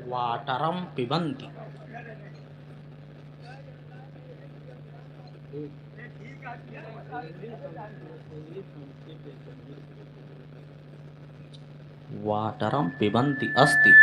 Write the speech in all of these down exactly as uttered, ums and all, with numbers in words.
वाटरं पिबन्ति। वाटरं पिबन्ति अस्ति।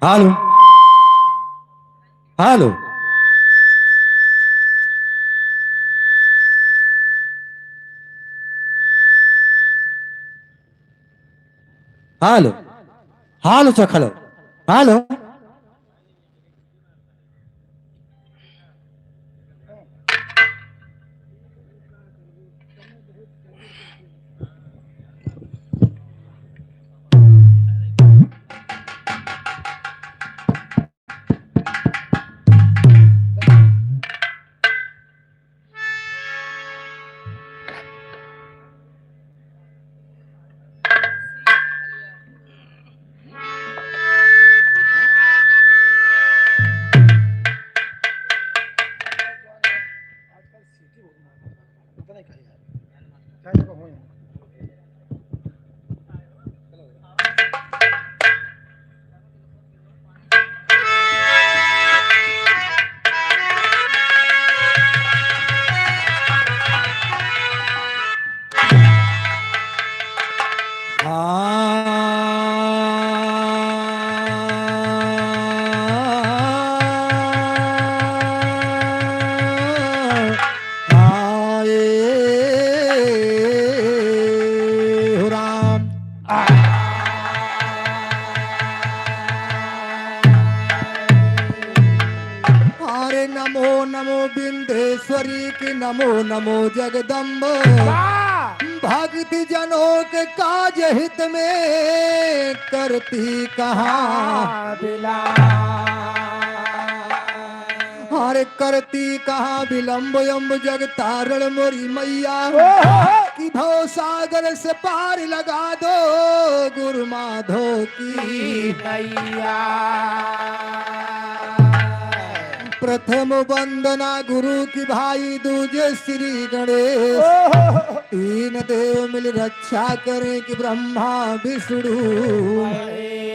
हेलो, हेलो, हेलो, हेलो, चख लो, हेलो। अरे नमो नमो विंध्येश्वरी की, नमो नमो जगदम्ब। वाह! भक्त जनों के काज हित में करती कहाँ विलम्ब। अरे करती कहाँ विलम्ब अम्ब जगतारण मोरी मैया। ओहो! कि भव सागर से पार लगा दो गुरु माधो की नैया। प्रथम वंदना गुरु की भाई, दूजे श्री गणेश। ओहो! तीन देव मिल रक्षा करें कि ब्रह्मा विष्णु। हाय।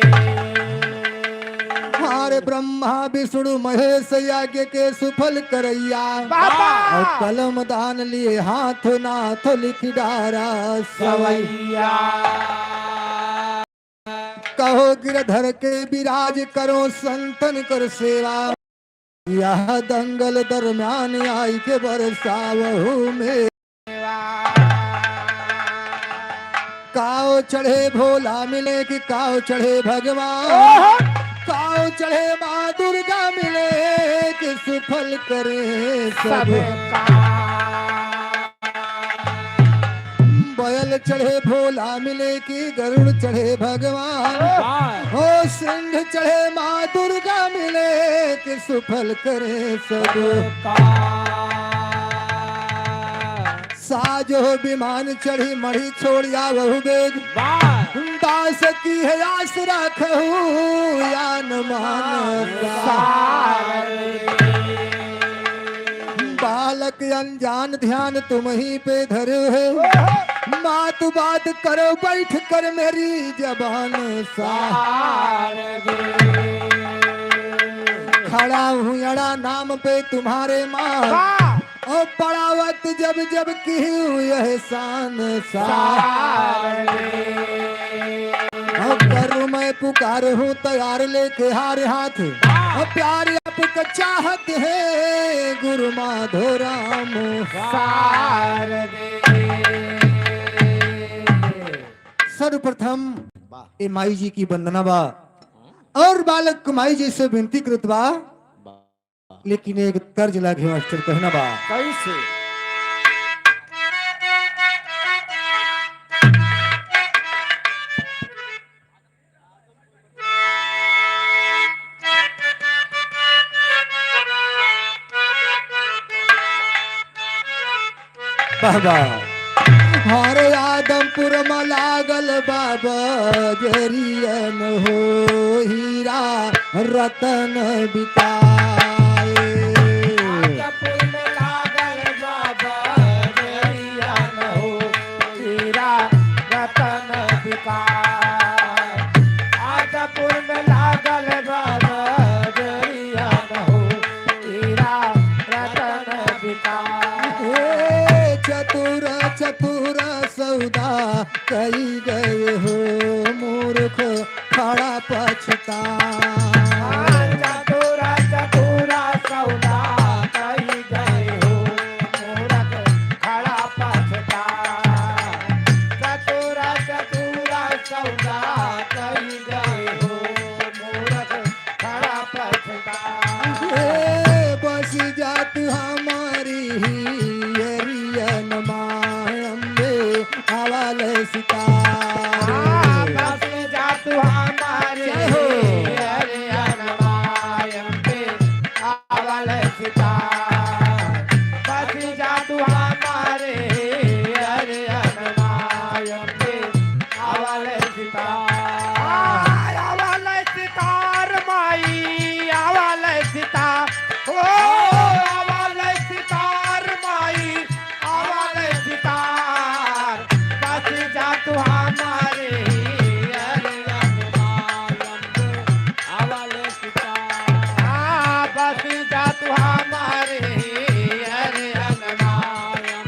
हाय। ब्रह्मा विष्णु महेश यज्ञ के सुफल करैया। बाबा। और कलम दान लिए हाथ नाथ लिख डारा सवैया। सवैया। कहो गिरधर के विराज करो संतन कर सेवा। यह दंगल दरम्यान आई के बरसावहु में। काव चढ़े भोला मिले कि काव चढ़े भगवान। ओहो! काव चढ़े माँ दुर्गा मिले कि सुफल करे सब सब काम। बयल चढ़े भोला मिले कि गरुड़ चढ़े भगवान। ओहो! हो सिंह चढ़े माँ दुर्गा मिले कि सुफल करे सब काम। साजो विमान चढ़ी मढ़ी छोड़िया वहु वेग। वाह। दास की है आस राखहु यान मान सार। बालक अनजान ध्यान तुम ही पे धरे है। ओहो। मात बात करो बैठ कर मेरी जबान सार। सार। खड़ा हूँ अड़ा नाम पे तुम्हारे माँ। वाह। और पड़ावत जब जब की हुई एहसान सार। सार। और करूँ मैं पुकार हूँ तैयार लेके हार हाथ। हाँ। और प्यार आपका चाहत है गुरु माधो राम। सार। सर्वप्रथम वाह। ए माई जी की वंदना बा और बालक माई जी से विनती करत बा। वाह। लेकिन एक तर्ज लागे मास्टर कहना बा। कैसे? बाबा। हर आदमपुर में लागल बाबा जरियन हो हीरा रतन बिकाए। आदमपुर में लागल बाबा जरियन हो हीरा रतन बिकाए। आदमपुर में लागल बाबा जरियन हो हीरा रतन बिकाए। हे चतुर चतुर सौदा कई गए हो मूर्ख खड़ा पछता। चतुर चतुर सौदा कई गए हो मूर्ख खड़ा पछता। चतुर चतुर सौदा कई गए हो मूर्ख खड़ा पछता। ए, बस जा तू हमारी हियरियन माँ अम्बे आवा ले सितार। हाँ, बस जा तू हमारी जय हो। हियरियन माँ अम्बे आवा ले सितार। बस जा तू हमारी हियरियन माँ अम्बे आवा ले सितार। आय, आवा ले सितार माई, आवा ले सितार। ओ, आवा ले सितार माई, आवा ले सितार। बस जा तू हमारे अरियन मायन, आवा ले सितार। हाँ, बस जा तू हमारे अरियन मायन,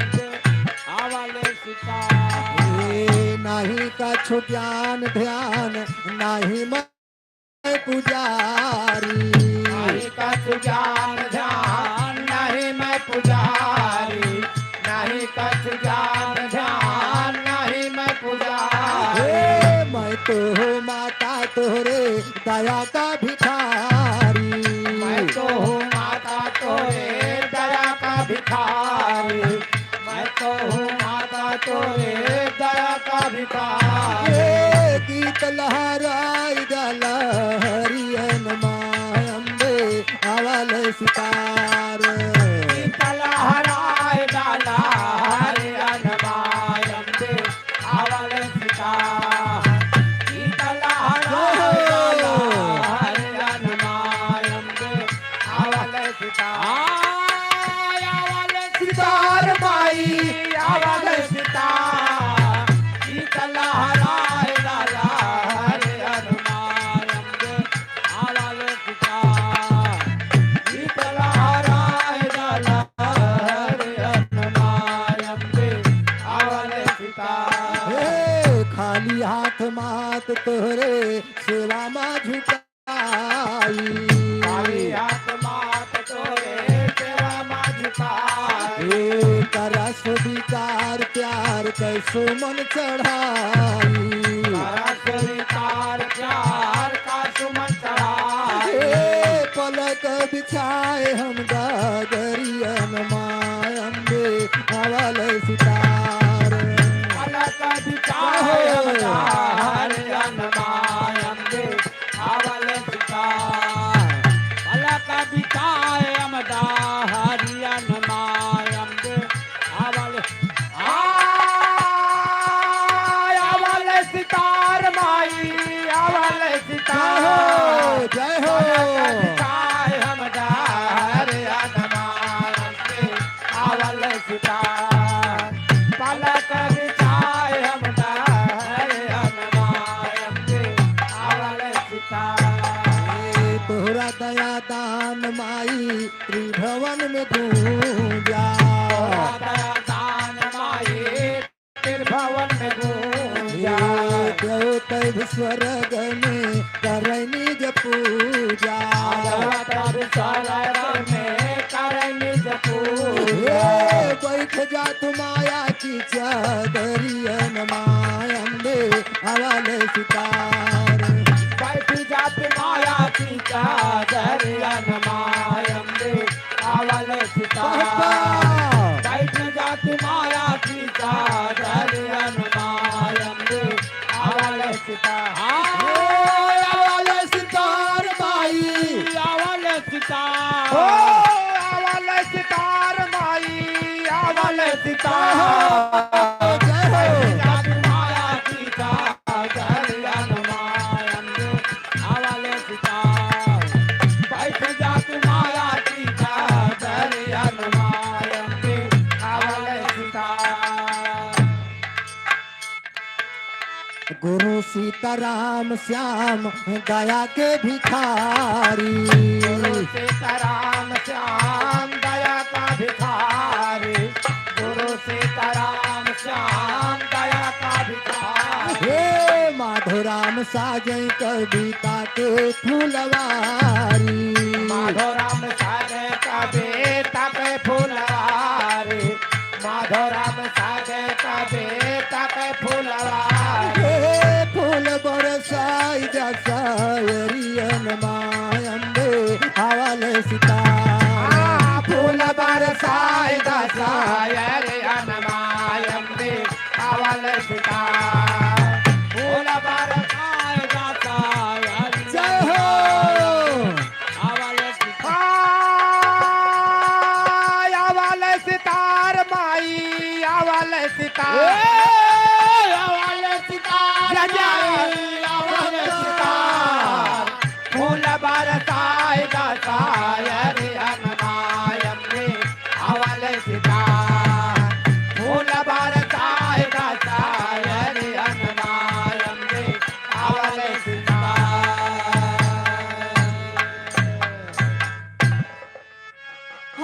आवा ले ए, नाही कछु ज्ञान ध्यान, नाही मैं पुजारी। नाही कछु ज्ञान ध्यान, नाही मैं पुजारी। नाही कछु ज्ञान ध्यान, नाही मैं पुजारी। ए, मैं तो हूँ माता तोरे दया का भिखारी। मैं तो हूँ माता तोरे दया का भिखारी। मैं तो हूँ माता तोरे दया का भिखारी। ए गीत लहराई दा लहरियन माँ अम्बे आवा ले सितार। गीत लहराई दा लहरियन माँ अम्बे आवा ले सितार। गीत लहराई दा लहरियन माँ अम्बे आवा ले सितार। आय, आवा ले सितार माई, आवा ले सितार। गीत लहराई दा लहरियन माँ अम्बे आवा ले सितार। तोहरे सेवा मा झुकाई। खाली हाथ माथ तोहरे सेवा मा झुकाई। ए, करा स्वीकार प्यार कै सुमन चढ़ाई। करा स्वीकार प्यार कै सुमन चढ़ाई। ए, पलक बिछाए हम डगरियन मा अम्बे, आवा लय सितार। पलक बिछाए हम डहरियन मा अम्बे, आवा लय सितार। पलक बिछाए हम डहरियन मा अम्बे, आवा लय, आ, आवा लय सितार माई, आवा लय सितार। जय हो, जय हो। पलक बिछाए हम डहरियन मा अम्बे, आवा लय सितार। पलक बिछाए हम डहरियन मा अम्बे, आवा लय सितार। ए, तोहरा दया दान माई त्रिभुवन में गूंजा। तोहरा दया दान माई त्रिभुवन में गूंजा। ए, देवता भी स्वर्ग में करै निज पूजा। देवता भी स्वर्ग में करै निज पूजा। ए, बैठ जा तू माया की चादरियन मा अम्बे, आवा लय सितार। बैठ जा तू माया की चादरियन मा अम्बे, आवा लय सितार। बाबा। बैठ जा तू माया की चादरियन मा अम्बे, आवा लय सितार। हाँ। ए, आवा लय सितार माई। आवा लय सितार। ओ, आवा लय सितार माई, आवा लय सितार। जय हो। बैठ जा तू माया की चादरियन मा अम्बे, आवा लय सितार। बैठ जा तू माया की चादरियन मा अम्बे, आवा लय सितार। गुरु सीताराम श्याम दया के भिखारी। गुरु सीताराम श्याम दया का भिखारी। गुरु सीताराम श्याम दया का भिखारी। हे माधोराम साजै कविता के फुलवारी। माधोराम साजै कविता के फुलवारी। माधोराम साजै कविता के फुलवारी। हे फूल बरसाई जा सायरियन मा अम्बे, आवा लय सितार। आ, फूल बरसाई जा सायरियन मा अम्बे, आवा लय सितार। फूल बरसाई जा सायरियन जय हो। आवा लय सितार। आ, आवा लय सितार माई, आवा लय सितार। ए, आवा लय सितार माई, आवा लय सितार। फूल बरसाए दा सायरियन मा अम्बे, आवा लय सितार। फूल बरसाए दा सायरियन मा अम्बे, आवा लय सितार।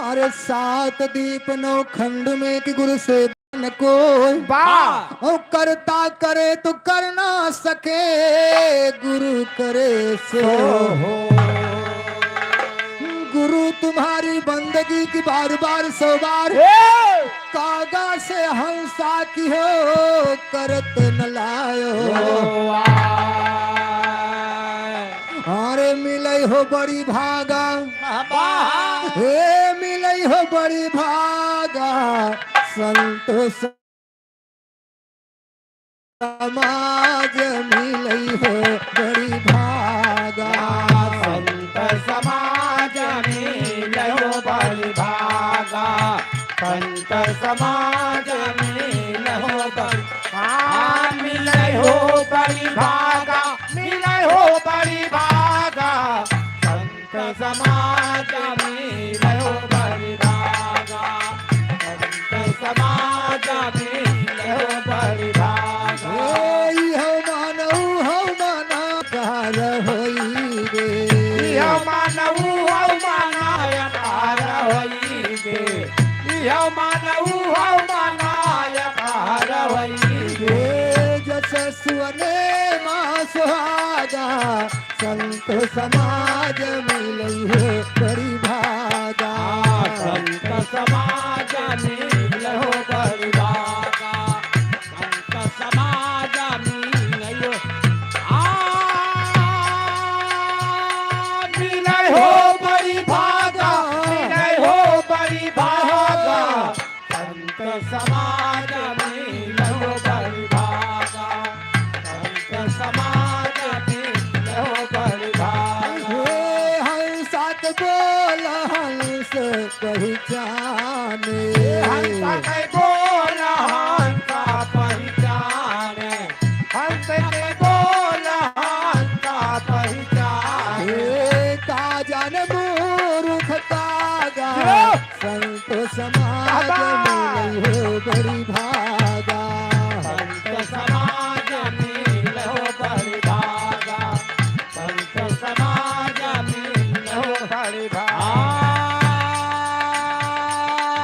अरे सात दीप नौ खंड में कि गुरु से न कोई। वाह। और करता करे तो कर ना सके, गुरु करे सो हो। गुरु तुम्हारी बंदगी की बार बार सौ बार। ए! कागा से हंसा की हो करत न लायो। ओ, वाह। अरे मिलै हो बड़ी भागा, वाह। हे मिलै हो बड़ी भागा, संत समाज मिलै हो बड़ी भागा। संत समाज मिलै हो बड़ी भागा, संत समाज मिलै हो बड़ी, हाँ, मिलै हो बड़ी भागा, मिलै हो बड़ी भागा, संत समाज मिलै हो बड़ी भागा, संत समाज मिलै हो बड़ी भागा। ए, इहो मानऊ हऊ माना पार होई गे। इहो मानऊ हऊ माना पार होई गे। इहो मानऊ हऊ माना पार होई गे। ए, जस सुअने मा सुहागा, संत समाज मिलइ हो बड़ी भागा। आ, संत समाज मिलइ हो बड़ी भागा। संत समाज मिलइ हो, आ, मिलइ हो बड़ी भागा, मिलइ हो बड़ी भागा। संत समाज मिलइ हो बड़ी भागा, संत समाज मिलइ हो बड़ी भागा। हे हंसा के बोल हंस पहिचाने। हे हंसा के बोल हंस पहिचाने, हंस के बोल हंस पहिचाने। हे का जाने मूर्ख कागा, जियो। संत समाज बाबा। मिलइ हो बड़ी भागा। संत समाज मिलइ हो बड़ी भागा। संत समाज मिलइ हो बड़ी भागा। आ,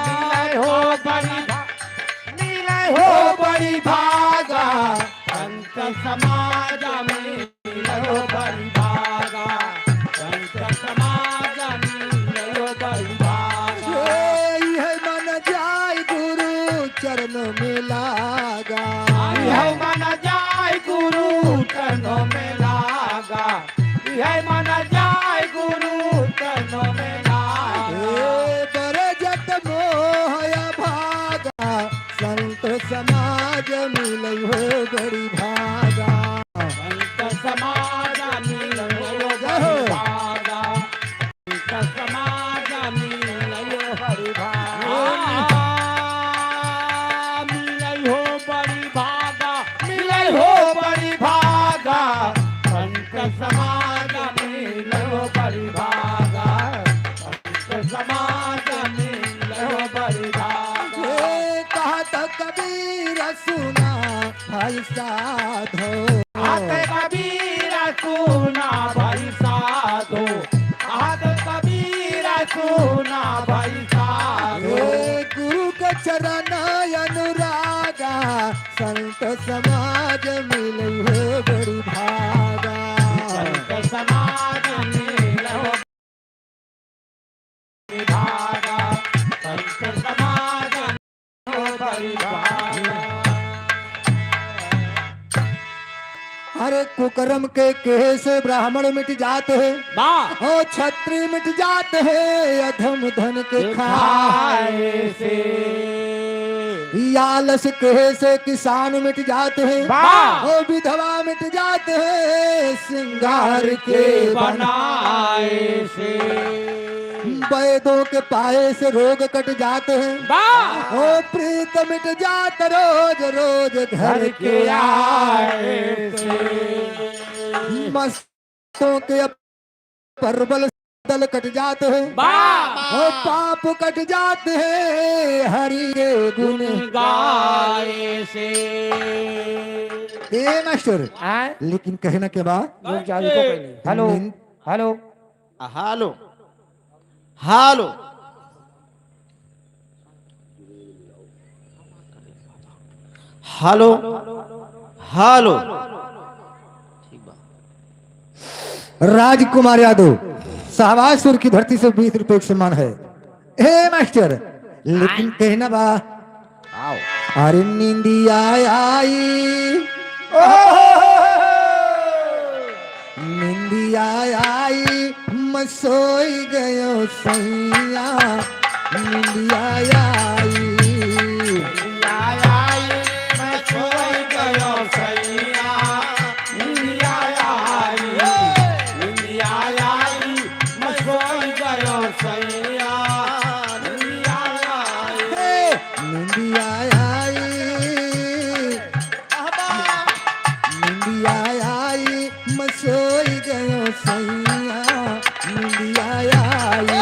मिलइ हो बड़ी भा-, मिलइ हो बड़ी भागा। संत समाज मिलइ हो बड़ी भागा, संत समाज मिलइ हो बड़ी भागा। हे इहे मन जाय गुरु चरण में लागा। इहे मन जाय गुरु चरण में लागा। इहे मन जाय गुरु चरण में लागा। हे बरजत मोह अभागा, संत समाज मिलइ हो बड़ी भागा। संत समाज मिलइ हो जय हो। बड़ी भागा। संत समाज मिलइ हो बड़ी भागा। मिलइ हो बड़ी भागा, मिलइ हो बड़ी भागा। संत समाज मिलइ हो बड़ी भागा। समाज मिलइ हो बड़ी भागा। हे कहत कबीर सुना भाई साधो। कहत कबीर सुना भाई साधो। कहत कबीर सुना भाई साधो। हे गुरु के चरण अनुरागा, संत समाज मिलइ हो बड़ी भागा। संत समाज मिलइ हो भागा, संत समाज परिवार। अरे कुकर्म के केहे से ब्राह्मण मिट जात है, वाह। और क्षत्रिय मिट जात है, अधम धन के के खाए खाए से। से। आलस केहे से किसान मिट जात है, वाह। और विधवा मिट जात है, श्रृंगार के बनाए से। वैदों के पाए से रोग कट जात है। वाह! ओ प्रीत मिट जात रोज रोज घर घर के के आए आए से। से। मस्तों के परबल दल कट जात है। वाह! ओ पाप कट जात है हरि के गुण गुण गाए से। ए मास्टर, आय? लेकिन कहना के बा? रुक जा, रुको पहले। हेलो, निन- हेलो। आ, hello. Hello. Hello. Hello. Rajkumar यादव, शाहबाजपुर की धरती से बीस रुपए का सम्मान है। हे मास्टर, लेकिन आय। कहना बा, आओ। अरे निंदिया आई, ओ, निंदिया आई, मैं सोई गयो सैया, निंदिया आई। निंदिया आई, मैं सोई गयो सैया, निंदिया आई, निंदिया आई, मैं सोई गयो सैया, निंदिया आई। हे, निंदिया आई, निंदिया आई, मैं सोई गयो सैया, निंदिया आई।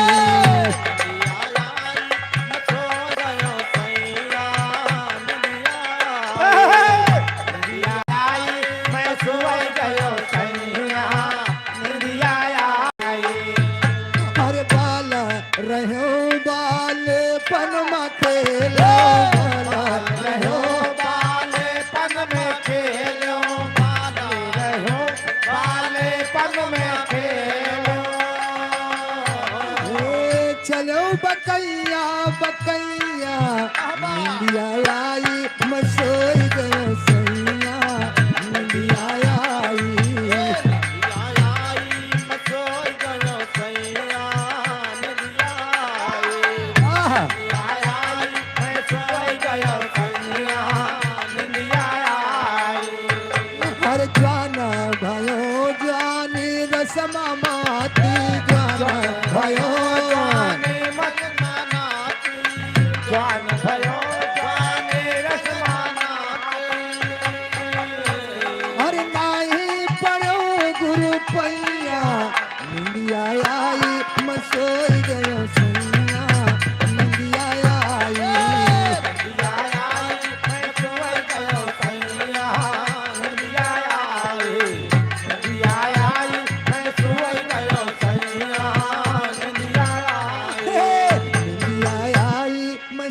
अरे बाला रह्यो बालपन में खेलो, बाला रह्यो बालपन में खेलो, बाला रह्यो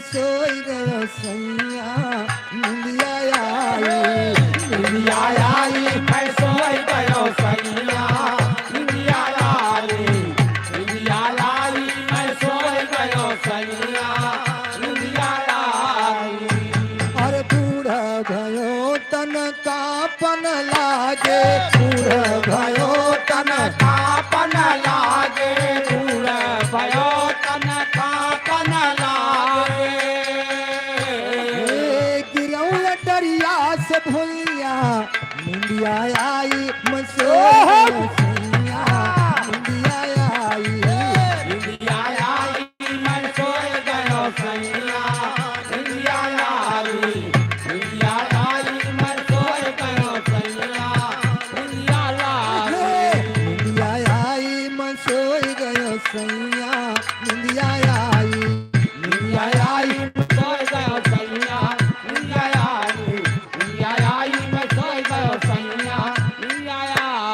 सोई गयो सैया, निंदिया आई। निंदिया आई, मैं सोई गयो सैया, निंदिया आई। निंदिया आई, मैं सोई गयो सैया, निंदिया आई। अरे बूढ़ा भयो तन कांपन लागे, बूढ़ भयो तन कांपन लागे, बूढ़ भयो तन कांपन लागे। ए गिरौल डरिया से भुइया, निंदिया आई, मैं सोई गयो सैया, निंदिया आई। निंदिया आई, मैं सोई गयो सैया, निंदिया आई, निंदिया आई, मैं सोई गयो सैया, निंदिया आई। निंदिया आई, मैं सोई गयो सैया, निंदिया आई। निंदिया आई, मैं सोई गयो सैया, निंदिया आई। निंदिया आई, मैं सोई गयो सैया, निंदिया आई।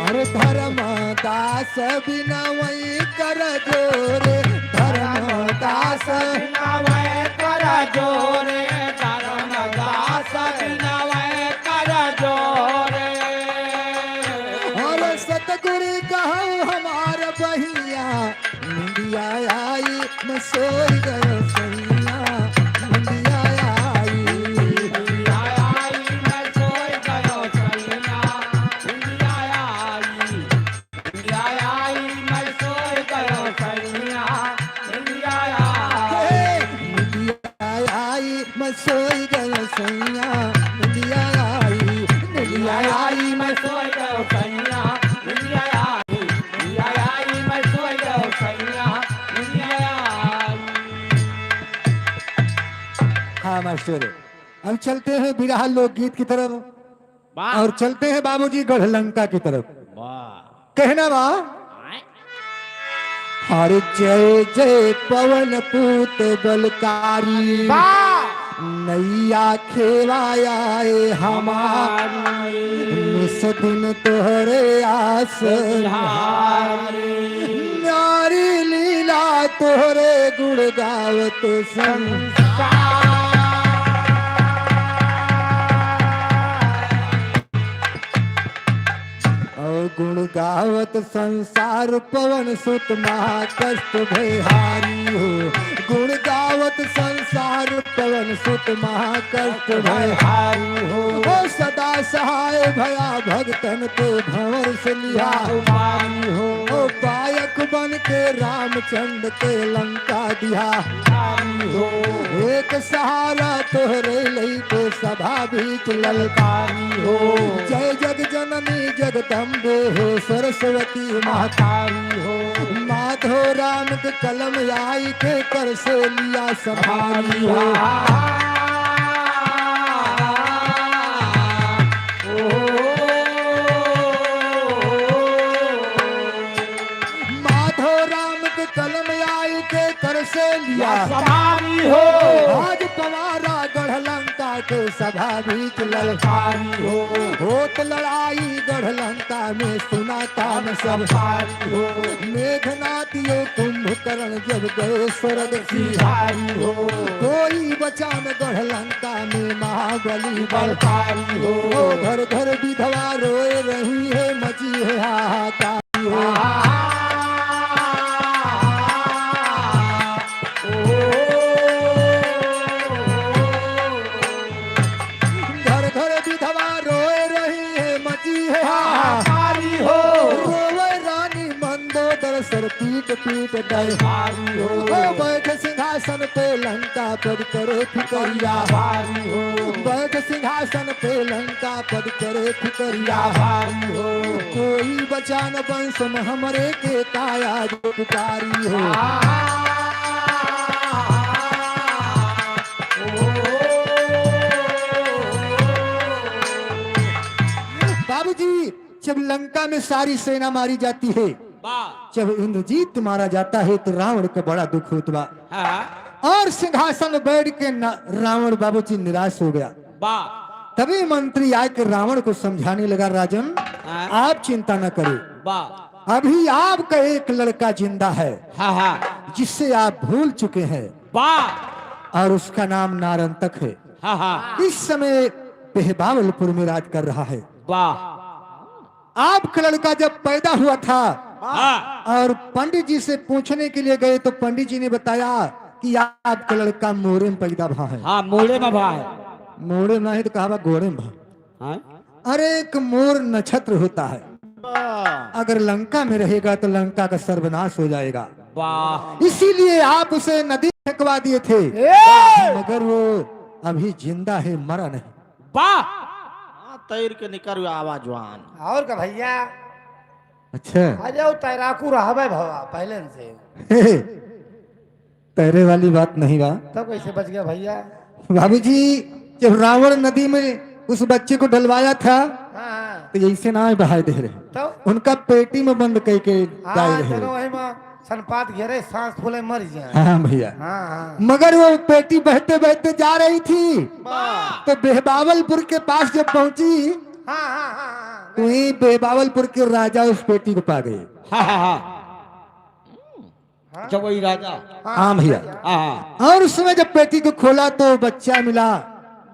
अरे धर्मदास बिनवै कर जोरे, धर्मदास बिनवै कर जोरे, धर्मदास बिनवै कर जोरे। अरे सतगुरु कहौ हमार बहिया, निंदिया आई, मैं सोई गयो सैया, निंदिया आई। निंदिया आई, मैं सोई गयो सैया, निंदिया आई। निंदिया आई, मैं सोई गयो सैया, निंदिया आई। हे, निंदिया आई, मैं सोई गयो सैया, निंदिया आई। निंदिया आई, मैं सोई गयो सैया, निंदिया आई। निंदिया आई, मैं सोई गयो सैया, निंदिया आई। हाँ मास्टर, अब चलते हैं बिरहा लोकगीत की तरफ वाह। और चलते हैं बाबूजी गढ़लंका की तरफ। वाह। कहना बा, आय। हर जय जय पवन पूत बलकारी, वाह। नैया खेवाया ए हमार, हमारी। निस दिन तोहरे आस बिहारी। नारी लीला तोहरे गुण गावत संसार। और गुण गावत संसार पवन सुत महाकष्ट भय हारी हो। गुण गावत संसार पवन सुत महाकष्ट भय हारी हो। ओ सदा सहाय भया भगतन के भंवर से लिहा उबारी हो। ओ पायक बन के रामचंद्र के लंका दिहा उबारी हो। एक सहारा तोहरे लइके सभा बीच ललकारी हो। जय जग जननी जगदम्बे हो सरस्वती महतारी हो। माधो राम के कलम आई के कर से लिया संभारी हो। माधो राम के कलम आई के कर से लिया संभारी हो। आज पवारा गढ़लंका के सभा बीच ललकारी हो। होत लड़ाई गढ़लंका में सुना तान सब पारी हो। मेघनाथ यो कुंभकर्ण जब गए स्वर्ग सिधारी हो। कोई बचान गढ़लंका में महाबली बलकारी हो। घर घर विधवा रोए रही है, मची है हाहाकार। घर घर विधवा रोए रही है, मची है हाहाकारी हो। रोवे रानी मंदोदर सर पीट पीट डैहारी हो। ओ बैठ सिंहासन पे लंका पर करे फिकरिया भारी हो। बैठ सिंहासन पे लंका पर करे फिकरिया भारी हो। कोई बचान वंश में हमरे के काया जो पुकारी हो। बाबूजी, जब लंका में सारी सेना मारी जाती है, वाह। जब इंद्रजीत मारा जाता है तो रावण का बड़ा दुख होत बा। हाँ। और सिंहासन बैठ के न-, रावण बाबूजी निराश हो गया। वाह। तभी मंत्री आके रावण को समझाने लगा, राजन, हाँ। आप चिंता न करें। वाह। अभी आपका एक लड़का जिंदा है। हाँ, हाँ। जिसे आप भूल चुके हैं। वाह। और उसका नाम नारंतक है। हाँ, हाँ। इस समय बेहबावलपुर में राज कर रहा है। वाह। आपका लड़का जब पैदा हुआ था, हाँ। और पंडित जी से पूछने के लिए गए तो पंडित जी ने बताया कि आपका लड़का मोरे में पैदा भा है। हाँ, मोरे में भा है। मोरे में नहीं तो कहा बा गोरे में भा। हाँ? अरे, एक मोर नक्षत्र होता है, वाह। अगर लंका में रहेगा तो लंका का सर्वनाश हो जाएगा। वाह। इसीलिए आप उसे नदी में फेंकवा दिए थे, ए! मगर वो अभी जिंदा है, मरा नहीं। वाह। हाँ, तैर के निकर आवा जवान। और का भैया? अच्छा। अरे, वो तैराकू रहबे भवा पहले से। तैरे वाली बात नहीं बा। तब कैसे बच गया भैया? बाबूजी, जब रावण नदी में उस बच्चे को डलवाया था, हाँ, हाँ। तो ऐसे ना बहाए दे रहे। तो? उनका पेटी में बंद करके हाँ, डाल रहे। चलो वही में सनपात घेरे, सांस फूले, मर जाए। हाँ भैया। हाँ, हाँ। मगर वो पेटी बहते बहते जा रही थी, वाह। तो बेहबावलपुर के पास जब पहुंची, हाँ, हाँ, हाँ, हाँ। तो वहीं बेहबावलपुर के राजा उस पेटी को पा गए। हाँ, हाँ, हाँ। हाँ। जब वही राजा। हाँ भैया। हाँ, हाँ। और उस समय जब पेटी को खोला तो बच्चा मिला।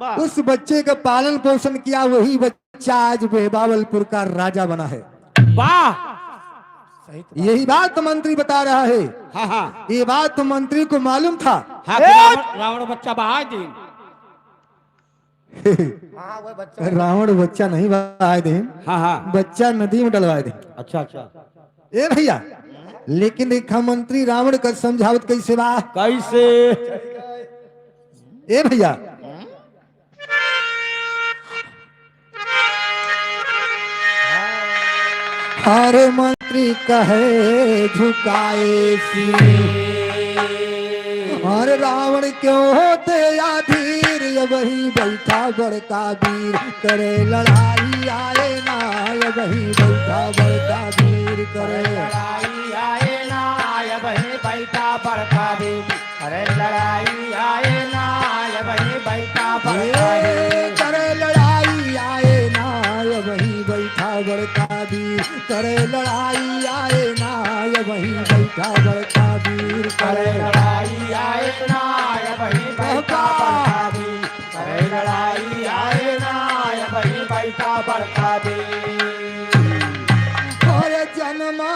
वाह। उस बच्चे का पालन पोषण किया, वही बच्चा आज बेहबावलपुर का राजा बना है। वाह। सही तो बात। यही बात मंत्री बता रहा है। हाँ, हाँ। ये बात तो मंत्री को मालूम था। हाँ, ए! कि रावण, रावण बच्चा बहाए दिन। हाँ, वह बच्चा। रावण बच्चा नहीं बहाए दिन। हाँ, हाँ। बच्चा नदी में डलवाए दिन। अच्छा, अच्छा। ए भैया, लेकिन देखा मंत्री रावण का समझावत कैसे बा? कैसे? ए भैया, हर मंत्री कहे झुकाए सी, हर रावण क्यों होते या धीर, ये वही बैठा बड़का वीर, करे लड़ाई आए ना, ये वही बैठा बड़का वीर, करे लड़ाई आए ना, ये वही बैठा बड़का वीर। अरे लड़ाई आए ना, ये वही बैठा बड़का वीर। करे लड़ाई आए ना, ये वही बैठा बड़का वीर। करे लड़ाई आए ना, ये वही बैठा बड़का वीर। करे लड़ाई आए ना, ये वही बैठा बड़का वीर। करे लड़ाई आए ना, ये वही बैठा बड़का वीर। अरे जन्मा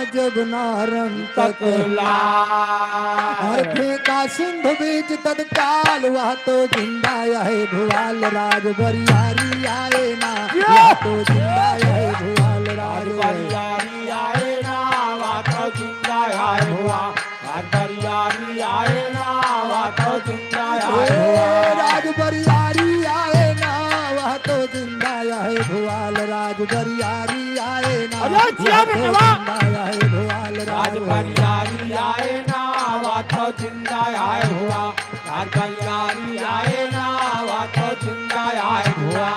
जब नारन तक तक लाल। और फेंका सिंधु बीच तत्काल, वह तो जिंदा है भुआल राज बरियारी आए ना, या। वह तो जिंदा है भुआल राज। राज बरियारी आए ना, वह तो जिंदा है भुआ। राज बरियारी आए ना, वह तो जिंदा है भुआ। राज बरियारी आए ना, वह तो जिंदा है भुआल राज बरियारी आए ना। अरे जिया बेटवा। जिंदा है भुआल राज। राज बरियारी आए ना, वह तो जिंदा है भुआ। राज बरियारी आए ना, वह तो जिंदा है भुआ।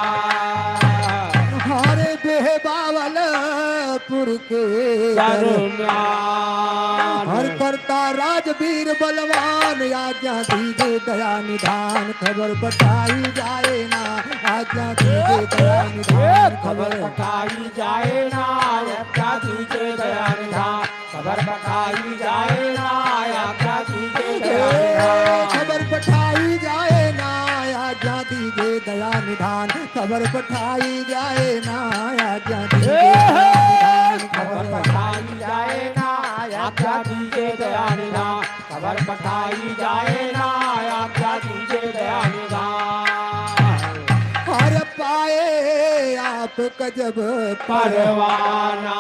हर बेहबावलपुर के दरम्यान। हर करता राजवीर बलवान, आज्ञा दीजे दया निधान, खबर पठाई जाए ना। आज्ञा दीजे दया निधान, खबर पठाई जाए ना, आज्ञा दीजे दया निधान, खबर पठाई जाए ना, आज्ञा दीजे दया निधान। खबर पठाई जाए ना, आज्ञा दीजे दया निधान, खबर पठाई जाए ना, आज्ञा दीजे दया निधान। खबर पठाई जाए ना, आज्ञा दीजे दया निधान। खबर पठाई जाए ना, आज्ञा दीजे दया निधान। हर पाए आप गजब परवाना।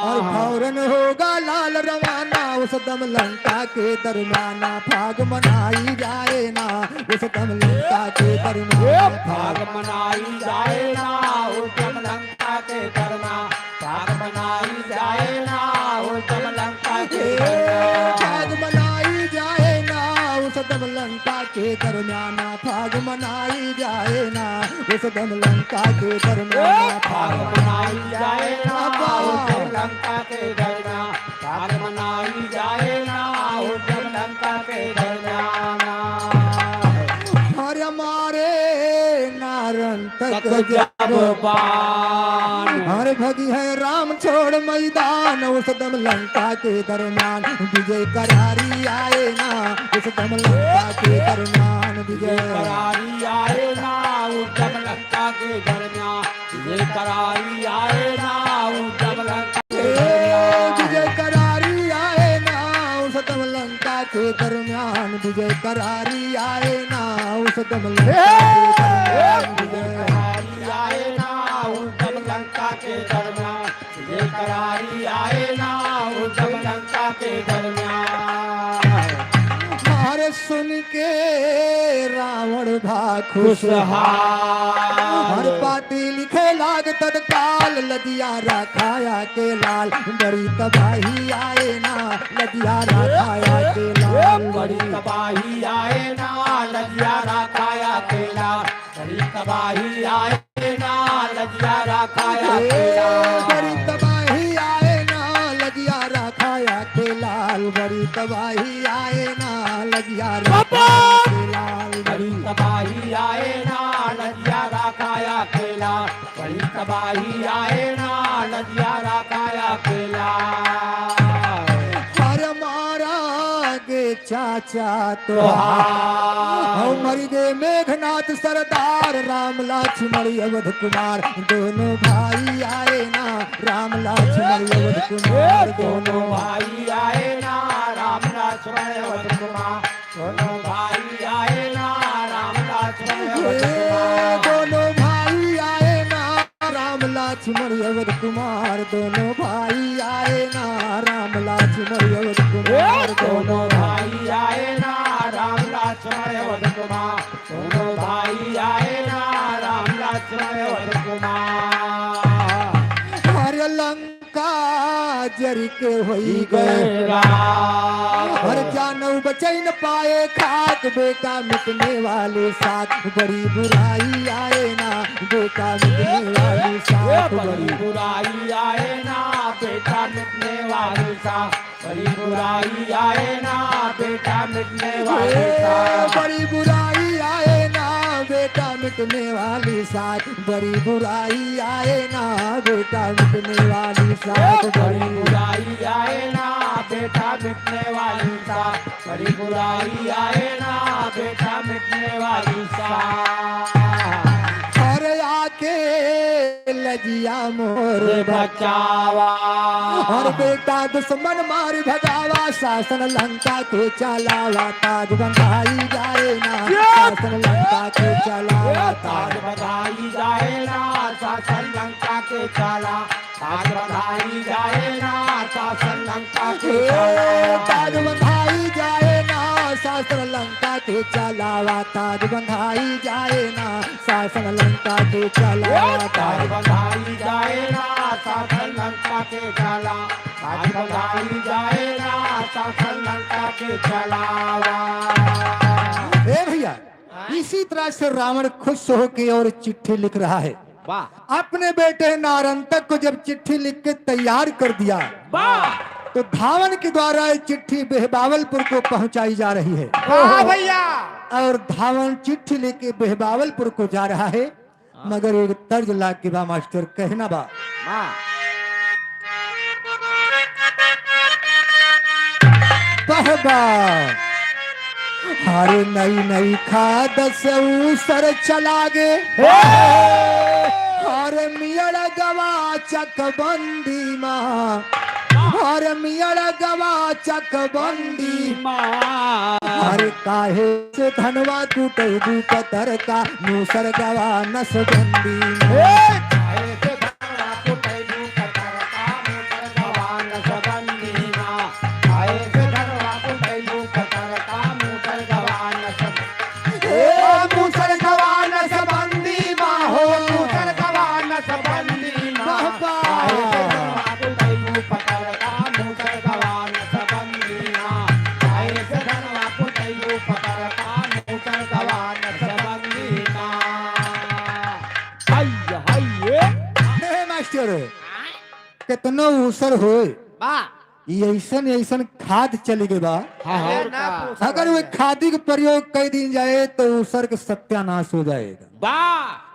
और फौरन होगा लाल रवाना, उस दम लंका के दरम्याना। फाग मनाई जाए ना, उस दम लंका के दरम्याना। फाग मनाई जाए ना, उस दम लंका के दरम्याना। फाग मनाई जाए ना, उस दम लंका के दरम्याना। फाग मनाई जाए ना, उस दम लंका के दरम्याना। फाग मनाई जाए ना, उस दम लंका के दरम्याना। फाग मनाई जाए ना, उस दम लंका के दरम्याना। फाग मनाई जाए ना, उस दम लंका के दरम्याना। अरे मारे नारन तक तक जब जब बाण। हर भगी है राम छोड़ मैदान, उस दम लंका के दरमियान विजय करारी आए ना, उस दम लंका के दरमियान विजय करारी आए ना, उस दम लंका के दरमियान विजय करारी आए ना, उस दम लंका के ए, दरमियान। विजय करारी आए ना, उस दम लंका के दरमियान विजय करारी आए ना, उस दम लंका के दरमियान विजय करारी आए ना, उस दम लंका के दरमियान विजय करारी आए ना, उस दम लंका के दरमियान। अरे सुन के रावण भा खुशहाल। हर पाती लिखे लाग तत्काल, लजिया राखाया के लाल, बड़ी तबाही आए ना, लजिया राखाया के लाल। बड़ी तबाही आए ना, लजिया राखाया के लाल, बड़ी तबाही आए ना, लजिया राखाया के लाल। बड़ी तबाही आए ना, लजिया राखाया के लाल, बड़ी तबाही आए ना, लजिया राखाया के लाल। बड़ी तबाही आए ना, लजिया राखाया के लाल, बड़ी तबाही आए ना, लजिया राखाया के लाल। हर मारा के चाचा तोहार। हौ मरि गए मेघनाथ सरदार, राम लक्ष्मण अवध कुमार, दोनों भाई आए ना, राम लक्ष्मण अवध कुमार, दोनों भाई आए ना, राम लक्ष्मण अवध कुमार, दोनों भाई आए ना, राम लक्ष्मण अवध कुमार। दोनों भाई आए ना, राम लक्ष्मण अवध कुमार, दोनों भाई आए ना, राम लक्ष्मण अवध कुमार, दोनों भाई आए ना, राम लक्ष्मण अवध कुमार, दोनों भाई आए ना, राम लक्ष्मण अवध कुमार। हर लंका जरि के होई गए राख। हर जानव बचै न पाए खाक, बेटा मिटने वाली साख, बड़ी बुराई आए ना, बेटा मिटने वाली साख, बड़ी बुराई आए ना, बेटा मिटने वाली साख, बड़ी बुराई आए ना, बेटा मिटने वाली साख। बड़ी बुराई आए ना, बेटा मिटने वाली साख, बड़ी बुराई आए ना, बेटा मिटने वाली साख, बड़ी बुराई आए ना, बेटा मिटने वाली साख, बड़ी बुराई आए ना, बेटा मिटने वाली साख। अरे आके लजिया मोर बचावा। और बेटा दुश्मन मार भगावा, शासन लंका के चलावा, ताज बंधाई जाए ना, शासन लंका के चलावा, ताज बंधाई जाए ना, शासन लंका के चला, ताज बंधाई जाए ना, शासन लंका के चला। ताज बंधाई जाए ना, शासन लंका के चलावा, ताज बंधाई जाए ना, शासन लंका के चला। ताज बंधाई जाए ना, शासन लंका के चला। ताज बंधाई जाए ना, शासन लंका के चलावा। ए भैया, इसी तरह से रावण खुश होके और चिट्ठी लिख रहा है। वाह। अपने बेटे नारंतक को जब चिट्ठी लिख के तैयार कर दिया, वाह। तो धावन के द्वारा ये चिट्ठी बेहबावलपुर को पहुंचाई जा रही है। वाह भैया। और धावन चिट्ठी लेके बेहबावलपुर को जा रहा है, हाँ। मगर एक तर्ज लाग के बा मास्टर, कहना बा। वाह। बहबा। हर नई नई खाद से ऊसर चला गे। हे! हर मियड़ गवा चकबंदी मा। हर मियड़ गवा चकबंदी मा। हर काहे से धनवा कुटैबू पतर का मूसर गवा नसबंदी मा। हे! काहे से धनवा कुटैबू पतर का मूसर गवा नसबंदी मा। काहे से धनवा कुटैबू पतर का मूसर गवा नसबंदी। ए मूसर गवा नसबंदी मा हो, मूसर गवा नसबंदी मा। बाबा। काहे से धनवा कुटैबू पतर का मूसर गवा नसबंदी मा। काहे से धनवा कुटैबू पतर का मूसर गवा नसबंदी मा। हाय, हाय, ए। हे मास्टर, केतनो ऊसर होए, बा। ई अइसन, अइसन खाद चलि गए बा। हाँ, हाँ। अरे और ना का? पूछ अगर वो भाई। खादी के प्रयोग कइ दीन जाए तो उ सर्ग सत्यानाश हो जाएगा। बा।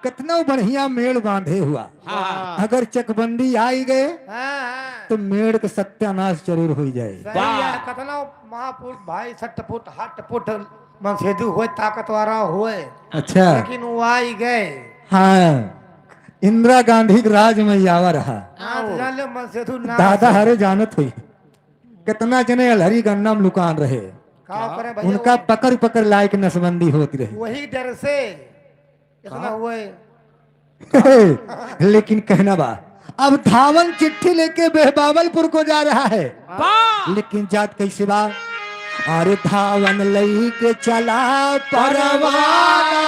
कितना बढ़िया मेड़ बांधे हुआ। हाँ, हाँ। अगर चकबंदी आई गए हाँ, हाँ। तो मेड़ के सत्यानाश जरूर होइ जाए। सही बा। है, कितना महापुरुष भाई सटपुट हटपुट मनसेधु होए, ताकतवारा होए। अच्छा। लेकिन वो आई गए। हाँ, इंदिरा गांधी के राज में यावा रहा। हाँ, तो जान ले मनसेधु ना दादा से। हरे जानत हुई। कितना जने अलहरी गन्ना में लुकान रहे। का करे भैया, उनका वही पकड़ पकड़ लाए के नसबंदी होती रही। वही डर से इतना हाँ। हुए। लेकिन कहना बा, अब धावन चिट्ठी लेके बेहबावलपुर को जा रहा है। बा। लेकिन जात कैसे बा? अरे धावन लइके चला परवाना।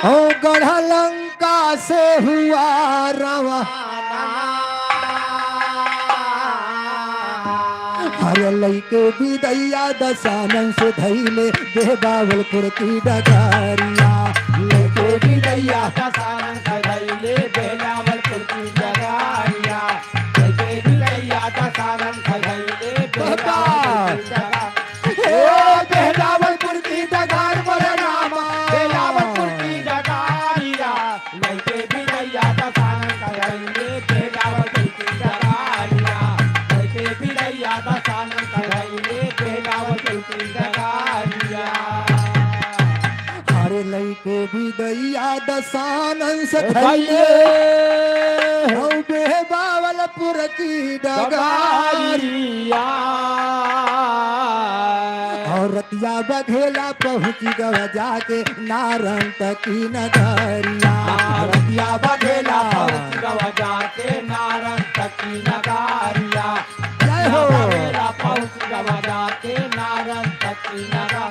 हो गढ़ लंका से हुआ रवाना। हर लइके बिदैया दसानन से धैले बेहबावलपुर की डगारिया। लइके बिदैया दसानन से धैले बेहबावलपुर की डगारिया। लइके बिदैया दसानन से धैले बेहबावलपुर की डगारिया। ए बेहबावलपुर की डगार बोले रामा। बेहबावलपुर की डगारिया। लइके बिदैया दसानन से धैले बेहबावलपुर की डगारिया। लइके बिदैया दसानन से धैले बेहबावलपुर की डगारिया। अरे लइके बिदैया दसानन से ए धैले भैया। हौ बेहबावलपुर की डगारिया। डगारिया। और रतिया बघेला पहुँच गवा जाके नारन तकी नगरिया। रतिया बघेला पहुँच गवा जाके नारन तकी नगरिया। जय हो। रतिया बघेला पहुँच गवा जाके नारन तकी नगरिया।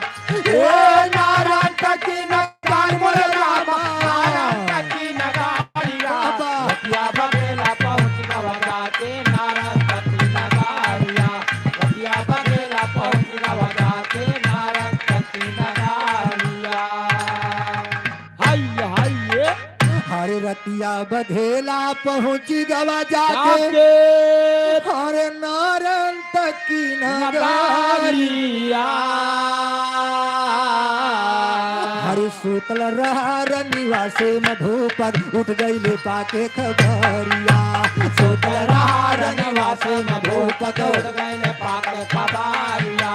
ए नारन तकी नगरिया बोले रामा। नारन तकी नगरिया। बाबा। रतिया बघेला पहुँच गवा जाके नारन तकी नगरिया। रतिया बघेला पहुँच गवा जाके नारन तकी नगरिया। हाय, हाय, ये। हरे रतिया बघेला पहुँच गवा जाके। जाके। हरे नारन तकी नगरिया। नगरिया। हरे सूतल रहा रनिवा से मधुपद उठ गइले पाके खबरिया। सूतल रहा रनिवा से मधुपद उठ गइले पाके खबरिया।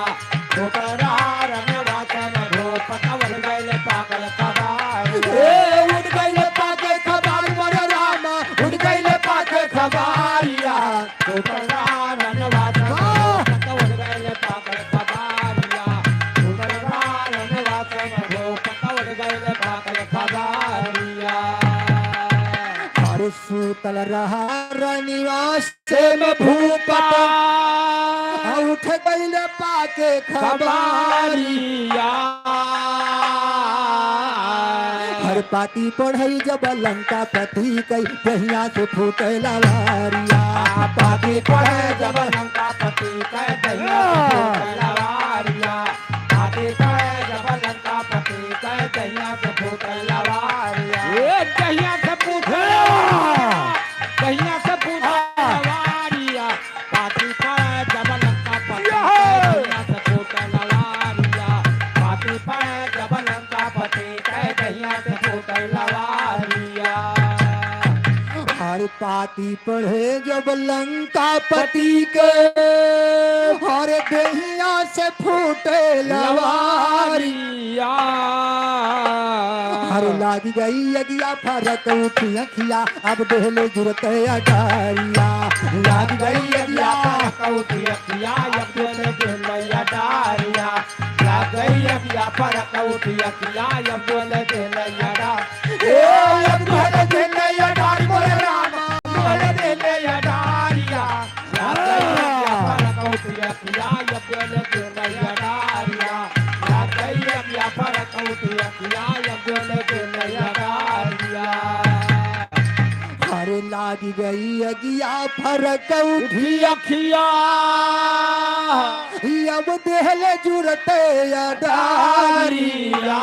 सूतल रहा रनिवा से मधुपद उठ गइले पाके खबरिया। ए, उठ गइले पाके खबर मोरे रामा, उठ गइले पाके खबरिया। सूतल रहा रनिवा से हाँ। मधुपद उठ गइले पाके खबरिया। सूतल रहा रनिवा से मधुपद उठ गइले पाके खबरिया। अरे सूतल रहा रनिवा से मधुपद उठ गइले पाके खबरिया। खबरिया। हर पाती पढ़ई जब लंकापति कई, जहिया से फूटे लवारिया। पाती पढ़े जब लंकापति कई, जहिया से फूटे लवारिया। पाती पढ़े जब लंकापति कई, जहिया से फूटे लवारिया। ए, जहिया से फूटे लवारिया। जहिया से फूटे लवारिया। पाती पढ़े जब लंकापति कई, जहिया से फूटे लवारिया। पाती पढ़े जब लंकापति कई, जहिया से फूटे लवारिया। हर पाती पढ़े जब लंकापति के, हर देहिया से फूटे लवारिया। लवारिया। हर लागी गई अगिया फरक उठी अखिया, अब देहले जुरते अडारिया। लागी गई अगिया फरक उठी अखिया, अब देहले जुरते अडारिया। लाग गई अगिया फरक उठी अखिया, अब देहले जुरते अडारिया। ए, अब देहले जुरते अडारिया, बोले रामा, अब देहले जुरते अडारिया। लाग गई अगिया फरक उठी अखिया, अब देहले जुरते अडारिया। लाग गई अगिया फरक उठी अखिया, अब देहले जुरते अडारिया। अरे लागी गई अगिया फरक उठी अखिया, अब देहले जुरते अडारिया।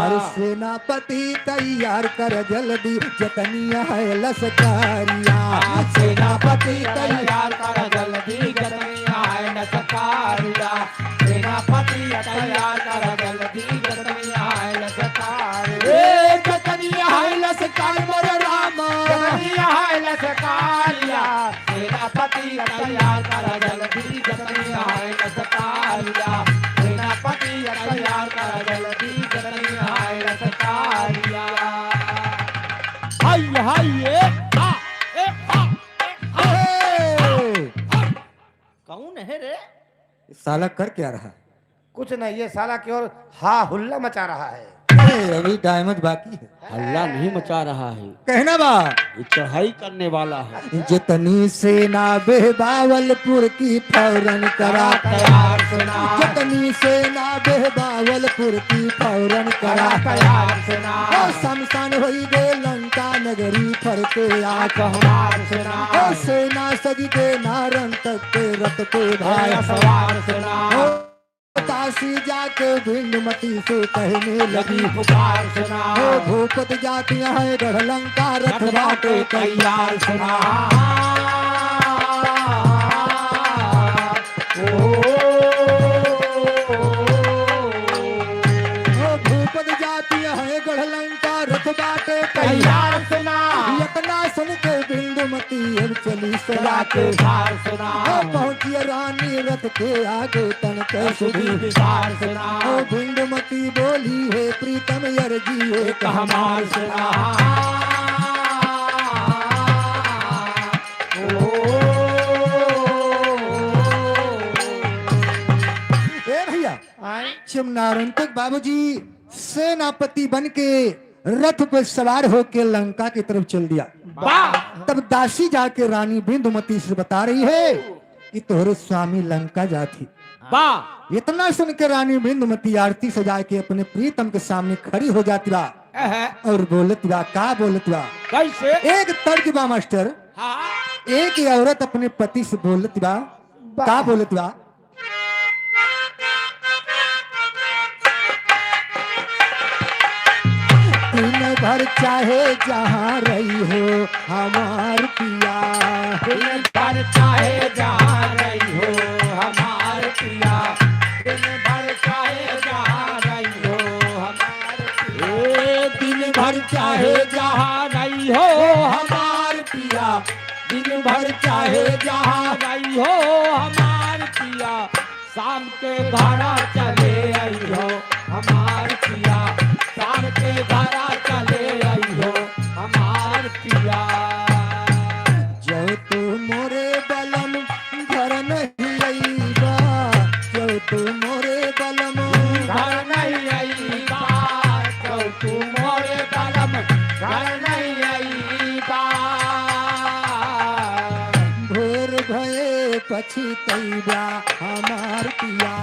अरे सेनापति तैयार कर जल्दी, जतनी है लसकारिया। सेनापति तैयार कर जल्दी, जतनी है लसकारिया। सेनापति तैयार कर जल्दी, जतनी है लसकारिया। ए, जतनी है लसकार मोरे रामा। जतनी है लसकारिया। सेनापति तैयार कर जल्दी, जतनी है लसकारिया। सेनापति तैयार कर जल्दी, जतनी है लसकारिया। हाय, हाय, ए, हा, ए, हा, ए, हा। ए! कौन है रे? साला कर क्या रहा है? कुछ नहीं, ये साला की ओर हा हुल्ला मचा रहा है। ए, अभी डायमंड बाकी है। हल्ला नहीं मचा रहा है। कहना बा। ये चढ़ाई करने वाला है। जतनी सेना बेहबावलपुर की फौरन करा। तैयार सेना। जतनी सेना बेहबावलपुर की फौरन करा। तैयार सेना। ओ शमशान होई गे लंका नगरी फरके आँख हमार सेना। ओ सेना सज गे नारन तक के रथ पे भाई। ए सवार सेना। ओ काशी जाके भिंडमती से कहने लगी। लगी पुकार सुना। ओ भूपत जाति है गढ़ लंका रथ बाटे तैयार सुना। ओ, ओ भूपत जाति है गढ़ लंका रथ बाटे तैयार सुना। इतना सुन के भिंडमती अब चली सजा के धार सुना। ओ पहुँची रानी रथ के आगे तन के सुधी विचार सुना। ओ भिंडमती बोली है प्रीतम अर्जी एक हमार सुना। ओ, ए भैया, आए? जब नारंतक बाबूजी सेनापति बन के रथ पर सवार होके लंका की तरफ चल दिया। वाह! तब दासी जाके रानी बिंदुमती से बता रही है कि तोहरे स्वामी लंका जात ही। वाह! इतना सुन के रानी बिंदुमती आरती सजा के अपने प्रीतम के सामने खड़ी हो जाती बा। अहं। और बोलत बा, का बोलत बा? कैसे? एक तर्ज बा मास्टर। हाँ। एक औरत अपने पति से बोलत बा, वाह। का बोलत बा? दिन भर चाहे जहाँ रही हो हमार पिया। दिन भर चाहे जहाँ रही हो हमार पिया। दिन भर चाहे जहाँ रही हो हमार पिया। ए, दिन भर चाहे जहाँ रही हो हमार पिया। दिन भर चाहे जहाँ रही हो हमार पिया। शाम के घरा चले आई हो हमार पिया, शाम के घरा चले आई हो हमार पिया। जब तू मोरे बलम घर नहीं अइबा, जब तू मोरे बलम घर नहीं अइबा, जब तू मोरे बलम घर नहीं अइबा। भोर भये पछतइबा हमार पिया।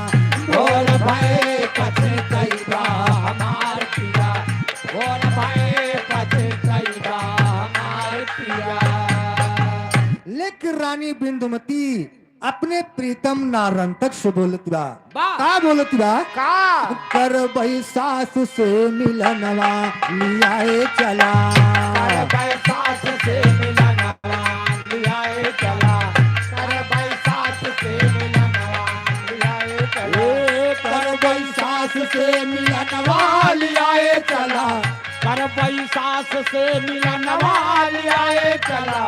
भोर भये पछतइबा हमार पिया। भोर भये पछतइबा हमार पिया। लेकिन रानी बिंदुमती अपने प्रीतम नारंतक से बोलत बा। बा। का बोलत बा? का? करबै सास से मिलनवा लियाए चला। करबै सास से मिलनवा लियाए चला। करबै सास से मिलनवा लियाए चला। ए, करबै सास से मिलनवा लियाए चला। करबै सास से मिलनवा लियाए चला।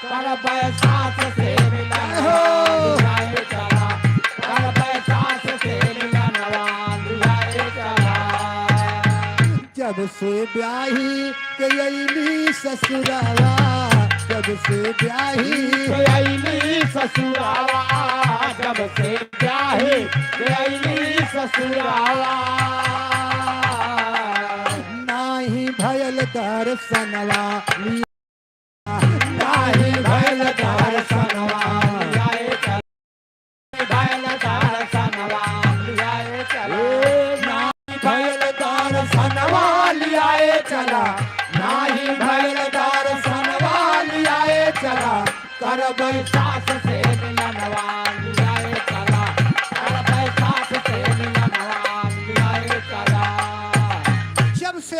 करबै सास से मिलन हो। लियाए चला, करबै सास से मिलनवा लियाए चला। जब से ब्याही के अइली ससुरावा, जब से ब्याही के अइली ससुरावा, जब से ब्याही के अइली ससुरावा। नाही भयल दर्शनवा। नाही भयल दर्शनवा, लियाए चला। भयल दर्शनवा, लियाए चला। नाही भयल दर्शनवा, लियाए चला। नाही भयल दर्शनवा, लियाए चला। करबै सास से मिलनवा, लियाए चला। करबै सास से मिलनवा, लियाए चला।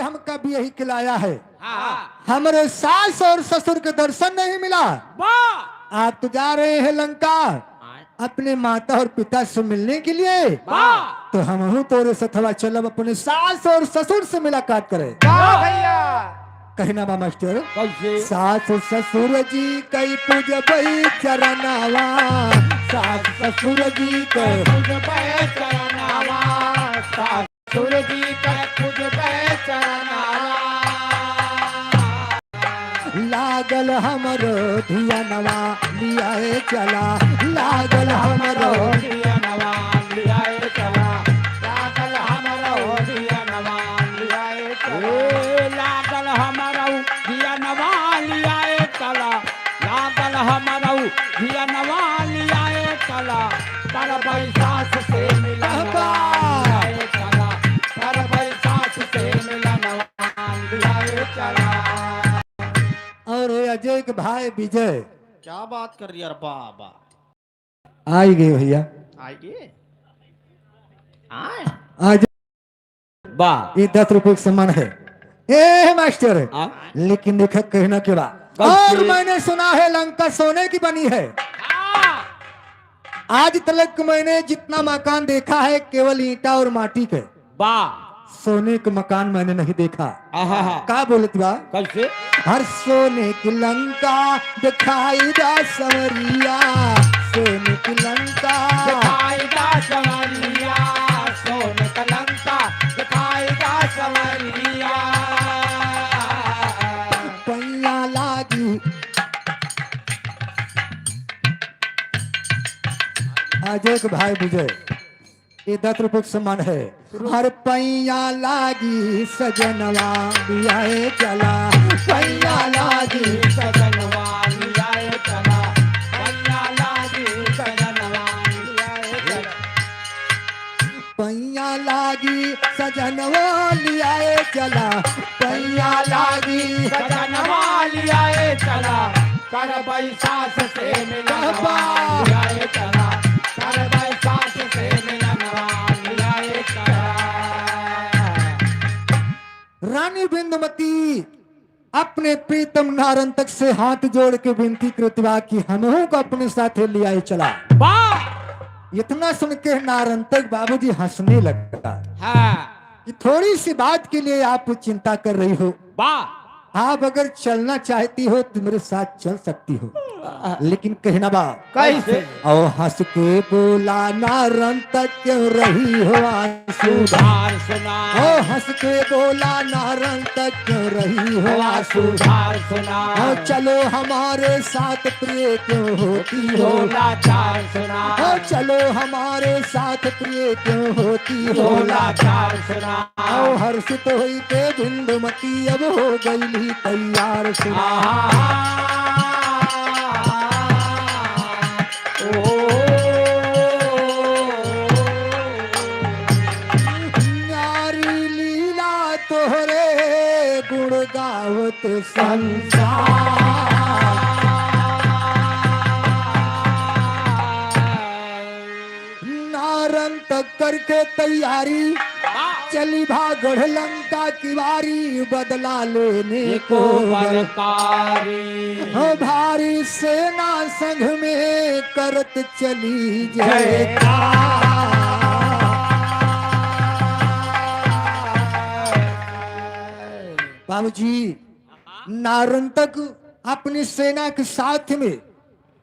राम का भी यही किलाया है। हाँ। हमरे सास और ससुर के दर्शन नहीं मिला। वाह। आप तो जा रहे हैं लंका आय। अपने माता और पिता से मिलने के लिए। वाह। तो हमहू तोरे सथवा चलब, अपने सास और ससुर से मुलाकात करे। वाह भैया। कहिना बा मास्टर। कैसे? सास ससुर जी कई पूजबई चरनावा, सास ससुर जी कई पूजबई चरनावा, सास ससुर जी कई पूजबई चरनावा। लागल हमरो धियनवा लियाए चला, लागल हमरो धियनवा लियाए चला, लागल हमरो धियनवा लियाए चला। ए, लागल हमरो धियनवा लियाए चला, लागल हमरो धियनवा लियाए चला, करबै सास से मिलनवा लियाए चला, करबै सास से मिलनवा लियाए चला। और ये अजय के भाई विजय। क्या बात कर रही यार बाबा। आई गए भैया। आई गए। आए। आज बा। ये दस रुपये का सम्मान है। ए मास्टर। हाँ? लेकिन देखा कहना के बा। कैसे? और मैंने सुना है लंका सोने की बनी है। हाँ। आज तलक मैंने जितना मकान देखा है केवल ईंटा और माटी के। बा। सोने का मकान मैंने नहीं देखा। आहा हा। का बोलत बा? कैसे? हर सोने की लंका दिखाई दा सवरिया, सोने की लंका दिखाई दा सवरिया, सोने की लंका दिखाई दा सवरिया। पैया लागी। अजय के भाई विजय। ये दस रुपये का सम्मान है। हर पैया लागी सजनवा लियाए चला, पैया लागी सजनवा लियाए चला, पैया लागी सजनवा लियाए चला। पैया लागी सजनवा लियाए चला, पैया लागी सजनवा लियाए चला, करबै सास से मिलनवा लियाए चला, करबै सास से मिलनवा लियाए चला। रानी बिंदुमती अपने प्रीतम नारंतक से हाथ जोड़ के विनती करत बा कि हमहू को अपने साथे लियाए चला। वाह! इतना सुन के नारंतक बाबूजी हंसने लगता हाँ। कि थोड़ी सी बात के लिए आप चिंता कर रही हो। वाह! आप अगर चलना चाहती हो तो मेरे साथ चल सकती हो, लेकिन कहना बा कैसे? ओ हंस के बोला नारंतक क्यों रही हो आंसू धार सुना। ओ हंस के बोला नारंतक क्यों रही हो आंसू धार सुना। ओ चलो हमारे साथ प्रिय क्यों होती हो लाचार सुना। ओ चलो हमारे साथ प्रिय क्यों होती हो लाचार सुना। ओ हर्षित होई के बिंदुमती अब हो गईली तैयार सुना। आहा। ओ। नारी लीला तोहरे गुण गावत संसार। नारंतक करके तैयारी, चली भा गढ़ लंका की वारी, बदला लेने को बलकारी। हो भारी सेना संग में करत चली जयकार। बाबूजी, नारंतक अपनी सेना के साथ में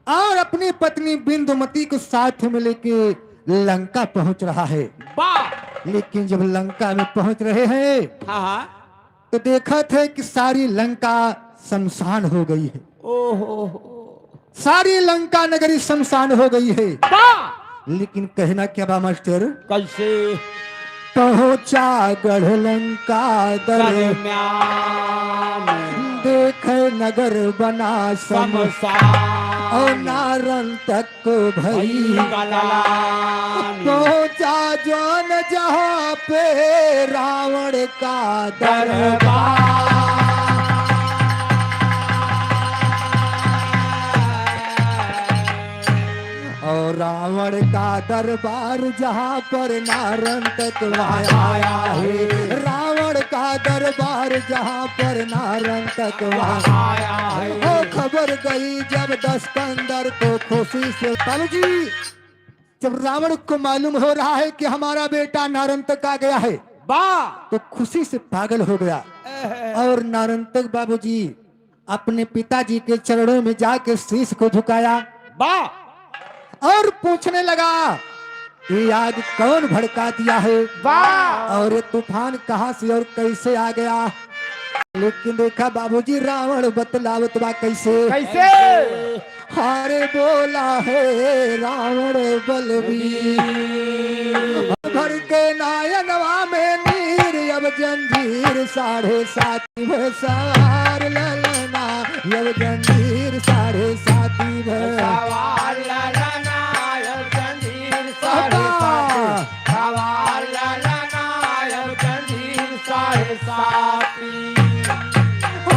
और अपनी पत्नी बिंदुमती को साथ में लेके लंका पहुंच रहा है। वाह! लेकिन जब लंका में पहुंच रहे हैं, हाँ, हाँ। तो देखत है कि सारी लंका शमशान हो गई है। ओहो हो। सारी लंका नगरी शमशान हो गई है। वाह! लेकिन कहना क्या बा मास्टर? कैसे? पहुंचा गढ़ लंका दर, दरम्यान। देखे नगर बना शमशान। शमशान। और नारंतक भई भई गलानी। पहुंचा जौन जहाँ पे रावण का दरबार। और रावण का दरबार जहाँ पर नारंतक वहाँ आया है। रावण का दरबार जहाँ पर नारंतक वहाँ आया है। ओ, खबर गई जब दस के अंदर तो खुशी से। बाबूजी, जब रावण को मालूम हो रहा है कि हमारा बेटा नारंतक आ गया है, बा। तो खुशी से पागल हो गया। एहे। और नारंतक बाबूजी अपने पिताजी के चरणों में जाके शीश को झुकाया। बा। और पूछने लगा, "ये आग कौन भड़का दिया है? बा। और ये तूफान कहाँ से और कैसे आ गया?" लेकिन देखा बाबूजी, रावण बतलावत बा कैसे। कैसे? अरे बोला है रावण बलबीर, भर के नयनवा में नीर, अब जंजीर साढ़े साती में सवार ललना, अब जंजीर साढ़े साती में सवार ललना, अब जंजीर साढ़े साती, सवार ललना, अब जंजीर साढ़े साती।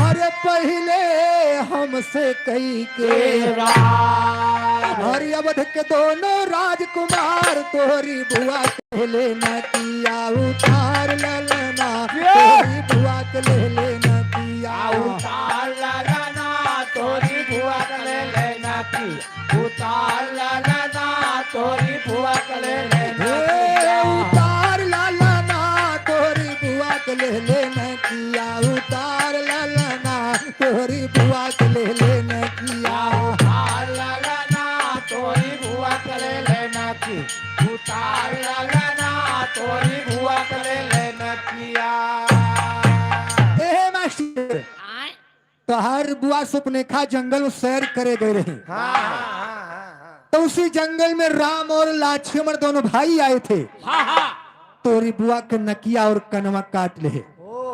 अरे पहिले हमसे कई के के राज। अरे अवध के दोनों राजकुमार तोहरी बुआ के लेना किया उतार ललना, ये। तोहरी बुआ के लेना किया उतार ललना, तोहरी बुआ के लेना की उतार ललना, तोहरी बुआ के लेना हे, किया। उतार ललना, तोहरी बुआ के लेना किया उतार ललना, तोहरी बुआ के लेना किया। उतार ललना, तोहरी बुआ के लेना की उतार ललना, तोहरी बुआ के लेना किया। ए मास्टर, आय। तोहार बुआ सुपनेखा जंगल में सैर करे गए रहे। हाँ, हाँ, हाँ, हाँ। तो उसी जंगल में राम और लक्ष्मण दोनों भाई आए थे। हाँ, हाँ। तोरी बुआ के नकिया और कनवा काट ले। ओ।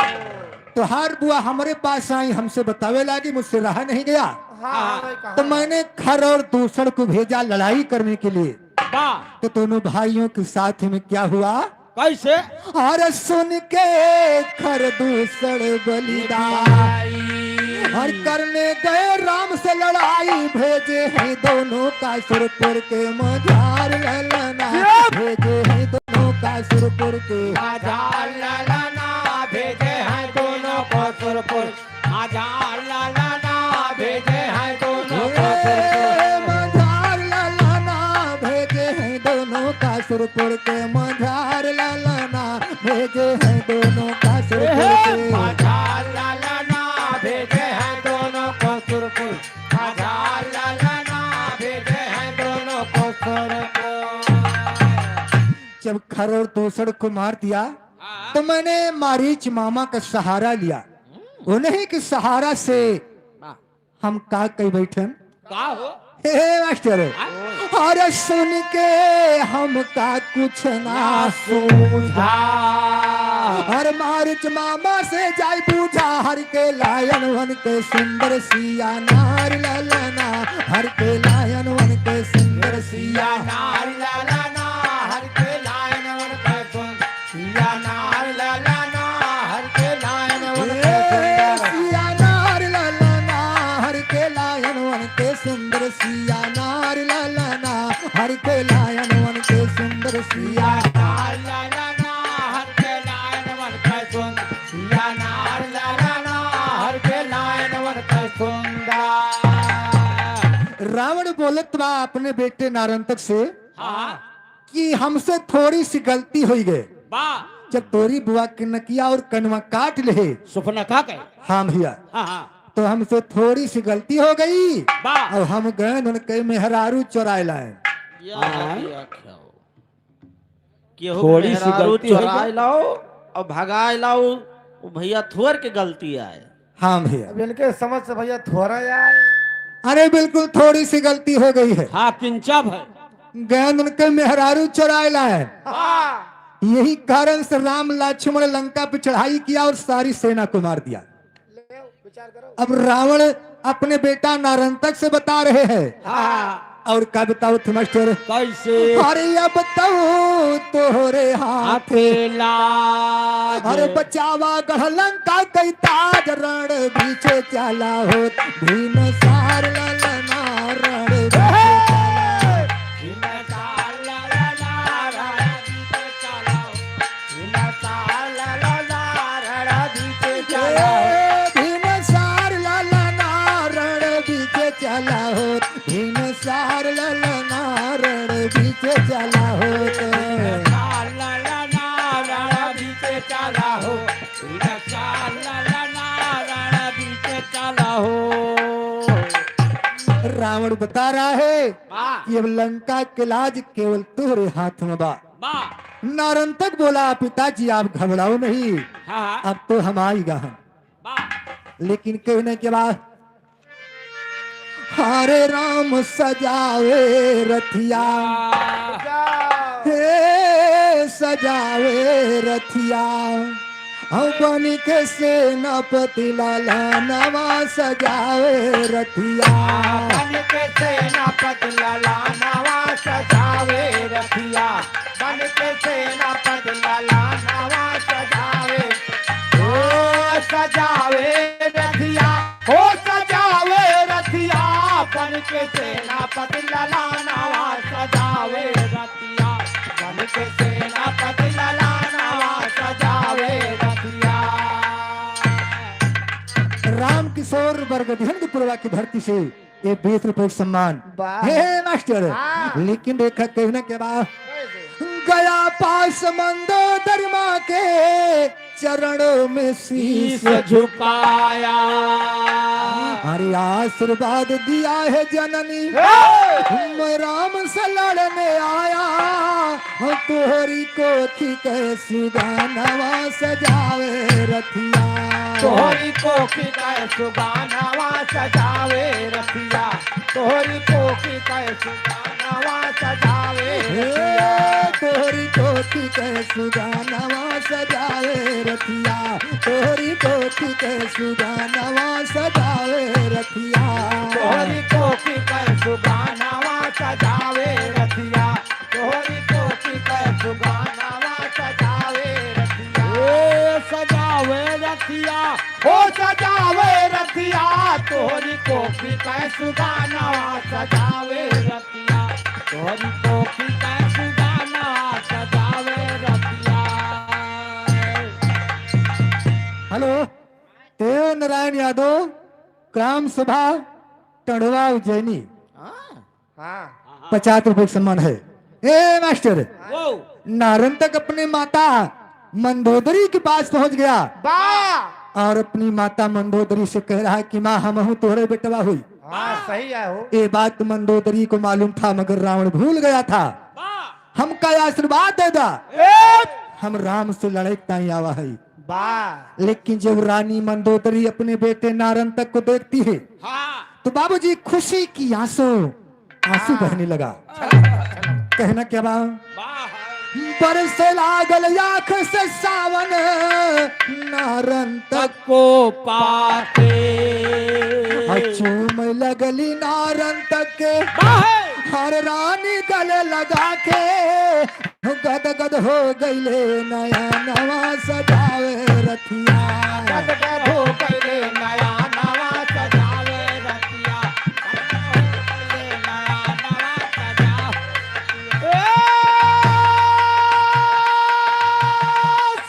तोहार बुआ हमरे पास आई, हमसे बतावे लागी, मुझसे रहा नहीं गया। हाँ, हाँ। तो मैंने खर और दूसर को भेजा लड़ाई करने के लिए। वाह। तो दोनों भाइयों के साथ में क्या हुआ? कैसे? अरे सुन के खर दूसर बलिदान, और करने गए राम से लड़ाई, भेजे हैं दोनों का सुरपुर के मझार ललना, ये! भेजे हैं दोनों का सुरपुर के मझार ललना, भेजे हैं दोनों को सुरपुर। मझार ललना भेजे हैं दोनों को सुरपुर। मझार ललना भेजे हैं दोनों का सुरपुर के, मझार ललना भेजे हैं दोनों का सुरपुर के। मझार ललना भेजे हैं दोनों को सुरपुर। मझार ललना भेजे हैं दोनों को सुरपुर। जब खर और दूसर को मार दिया, हाँ। तो मैंने मारीच मामा का सहारा लिया। उन्हीं के सहारा से वाह। हम का कही बैठन। का हो? हे, हे मास्टर, हाँ? अरे सुन के हमका कुछ ना ना सूझा। सूझा। अरे मारीच मामा से जाई बूझा, हर के लायन वन के सुंदर सिया नार ललना, हर के लायन वन के सुंदर सिया। सिया नार ललना, हर के लायन वन के सुंदर सिया नार ललना, हर के लायन वन के सुंदर। सिया नार ललना, हर के लायन वन के सुंदर। सिया नार ललना, हर के लायन वन के सुंदर। सिया नार ललना, हर के लायन वन के सुंदर। सिया नार ललना, हर के लायन वन के सुंदर। रावण बोलत बा अपने बेटे नारंतक से, हाँ। कि हमसे थोड़ी सी गलती होई गए। बा। जब तोरी बुआ के नकिया और कनवा काट ले। सुपनेखा के? हाँ भैया। हाँ, हाँ। तो हमसे थोड़ी सी गलती हो गई। बा। और हम गए उनके मेहरारू चुराए लाए। या हाँ। क्या क्या हो? केहू थोड़ी सी मेहरारू गलती हो चुराए गई। लाओ और भगाए लाओ, वो भैया थोर के गलती आए। हाँ भैया। अब इनके समझ से भैया थोरा आए। अरे बिल्कुल थोड़ी सी गलती हो गई है। हाँ, किंचा भर। गए उनके मेहरारू चुराए लाए। हाँ। यही कारण से राम लक्ष्मण लंका पे चढ़ाई किया और सारी सेना को मार दिया। ले, विचार करो। अब रावण अपने बेटा नारंतक से बता रहे हैं। हाँ। और का बताओ थे मास्टर? कैसे? अरे अब बताओ तोहरे हाथ हाथे लाज। अरे बचावा गढ़ लंका कई ताज, रण बीचे चाला होत भीम सार ललना, रण बीचे चाला। भीम सार ललना, रण बीचे चाला होत। भीम सार ललना, रण बीचे चला हो तो। रण बीचे चला हो, रण बीचे चला हो। रावण बता रहा है हाँ। कि अब लंका के लाज केवल तोहरे हाथ में बा। बा। नारंतक बोला, "पिताजी, आप घबराओ नहीं, हाँ, हाँ। अब तो हम आइगा हम।" बा। लेकिन कहने के बाद, "हरे राम सजावे रथिया, हाँ। हे सजावे रथिया।" हम बन के सेनापति लाला नवा सजावे रथिया। बन के सेनापति लाला नवा सजावे रथिया। बन के सेनापति लाला नवा सजावे। ओ सजावे रथिया, ओ सजावे रथिया। बन के सेनापति लाला नवा सजावे रथिया। बन के सेनापति लाला नवा सजावे रथिया। राम किशोर बरगदिहन के पुरवा की धरती से ये बीस रुपए का सम्मान। वाह। हे, हे, मास्टर। हाँ। लेकिन देखा कहना के बाद कैसे? गया पास मंदोदरी माँ के चरणों में शीश शीश झुकाया। अरे आशीर्वाद दिया है जननी, हे! मैं राम से लड़ने आया। तोहरी कोखी के सुगानवा सजावे रथिया। तोहरी कोखी के सुगानवा सजावे रथिया। तोहरी कोखी के सुगानवा सजावे हे, रथिया। तोहरी कोखी के सुगानवा सजावे रथिया। तोहरी कोखी के सुगानवा सजावे रथिया। तोहरी कोखी के सुगानवा सजावे रथिया। तोहरी कोखी के सुगानवा सजावे रथिया। ओ सजावे रथिया, ओ सजावे रथिया। तोहरी कोखी के सुगानवा सजावे रथिया। तोहरी कोखी के सुगानवा सजावे रथिया। हेलो, देव नारायण यादव, ग्राम सभा टंडवा उज्जैनी। हाँ। हाँ। पचास रुपए का सम्मान है। ए मास्टर, वो। नारंतक अपने माता मंदोदरी के पास पहुंच गया बा। और अपनी माता मंदोदरी से कह रहा है कि माँ, हमहू तोहरे बेटवा हुई। हाँ, सही है हो। ये बात मंदोदरी को मालूम था, मगर रावण भूल गया था। बा। हमका आशीर्वाद दे दा। ए! हम राम से लड़े ताई आवा है। बा। लेकिन जब रानी मंदोदरी अपने बेटे नारंतक को देखती है, हाँ। तो बाबूजी खुशी की आंसू, आंसू हाँ। बहने लगा। कहना क्या बा? बा। बरसे लागल आँख से सावन नारंतक को पाके। आ चूम लगली नारंतक के। बा। हर रानी गले लगा के गदगद हो गइले नयनवा सजावे रथिया। गदगद हो गइले नयनवा सजावे रथिया। गदगद हो गइले नयनवा सजावे। ए,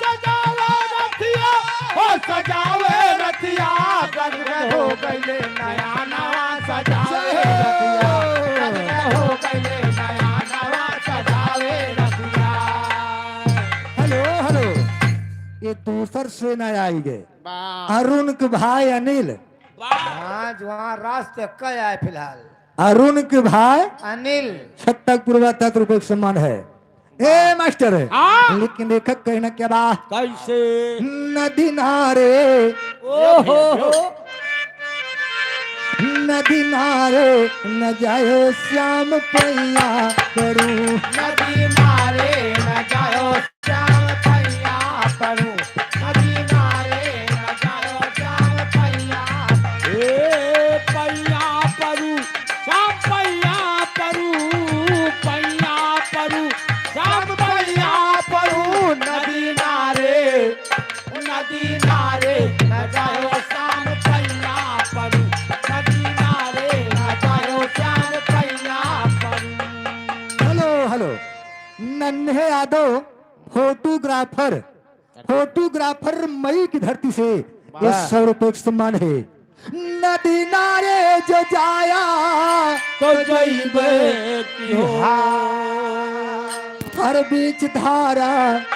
सजावे रथिया, ओ सजावे रथिया, गदगद हो गइले नयनवा सजावे रथिया। गदगद हो गइले नयनवा सजावे रथिया। Hello, hello. ये दूसर सेना आई गए। वाह। अरुण के भाई अनिल। वाह। हाँ, जो वहाँ रास्ते कह आए फिलहाल। अरुण के भाई अनिल। छत्तक पुरवा तत रुपये के सम्मान है। ए मास्टर, हाँ। लेकिन लेखक कहना क्या बा? कैसे? नदी नारे। ओहो। नदी नारे न जायो श्याम पैया पड़ू। नदी नारे न जायो श्याम पैया पड़ू। नदी नारे न जायो श्याम पैया पड़ू। ए पैया पड़ू, श्याम पैया पड़ू, पैया पड़ू, श्याम पैया पड़ू, नदी नारे। नदी नारे न जायो श्याम पैया पड़ू, नदी नारे न जायो श्याम पैया पड़ू। हेलो, हेलो, नन्हे यादव, फोटोग्राफर, फोटोग्राफर मई की धरती से ये वाह। सौ रुपये का सम्मान है। नदी नारे जो जाया तो जइबे की हो। हर बीच धारा,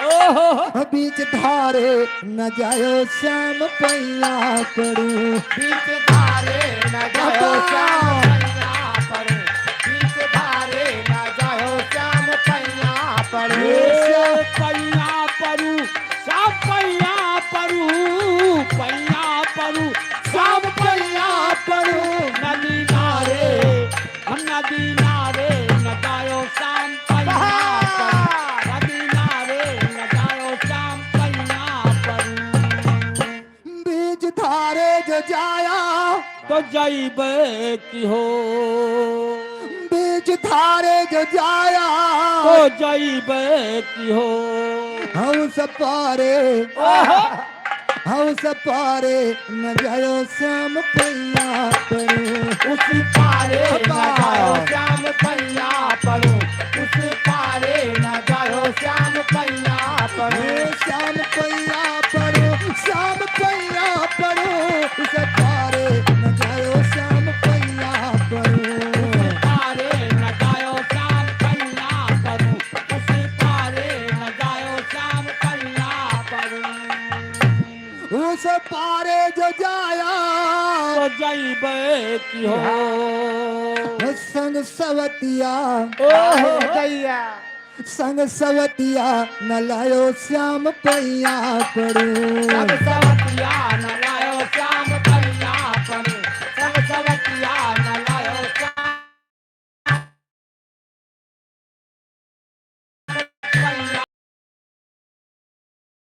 ओहो। बीच धारे न जायो श्याम पैया पड़ू। बीच धारे न जायो श्याम पैया पड़ू। बीच धारे न जायो श्याम पैया पड़ू। ए, पैया पड़ू, श्याम पैया पड़ू, पैया पड़ू, श्याम पैया पड़ू। नदी नारे, नदी नारे न जायो श्याम पैया पड़ू। नदी नारे न जायो श्याम पैया पड़ू। बीच धारे जो जाया तो जइबे की हो। बीच धारे जो जाया तो जइबे की हो। हम सब पारे, ओहो। हम सब पारे न जायो श्याम पैया पड़ू। उस पारे न जायो श्याम पैया पड़ू। उस पारे न जायो श्याम पैया पड़ू। श्याम पैया पड़ू, श्याम पैया पड़ू, उस पारे न जायो श्याम पैया पड़ू। उस पारे न जायो श्याम पैया पड़ू, उस पारे न जायो श्याम पैया पड़ू। उस पारे जो जाया तो जइबे की हो। संग सवतिया, ओहो। जइया। संग सवतिया न लायो श्याम पैया पड़ू। संग सवतिया न लायो श्याम पैया पड़ू। संग सवतिया न लायो श्याम पैया।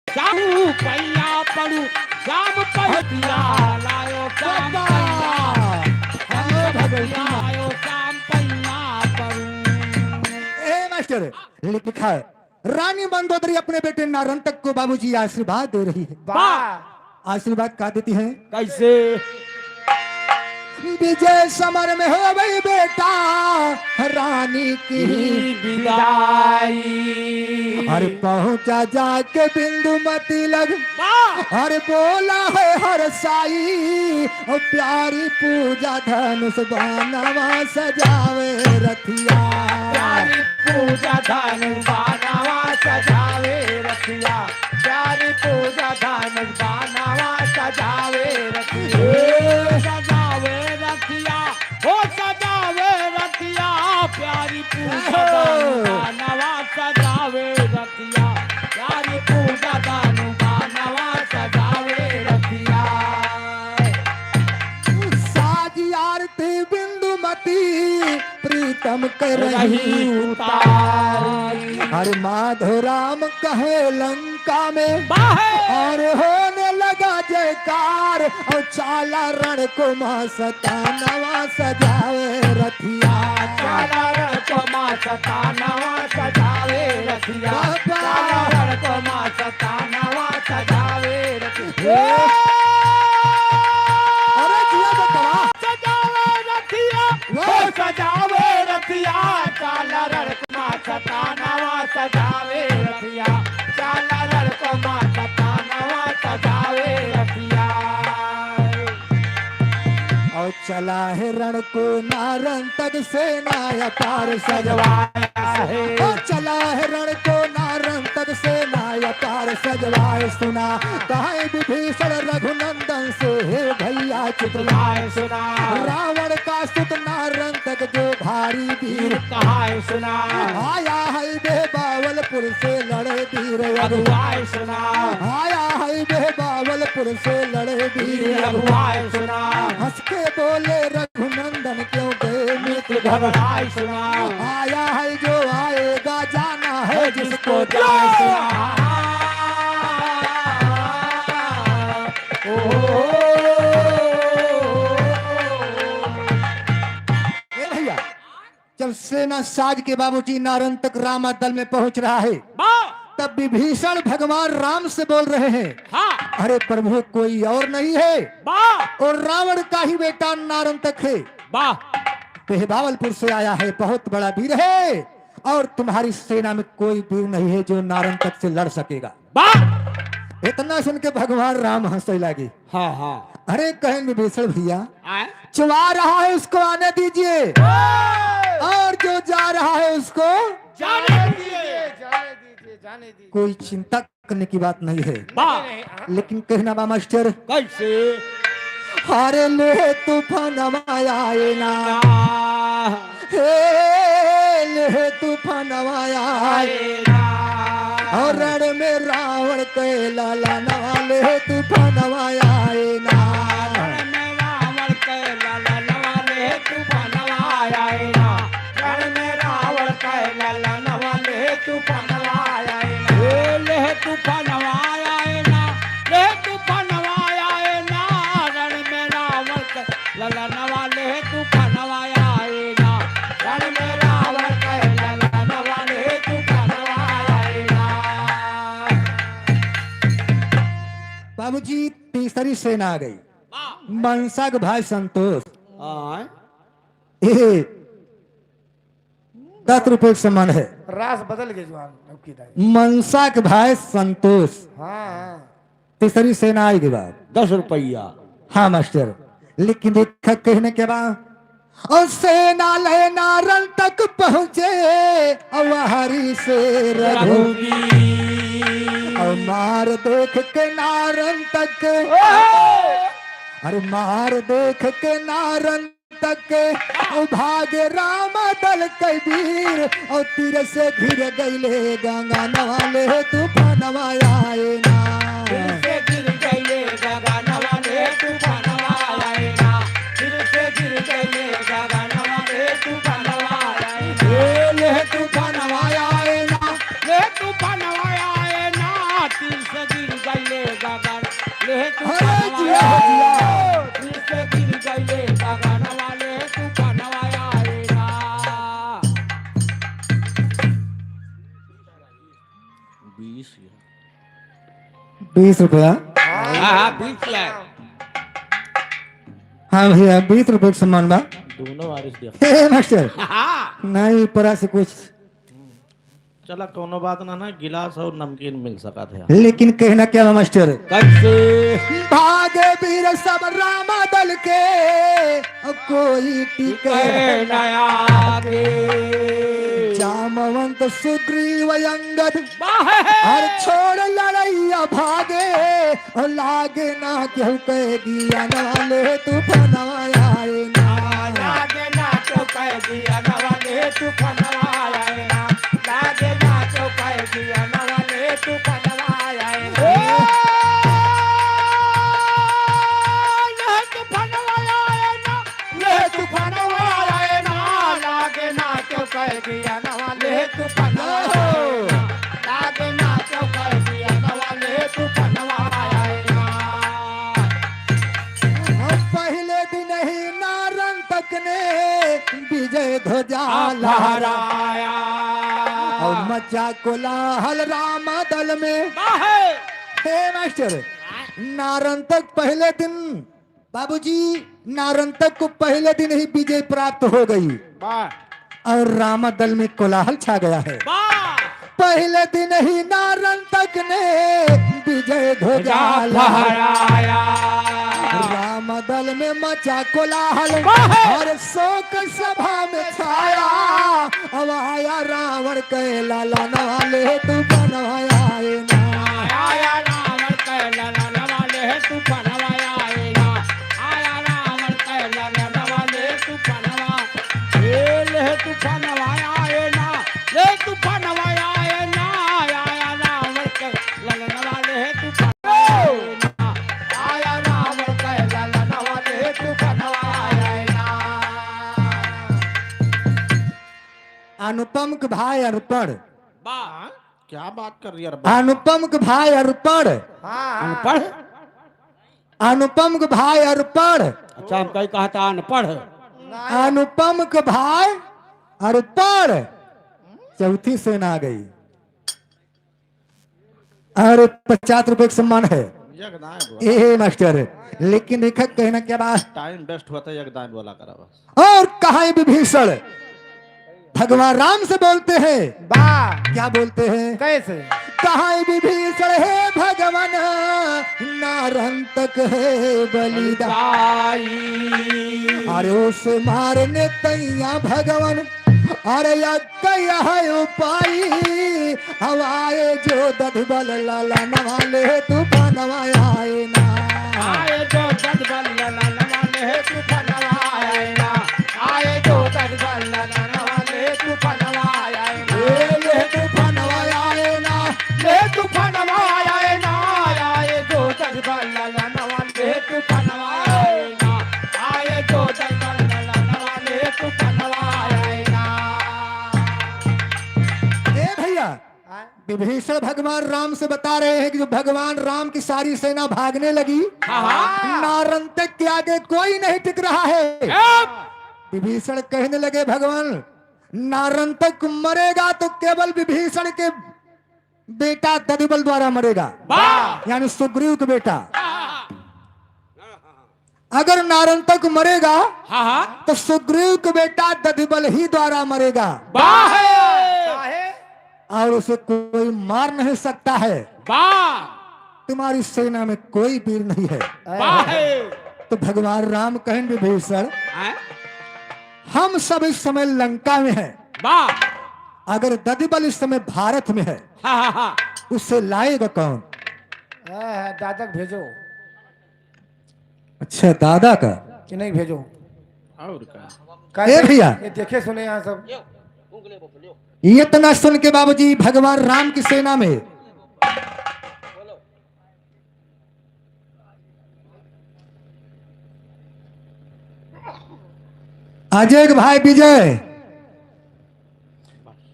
श्याम पैया पड़ू, श्याम पैया लायो, श्याम पैया। लायो, श्याम पैया पड़ू। ए मास्टर, लिखा है, रानी मंदोदरी अपने बेटे नारंतक को बाबूजी आशीर्वाद दे रही है। वाह। आशीर्वाद का देती है? कैसे? विजय समर में होवै बेटा रानी की विदाई। अरे पहुँचा जाके बिंदुमती लग, वाह। अरे बोला है हरसाई, और प्यारी पूजा धनुष बानवा सजावे रथिया। प्यारी पूजा धनुष बानवा सजावे रथिया। प्यारी पूजा धनुष बानवा सजावे रथिया। सजावे रथिया, ओ सजावे रथिया। प्यारी पूजा धनुष बानवा सजावे रथिया। प्यारी पूजा धनुष बानवा सजावे रथिया। साज आरती बिंदुमती प्रीतम के रही उतारी। हर माधो राम कहे लंका में, बाहे। और होने लगा जयकार, और चाला रण को माँ सतानवा सजावे रथिया। चाला रण को माँ सतानवा सजावे रथिया। बाबा। चाला रण को माँ सतानवा सजावे रथिया। अरे जिया बतवा। सजावे रथिया, वाह। ओ सजावे रथिया, चाला रणकुमा सतानवा सजावे रथिया, चाला रणकुमा सतानवा सजावे रथिया। और चला है रणको नारंतक सेना अपार सजवाया है। और चला है रणको नारंतक सेना अपार सजवाए सुना, कहे विभीषण रघुनंदन से, हे भैया चितलाए सुना। रावण का सुत नारंतक जो भारी वीर कहाए सुना। आया है बेबावलपुर से लड़े वीर अगुआए सुना। आया है बेबावलपुर से लड़े वीर अगुआए सुना। हंस के बोले रघुनंदन क्यों गए मित्र घबराए सुना। आया है जो आएगा, जाना है जिसको जाए सुना। ओ, ए भैया, जब सेना साज के बाबूजी नारंतक रामा दल में पहुंच रहा है, वाह! तब विभीषण भगवान राम से बोल रहे हैं, हाँ। अरे प्रभु, कोई और नहीं है, वाह! और रावण का ही बेटा नारंतक है, वाह! बेहबावलपुर से आया है, बहुत बड़ा वीर है, और तुम्हारी सेना में कोई वीर नहीं है जो नारंतक से लड़ सकेगा। वाह! इतना सुन के भगवान राम हंसे लागे। हाँ, हाँ। अरे कहेन विभीषण भैया, आए? जो आ रहा है उसको आने दीजिए, और जो जा रहा है उसको जाने दीजिए, जाने दीजिए, जाने दीजिए। कोई चिंता करने की बात नहीं है। वाह। लेकिन कहना बा मास्टर, कैसे? अरे ले तूफानवा आए ना। हे, ले तूफानवा आए ना। और रण में रावण के ललनवा ले तूफानवा आए ना। रण में रावण के ललनवा ले तूफानवा आए ना। रण में रावण के ललनवा ले तूफानवा आए ना। ए, ले तूफानवा आए ना, ले तूफानवा आए ना। रण में रावण के ललनवा ले तूफानवा आए ना। रण में रावण के ललनवा ले तूफानवा आए ना। बाबूजी, तीसरी सेना आ गई। वाह। मनसा के भाई संतोष। हाँ। ए, दस रुपये के सामान है। रास बदल गए जवान, अब की दाई। मनसा के भाई संतोष। हाँ, हाँ। तीसरी सेना आई के बाद। दस रुपया। हाँ मास्टर, लेकिन देखा कहने के बाद, और सेना ले नारन तक पहुँचे, और हरि से रघुवीर। और मार देख के नारन तक, अरे मार देख के नारन तक, और भागे राम दल के वीर, और तीर से घिर गईले गंगनवा ले तूफानवा आए ना। तीर से घिर गईले गंगनवा ले तूफानवा आए ना। तीर से घिर गईले गंगनवा ले तूफानवा आए ना। ए, ले तूफानवा आए ना, ले तूफानवा आए ना। तीर से घिर गईले गंगन, ले अरे तूफानवा जिया, आए जिया। ना। तीर से घिर गईले गंगनवा ले तूफानवा आए ना। बीस या। बीस रुपया। हाँ, हाँ, बीस या। हाँ भैया, बीस रुपये के सामान बा। दोनों बारिश दिया। हे मास्टर, हाँ। नहीं, ऊपरा से कुछ। चला, कौनो बात ना, ना, गिलास और नमकीन मिल सकत है। लेकिन कहना क्या बा मास्टर? कैसे? भागे वीर सब राम दल के, कोई टिके टिके न आगे। जामवंत सुग्रीव अंगद, वाह! हर छोड़ लड़ैया भागे, और लागे ना केहू के ज्ञानवा ले तूफानवा आए ना। लागे ना केहू के ज्ञानवा ले तूफानवा आए ना। लागे ना केहू के ज्ञानवा ले तूफानवा आए ना। ओ, ले तूफानवा आए ना। ले तूफानवा आए ना, लागे ना केहू के ज्ञानवा, ले तूफानवा आए ना, लागे ना केहू के ज्ञानवा, ले तूफानवा आए ना। हम पहिले दिन ही नारन तक ने विजय ध्वजा आ लहराया। फहराया। और मचा कोलाहल राम दल में। वाह! हे मास्टर, नारन तक पहिले दिन बाबूजी, नारन तक को पहिले दिन ही विजय प्राप्त हो गई। वाह। और राम दल में कोलाहल छा गया है। वाह। पहिले दिन ही नारन तक ने विजय ध्वजा ध्वजा लहराया। फहराया। राम दल में मचा कोलाहल, वाह। और शोक सभा में छाया। अब आया रावण के ललनवा ले तूफानवा आए ना। आया रावण के ललनवा ले तूफानवा आए ना। आया रावण के ललनवा ले तूफानवा। ए ले तूफानवा आए ना। ले तूफानवा आए ना। आया रावण के ललनवा ले तूफानवा आए ना। आया रावण के ललनवा ले तूफानवा आए ना। अनुपम के भाई अर्पण। बा, क्या बात कर रही है यार? अनुपम के भाई अर्पण। हाँ, हाँ। अनपढ़? अनुपम के भाई अर्पण। अच्छा, हम कहीं कहा था अनपढ़। नहीं। अनुपम के भाई अर्पण। चौथी सेना आ गई। अरे, पचास रुपये का सम्मान है। एक दाएं बोला। ए, मास्टर, लेकिन देखा कहना क्या बात? Time waste होता है, एक दाएं बोला करा बस। और कहा विभीषण भगवान राम से बोलते हैं। वाह। क्या बोलते हैं? कैसे? कहाँ विभीषण हे भगवन, नारंतक हे बलिदाई। अरे उसे मारने तैया भगवन, अरे यज्ञ यह उपाई। अब आए जो दधिबल ललनवा, ले तूफानवा आए ना। आए जो दधिबल ललनवा, ले तूफानवा आए ना। आए जो दधिबल ललनवा, ले तूफानवा आए ना। ए, ले तूफानवा आए ना। ले तूफानवा आए ना। आए जो दधिबल ललनवा, ले तूफानवा आए ना। आए जो दधिबल ललनवा, ले तूफानवा आए ना। ए भैया, हाँ? विभीषण भगवान राम से बता रहे हैं कि जो भगवान राम की सारी सेना भागने लगी, हाँ, हाँ। नारंतक के आगे कोई नहीं टिक रहा है। अब विभीषण कहने लगे, भगवान, नारंतक मरेगा तो केवल विभीषण के बेटा दधिबल द्वारा मरेगा, वाह। यानी सुग्रीव के बेटा। हाँ। अगर नारंतक मरेगा, हाँ, हाँ। तो सुग्रीव के बेटा दधिबल ही द्वारा मरेगा। वाह। काहे? और उसे कोई मार नहीं सकता है। वाह। तुम्हारी सेना में कोई वीर नहीं है। वाह। तो भगवान राम कहन, विभीषण, हाँ? हम सब इस समय लंका में हैं। वाह। अगर दधिबल इस समय भारत में है, हाँ, हाँ, हाँ। उसे लाएगा कौन? हाँ, हाँ, दादा के भेजो। अच्छा, दादा का? कि नहीं भेजो? और का? का ए भैया। ये देखे सुने यहाँ सब। ये इतना सुन के बाबूजी भगवान राम की सेना में अजय के भाई विजय,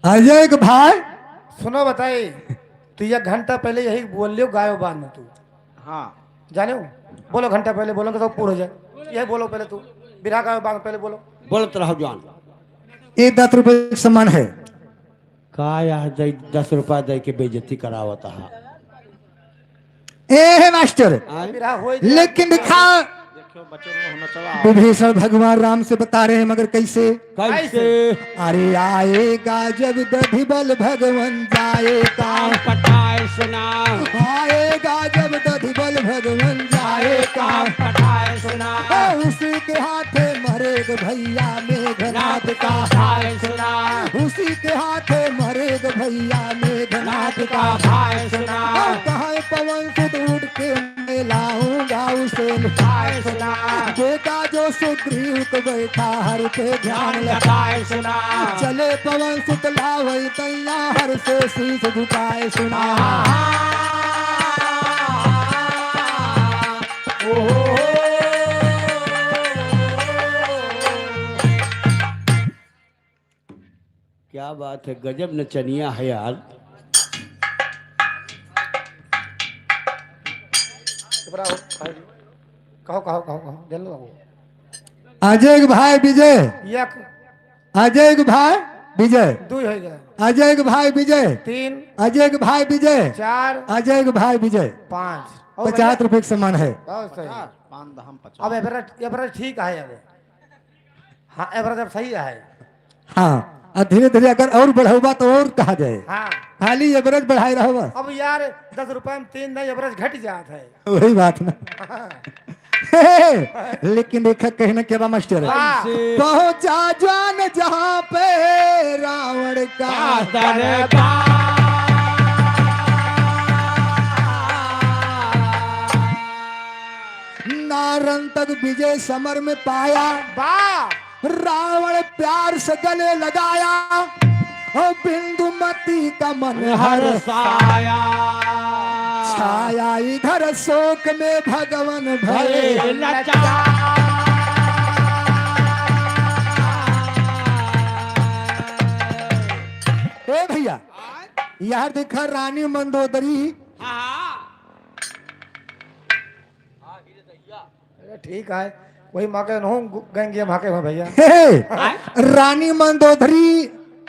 अजय के भाई। सुनो बताई, तू एक घंटा पहले यही बोल लियो, गायो बांध तू। हाँ। जाने हो? बोलो, घंटा पहले बोलो, तो पूरा हो जाए। यही बोलो पहले तू, बिरहा गायो बांध पहले बोलो। बोलत रहो जान। ये दस रुपये के सामान है। का यहाँ दे, दस रुपया दे के बेइज्जती करावत हा? ए हे मास्टर, आय? बिरहा होई जाए। लेकिन दिखा, देखियो बच्चे मुंह नचवा। विभीषण भगवान राम से बता रहे हैं, मगर कैसे? कैसे? अरे आएगा जब दधिबल भगवन जाए काम। काम पटाए सुना। आएगा जब दधिबल भगवन जाए काम। काम पटाए सुना। ओ, उसी के हाथे मरेग भैया मेघनाथ का। पटाए सुना। उसी के हाथे मरेग भैया मेघनाथ का। भाई सुना। ओ, कहाँ पवन सुत उठ के मैं लाऊंगा उसे। भाई सुना। बेटा जो सुग्रीव को बैठा हर पे ध्यान लगाए सुना। चले पवन सुत लावै तैया हर से शीश झुकाए सुना। क्या बात है, गजब नचनिया है यार। कहो, कहो, कहो, कहो, जल्दी कहो। अजय के भाई विजय। एक। अजय के भाई विजय। दुई हो गया। अजय के भाई विजय। तीन। अजय के भाई विजय। चार। अजय के भाई विजय। पाँच। और पचास रुपये के समान है। बहुत सही। पचास, पाँच दहम पचास। अब average, average ठीक है अब। हाँ, average अब सही है। हाँ, अब धीरे धीरे अगर और बढ़ावा तो और कहा जाए। हाँ। खाली average बढ़ाए रहो बस। अब यार, दस रुपया में तीन नहीं, average घट जात है। वही बात ना। हाँ। लेकिन देखा कहना क्या बा मास्टर? हाँ। पहुंचा ज्वान जहां पे रावण का दरबार। नारंतक विजय समर में पाया। वाह। रावण प्यार से गले लगाया और बिंदुमती का मन हर्षाया। छाया इधर शोक में भगवन भये लज्जा। ए भैया, यार देखा रानी मंदोदरी। हाँ। अरे ठीक है, वही माँ के नहूँ गु-, गैंग गेम हाके में भैया। हे, हे, आय? रानी मंदोदरी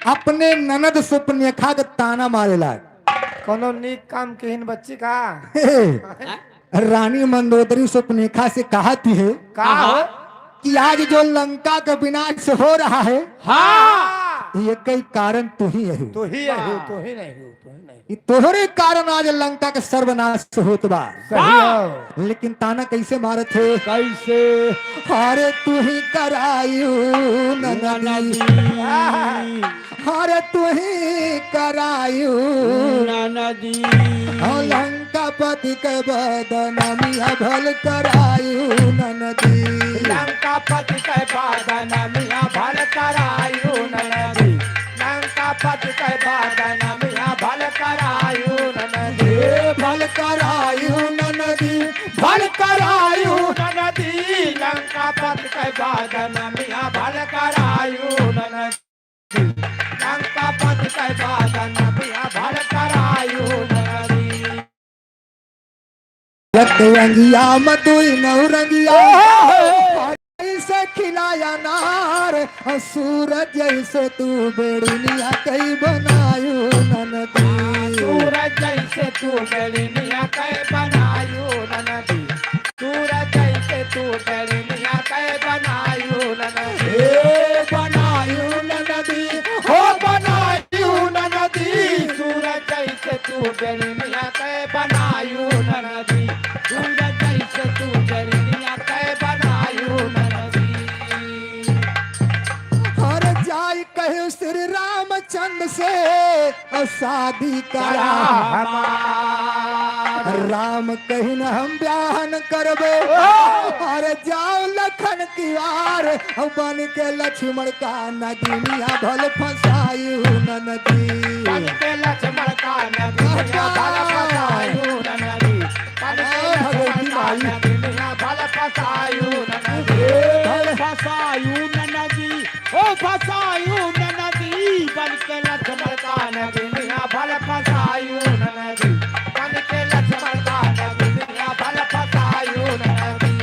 अपने ननद सुपनेखा के ताना मारे लाग। कोनो नीक काम किहिन बच्ची का? हे, हे, आय? रानी मंदोदरी सुपनेखा से कहती है का हो? कि आज जो लंका का विनाश हो रहा है, हाँ। ये कई कारण तू ही अहू। तू ही अहू, हाँ। तू ही नहीं हो, तू ही नहीं। ये तोहरे कारण आज लंका के सर्वनाश होत बा। सही हो। लेकिन ताना कैसे मारत है? कैसे? अरे तू ही करायु ननदी। ननदी। अरे तू ही करायु ननदी। लंकापति के बदनमिया भल करायु ननदी। लंकापति के बदनमिया भल करायु ननदी। लंकापति के बदनमिया भल करायु ननदी। ए भल करायु ननदी, भल करायु ननदी। लंकापति के बदनमिया भल करायु ननदी। लंकापति के बदनमिया भल करायु ननदी। रक्त अंगिया में दुई नौ रंगिया, ओहो! जैसे खिलाया नार, और सूरज जैसे तू बेड़निया कई बनायु ननदी। सूरज जैसे तू बेड़निया कई बनायु ननदी। सूरज जैसे तू बेड़निया कई बनायु ननदी। ए बनायु ननदी, हो बनायु ननदी। सूरज जैसे तू बेड़निया कई बनायु ननदी। सूरज जैसे तू बेड़निया कई बनायु ननदी। हर जाई कहे श्री रामचंद्र से, और शादी करा करा हमार। राम कहिन हम ब्याह न करबे। ओ! अरे जाओ लखन की वार, और बन के लक्ष्मण का नगिनिया भल फंसायु ननदी। बन के लक्ष्मण का नगिनिया भल फंसायु ननदी। बन के ओ भगवती लक्ष्मण का माई। नगिनिया भल फंसायु ननदी। ए भल फंसायु ननदी। ओ फसायु ननदी, बन के लक्ष्मण का नगिनिया भल फसायु ननदी, बन के लक्ष्मण का नगिनिया भल फसायु ननदी।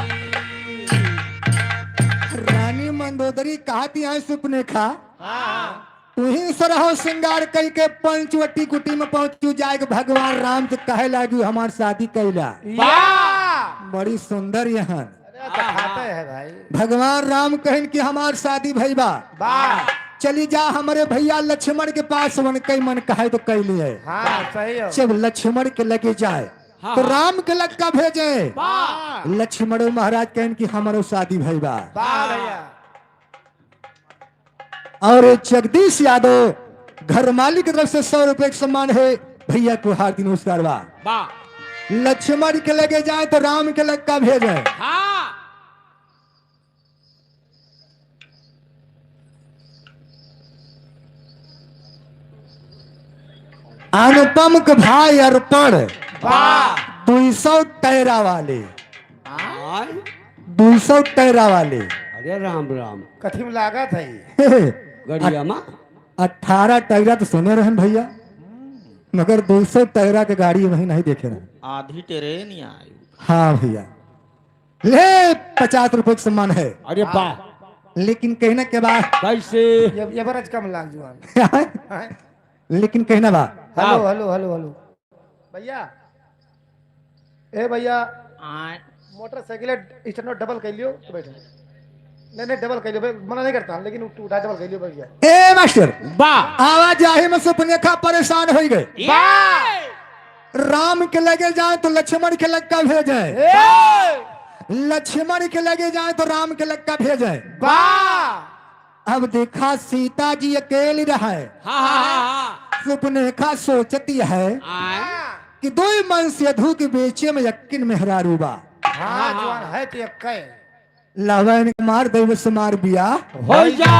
रानी मंदोदरी कहती है सुपनेखा, हाँ। तुही सरहो श्रृंगार कई के पंचवटी कुटी में पहुंचू जाए के भगवान राम से कहे लागू हमार शादी कैला। वाह! बड़ी सुंदर यहन। अरे, तो खाते हैं भाई। भगवान राम कहिन कि हमार शादी भई बा। बा। चली जा हमरे भैया लक्ष्मण के पास, वन कई मन कहे तो कई लिए। हाँ, सही हो। जब लक्ष्मण के लगे जाए, हाँ, तो हाँ। राम के लक्का भेजे। बा। लक्ष्मण महाराज कहिन कि हमरो शादी भई बा। बा भैया। और जगदीश यादव घर मालिक की तरफ से सौ रुपए का सम्मान है, भैया को हार्दिक नमस्कार बा। बा। लक्ष्मण के लगे जाए तो राम के लक्का भेजे। हाँ। अनुपम के भाई अर्पण। बा। दुई सौ टैरा वाले। आय? दुई सौ टैरा वाले। अरे राम राम। कथी में लागत है? गड़िया मा? अठारह टैरा तो सुने रहन भैया, मगर दुई सौ टैरा के गाड़ी वहीं नहीं देखे रहन। आधी ट्रेन ही आई। हाँ भैया, ले पचास रुपए का सम्मान है। अरे वाह। लेकिन कहना के बाद कैसे? ये, ये बरज कम लाग जुआन। हाँ? लेकिन कहना बा। हेलो, हाँ। Hello, hello, hello. भैया, ए भैया, आय। मोटरसाइकिल स्टैंड डबल कर लियो, तो बैठो। नहीं, नहीं, डबल कर लियो, भाई, मना नहीं करता, लेकिन उठ-, उठा डबल कर लियो भैया। ए मास्टर, बा। आवाजाही में सुपनेखा परेशान हो गए। बा। राम के लगे जाए तो लक्ष्मण के लक्का भेजे। ए। लक्ष्मण के लगे जाए तो राम के लक्का भेजे। बा। अब देखा सीता जी अकेली रहे। हाँ, हाँ, हाँ, हाँ। सुपनेखा सोचती है आय। कि दुई मन से अधू के बेचे में यक्किन मेहरारू बा। हाँ, हाँ, हाँ। जवान है तो यक्के। लवन के मार देव से मार बिया। हो जा।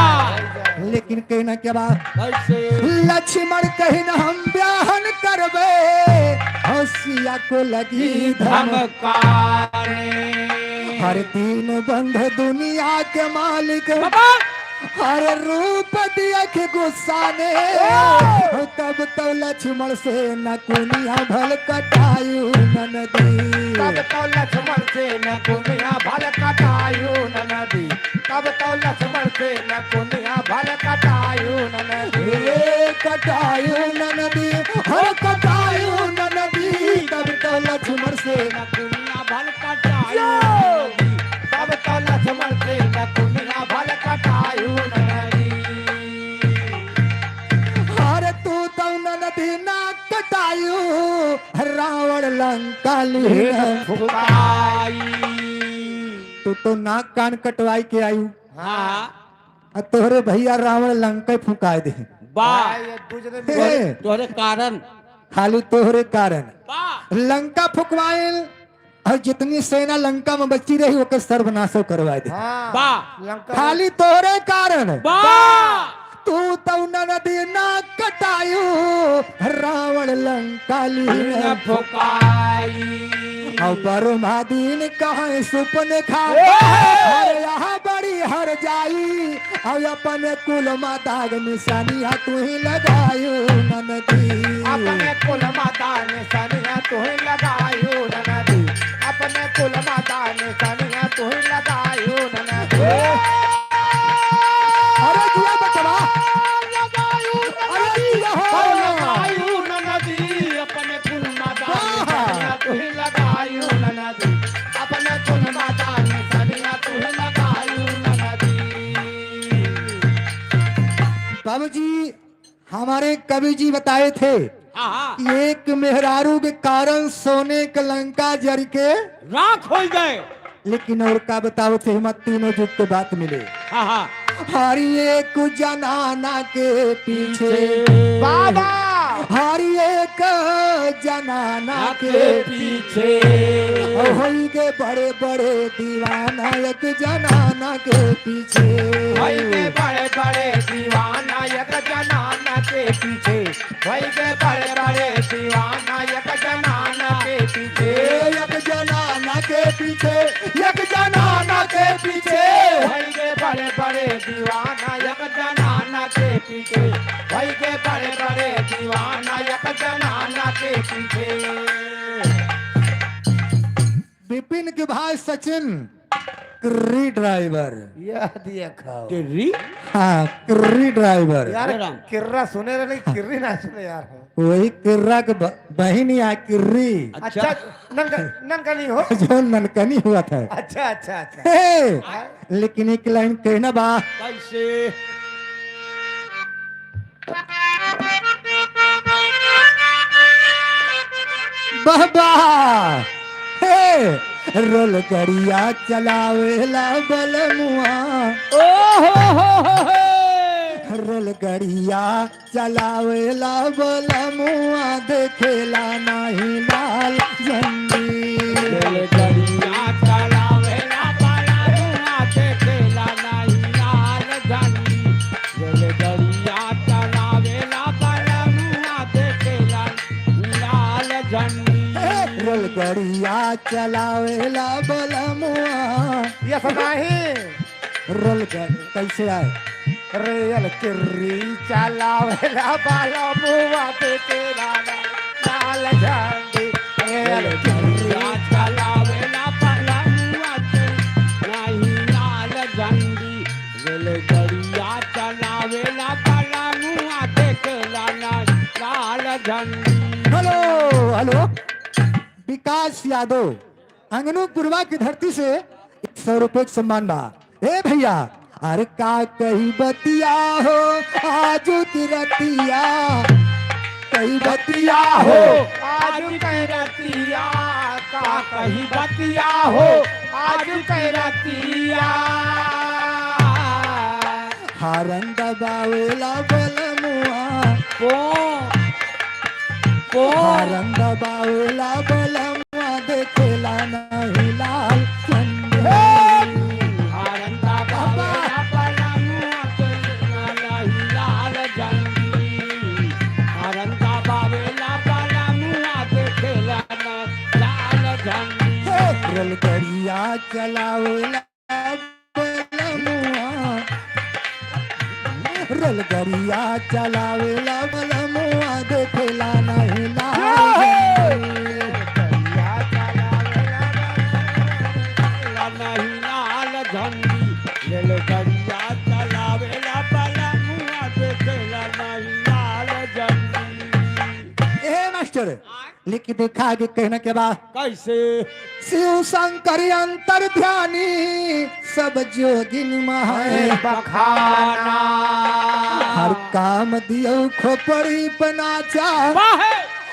लेकिन कहना क्या बात? कैसे? लक्ष्मण कहिन हम ब्याह न करबे, हंसिया को लगी धमकाने। धमकाने। हर दीन बंध दुनिया के मालिक। बाबा। हर रूप दियख गुस्सा ने, ओ! तब तो लक्ष्मण से नकुनिया भल कटायु ननदी। तब तो लक्ष्मण से नकुनिया भल कटायु ननदी। तब तो लक्ष्मण से नकुनिया भल कटायु ननदी। ए कटायु ननदी, हर कटायु ननदी। तब तो लक्ष्मण से नकुनिया भल कटायु यो! ननदी। तब तो लक्ष्मण से नकुनिया भल कटायु ननदी। रावण लंका लीन फुकाई। तू तो नाक कान कटवाई के आयु, हाँ। आ तोहरे भैया रावण लंका फुकाए दे। वाह। भाई, ये दूसरे में हे। तोहरे, तोहरे कारण। खाली तोहरे कारण। वाह। लंका फुकवाइल, और जितनी सेना लंका में बची रही, ओकर सर्वनाशो करवाए दे। हाँ, वाह। लंका खाली तोहरे कारण। वाह। तू तो ननदी ना कटायु, रावण लंका लीन न फुकाई। और ब्रह्मा दीन कहे सुपन खा, ए! हर यहाँ बड़ी हर जाई। अब अपन कुल माता के निशानिया तू ही लगायु ननदी। अपने कुल माता निशानिया तू ही लगायु ननदी। अपने कुल माता निशानिया तू ही लगायु ननदी। अरे जिया बचवा। लगायु अरे ननदी। जिया हो। लगायु ननदी। अपने कुल माता वाह। निशानिया तू ही लगायु ननदी। अपने कुल माता निशानिया तू ही लगायु ननदी। बाबूजी, हमारे कवि जी बताए थे हाँ, हाँ। कि एक मेहरारू के कारण सोने के लंका जर के राख हो गए। लेकिन और का बताओ थे, हम तीनों जुग के बात मिले। हाँ, हाँ। हर एक जनाना के पीछे। बाबा। हर एक जनाना के पीछे। होई गए बड़े बड़े दीवाना एक जनाना के पीछे। होई गए बड़े बड़े दीवाना एक जनाना के पीछे। होई गए बड़े बड़े दीवाना एक जनाना के पीछे। एक जनाना के पीछे, एक जनाना के पीछे। होई गए बड़े बड़े दीवाना एक जनाना के पीछे। होई गए बड़े बड़े दीवाना एक जनाना के पीछे। विपिन के भाई सचिन, किर्री ड्राइवर। यह दिया खाओ। किर्री? हाँ, किर्री ड्राइवर। यार, अरे राम। किर्रा सुने रहे, लेकिन किर्री ना सुने यार। वही किर्रा के ब-, बहिन या किर्री। अच्छा। अच्छा, ननक-, ननकनी हो। जो ननकनी हुआ था। अच्छा, अच्छा, अच्छा। हे, हाँ। लेकिन एक लाइन कहना बा। कैसे? बाबा, हे, रेलगड़िया चलावेला बलमुआ। ओ हो हो हो हे। रेलगड़िया चलावेला बलमुआ, देखेला नाही लाल झंडी। रेलगड़िया चलावेला बलमुआ, देखेला नाही लाल झंडी। रेलगड़िया चलावेला बलमुआ, देखेला लाल झंडी। रेलगड़िया चलावेला बलमुआ। यस नाही। रेलगड़-, कैसे आए? रेल किर्री चलावेला बलमुआ, देखेला लाल झंडी। रेल किर्री चलावेला बलमुआ, देखेला नाही लाल झंडी। रेलगड़िया चलावेला बलमुआ, देखेला नाही लाल झंडी। हेलो, हेलो, विकास यादव। अंगनू पुरवा की धरती से एक सौ रुपये का सम्मान बा। ए भैया, अरे का कही बतिया हो, आजु की रतिया, कही बतिया हो, आजु की रतिया, का कही बतिया हो, आजु की रतिया। हारन दबावेला बलमुआ। पो, पो। हारन दबावेला बलमुआ, देखेला नाही लाल झंडी। हारन दबावेला बलमुआ, देखेला नाही लाल झंडी। हारन दबावेला बलमुआ, देखेला नाही लाल झंडी। रेलगड़िया चलावेला बलमुआ, रेलगड़िया चलावेला बलमुआ, देखेला नाही लाल झंडी। रेलगड़िया चलावेला बलमुआ, देखेला नाही लाल झंडी। रेलगड़िया चलावेला बलमुआ, देखेला नाही लाल झंडी। ए मास्टर, लेकिन देखा आगे कहना के बा। कैसे? शिव शंकर अंतर ध्यानी, सब जोगिन माहे बखाना। हर काम दियो खोपड़ी पे नाचा। वाह!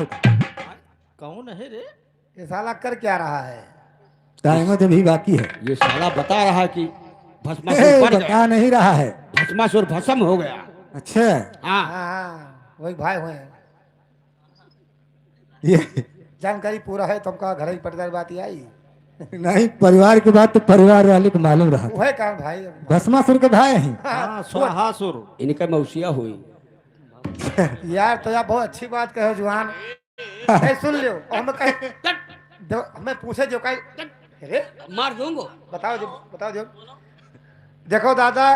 होता। कौन है रे? ये साला कर क्या रहा है? टाइम जब ही बाकी है। ये साला बता रहा है कि भस्मासुर ए, बन बता गया। नहीं रहा है। भस्मासुर भस्म हो गया। अच्छा। हाँ। हाँ, हाँ, वही भाई हुए हैं। ये जानकारी पूरा है, तुमका घर ही पटदार बात ही आई। नहीं, परिवार के बात तो परिवार वाले को मालूम रहा। वह काम भाई। भस्मासुर के भाई हैं। हाँ, स्वाहासुर। इनका मौसिया हुई। यार, तो यार, बहुत अच्छी बात कहो, जुआन। ए, सुन लियो, और हमें कहे, दो, हमें पूछे जो कहे, अरे, मार दूंगो। बताओ जो, बताओ जो। देखो दादा,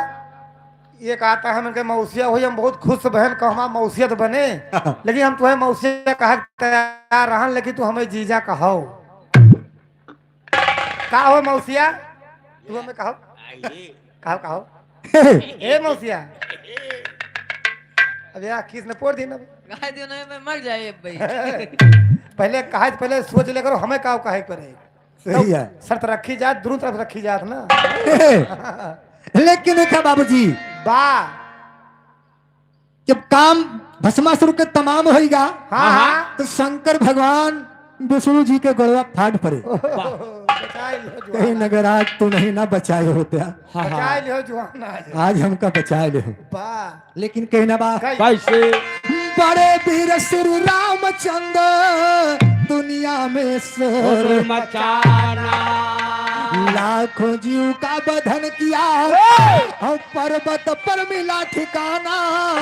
ये कहता है, हम इनके मौसिया हुई, हम बहुत खुश बहन, कहो हमार मौसियत बने, लेकिन हम तुम्हें मौसिया कहा तैयार रहन, लेकिन तू हमें जीजा कहो। का हो मौसिया? तू हमें कहो। आइए। कहो, कहो। ए मौसिया। अब यार किस ने पोर दिन अब? गाय दियो नहीं, मैं मर जाए अब भाई। पहले कहा, पहले सोच ले करो, हमें का कहे के पड़े। सही है। शर्त रखी जात, दोनों तरफ रखी जात ना। लेकिन देखा बाबूजी, बा। जब काम भस्मासुर के तमाम होइगा, हाँ, हाँ। तो शंकर भगवान विष्णु जी के गोड़वा फाट पड़े। ओहो, वाह। बचाए लियो जुआन। कहीं नगर आज तू नहीं ना बचाए होते। हाँ, हाँ। बचाए लियो जुआन आज। आज हमका बचाए लियो। वाह। लेकिन कहना बा, कई? कैसे? बड़े वीर श्री रामचंद्र दुनिया में शोर शोर मचाना। लाखों जीव का बधन किया, ए! और पर्वत पर मिला ठिकाना।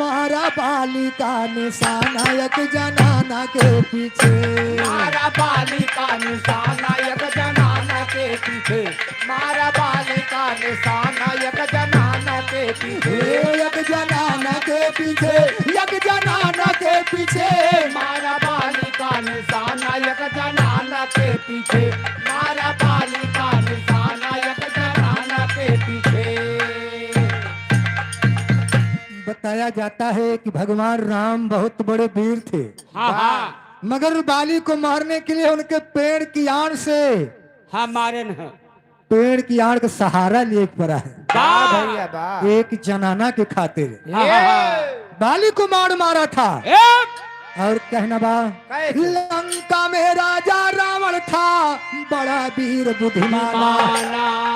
मारा बाली का निशाना एक जनाना के पीछे। मारा बाली का निशाना एक जनाना के पीछे। मारा बाली का निशाना एक जनाना के पीछे। एक जनाना के पीछे, एक जनाना के पीछे। मारा बाली का निशाना एक जनाना के पीछे। मारा बाली का निशाना एक जनाना के पीछे। बताया जाता है कि भगवान राम बहुत बड़े वीर थे। हाँ, हाँ। मगर बाली को मारने के लिए उनके पेड़ की आड़ से हाँ, मारे न। पेड़ की आड़ का सहारा लिए पड़ा है। वाह। वाह भैया, वाह। एक जनाना के खातिर हाँ, हाँ, हाँ। बाली को मार मारा था। ए! और कहना बा, कैसे? लंका में राजा रावण था, बड़ा वीर बुद्धिमाना। माना।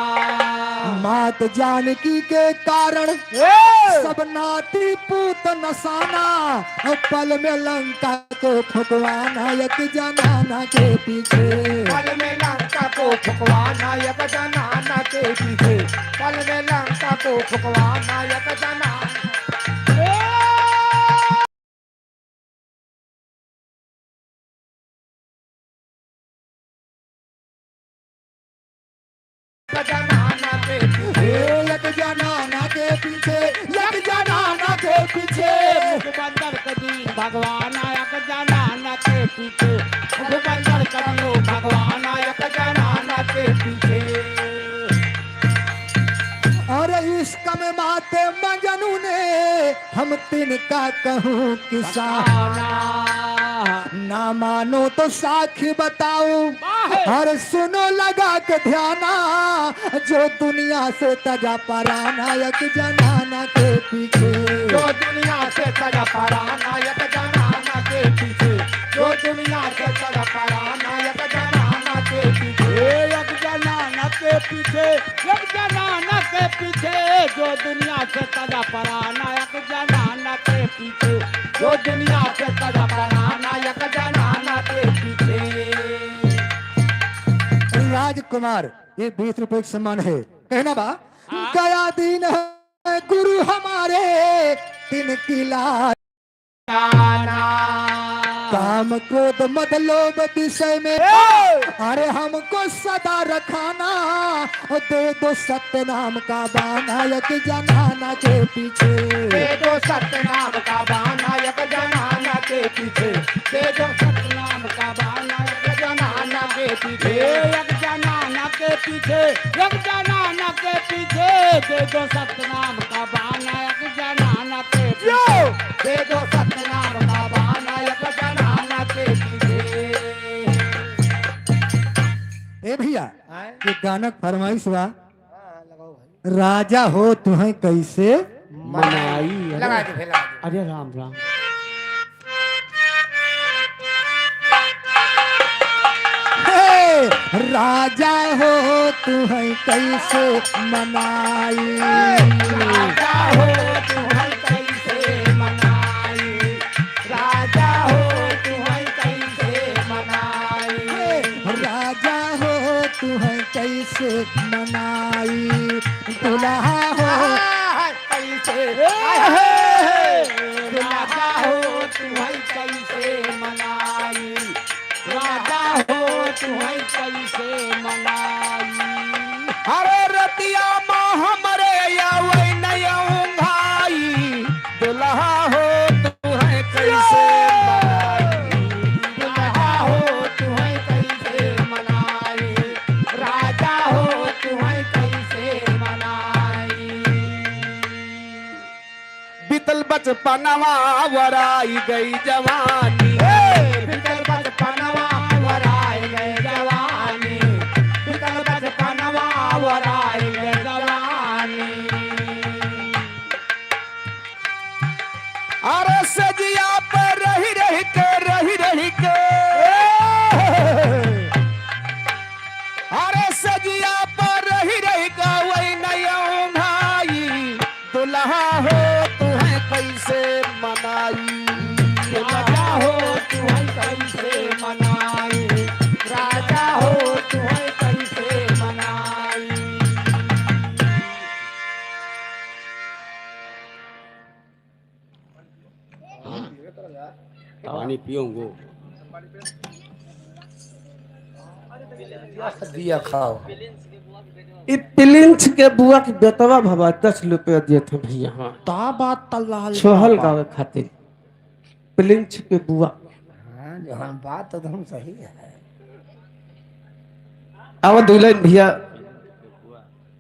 मात जानकी के कारण ए! सब नाती पूत नसाना। और पल में लंका को फुकवाना एक जनाना के पीछे। पल में लंका को फुकवाना एक जनाना के पीछे। पल में लंका को फुकवाना एक जनाना। जनाना के पीछे, एक जनाना के पीछे, एक जनाना के पीछे। मुख बंदर कदी भगवान एक जनाना के पीछे, मुख बंदर कदी भगवान एक जनाना के पीछे। और इश्क में माते मजनू ने हम तिनका कहूँ किसान। ना मानो तो साखी बताओ, वाह। और सुनो लगा के ध्याना, जो दुनिया से तजा पराना एक जनाना के पीछे। जो दुनिया से तजा पराना एक जनाना के पीछे। जो दुनिया से तजा पराना एक जनाना के पीछे। एक जनाना के पीछे, एक जनाना के पीछे। जो दुनिया से तजा पराना एक जनाना के पीछे। जो दुनिया से तजा पराना एक जनाना के पीछे। राजकुमार, ये बीस रुपए का सम्मान है। कहना बा, हाँ। गया दिन है गुरु हमारे, दिन की ला- काम क्रोध मद लोभ विषय में, ए! अरे हमको सदा रखाना, और दे दो सत्य नाम का बाना एक जनाना के पीछे। दे दो सत्य नाम का बाना एक जनाना के पीछे। दे दो सत्य नाम का बाना एक जनाना के पीछे। एक जनाना के पीछे, एक जनाना के पीछे। दे दो सत्य नाम का बाना एक जनाना के पीछे। यो! दे दो सत्य नाम का बाना एक जनाना के पीछे। ए भैया, आए? ये गाना क फरमाइश बा। हाँ, लगाओ भाई। राजा हो तुहैं कैसे मनाई। लगा दे, लगा दे। अरे राम राम। हे, राजा हो तुहैं कैसे मनाई। राजा हो तुहैं कैसे मनाई। राजा हो तुहैं कैसे मनाई। हे, राजा हो तुहैं कैसे मनाई। दुल्हा हो कैसे, हे, हे, हे, राजा हो तुहैं कैसे मनाई। राजा हो तुहैं कैसे मनाई। अरे रतिया मा हमरे आवै न ऊँघाई। दुल्हा हो तुहैं कैसे मनाई। दुल्हा हो तुहैं कैसे मनाई। पनवा वराई गई जवानी। ए, बीतल बचपनवा वराई गई जवानी। बीतल बचपनवा वराई गई जवानी। अरे सजिया पर रही रही के, रही रही के। अरे सजिया पर रही रही के, वही नया भाई। दुल्हा हो तुहैं कैसे मनाई? राजा हो तुहैं कैसे मनाई? राजा हो तुहैं कैसे मनाई? पानी पियोंगो। दिया खाओ। ई प्रिंस के बुआ के बेटवा भवा दस रुपया देत है भैया। हाँ। ता बात तल्ला छोहल गावे खातिर। प्रिंस के बुआ। हाँ, जहाँ बात तो एकदम सही है। अब दुल्हन भैया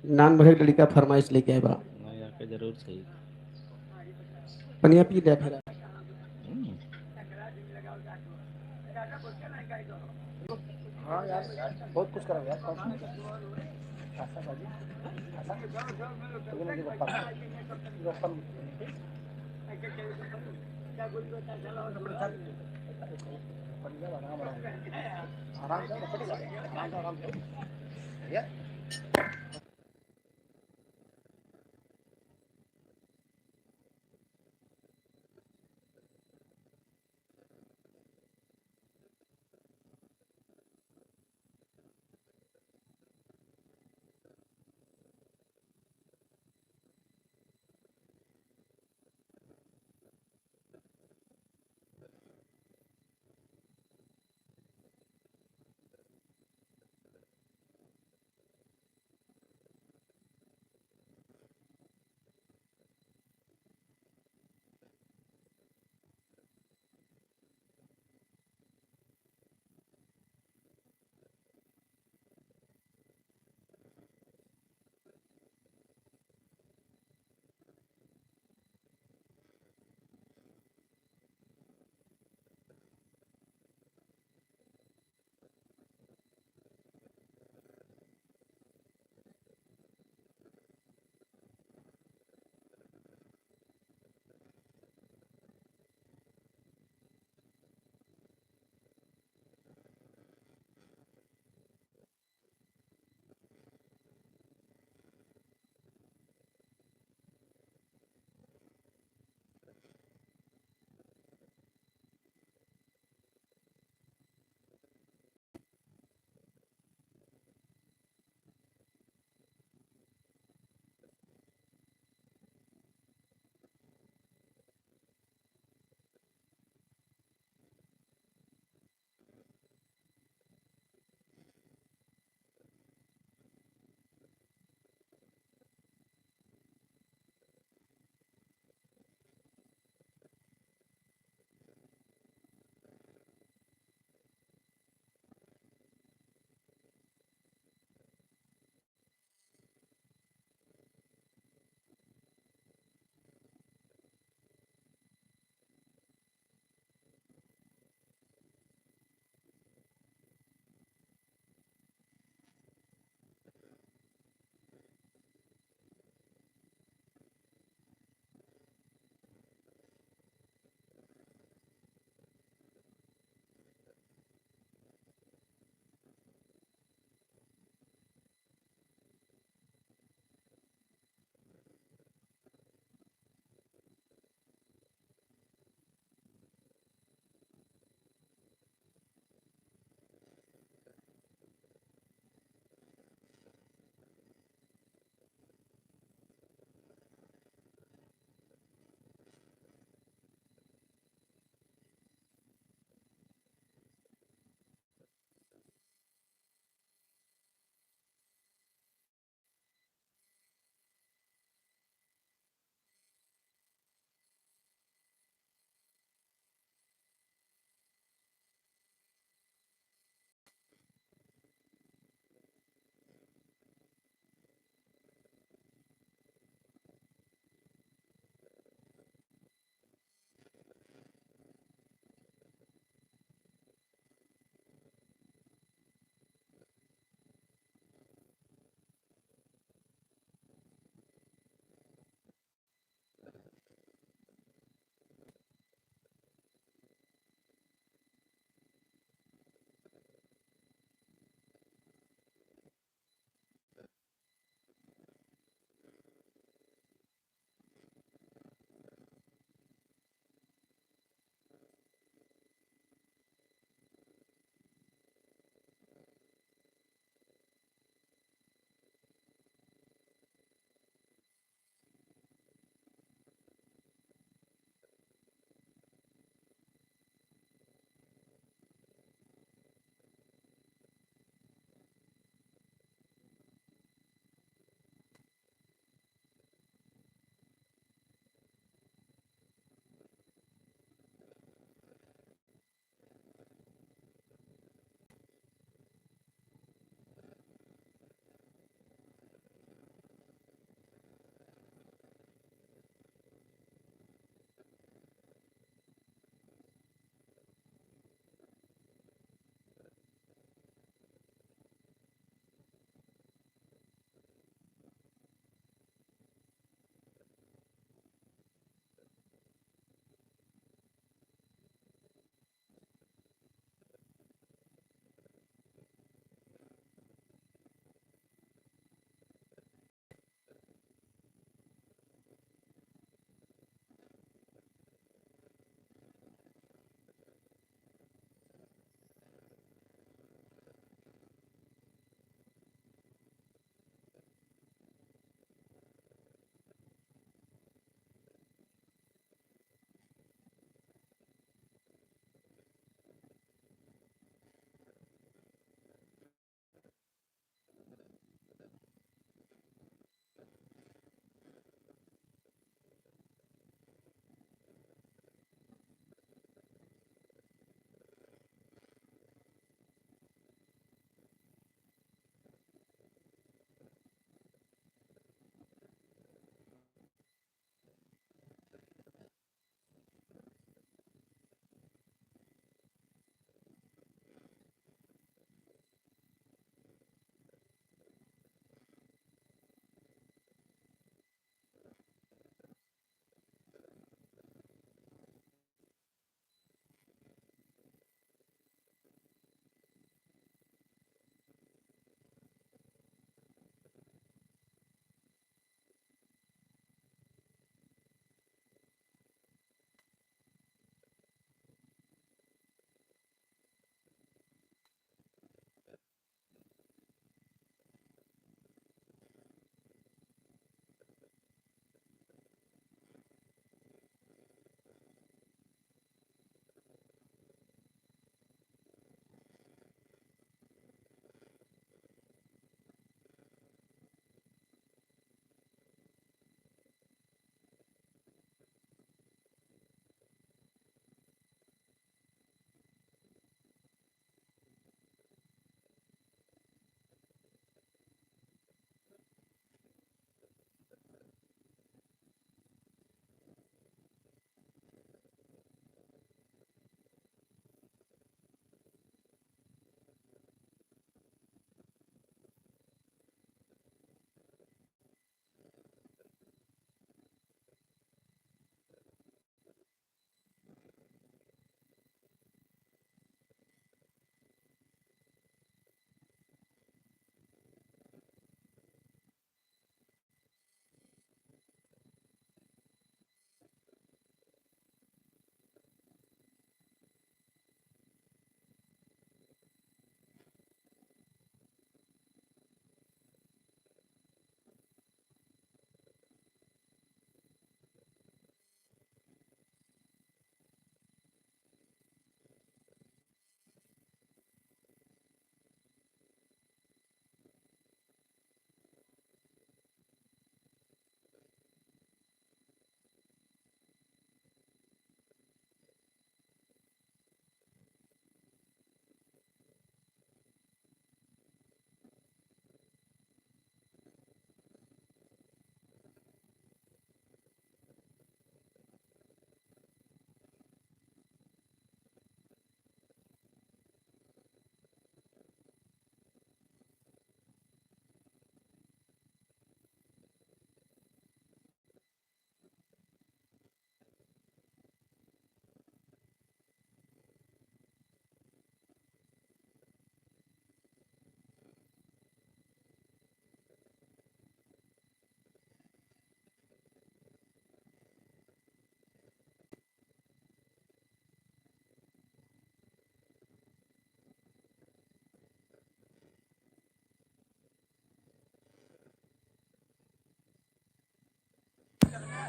नान भरे लड़का फरमाइश लेके आए बा। नहीं, आके जरूर सही। पनिया पी ले फिर। हाँ यार, बहुत कुछ करा यार। आशा बाजी, आशा। आराम से, आराम से, आराम से। भैया।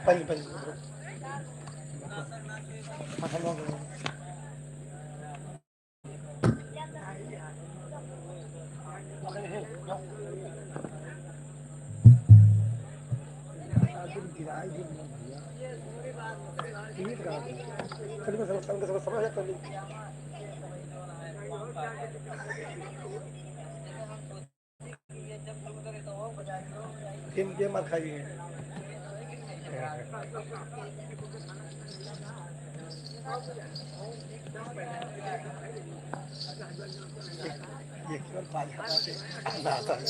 पहले, पहले। तीन के मार खाई है। एक, एक बार बाज हटा के आता है।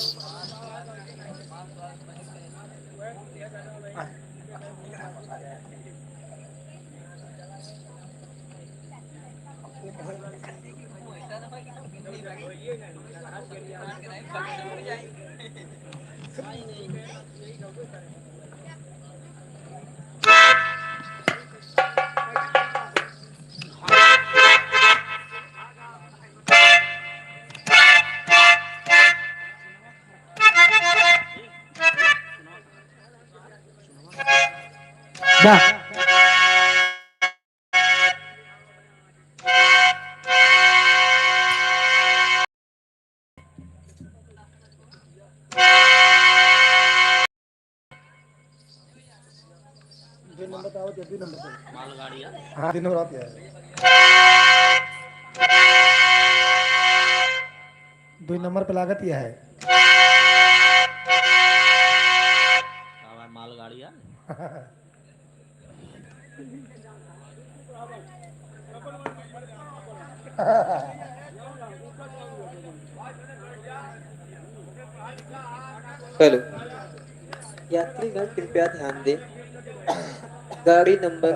जा। दुई नंबर पे आवत है, दुई नंबर पे। मालगाड़ी है। हाँ, दुई नंबर आवत है। दुई नंबर पे लागत यह है। का बा, मालगाड़ी है? हेलो, यात्रीगण कृपया ध्यान दें, गाड़ी number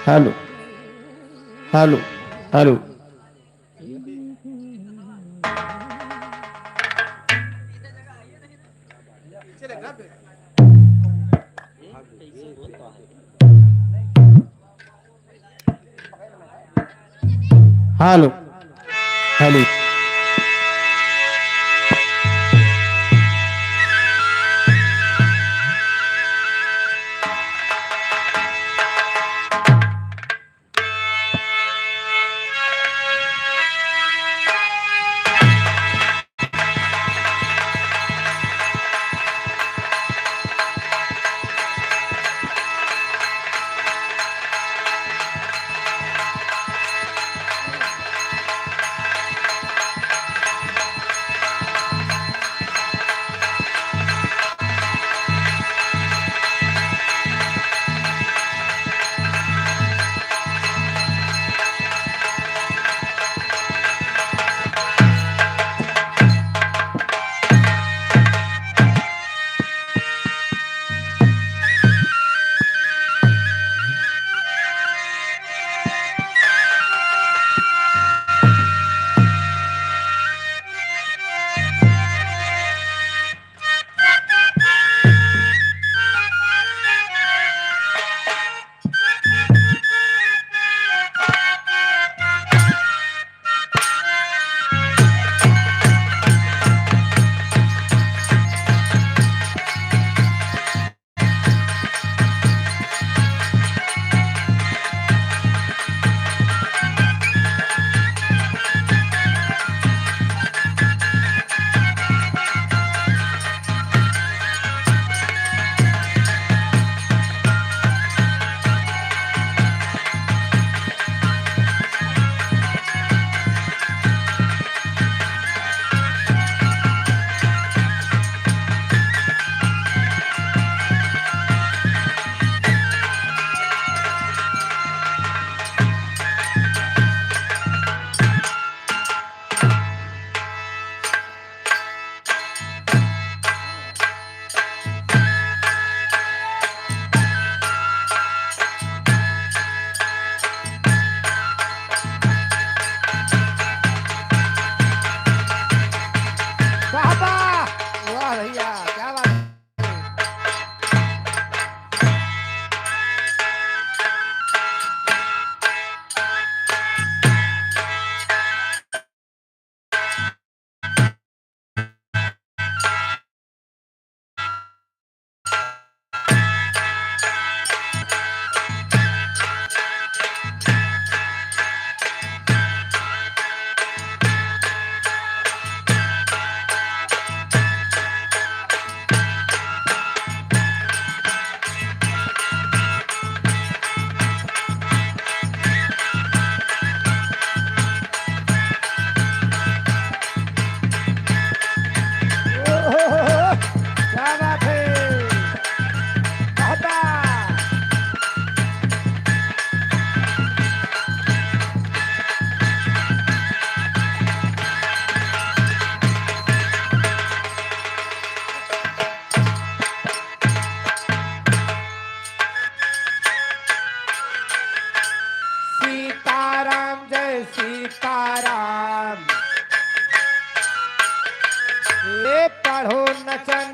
hello, hello, hello. Hello, hello.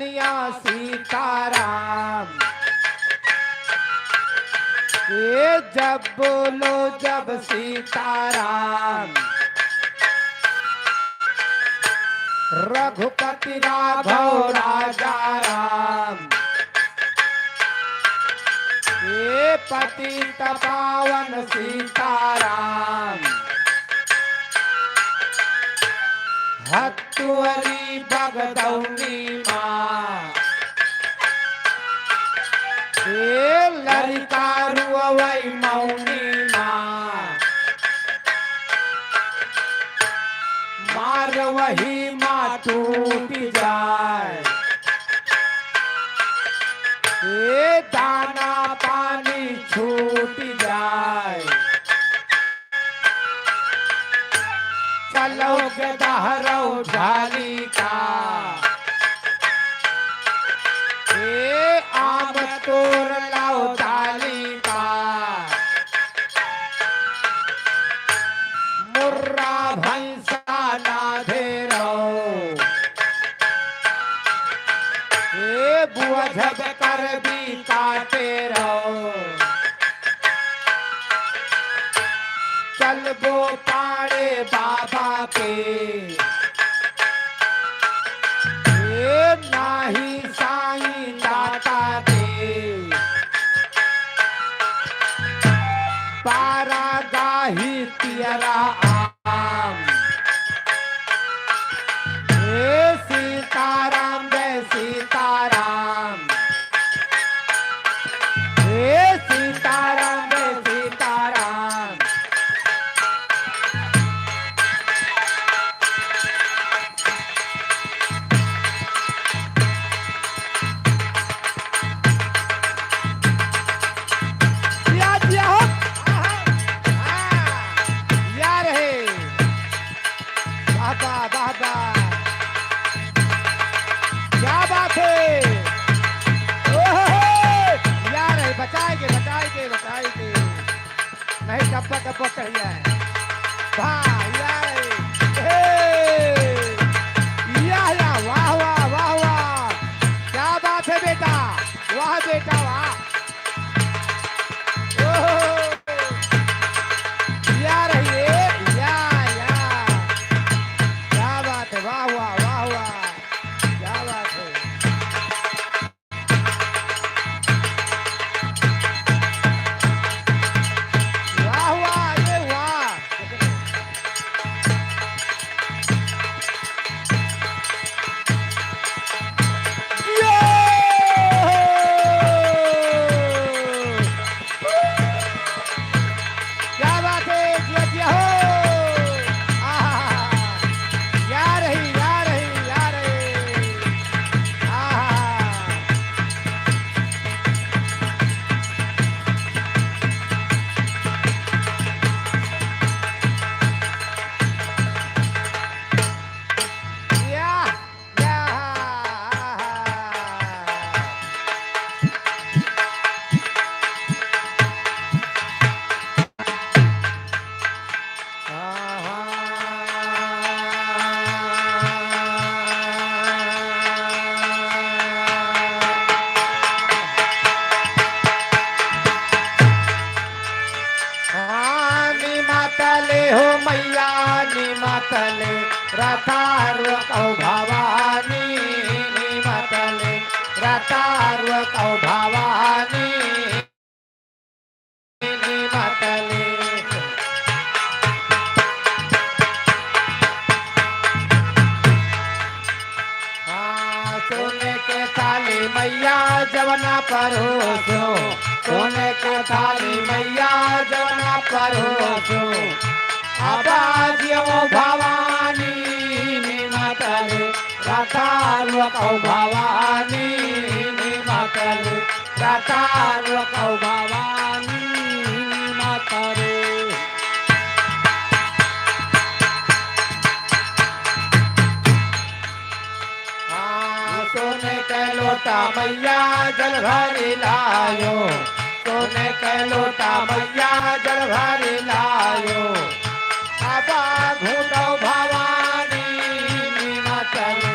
या सीताराम। ए जब बोलो जब सीताराम। रघुपति राघव राजा राम। ए पतित पावन सीताराम। हतुअरी बगदौनी माँ। ए लरिका रुअवै मौनी माँ। मारवही माँ टूटि जाए। ए दाना पानी छूटि जाए। चलो गे दहरौ झाली का। ए आम तोर लौ डाली का। मुर्रा भैंसा ना धेरौ। ए बुआ झब कर भी काटे रौ। चलबो पाड़े बाबा के। ए नाही साईं दाता के। पारा गाही तियरा आम। ए सीताराम जय सीताराम। ए सीताराम जय सीताराम। जिया, जिया हो। आहा। हाँ। या रहे। वाह, वाह, वाह, वाह। क्या बात है। ओहो। या रहे, बचाए के, बचाए के, बचाए के। नहीं, डब्बा, डब्बा चढ़ गया है। वाह, या, हे, या, या, वाह, वाह, वाह, वाह। क्या बात है बेटा, वाह बेटा, वाह। ओहो, या रही है, या, या। क्या बात है, वाह, वाह, वाह, वाह। क्या बात है। वाह, वाह, अरे वाह। जियो! क्या बात है, जिया, जिया हो। आहा, या रही, या रही, या रही। आहा। या, या। हाँ, निमतले हो मैया, निमतले रतारुकौ भवानी, निमतले रतारुकौ भवानी। हाँ, सोने के थाली मैया जवना परोसो, सोने के थाली मैया जवना परोसो। आवाज यो भवानी निमतले रतारुकौ भवानी निमतले रतारुकौ भवानी निमतले। हाँ, सोने के लोटा मैया जल भरी लायो, सोने के लोटा मैया जल भरी लायो। आवा घूटौ भवानी निमतले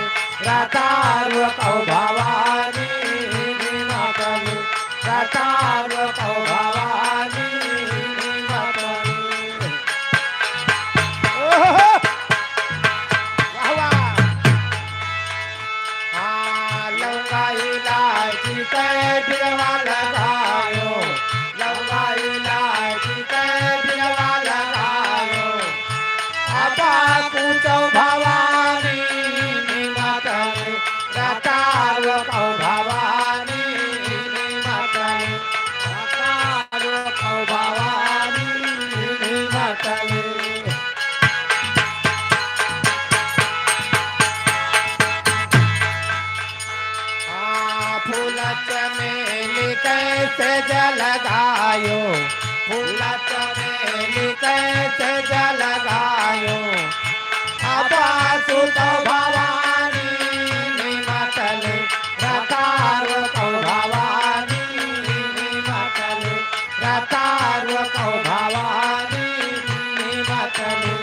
रतार कौ भवानी निमतले, रतार कौ भवानी निमतले। ओहो! वाह, वाह। हाँ, लौंगा इलायची के दिलवा लगायो, लौंगा इलायची के दिलवा लगायो। अबा कुचौ भवानी निमतले, रतार कौ भवानी निमतले, रतार कौ भवानी निमतले। हाँ, फूल चमेली कैसे जल गायो, फूल चमेली कैसे जल गायो। अबा सुत भवानी निमतले, रतार कौ भवानी निमतले, रतार कौ भवानी निमतले।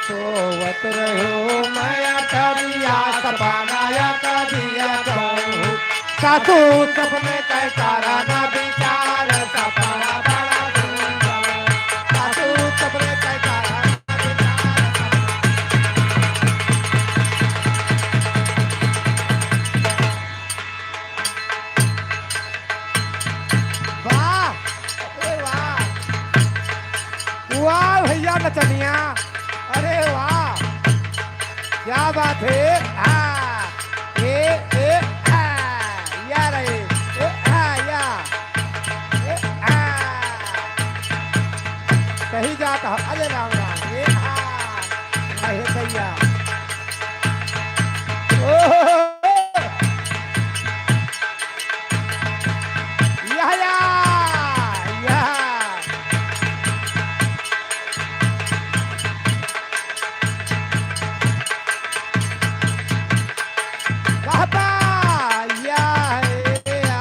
सोवत रहो मैं अटरिया, सपना या कदिया कहूँ। सासू सपने कै कारण विचार, सपना बड़ा सुंदर। सासू सपने कै कारण विचार, सपना। वाह, अरे वाह। वाह भैया नचनिया, अरे वाह, क्या बात है। हाँ, ए, ए, आ, या रे, ए, आ, या, ए, आ। सही जात है, अरे राम राम, ए, आ, अरे भैया। ओहो। या, या, या। बाबा, या, या।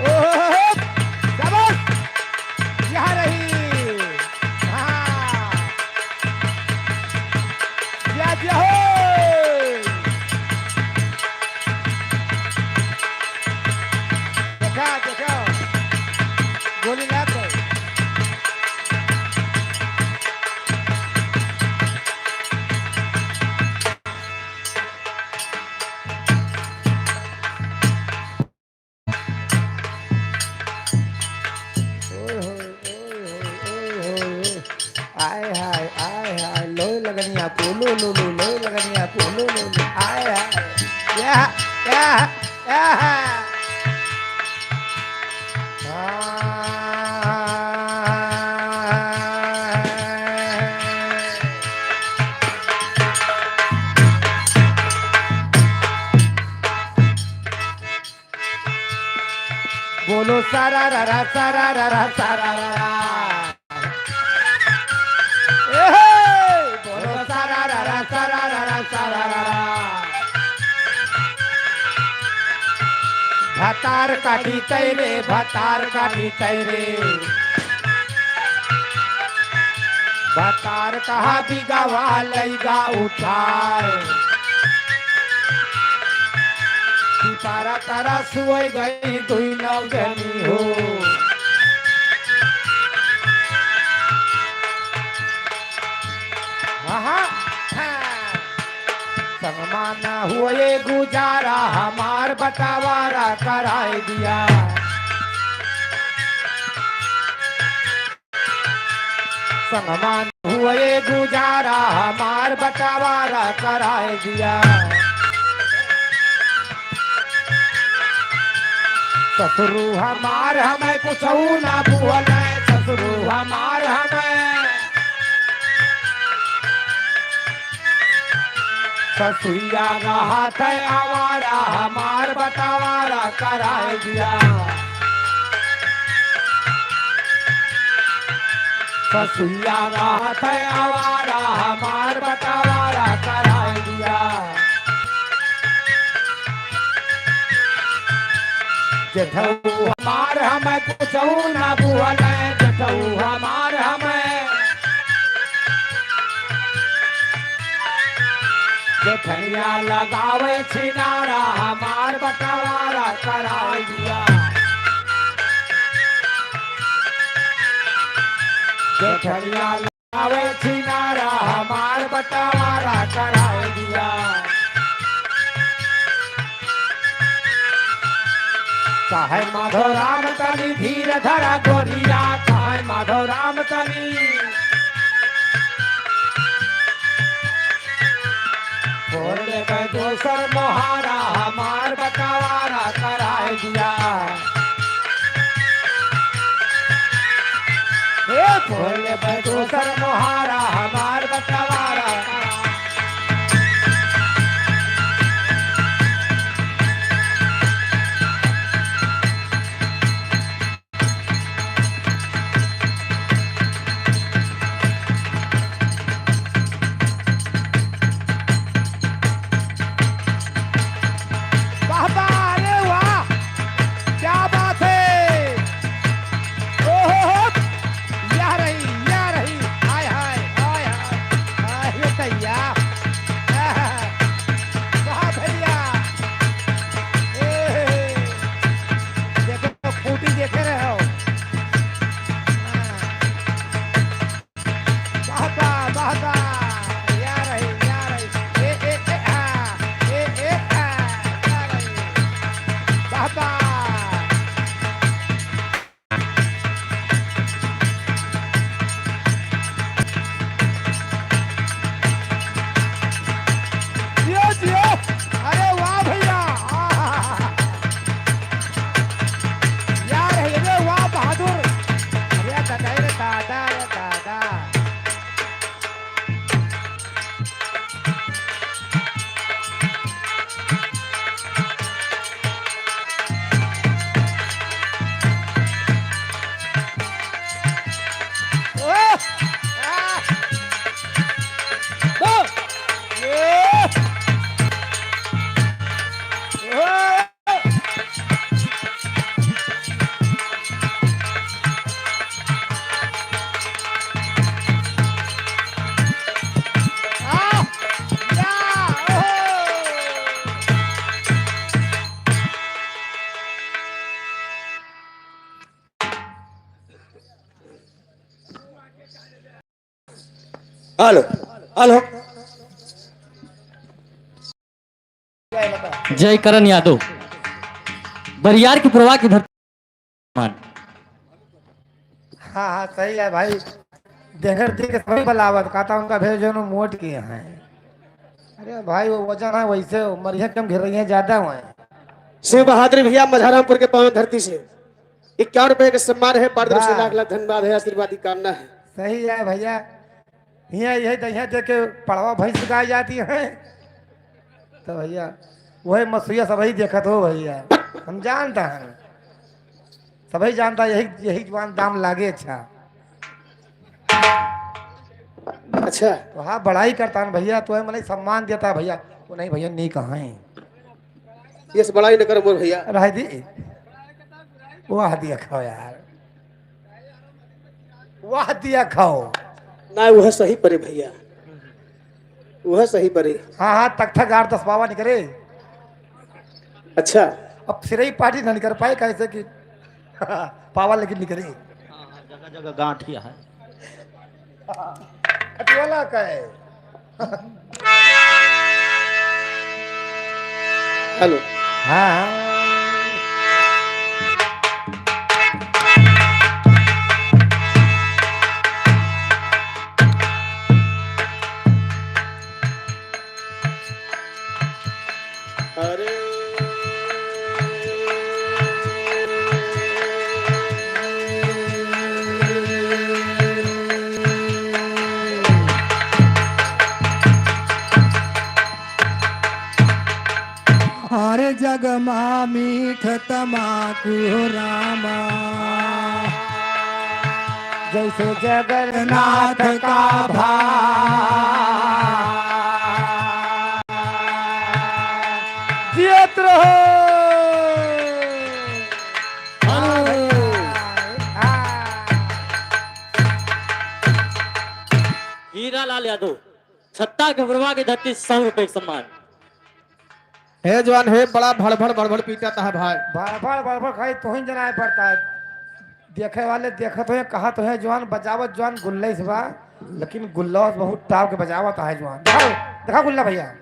ओहो, शाबाश। या रही। हाँ। या, या हो। देखा, देखा। गोली लाग गई। ओए होए, ओए होए, ओए होए, ओए। आय हाय, आय हाय, लोए लगनिया, पोलो लो लो, लोए लगनिया, पोलो लो लो, आय हाय। या, या, या। हाँ। बोलो सारा रा रा, सारा रा रा, सारा रा रा। ए हे! बोलो सारा रा रा, सारा रा रा, सारा रा रा। भतार काटी तैरे, भतार काटी तैरे। भतार कहा बिगवा लैगा उठाए। पिपारा तारा सुअई गई दुई नौ जनी हो। हाँ, हाँ, हाँ। संगमा न हुए गुजारा, हमार बटावारा कराए दिया। संगमा न हुए गुजारा, हमार बटावारा कराए दिया। ससुरू हमार हमें कुछऊ ना बोले, ससुरू हमार हमें। ससुइया रहत है आवारा, हमार बटावारा कराए दिया। ससुइया रहत है आवारा, हमार बटावारा कराए दिया। जेठऊ हमार हमें कुछऊ ना बुहले, जेठऊ हमार हमें। जेठनिया लगावे छिनारा, हमार बटवारा कराई दिया। जेठनिया लगावे छिनारा, हमार बटवारा कराई दिया। कहे माधो राम तनी धीर धरा गोरिया, कहे माधो राम तनी। फोड़ लेबे दोसर मोहारा, हमार बटवारा कराई दिया। ए, फोड़ लेबे दोसर मोहारा, हमार बटवारा। वाह, वाह, अरे वाह, क्या बात है। ओहो हो, या रही, या रही, हाय, हाय, हाय, हाय, हाय, ये दैया। वाह भैया। ए, देखो, खूंटी देखे रहे हो। हाँ। वाह, वाह, वाह, वाह। या रही, या रही। ए, ए, ए, आ। ए, ए, आ। या रही। वाह, वाह। जियो, जियो। अरे वाह भैया। आहा। या रही, अरे वाह बहादुर। अरे दादा, अरे दादा, अरे दादा। Hello, hello. जय करण यादव, बरियार की पुरवा की धरती। हाँ, हाँ, सही है भाई। देखर देख के सभी बलावत, कहता उनका भेज जो मोट के हैं। अरे भाई, वो वजन है वैसे, मरिया कम घेर रही है, ज्यादा हुए हैं। शिव बहादुर भैया मझारामपुर के पावन धरती से इक्यावन रुपए के सम्मान है, पार्षद से वाह। लाख लाख धन्यवाद है, आशीर्वाद की कामना है। सही है भैया, हियाँ यही दहिया दे के पड़वा भैंस गाय जाती है। तो भैया, वही मसुइया सबही देखत हो भैया, हम जानता है, सबही जानता है, यही, यही जुबान दाम लागे। अच्छा। अच्छा। तो हाँ, बड़ाई करता है भैया, तो है मने सम्मान देता है भैया। वो नहीं भैया, नहीं कहाँ है। ये से बड़ाई न कर मोर भैया। रह दी। वाह दिया खाओ यार, वाह दिया खाओ। ना, वह सही परे भैया, वह सही परे। हाँ, हाँ, तख्ता गाड़ दस पावा निकरे। अच्छा। अब सिरई पार्टी ना निकर पाए, कैसे कि पावा लेकिन निकरे। हाँ, हाँ, जगह जगह गांठिया है। खटियाला का है। हेलो। हाँ, हाँ। अरे। हर जग मा मीठ तमाकू हो रामा, जैसे जगन्नाथ का भाव। जियत रहो। लाल यादव, छत्ता घबरवा के धरती, सौ रुपए के सम्मान। हे जवान, हे बड़ा भड़भड़ भड़भड़ पीटत है भाई। भड़भड़ भड़भड़ खाई तोहिन जनाए पड़ता है। देखे वाले देखत होए, कहत होए, जवान बजावत जवान गुल्ले से बा, लेकिन गुल्ला से बहुत ताव के बजावत है जवान। देखा, देखा गुल्ला भैया,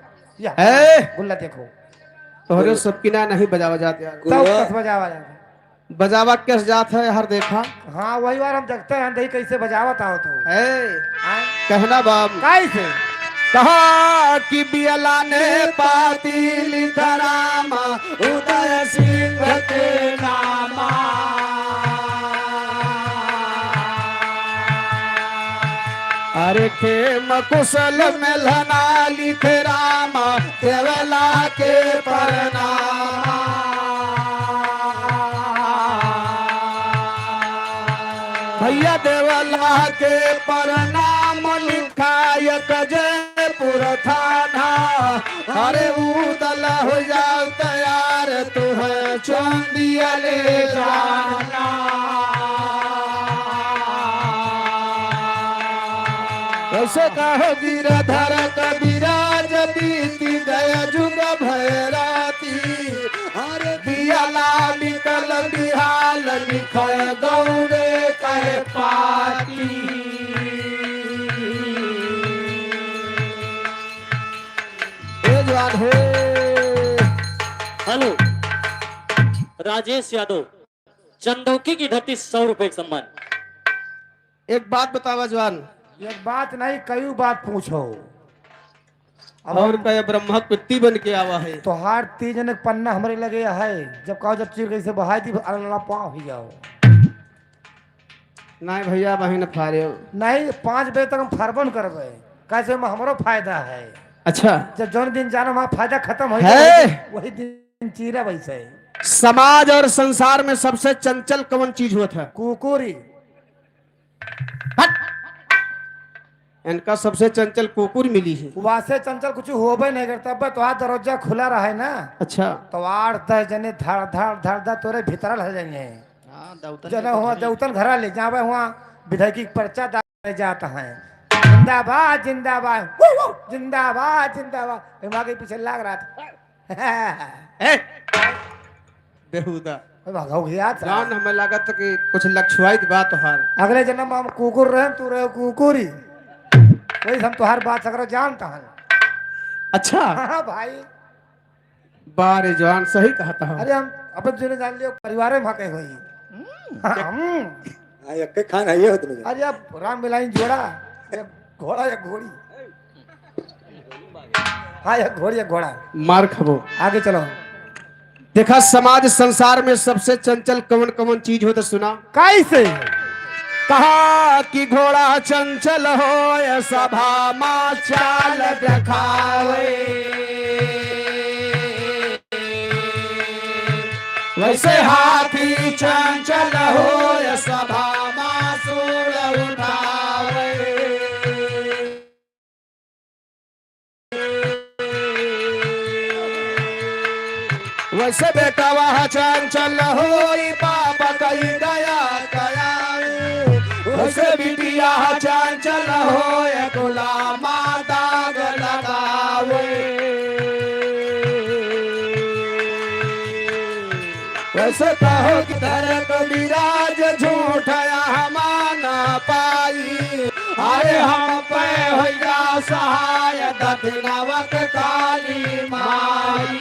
या ए! गुल्ला देखो। तोहरे सबकी ना नहीं बजावा जात यार। तब गुल्ला। कस बजावा जाता। बजावा कस जात है हर देखा। हाँ, वही बार हम देखते हैं, देखी कैसे बजावत आओ तो। ए! हाँ? कहना बाबू। कैसे? कहा कि बियला ने पाती लिखा रामा उदय सिंह के नामा। अरे खेम कुशल में लना लिख रामा देवला के प्रणाम। भैया देवला के प्रणाम लिखायक जयपुर थाना। अरे उदल हो जाओ तैयार, तुहे चौंदिया ले जाना। ऐसे कहो गिरधर कविराज, बीत गया जुग भैराती। अरे बियाला निकल बिहाल, लिखे गौरे कहे पाती। ए जवान हे। हेलो, राजेश यादव, चंदौकी की धरती, सौ रुपए का सम्मान। एक बात बतावा जवान। एक बात नहीं, कई बात पूछो। अब और हम का ये ब्रह्मा कुत्ती बन के आवा है। तोहार तीन जने के पन्ना हमरे लगे है, जब कहो जब चीर कैसे बहाई दी, अल्लाह पाँव ही जाओ। नहीं भैया, बहिन फारे। नहीं, पाँच बजे तक हम फरबन करबे, कैसे में हमरो फायदा है। अच्छा। जब जौन दिन जाना वहाँ फायदा खत्म हो है। जाए, वही दिन चीरा वैसे। समाज और संसार में सबसे चंचल कौन चीज होत है? कुकुरी। हट! इनका सबसे चंचल कुकुर मिली है। वासे चंचल कुछ होबे नहीं करता, अब तो हाथ दरवाजा खुला रहे ना। अच्छा। तो आठ दस जने धड़ धड़ धड़ धड़ तोरे भीतर लग जाएंगे। हाँ, दौतन जने के हुआ कुछ नहीं। दौतन घरा ले जावे, हुआ विधायकी के पर्चा दाखिल जात है। जिंदाबाद, जिंदाबाद, वू, वू, जिंदाबाद, जिंदाबाद। ए, वहाँ के पीछे लाग रहा था। ए, बेहुदा। ए, भागा हो गया था। जान हमें लागत कि कुछ लक्षवाइत बात तोहार। अगले जन्म में हम कुकुर रहे, तू रहे कुकुरी। वही हम तोहार बात सगरो जानता है। अच्छा। हाँ भाई। बारे जवान, सही कहता हो। अरे हम अपन जोने जान लियो, परिवारे में हके होई। हम्म। हाँ, हम्म। हाँ, एक खान है ये होत नहीं। अरे अब राम मिलाइन जोड़ा, एक घोड़ा, एक घोड़ी। हाँ, एक घोड़ी, एक घोड़ा। मार खबो। आगे चलो। देखा, समाज संसार में सबसे चंचल कवन कवन चीज होत, सुना। कैसे? कहा कि घोड़ा चंचल होय, सभा मा चाल देखावे। वैसे हाथी चंचल होय, सभा मा सूंड़ उठावे। वैसे बेटवा चंचल होई, बाप कई गया कयावे। वैसे बिटिया चंचल होय, गुलामा दाग लगावे। वैसे कहो कि धरत विराज झूठ अहमा ना पाई। अरे हम पे होइया सहाय दक्षिणावत काली माई।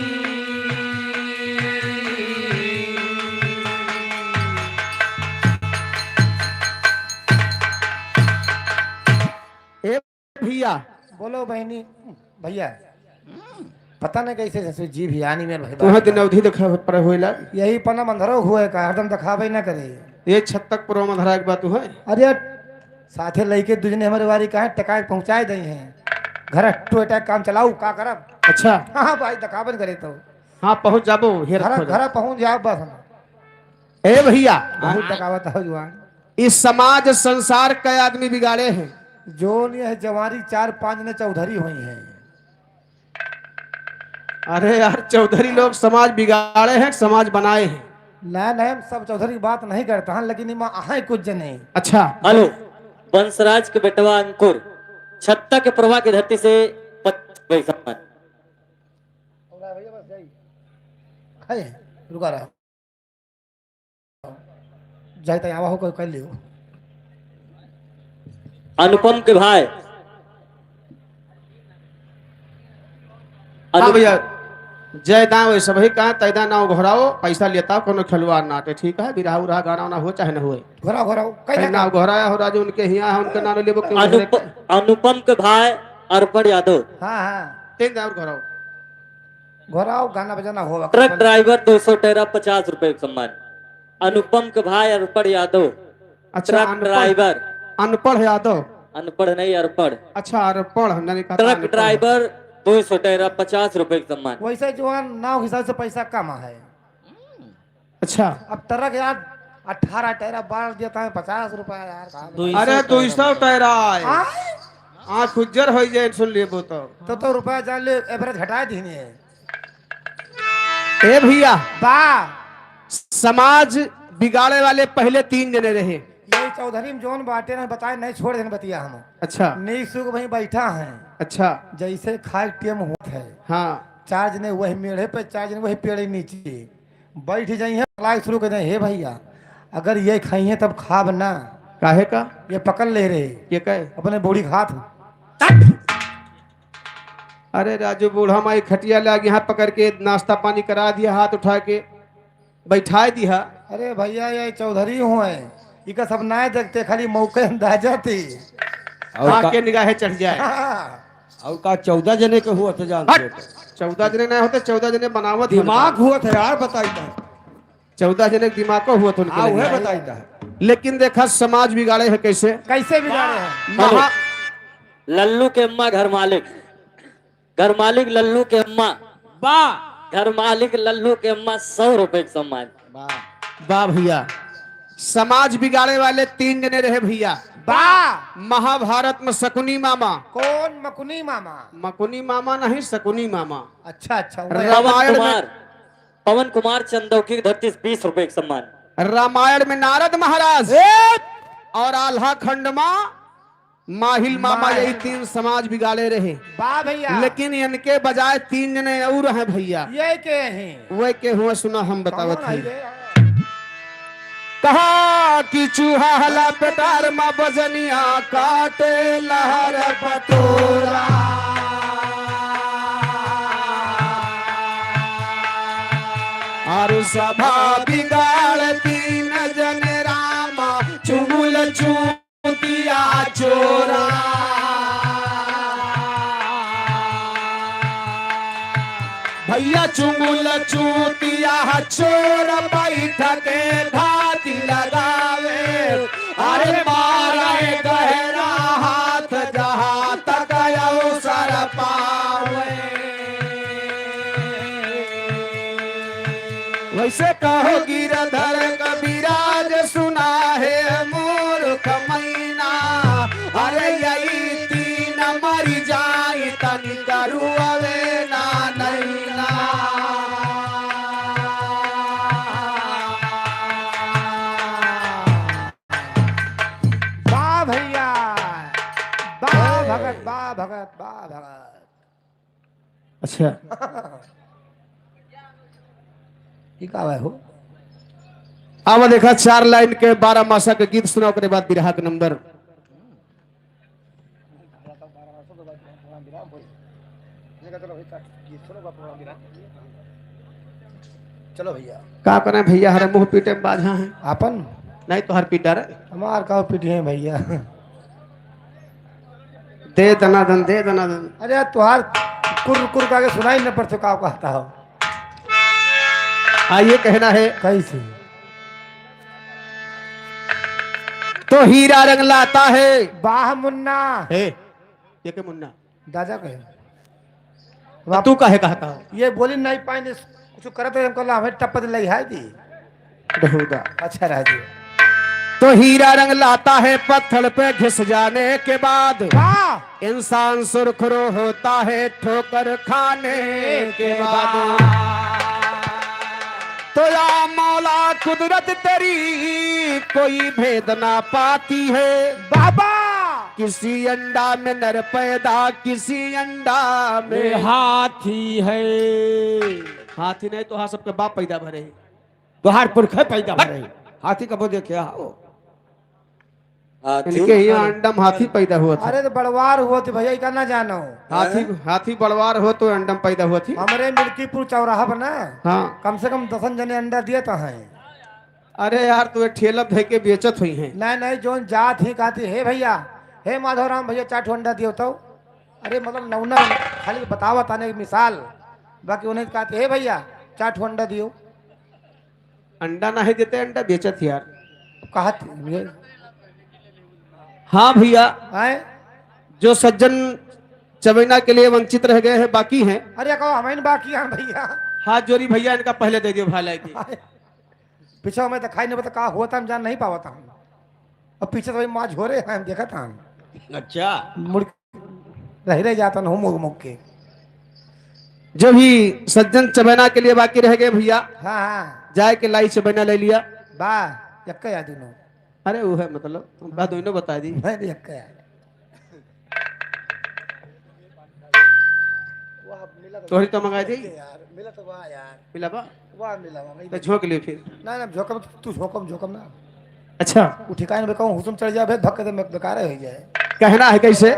ए भैया। बोलो बहिनी, भैया। पता नहीं कैसे ससुर जी भी आनी मेरे भाई तुहे बात दिन अवधि देखा पर होइला। यही पना मंधरो हुए का हरदम दिखावे ना करे। ये छत्तक प्रो मंधरा एक बात है। अरे यार, साथे लइके दुजने हमारे वारी काहे टकाए पहुँचाए दई हैं। घर टोटा काम चलाऊ का करब? अच्छा। हाँ भाई, दिखावन करे तो। हाँ, पहुँच जाबो, हेर घर, खोज। घर पहुँच जाओ बस हम। ए भैया। बहुत टकावत हो जुआन। इस समाज संसार कै आदमी बिगाड़े हैं। जोन यह जवारी चार पांच ने चौधरी होई हैं। अरे यार, चौधरी लोग समाज बिगाड़े हैं, समाज बनाए हैं। ना, ना, हम सब चौधरी की बात नहीं करता हैं, लेकिन इमा आहे कुछ जने। अच्छा। हेलो, वंशराज के बेटवा अंकुर, छत्ता के प्रवाह की धरती से पचास रुपए सम्मान। है, रुका रहा। जाए तय आवा हो, कोई कर लियो। अनुपम के भाई। हाँ अनुप- भैया, जय दां वैसे भाई कहाँ तैदा ना उघराओ, पैसा लेता कोनो खिलवाड़ नाटे, ठीक है, बिरहा उरहा गाना वाना हो चाहे न होए। घोराओ, घोराओ, कहीं कहीं ना ना घोराया हो राजू, उनके हिया है, उनके नाम लेबो क्यों अनुप-, घरे के? अनुपम के भाई अर्पण यादव। हाँ, हाँ। तीन दां और घोराओ। घोराओ, गाना बजाना होवा। ट्रक ड्राइवर दो सौ टैरा पचास रुपए के सम्मान। अनुपम के भाई अर्पण यादव। अच्छा, ट्रक अनपढ़, ड्राइवर। अनपढ़ यादव। अनपढ़ नहीं, अर्पण। अच्छा, अर्पण, हमने कहा था ट्रक अनपढ़। ड्राइवर दो सौ टैरा पचास रुपए के सम्मान। वैसे जो है, नाव के हिसाब से पैसा कम है। अच्छा। अब ट्रक यार, अठारह टैरा बार देता है, पचास रुपया यार, का दो सौ अरे, टैरा दो सौ टैरा है। आय? आँख उज्जर हो जाए, सुन लेबो तो। तो, तो रुपया जान ले, एवरेज घटा दीने। ए भैया, बा। समाज बिगाड़े वाले पहले तीन जने रहे। यही चौधरी में जौन बाटे ना बताए, नहीं छोड़ देन बतिया हम। अच्छा। नीसू के वहीं बैठा है। अच्छा। जैसे खाए टेम होत है। हाँ। चार जने वही मेढ़े पे, चार जने वही पेड़ के नीचे बैठ जाई है। लाइक शुरू कर दे, "हे भैया, अगर ये खाई है तब खाब ना।" काहे का? ये पकड़ ले रहे। ये काहे? अपने बूढ़ी खात हो। अरे राजू, बूढ़ा माई खटिया लाग यहाँ पकड़ के नाश्ता पानी करा दिया, हाथ उठा के बैठाए दिया। अरे भैया, ये चौधरी हुए, इका सब ना देखते, खाली मौके अंदाजा थी। और का, आके निगाहें चढ़ जाए। हाँ। और का चौदह जने के हुआ थे जानते हट, हो तो? चौदह जने ना होते, चौदह जने बनावत दिमाग होते। हुआ थे यार, बताई था। चौदह जने के दिमाग को हुआ थे उनके हाँ, लिए। वह बताई था। लेकिन देखा, समाज बिगाड़े है कैसे? कैसे बिगाड़े हैं? महा- लल्लू के अम्मा घर मालिक, घर मालिक लल्लू के अम्मा। बा। घर मालिक लल्लू के अम्मा, सौ रुपए के सम्मान। बा। बा भैया, समाज बिगाड़े वाले तीन जने रहे भैया। बा। महाभारत में शकुनी मामा। कौन मकुनी मामा? मकुनी मामा नहीं, शकुनी मामा। अच्छा, अच्छा, वो रामायण पवन में कुमार, पवन कुमार चंदौकी की धरती से बीस रुपए के सम्मान। रामायण में नारद महाराज ए! और आल्हा खंड में माहिल मामा, माहिल। यही तीन समाज बिगाड़े रहे। वाह भैया। लेकिन इनके बजाय तीन जने और हैं भैया। ये के हैं? वे के हुआ सुना हम बतावत कौन है हई। रे? कहा कि चूहा हला पेटार मा बजनिया काटे लहर पटोरा। आरु सभा बिगाड़ तीन जने रामा चुमुल चू- चूतिया चोरा। भैया चुमुल चूतिया चोर बैठ के घात लगावे। अरे मारे गहरा हाथ जहाँ तक अवसर पावे। वैसे कहो गिरधर कविराज सुना है मूर्ख मैना, अरे यही तीन मर जाई तनिक रुआवे ना नैना। वाह भैया, वाह भगत, वाह भगत, वाह भगत। अच्छा। ई का बा हो? अब देखा, चार लाइन के बारह मासा के गीत सुना, ओकरे बाद बिरहा के नंबर। चलो भैया। का करें भैया, हरे मुंह पीटे में बाझा है। आपन? नहीं तो हर पीटा रे। हमार का पीटे हैं भैया? दे दनादन, दे दनादन। अरे यार, तुहार कुर कुर का के सुनाई न पड़तो, का कहता हो? हाँ, ये कहना है। कैसे? तो हीरा रंग लाता है। वाह मुन्ना। हे, ये के मुन्ना? दादा कहे। तो तू काहे कहता हो? ये बोली नहीं पाएंगे, कुछ करत रहे, हमको ला, हमें टप्पत ले है दी। बहुदा। अच्छा रह जी। तो हीरा रंग लाता है पत्थर पे घिस जाने के बाद। वाह! इंसान सुरखरू होता है ठोकर खाने के बाद। तो या मौला कुदरत तेरी कोई भेद ना पाती है। बाबा! किसी अंडा में नर पैदा, किसी अंडा में हाथी है। हाथी नहीं, तोहार सबके बाप पैदा भरे हैं। तोहार पुरखे पैदा भरे हैं। हाथी कबो देखे हो? हाथी? इनके यहाँ अंडा में हाथी पैदा हुआ था। अरे तो बड़वार हुआ थी भैया, इका ना जानो। हाथी, हैं? हाथी बड़वार हो तो अंडा में पैदा हुआ थी। हमरे मिल्कीपुर चौराहा पर ना, हाँ। कम से कम दसन जने अंडा दिए तो हैं। अरे यार, तू एक ठेला धइ के बेचत हुई हैं। नहीं, नहीं, जोन जात ही कहती, "हे भैया, हे माधवराम भैया, चार ठो अंडा दियो तो।" अरे मतलब नौना खाली बतावा ताने एक मिसाल, बाकी उन्हें कहते, "हे भैया, चार ठो अंडा दियो।" अंडा ना है देते, अंडा बेचत ही यार। कहत ये हाँ भैया, आए? जो सज्जन चबैना के लिए वंचित रह गए हैं, बाकी हैं। अरे कहो, हमें बाकी हैं भैया। हाथ जोड़ी भैया, इनका पहले दे दियो भाई लाइके। आए? पीछे में तो खाई नहीं पता का होता, हम जान नहीं पावत हम। अब पीछे तो भाई माँ झोरे हैं, हम देखत हम। अच्छा। मुड़ रह, रह जाता न हो मुग मुग के। जो भी सज्जन चबैना के लिए बाकी रह गए भैया, हाँ, हाँ। जाए के लाई चबैना ले लिया। बा, यक्का या दुनो। अरे वो है मतलब, बा दोनों बता दी। नहीं, यक्का या। वाह, मिला तो तोहरी तो मंगा दी। यार, मिला तो वाह यार। मिला बा? वाह, मिला वाह, तो झोंक लियो फिर। ना, ना, झोंकब, तू झोंकब, झोंकब ना। अच्छा। वो ठिकाने में कहूँ हुसुम चढ़ जाए, भे-, धक्के से में बेकार हो जाए। कहना है कैसे?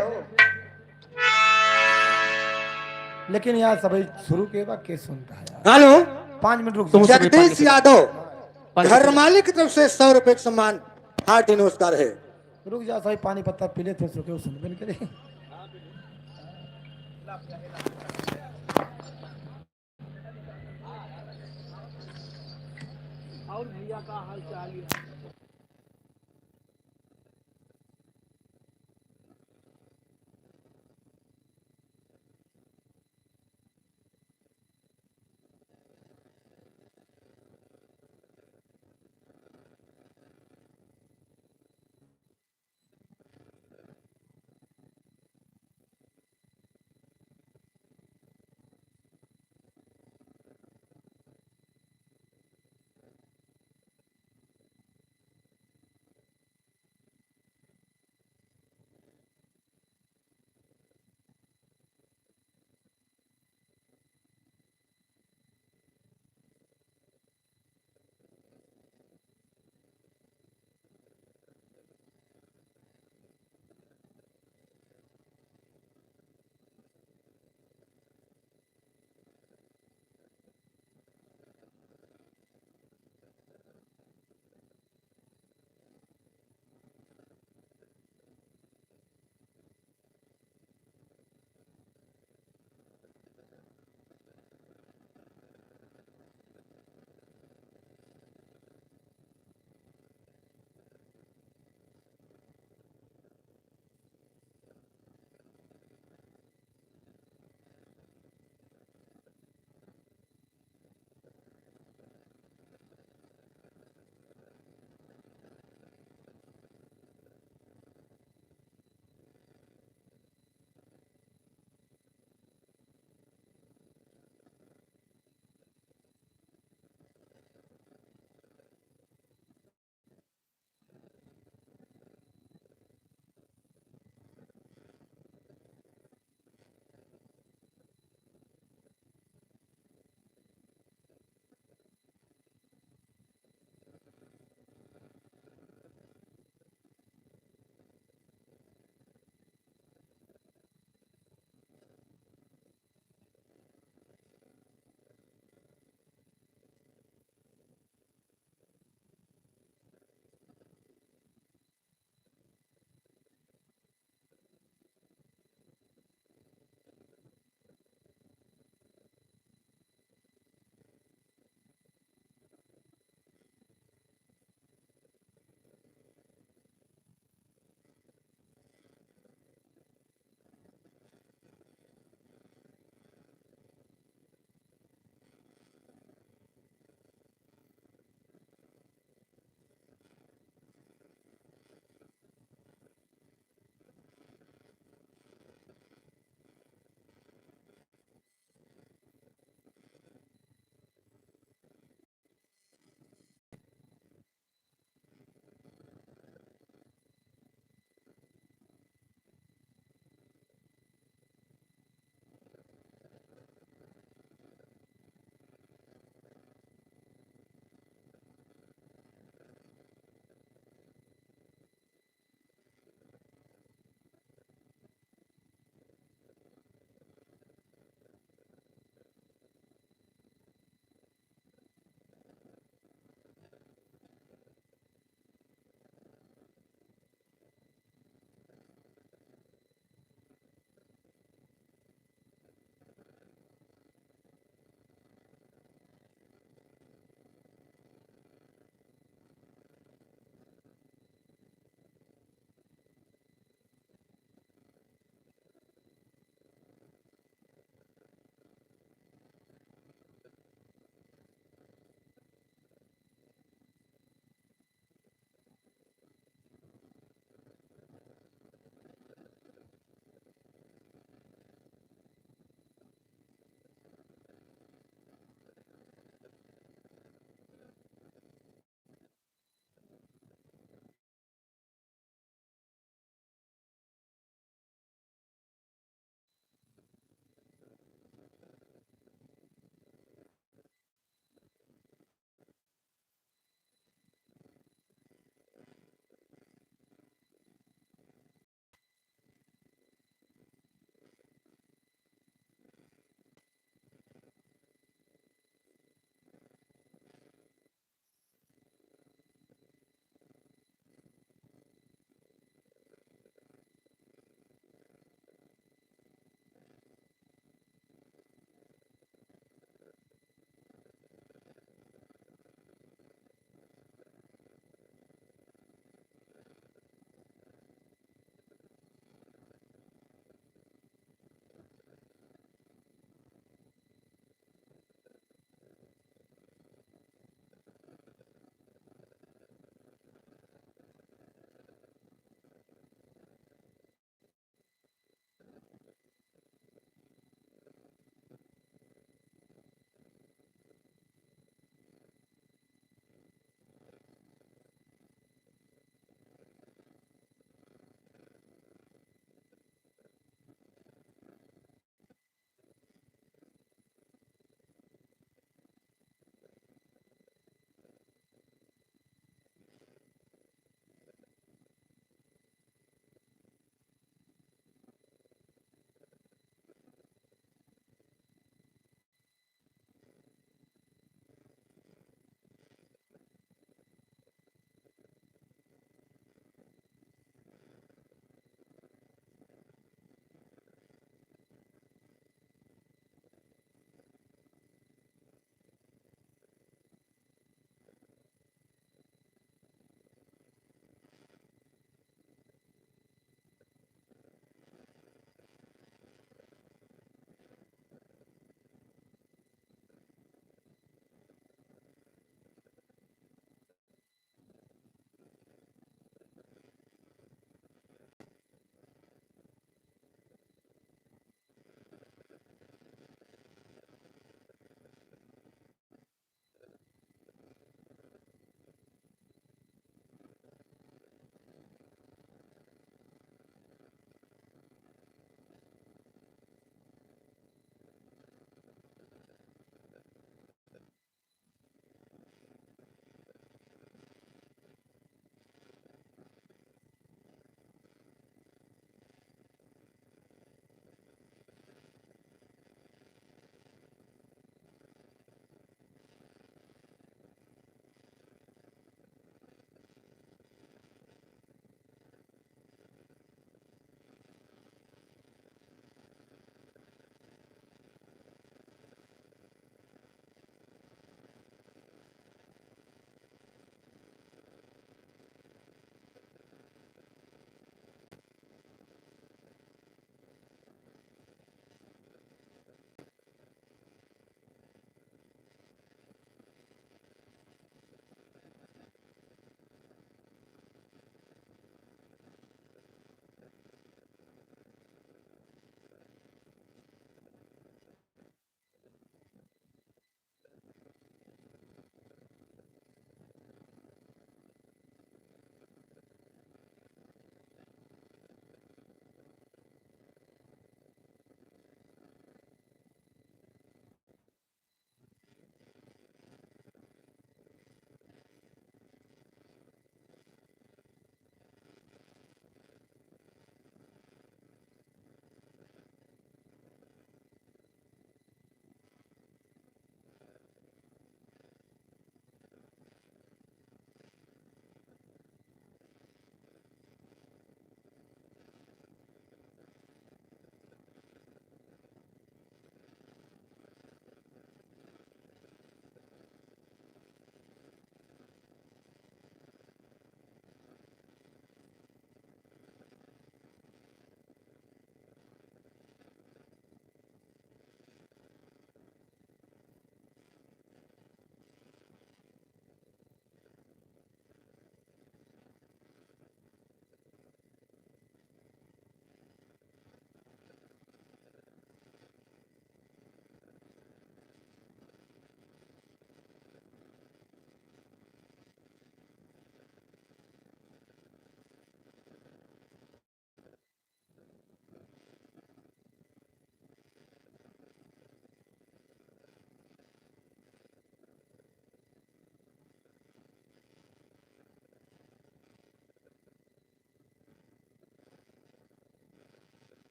लेकिन यार, सबै शुरू के बा, के सुनता है यार? हेलो। पाँच मिनट रुक तुम जाओ। जगदीश यादव, पाँच मिनट। घर मालिक की तरफ से सौ रुपए का सम्मान, हार्दिक नमस्कार है। रुक जा, सभी पानी पत्ता पी लेते हैं, सो क्यों सुनबे नहीं करे। और भैया का हाल चाल है?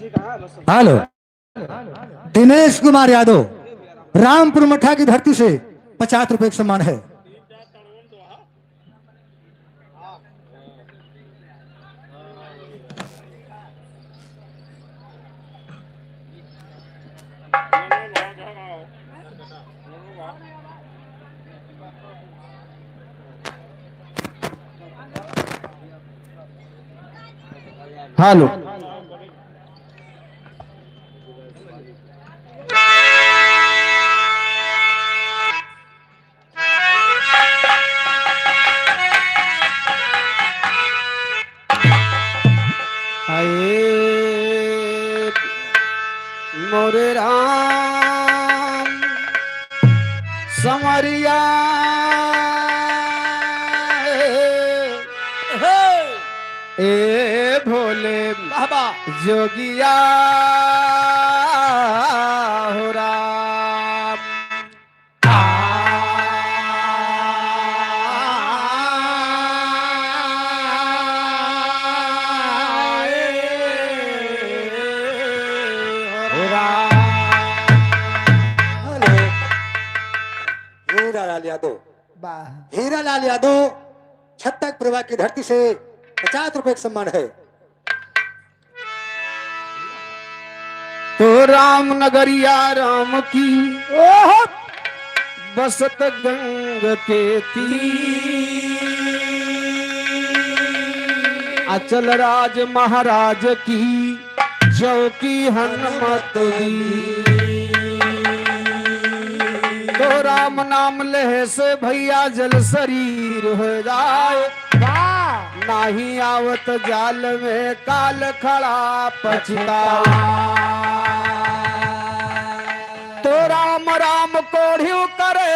हेलो, दिनेश कुमार यादव, रामपुर मठा की धरती से पचास रुपए का सम्मान है। हेलो। हाय मोरे राम संवरिया, हे। ए भोले बाबा जोगिया हो राम। हेलो, हीरालाल यादव। वाह। हीरालाल यादव, छत्तकपुरवा की धरती से पचास रुपए का सम्मान है। तो राम नगरिया राम की, ओहो! बसत गंग के तीर, अचल राज महाराज की, चौकी हनुमत वीर। तो राम नाम लेहे से भैया जल शरीर हो जाए। वाह! नाही आवत जाल में काल खड़ा पछता। तो राम राम कोढ़ियो करे,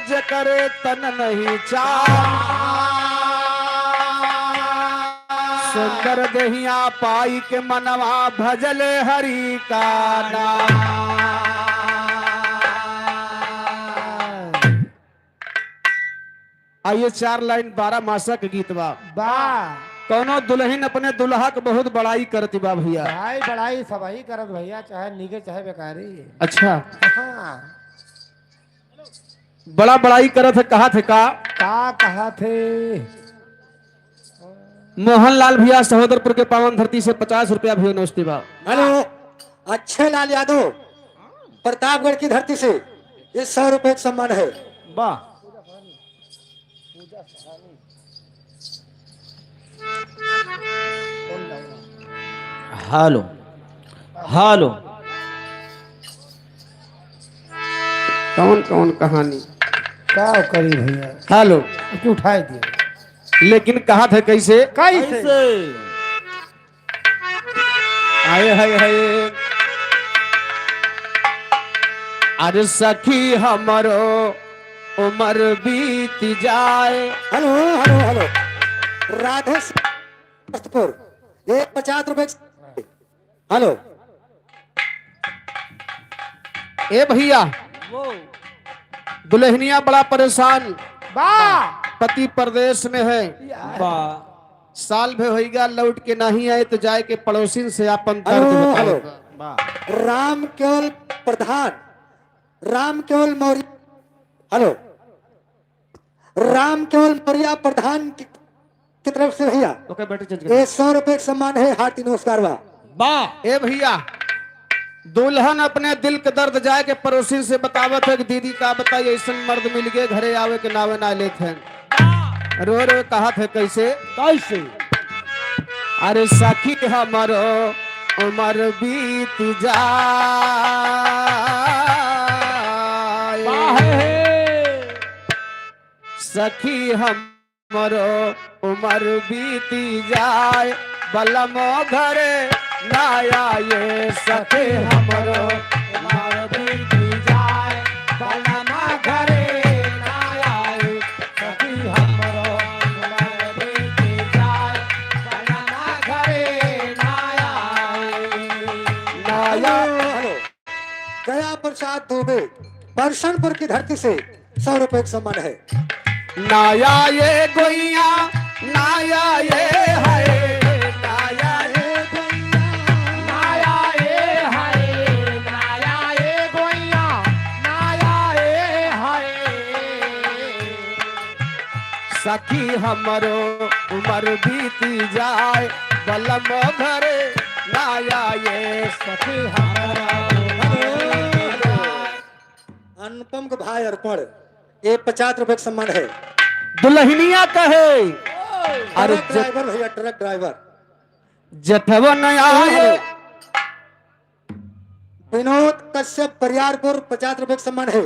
जेकरे तन नहीं चाह। सुंदर देहिया पाई के मनवा भजले हरि का नाम। आ ये चार लाइन बारह मासा के गीत बा। बा। कौनो दुल्हन अपने दुल्हा के बहुत बड़ाई करती बा भैया। भाई बड़ाई सबही करत भैया, चाहे निके चाहे बेकारी। अच्छा। हाँ। बड़ा बड़ाई करत है, कहा थे का? का कहा थे? मोहनलाल भैया सहोदरपुर के पावन धरती से पचास रुपया भैया नोचती बा। हेलो, अच्छे लाल यादव प्रतापगढ़ की धरती से ये सौ रुपए का सम्मान है। वाह। Hello, hello. कौन कौन कहानी? का करी भैया? हेलो। तू उठाए दिए। लेकिन कहा थे कैसे? कैसे? कैसे? हाय, हाय, हाय। अरे सखी हमरो उमर बीत जाए। Hello, hello, hello. Radhe Shyam, एक पचास रुपए। हेलो। ए भैया, वो। दुल्हनिया बड़ा परेशान। बा। पति परदेश में है। या। बा। साल भर होइगा, लौट के नहीं आए तो जाए के पड़ोसिन से आपन दर्द हेलो, बताए। हेलो। बा। राम केवल प्रधान, राम केवल मौर्य, हेलो, राम केवल मौर्य प्रधान की, की तरफ से भैया ओके, बैटरी चेंज कर। ये सौ रुपए का सम्मान है, हार्दिक नमस्कार बा। बा। ए भैया, दुल्हन अपने दिल के दर्द जाए के पड़ोसिन से बतावत है कि दीदी का बताई, ऐसन मर्द मिल गए, घरे आवे के नावे ना लेत हैं। रो रो कहत है कैसे? कैसे? अरे सखी हमरो उमर बीत जाए। काहे? सखी हमरो उमर बीती जाए, बलमो घरे ना आए। सखी हमरो उमर बीती जाए, बलमा घरे ना आए। सखी हमरो उमर बीती जाए, बलमा घरे ना आए। ना आए। Hello, hello. गया प्रसाद दुबे, परसनपुर की धरती से सौ रुपए का सम्मान है। ना आए गोइया, ना आए हाय, ना आए गोइया, ना आए सखी हमरो उमर बीती जाए, बलम घरे ना आए। सखी हमरो उमर बीती जाए। अनुपम के भाई अर्पण, ये पचास रुपए का सम्मान है। दुल्हनिया कहे, अरे ट्रक ज- ड्राइवर भैया, ट्रक ड्राइवर। जेठवन आए। विनोद कश्यप बरियारपुर, पचास रुपए का सम्मान है।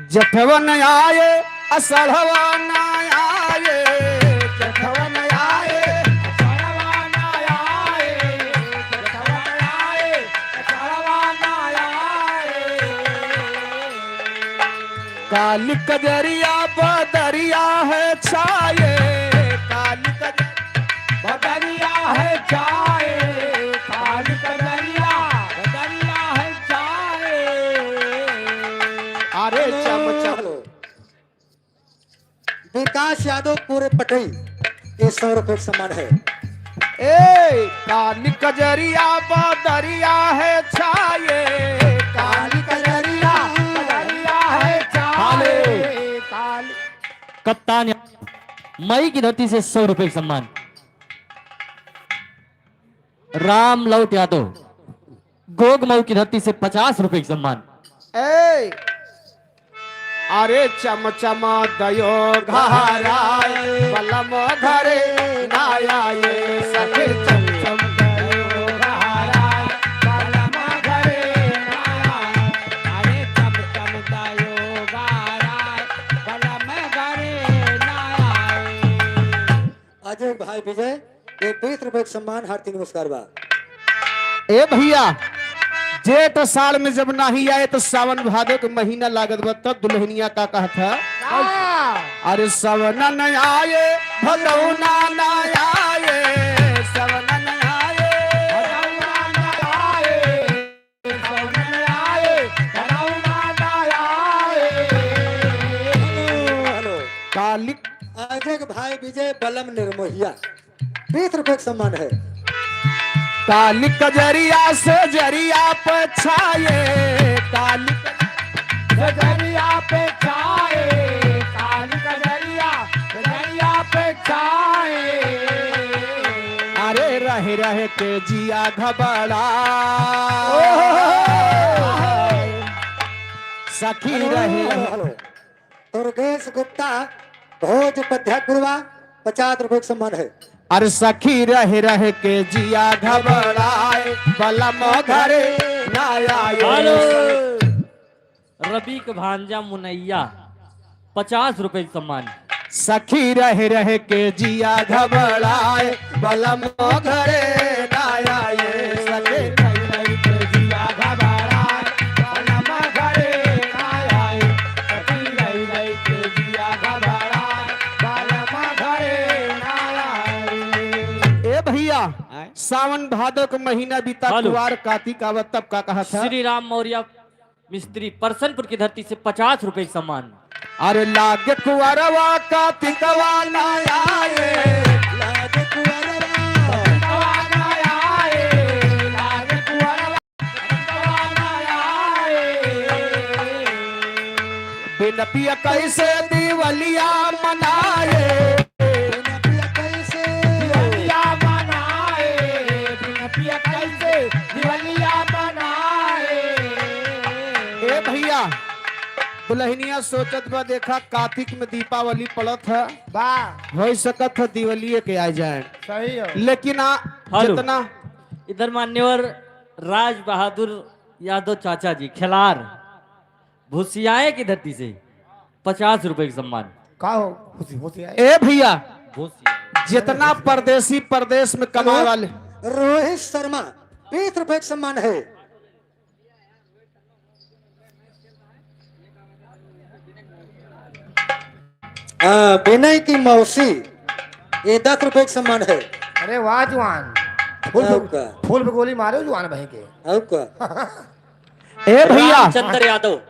जेठवन आए, असढ़वा ना आए। जेठवन आए, असढ़वा ना आए। जेठवन आए, असढ़वा ना आए। काली कजरिया बदरिया है छाए, काली कजरिया बदरिया है छाए, काली कजरिया बदरिया है छाए। अरे चम चम। विकास यादव पूरे पटई, ये सौ रुपए का सम्मान है। ए, काली कजरिया बदरिया है छाए, काली कजरिया बदरिया है छाए, काली। कप्तान मऊ की धरती से सौ रुपए का सम्मान। राम लौट यादव, गोग मऊ की धरती से पचास रुपए का सम्मान। ए, अरे चम चम दयो घराए, बलम घरे ना आए। सखी चम चम दयो घराए, बलम घरे ना आए। अरे चम चम दयो घराए, बलम घरे ना आए। अजय भाई विजय, ये बीस रुपए का सम्मान, हार्दिक नमस्कार बा। ए भैया, जेठ आषाढ़ में जब नाही आए तो सावन भादो के महीना लागत बा, तब दुल्हनिया का कहत है? का? अरे सवनन आए, भदौना ना आए, सवनन आए, भदौना ना आए। Hello, hello. कालिक। अजय के भाई विजय बलम निर्मोहिया, बीस रुपए का सम्मान है। काली कजरिया से जरिया पे छाए, काली कजरिया पे छाए, काली कजरिया से जरिया पे छाए। अरे रह रह के जिया घबरा। सखी हेलो, रहे। हेलो। दुर्गेश गुप्ता, भोज पद्या गुरुआ, पचास रुपए का सम्मान है। अरे सखी रह रह के जिया घबराए, बलम घरे ना आए। हेलो। रवि के भांजा मुनैया, पचास रुपए का सम्मान। सखी रह रह के जिया घबराए, बलम घरे ना आए। सखी रह रह के जिया घबराए, बलम घरे ना आए। सखी रह रह के जिया घबराए, बलम घरे ना आए। ए भैया, आए? सावन भादो के महीना बीता, हेलो। कुआर कातिक आवत, तब का कहत है? श्री राम मौर्य मिस्त्री परसनपुर की धरती से पचास रुपए का सम्मान। अरे लागे कुंवरवा कातिकवा ना आए, लागे कुंवरवा कातिकवा ना आए, लागे कुंवरवा कातिकवा ना आए। बिन पिया कैसे दिवलिया मनाए, बिन पिया कैसे दिवलिया मनाए, बिन पिया कैसे दिवलिया मनाए। ए भैया, दुल्हनिया सोचत बा, देखा कातिक में दीपावली पड़त है, बा। हो सकत है दिवालिये के आ जाए। सही हो। लेकिन आ, हेलो। जितना इधर मान्यवर राज बहादुर यादव चाचा जी, खिलार भुसियाए की धरती से पचास रुपए का सम्मान। का हो? भुसि-, भुसियाए? ए भैया, भुसियाए। जितना परदेसी परदेश में कमाए हेलो, वाले। रोहित शर्मा, बीस रुपए का सम्मान है। हाँ, विनय की मौसी, ये दस रुपए का सम्मान है। अरे वाह जुआन, फूल पे, और का? फूल पे गोली मारे जुआन भाई के। और का? ए भैया। रामचंद्र यादव,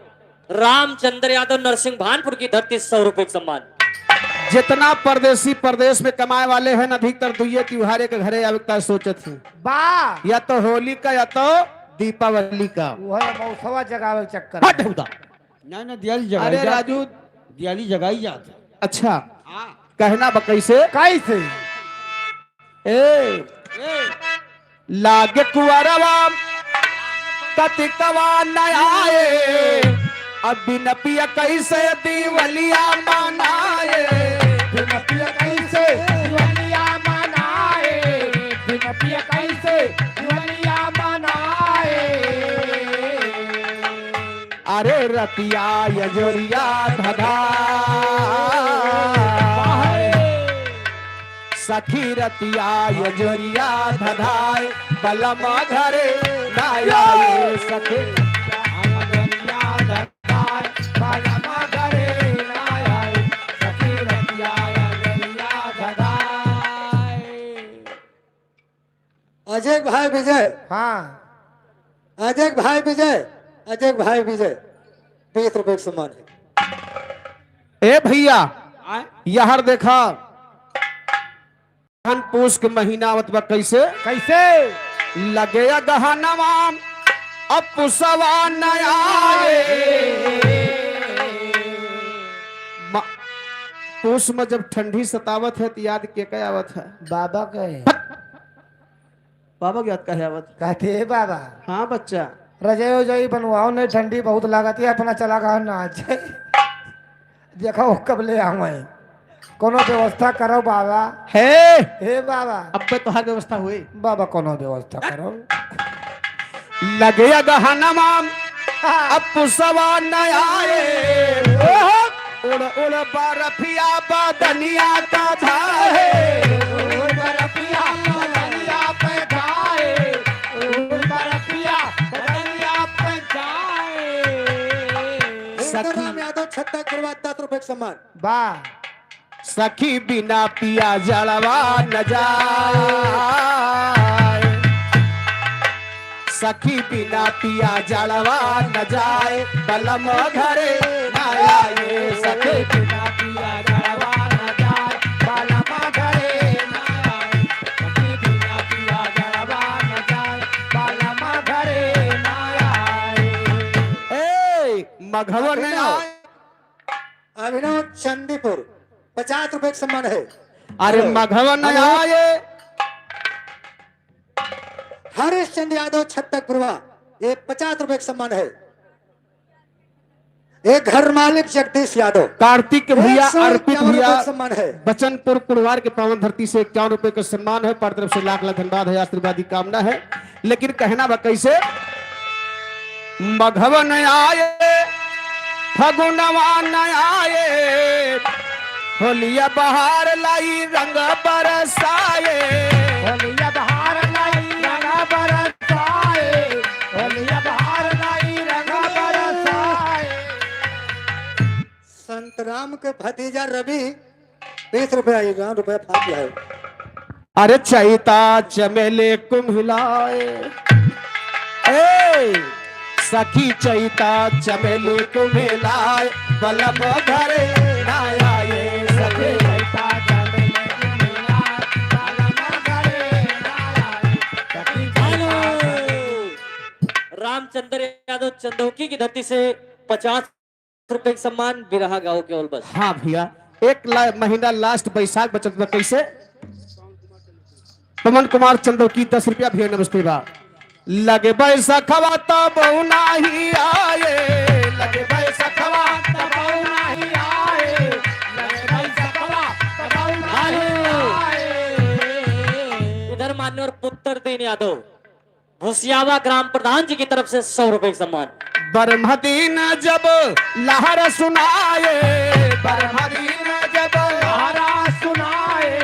रामचंद्र यादव नरसिंह भानपुर की धरती, सौ रुपए का सम्मान। जितना परदेसी परदेश में कमाए वाले हैं, अधिकतर दुइये त्योहारे के घरे आवे का सोचत हैं। बा। या तो होली का या तो दीपावली का। वो है मौसवा जगावे के चक्कर हट में। हुदा। ना, ना, दियाली जगाई अरे जात। राजू। दियाली जगाई जात है। अच्छा। हाँ। कहना बा कैसे? कैसे? ए, लागे कुंवरवा कतिकवा न आए, अब बिन पिया कैसे दिवलिया मनाए। बिन पिया कैसे दिवलिया मनाए, बिन पिया कैसे दिवलिया मनाए। अरे रतिया अजोरिया धधाए, सखी रतिया अजोरिया धधाए, बलमा घरे ना आए सखी। अजय भाई विजय। हाँ। अजय भाई विजय, अजय भाई विजय, बीस रुपए के सम्मान है। ए भैया, आय? यहर देखा, हम पूस के महीना आवत बा, कैसे? कैसे? लगे गहनवा, अब पुसवा न आए। म-, पूस में जब ठंडी सतावत है, तो याद के के आवत है? बाबा के। बाबा के याद काहे आवत? कहते, "हे बाबा, हाँ बच्चा। रजाई उजाई बनवाओ, नहीं ठंडी बहुत लागत है, अपना चला गया नाच।" देखो कब ले आवे, कोनो व्यवस्था करो बाबा। हे! हे बाबा। अब्बे तोहार व्यवस्था हुई। बाबा कोनो व्यवस्था करो। लगे गहनवा, अब पुसवा न आए। ओहो! उड़ उड़ बरफिया बदनिया का छाए। उड़ बरफिया बदनिया पे छाए। उड़ बरफिया बदनिया पे छाए। सखी राम यादव छत्ता करवा दस रुपए के सम्मान। वाह। सखी बिना पिया जड़वा न जाए, सखी बिना पिया जड़वा न जाए, बलम घरे ना आए। सखी बिना पिया जड़वा न जाए, बलम घरे ना आए। सखी बिना पिया जड़वा न जाए, बलम घरे ना आए। ए, मघवन अभिनव। आए। अभिनव चंदीपुर, पचास रुपए के सम्मान है। अरे हेलो। मघवन हेलो। आए। हरीश चंद यादव छत्तक गुरुआ, ये पचास रुपए के सम्मान है। एक घर मालिक जगदीश यादव, कार्तिक भैया, एक सौ अर्पित इक्यावन भैया, रुपए के सम्मान है। बचनपुर कुड़वार के पावन धरती से इक्यावन रुपए का सम्मान है। पर तरफ से लाख लाख धन्यवाद है, आशीर्वाद की कामना है। लेकिन कहना बा कैसे? मघवन आए, फगुनवा न आए, होलिया बहार लाई रंग बरसाए। होलिया बहार लाई रंग बरसाए, होलिया बहार लाई रंग बरसाए। संत राम के भतीजा रवि, बीस रुपया, ये गाँव रुपया फाट लाए। अरे चैता चमेली कुम्हिलाए, ए सखी चैता चमेली कुम्हिलाए, बलम घरे ना आए। सखी चैता चमेली कुम्हिलाए, बलम घरे ना आए। सखी चैता चमेली। रामचंद्र यादव चंदौकी की धरती से पचास रुपए के सम्मान बिरहा गाँव के ओर बस। हाँ भैया, एक ला-, महीना लास्ट बैसाख बचत बा। कैसे? पवन कुमार चंदौकी दस रुपया भैया, नमस्ते बा। लगे बैसखवा तब नाही आए, लगे बैसखवा तब नाही आए, लगे बैसखवा तब नाही आए। इधर मान्यवर पुत्र दीन यादव भुसियावा ग्राम प्रधान जी की तरफ से सौ रुपए का सम्मान। ब्रह्मदीन जब लहर सुनाए, ब्रह्मदीन जब लहरा सुनाए,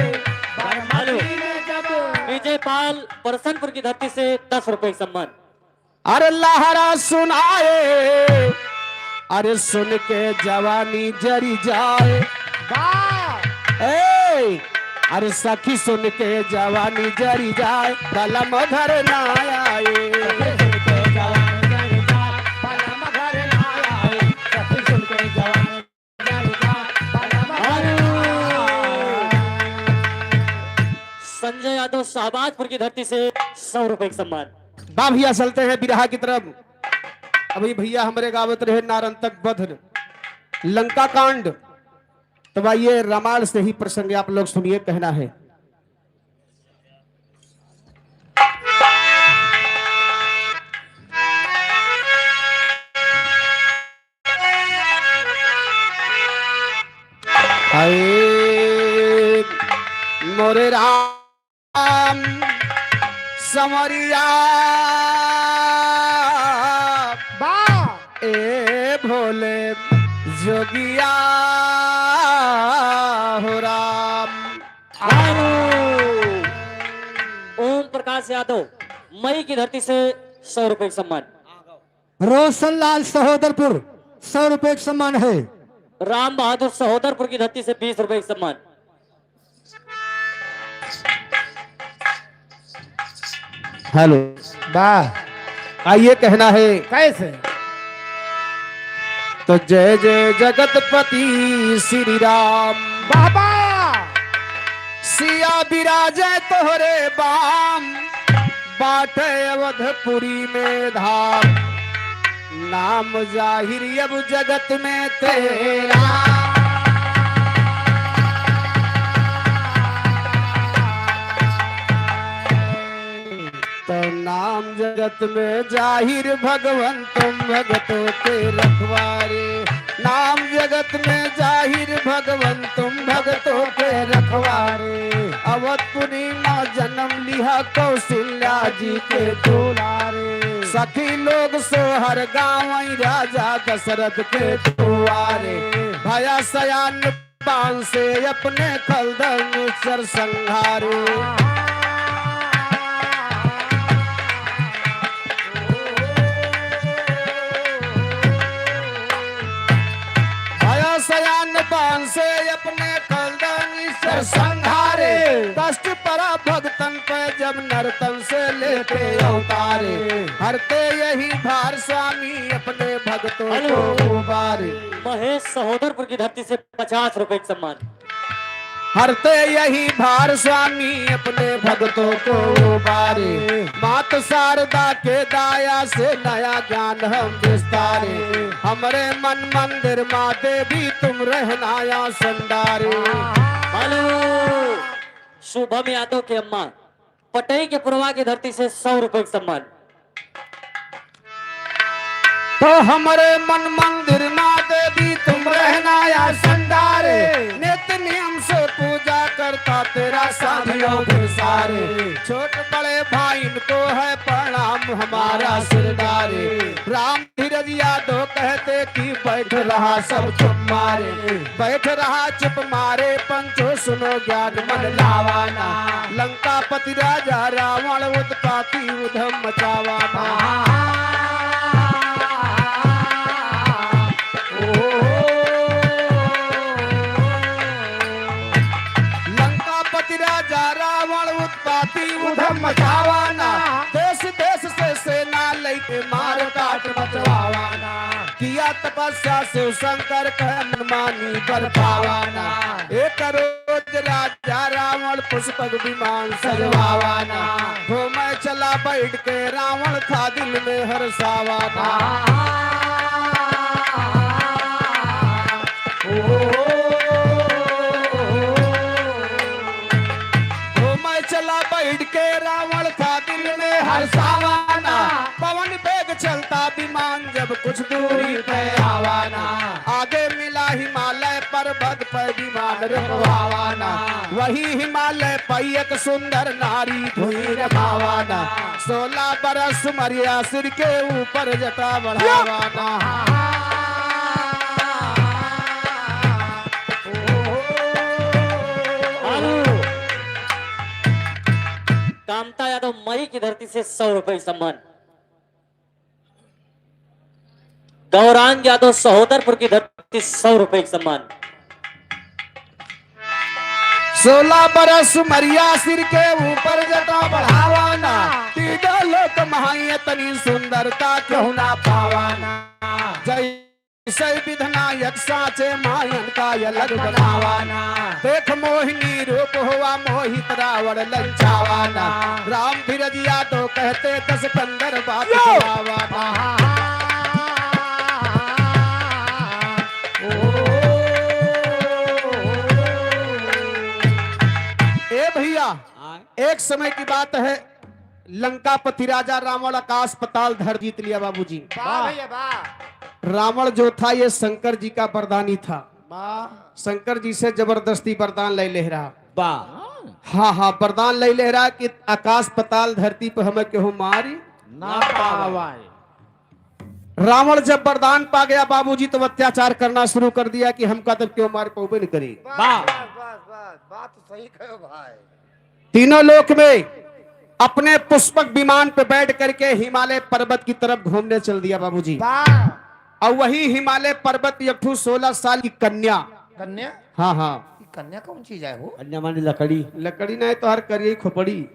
ब्रह्मदीन जब। विजय पाल परसनपुर की धरती से दस रुपए का सम्मान। अरे लहरा सुनाए, अरे सुन के जवानी जरी जाए। वाह। ए, अरे सखी सुन के जवानी जरी जाए, बलम घर ना आए। संजय यादव शाहबाजपुर की धरती से सौ रुपए का सम्मान। बा भैया, चलते हैं बिरहा की तरफ। अभी भैया हमरे गावत रहे नारंतक बध, लंका कांड। तो आइए, रामायण से ही प्रसंग आप लोग सुनिए, कहना है। हाय मोरे राम संवरिया, बा। ए भोले जोगिया हो राम। आयो। ओम प्रकाश यादव, मई की धरती से सौ रुपए का सम्मान। रोशन लाल सहोदरपुर, सौ रुपए का सम्मान है। राम बहादुर सहोदरपुर की धरती से बीस रुपए का सम्मान। हेलो। वाह। आइए, कहना है। कैसे? तो जय जय जगतपति श्री राम। बाबा। सिया बिराजे तोहरे बाम, बाटे अवधपुरी में धाम। नाम जाहिर अब जगत में तेरा। तो नाम जगत में जाहिर भगवन तुम भगतों के रखवारे। नाम जगत में जाहिर भगवन तुम भगतों के रखवारे। अवधपुरी मा जन्म लिहा कौशल्या जी के दुलारे। सखी लोग सोहर गावै राजा दशरथ के दुआरे। भया सयान बाण से अपने खलदन निश्चर संहारे। भया सयान बाण से अपने खलदन निश्चर संहारे। कष्ट परा भगतन पे जब नरतन से लेते अवतारे। हरते यही भार स्वामी अपने भगतों को हेलो। उबारे। महेश सहोदरपुर की धरती से पचास रुपए का सम्मान। हरते यही भार स्वामी अपने भगतों को उबारे। मात शारदा के दाया से नया ज्ञान हम विस्तारे। हमरे मन मंदिर मा देवी तुम रहना आसन डारे। हेलो, शुभम यादव के अम्मा पटई के पुरवा की धरती से सौ रुपए का सम्मान। तो हमरे मन मंदिर मा देवी तुम रहना आसन डारे। नित नियम से पूजा करता तेरा साधियो भिसारे। छोट बड़े भाई इनको है प्रणाम हमारा सिर डारे। राम धीरज यादव कहते कि बैठ रहा सब चुप मारे। बैठ रहा चुप मारे पंचो सुनो ज्ञान मन लावाना। लंकापति राजा रावण उत्पाती उधम मचावाना। लंकापति राजा रावण उत्पाती उधम मचावाना। देश देश से सेना लैके मार काट मचवावाना। किया तपस्या शिव शंकर कहे मन मानी बर पावाना। एक रोज राजा रावण पुष्पक विमान सजवावाना। घूमे चला बैठ के रावण था दिल में हर्षावाना। घूमे चला बैठ के रावण था दिल में हर्षावाना। पवन वेग चलता विमान जब कुछ दूरी पे आवाना। आगे मिला हिमालय पर्वत पे विमान रुकवावाना। वही हिमालय पे एक सुंदर नारी धुईं रमावाना। सोलह बरस उमरिया सिर के ऊपर जटा बढ़ावाना। आलू। कामता यादव मई की धरती से सौ रुपए सम्मान। गौरांग यादव सहोदरपुर की धरती सौ रुपए का सम्मान। सोलह बरस उमरिया सिर के ऊपर जटा बढ़ावाना। तीनों लोक महाई इतनी सुंदरता क्यों ना पावाना। जय जैसे विधनायक साँचे मायन का अलग बनावाना। देख मोहिनी रूप हुआ मोहित रावण ललचावाना। राम धीरज यादव कहते दस पंद्रह बात यो! सुनावाना। ओ, भैया, हाँ। एक समय की बात है, लंकापति राजा रावण आकाश पताल धर जीत लिया बाबूजी। वाह भैया, वाह। रावण जो था, ये शंकर जी का वरदानी था। वाह। शंकर जी से जबरदस्ती वरदान ले ले रहा। वाह। हाँ, हाँ, वरदान ले ले रहा कि आकाश पताल धरती पर हमें केहू मारी ना पावे। रावण जब वरदान पा गया बाबूजी, तो अत्याचार करना शुरू कर दिया कि हमका तब केहू मार पौबे न करी। वाह। बस, बस, बस, बात तो सही कहो भाई। तीनों लोक में अपने पुष्पक विमान पे बैठ करके हिमालय पर्वत की तरफ घूमने चल दिया बाबूजी। वाह। और वही हिमालय पर्वत एक ठो सोलह साल की कन्या। कन्या? हाँ, हाँ। ये कन्या कौन चीज है हो? कन्या माने लकड़ी। लकड़ी ना है तो हर करिए खोपड़ी।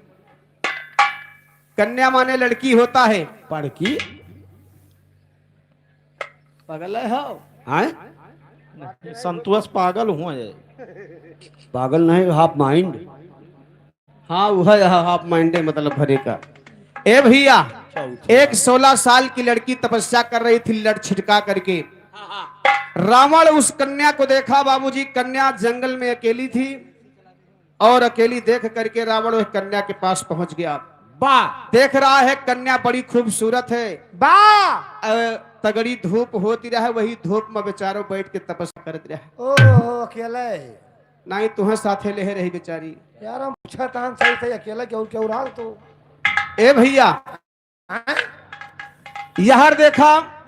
कन्या माने लड़की होता है। पढ़ की? पागल है हो? आए? संतोष पागल हुआ है। पागल नहीं, half mind। हाँ, वह है half mind है, मतलब भरे का। ए भैया, एक सोलह साल की लड़की तपस्या कर रही थी लठ छिटका करके। रावण उस कन्या को देखा बाबूजी, कन्या जंगल में अकेली थी। और अकेली देख करके रावण वह कन्या के पास पहुंच गया। वाह। देख रहा है कन्या बड़ी खूबसूरत है। वाह। अ, तगड़ी धूप होती रहे, वही धूप में बेचारो बैठ के तपस्या करत रहे। ओहो, अकेले? नहीं, तुहें साथे ले रही बेचारी। यार, हम पूछा तान सही सही, अकेले क्यों, क्यों रहा तो? ए भैया, हाँ? यहर देखा,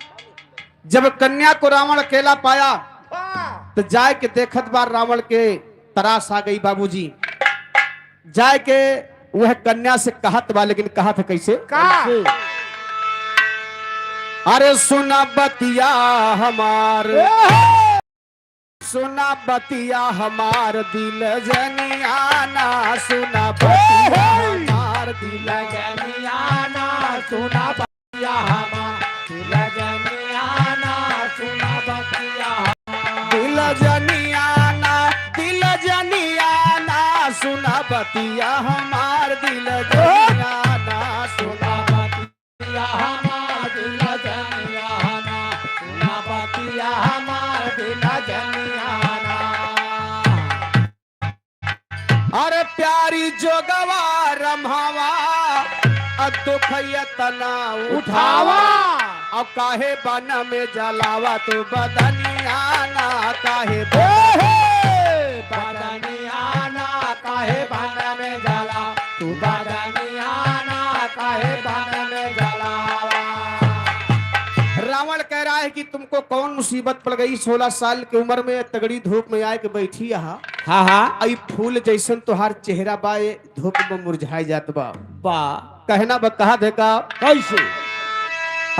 जब कन्या को रावण अकेला पाया, हाँ। तो जाए के देखत बा रावण के तरास आ गई बाबूजी। जाए के वह कन्या से कहत बा, लेकिन कहत है कैसे? का? कैसे? अरे सुना बतिया हमार। ए! सुना बतिया हमार दिल जनियाना, सुना बतिया हमार दिल जनियाना, सुना बतिया हमार दिल जनियाना, सुना बतिया हमार। दिल जनियाना, दिल जनियाना, सुना बतिया हमार दिल जनियाना, सुना बतिया बतिया हमार दिल जनियाना, सुना बतिया हमार दिल जनियाना। अरे प्यारी जोगवा रम्हावा, अब दुख यतना उठावा। उठावा। अब काहे बन में जलावा तू बदनियाना, काहे बन में बदनियाना, काहे बन में जला तू बदनियाना, काहे बन में जलावा। रावण कह रहा है कि तुमको कौन मुसीबत पड़ गई, सोलह साल की उम्र में तगड़ी धूप में आए के बैठी यहाँ। हाँ, हाँ। आई फूल जैसन तोहार चेहरा बा, ये धूप में मुरझाए जात बा। बा। कहना बा, कहा देखा। कैसे?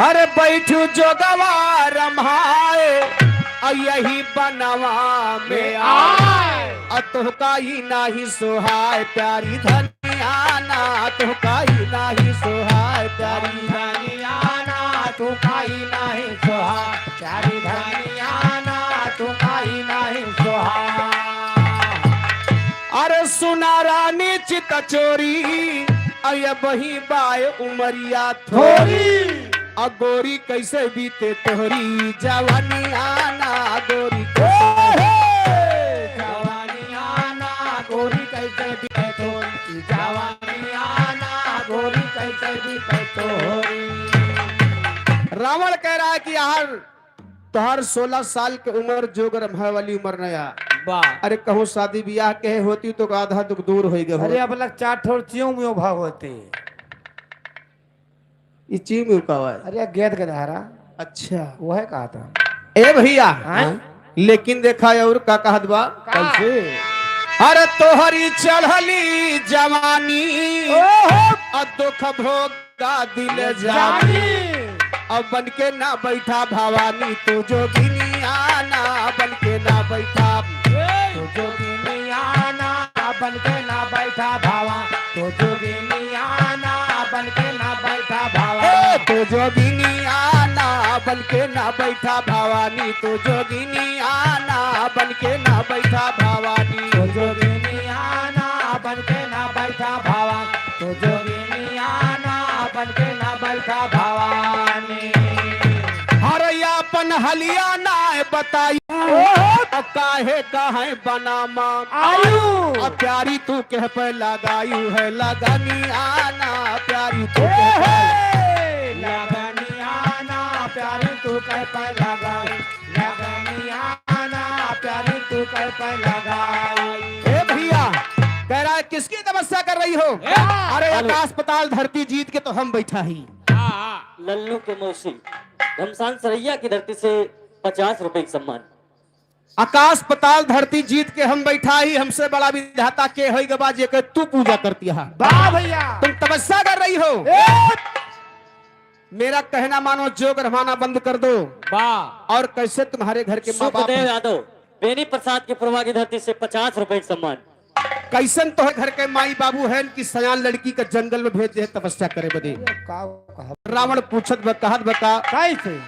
अरे बैठू जोगवा रम्हाए, आ यही बनवा में आए। आ तोहका ही नाही सोहाय प्यारी धनियाना, तोहका ही नाही सोहाय प्यारी धनियाना, तोहका ही नाही सोहाय प्यारी धनियाना, तोहका ही नाही सोहाय। अरे सुना रानी चित चोरी, अय बही बाय उमरिया थोरी। थोरी। अ गोरी कैसे बीते तोहरी जवानियाना, गोरी कैसे ओहो! जवानियाना, गोरी कैसे बीते तोहरी जवानियाना, गोरी कैसे बीते तोहरी। रावण कह रहा है कि यार तोहार सोलह साल के उम्र जोग रम्हाए वाली उम्र नया। वाह। अरे कहूँ शादी ब्याह के होती तो आधा दुख दूर होइ गए होत। अरे अब लग चार ठोर चियों में भाव होते। ई चियों में का हुआ है? अरे गेद के धारा। अच्छा। वह कहा था। ए भैया। हाँ? लेकिन देखा और का कहत बा? का? कैसे? अरे तोहरी चढ़ली जवानी ओहो! आ दुख भोग का दिल जानी। अब बन के ना बैठा भवानी, तू जोगिनियाना बन के ना बैठा। तू जोगिनियाना बन के ना बैठा भवा-, तू जोगिनियाना बन के ना बैठा भवा-, ए, तू जोगिनियाना बन के ना बैठा भवानी, तू जोगिनियाना बन के ना बैठा भवानी। तू जोगिनियाना बन के ना बैठा भवा-, तू जोगिनियाना बन के ना बैठा भवानी। अरे आपन हलिया ना बताई, ओहो। अब काहे काहे बनामा आयु। अब प्यारी तू कह पे लगायु है लगनिया ना, प्यारी तू कह पे। ए, लगनिया ना, प्यारी तू कह पे लगाई, लगनिया ना, प्यारी तू कह पे लगाई। ए भैया, कह रहा है किसकी तपस्या कर रही हो? ए, अरे हेलो। आकाश पाताल धरती जीत के तो हम बैठा ही। हाँ, हाँ। लल्लू के मौसी घमसान सरैया की धरती से पचास रुपए का सम्मान। आकाश पाताल धरती जीत के हम बैठा ही, हमसे बड़ा विधाता के होई गबा जेके तू पूजा करती है। वाह भैया। तुम तपस्या कर रही हो। ए! मेरा कहना मानो, जोग रमाना बंद कर दो। वाह। और कैसे तुम्हारे घर के माँ बाप सुखदेव हैं? यादव, बेनी प्रसाद की पुरवा की धरती से पचास रुपए का सम्मान। कैसन तोहरे घर के माई बाबू हैं कि सयान लड़की का जंगल में भेज दे तपस्या करे बदे? अरे, का कहा? रावण पूछत बा, कहत बा का? कैसे?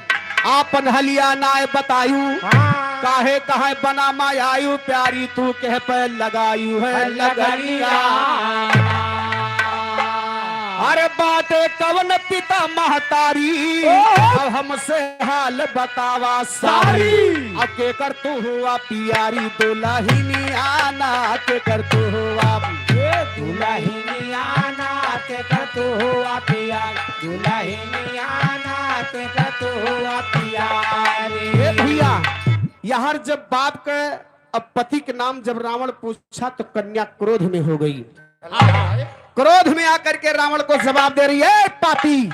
आपन हलिया नाय बतायु, हाँ। काहे कहे बना मायायु, प्यारी तू कह पे लगायु है लगनिया। अरे बाटे कवन पिता महतारी, ओहो। अब हमसे हाल बतावा सारी। सारी। अब केकर तू हुआ प्यारी दुलहिनिया ना, केकर तू हुआ। ए दुलहिनिया ना, केकर तू हुआ प्यारी, दुलहिनिया ना, केकर तू हुआ प्यारी। ए भैया, यहाँ जब बाप के, अब पति के नाम जब रावण पूछा तो कन्या क्रोध में हो गई। क्रोध में आकर के रावण को जवाब दे रही है, "ए पापी,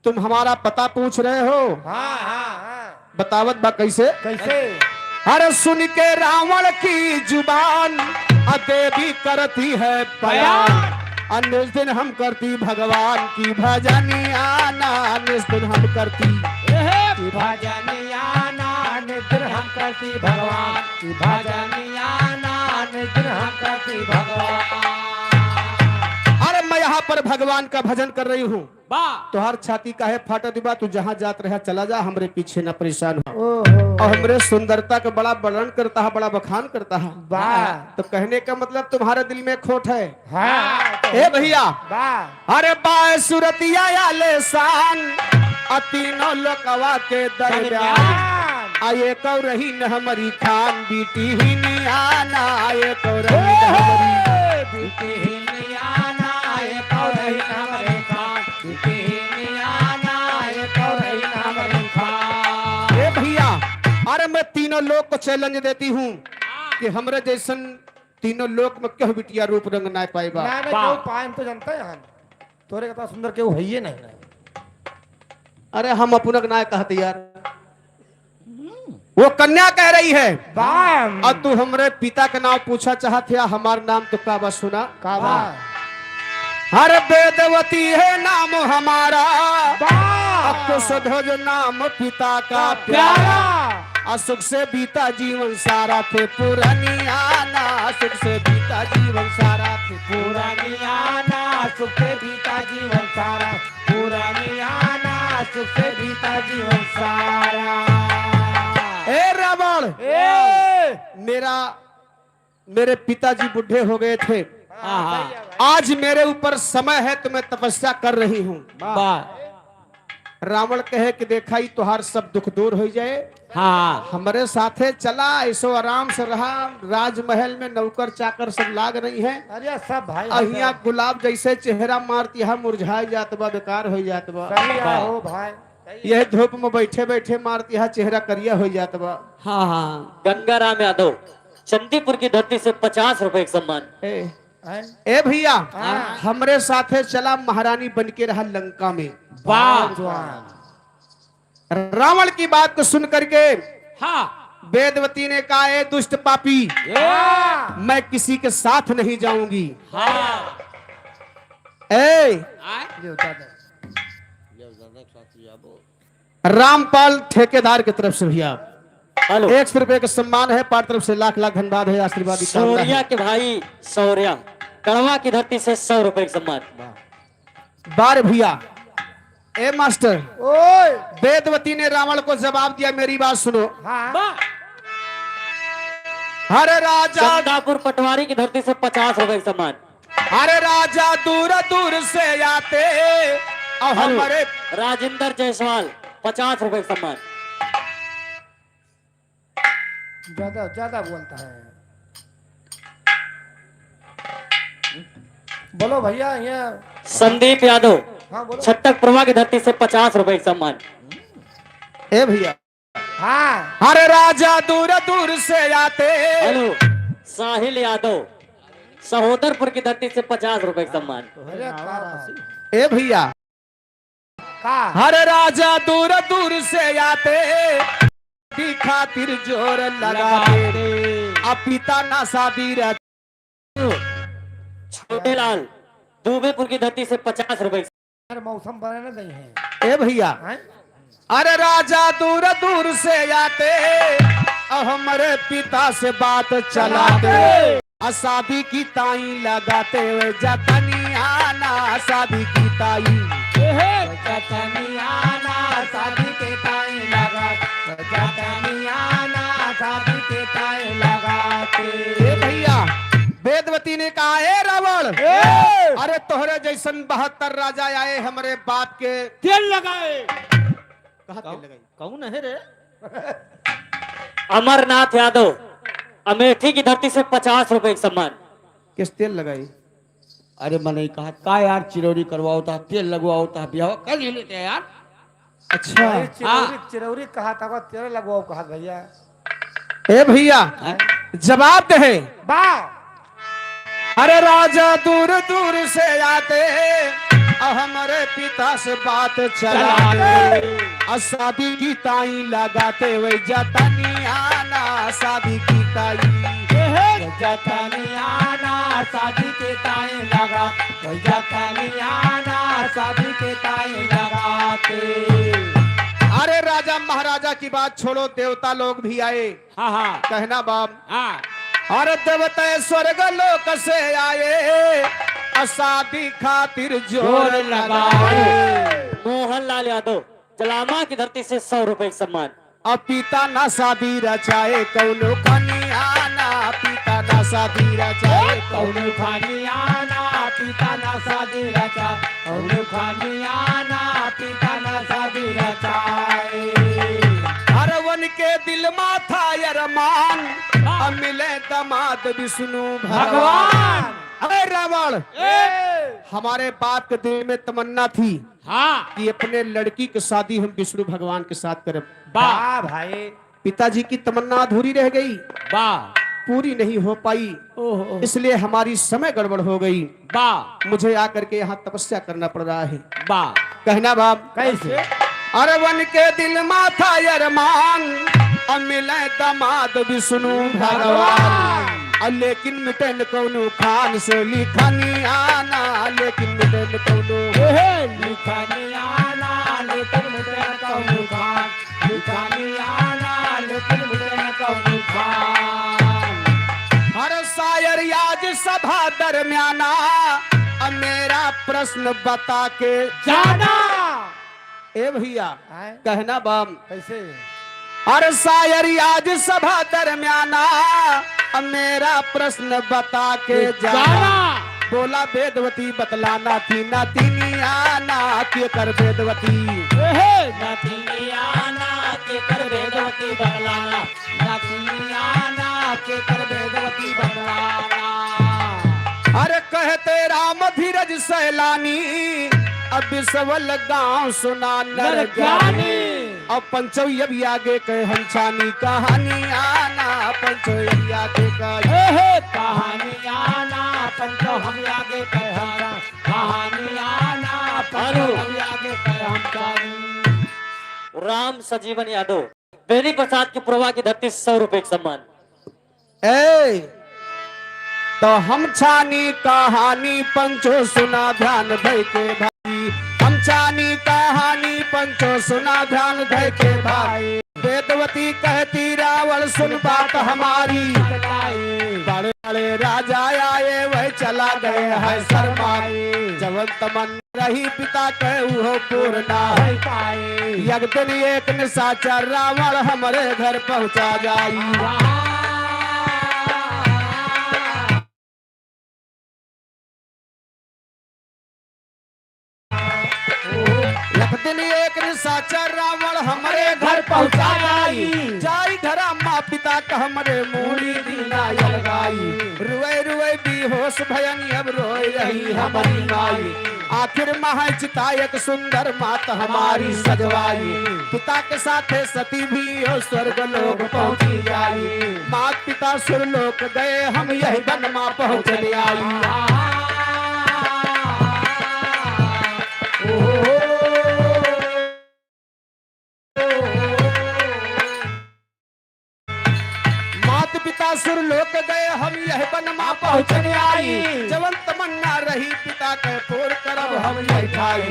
तुम हमारा पता पूछ रहे हो?" हाँ, हाँ, हाँ। बतावत बा कैसे? कैसे? अरे सुन के रावण की जुबान, अ देवी करती है बयान। बयान। अ निस दिन हम करती भगवान की भजनिया ना, निस दिन हम करती। ए भजनिया ना, निस दिन हम करती भगवान की भजनिया ना, निस दिन हम करती भगवान। अरे मैं यहाँ पर भगवान का भजन कर रही हूँ। बा। तोहार छाती काहे फाटत बा? तू जहाँ जात रहा चला जा, हमरे पीछे ना परेशान हो। ओहो। और हमरे सुंदरता का बड़ा वर्णन करता है, बड़ा बखान करता है। बा। तो कहने का मतलब तुम्हारे दिल में खोट है। हाँ। ए भैया। बा। अरे बाय सुरतिया आलेशान, आ तीनों लोकवा के दरमियान। दरमियान। आ एक और रही न हमारी खान, बिटिहिनिया ना, आ एक और रही न हमारी। ए, बिटिहिनिया ना, आ एक और रही न हमारी खान। ए भैया, अरे मैं तीनों लोग को challenge देती हूँ कि हमरे जैसन तीनों लोग में केहू बिटिया रूप रंग ना पाए बा। ना, ना, बा। केहू पाए हम तो जानते हैं हम। तोरे कता सुंदर केहू हइये नहीं, नहीं। अरे हम अपना के ना कहते यार। वो कन्या कह रही है, बाम। "अब तू हमरे पिता के नाम पूछा चाहत है, हमार नाम तो का बा सुना?" का बा? "हर वेदवती है नाम हमारा, बा। अब तो सधज नाम पिता का प्यारा। प्यारा। आ सुख से बीता जीवन सारा थे पुरानिया ना, सुख से बीता जीवन सारा थे पुरानिया ना, सुख से बीता जीवन सारा।" पुरानिया ना सुख से बीता जीवन सारा। ए रावण, ए! मेरा, मेरे पिताजी बूढ़े हो गए थे। हाँ, हाँ। आज मेरे ऊपर समय है तो मैं तपस्या कर रही हूँ। वाह। रावण कहे कि देखा, ई तोहार सब दुख दूर हो जाए। हाँ। हमरे साथे चला, ऐसो आराम से रहा, राजमहल में नौकर चाकर सब लाग रही हैं। अरे सब भाई, अहिया गुलाब जैसे चेहरा मारती है, मुरझाए जात बा, बेकार हो जात बा। सही है, वाह। हो भाई। यह धूप में बैठे बैठे मारती है, चेहरा करिया हो जात बा। हाँ, हाँ। गंगाराम यादव, चंदीपुर की धरती से पचास रुपए का सम्मान। ए, हैं? ए भैया, हाँ। हमरे साथे चला, महारानी बन के रहा लंका में। वाह। जवान। रावण की बात को सुन करके हाँ। वेदवती ने कहा, "ए दुष्ट पापी, हाँ। मैं किसी के साथ नहीं जाऊंगी।" हाँ। ए, आय? रामपाल ठेकेदार की तरफ से भैया हेलो। एक सौ रुपए का सम्मान है, पार तरफ से लाख लाख धन्यवाद है, आशीर्वाद की कामना है। शौर्या के भाई शौर्या, कड़वा की धरती से सौ रुपए का सम्मान। बार भैया, ए मास्टर, ओए। वेदवती ने रावण को जवाब दिया, मेरी बात सुनो। हाँ। बा- हरे राजा चंदापुर पटवारी की धरती से पचास रुपए का सम्मान। अरे राजा दूर दूर से आते और हेलो। हमारे राजेंद्र जायसवाल, पचास रुपए का सम्मान। ज्यादा, ज्यादा बोलता है। बोलो भैया, यहाँ संदीप यादव, हाँ, बोलो। छटक प्रभा की धरती से पचास रुपए का सम्मान। ए भैया। हाँ। अरे राजा दूर दूर से आते। हेलो, साहिल यादव, सहोदरपुर की धरती से पचास रुपए का सम्मान। अरे का बात है। ए भैया। का? हर राजा दूर दूर से आते, शादी खातिर जोर लगाते। लगाते। अब पिता ना शादी रच- छोटे लाल, दूबेपुर की धरती से पचास रुपए। यार, मौसम बने ना नहीं है। ए भैया। हैं? अरे राजा दूर दूर से आते, अब हमरे पिता से बात चलाते। चलाते। आ शादी की ताई लगाते हुए जतनिया ना शादी की ताई। ए हे। जतनिया ना शादी की ताई लगा, जतनिया ना शादी की ताई लगाते। ए भैया, वेदवती ने कहा, "ए रावण, ए! अरे तोहरे जैसन बहत्तर राजा आए हमरे बाप के तेल लगाए।" कहाँ तेल कौ-, लगाई? कौन है रे? अमरनाथ यादव, अमेठी की धरती से पचास रुपए का सम्मान। किस तेल लगाई? अरे, मने कहा, "का यार, चिरौरी करवाओ ता, तेल लगवाओ ता, बियाह कर ही लेते हैं यार।" अच्छा। भाई, चिरौरी, हाँ। चिरौरी कहा था, तेल लगवाओ कहा भैया। ए भैया, हैं? जवाब दे। बा। अरे राजा दूर दूर से आते, अब हमरे पिता से बात चलाते। चलाते। और शादी की ताई लगाते हुए जतनिया ना शादी की ताई। ए हे। जतनिया ना शादी की ताई लगा, जतनिया ना शादी की ताई लगाते। अरे राजा महाराजा की बात छोड़ो, देवता लोग भी आए। हाँ, हाँ। कहना बाप। हाँ। अरे देवता स्वर्ग लोक से आए, आ शादी खातिर जोर जोर लगाए। लगाए। मोहनलाल यादव, जलामा की धरती से सौ रुपए का सम्मान। अब पिता ना शादी रचाए, कौनो खनिया ना, पिता ना शादी रचाए, कौनो खनिया ना, पिता ना शादी रचाए, कौनो खनिया ना, पिता ना शादी रचाए। अरे वन के दिल माथा अरमान, हाँ। अब मिले दामाद विष्णु भगवान। भगवान। अरे रावण, ए! हमारे बाप के दिल में तमन्ना थी हाँ। कि अपने लड़की की शादी हम विष्णु भगवान के साथ करब। बा। बा भाई। पिताजी की तमन्ना अधूरी रह गई, बा। पूरी नहीं हो पाई, ओहो। इसलिए हमारी समय गड़बड़ हो गई। बा। मुझे आकर के यहाँ तपस्या करना पड़ रहा है। बा। कहना बाप। कैसे? अरे वन के दिल माथा अरमान, अब मिले दामाद विष्णु भगवान। भगवान। और लेकिन मिटे न कौनो खान से लिखनिया ना, लेकिन मिटे न कौनो। ए हे, लिखनिया ना, लेकिन मिटे न कौनो खान। हर शायर आज सभा दरमियाना, अब मेरा प्रश्न बता के जाना। ए भैया, आए? कहना बाम। कैसे? हर शायर आज सभा दरमियाना, अब मेरा प्रश्न बता के के जाना। जाना। बोला वेदवती बतलाना थी ना तिनिया ना, के कर वेदवती। ए हे। ना तिनिया ना, के कर वेदवती बतलाना। ना तिनिया ना, के कर वेदवती बतलाना। अरे कहते राम धीरज सैलानी, अब बिसवल गाँव सुना नर नर ज्ञानी। ज्ञानी। अब पंचो अब आगे कहे हम छानी कहानिया ना, पंचो अब आगे कहे। ए हे। कहानिया ना, पंचो अब आगे कहे हम छानी। कहानिया ना, पंचो हेलो। अब आगे कहे हम छानी। राम सजीवन यादव, बेनी प्रसाद की पुरवा की धरती, सौ रुपए का सम्मान। ए, तो हम छानी कहानी पंचो सुना ध्यान धइ के भाई, हम छानी कहानी पंचो सुना ध्यान धइ के भाई। वेदवती कहती रावण सुन बात हमारी, बड़े बड़े राजा आए वह चला गए हैं शर्माए। जवन तमन रही पिता के उहो पूर्ण ना होई पाई। एक दिन एक निशाचर रावण हमरे घर पहुंचा जाई। एक दिन एक निशाचर रावण हमरे घर पहुंचा जाई। जाई घरा पिता क हमरे मूड़ी दीना अलगाई। रुए रुए बेहोश भयन अब रोए रही हमरी माई। आखिर महै चिता एक सुंदर मात हमारी सजवाई। पिता के साथे सती भी ओ स्वर्ग लोक पहुँची जाई। मात पिता सुरलोक गए हम यही बन मा पहुँचन आई। मात पिता सुरलोक गए हम यह बन मा पहुँचन आई। जवन तमन्ना रही पिता के पूर करब हम यह ठाई।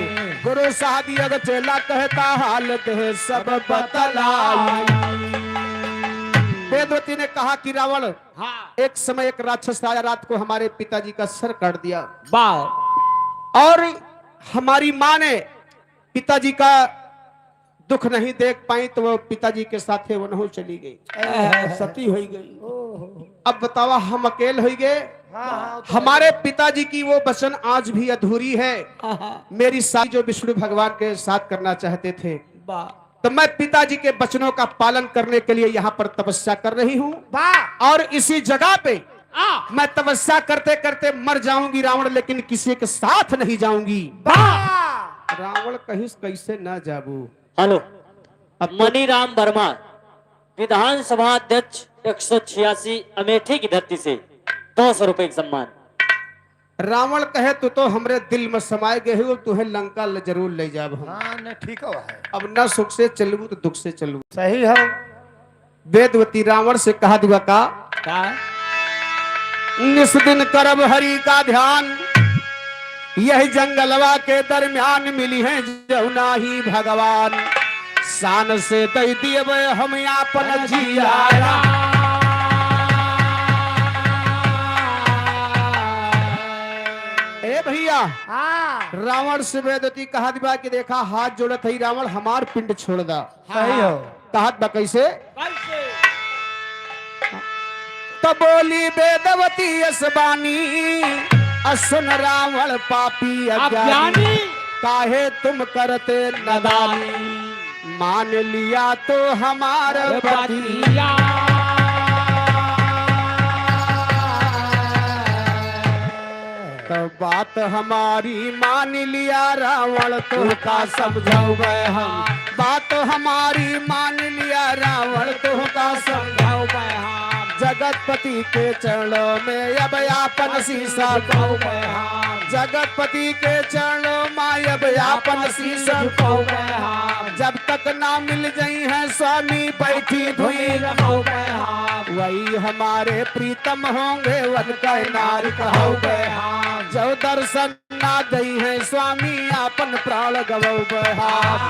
गुरु साहब अग चेला कहता हाल देह सब बतलाई। वेदवती ने कहा कि रावण, हाँ। एक समय एक राक्षस आया, रात को हमारे पिताजी का सर काट दिया। वाह। और हमारी माँ ने पिताजी का दुख नहीं देख पाई तो वो पिताजी के साथे वो नहीं चली गई, सती हो गई। अब बतावा, हम अकेल हो गए। हाँ, हाँ, तो हमारे पिताजी की वो वचन आज भी अधूरी है। हाँ, हाँ। मेरी शादी जो विष्णु भगवान के साथ करना चाहते थे, वाह। तो मैं पिताजी के वचनों का पालन करने के लिए यहाँ पर तपस्या कर रही हूँ। वाह। और इसी जगह पे आ। मैं तपस्या करते करते मर जाऊंगी रावण, लेकिन किसी के साथ नहीं जाऊंगी। वाह। रावण कहिस, कैसे ना जाबू? हेलो, अब तो मनीराम वर्मा, विधानसभा अध्यक्ष एक सौ छियासी, अमेठी की धरती से दो सौ रुपए का सम्मान। रावण कहे, "तू तो हमरे दिल में समाए गए हो, तुहे लंका ले जरूर ले जाब हम।" हाँ, न, ठीक हो है। अब न सुख से चलबू तो दुख से चलबू। सही हो। वेदवती रावण से कहा दिवा का? का? निस दिन करब हरि का ध्यान, यही जंगलवा के दरमियान मिली है जौना ही भगवान। शान से दई दियबे हम आपन जियारा। ए भैया, हाँ। रावण से वेदवती कहा दिवा कि देखा, हाथ जोड़त है रावण, हमार पिंड छोड़ दा। सही हो। कहत बा कैसे? कैसे? त बोली वेदवती अस बानी, असुन रावण पापी अज्ञानी, अज्ञानी। काहे तुम करते नदानी, मान लिया तो हमार अरे पति। पतिया। तो बात हमारी मान लिया रावण, तुहका समझावे हम। बात हमारी मान लिया रावण, तुहका समझावे हम। जगतपति के चरणों में अब आपन शीश झुकावे हम। जगतपति के चरणों में अब आपन शीश झुकावे हम। जब तक ना मिल जइहैं स्वामी बैठी धुई लगावे हम। वही हमारे प्रीतम होंगे, उनका नारी कहावे हम। जो दर्शन ना दइहैं स्वामी, आपन प्राण गवावे हम।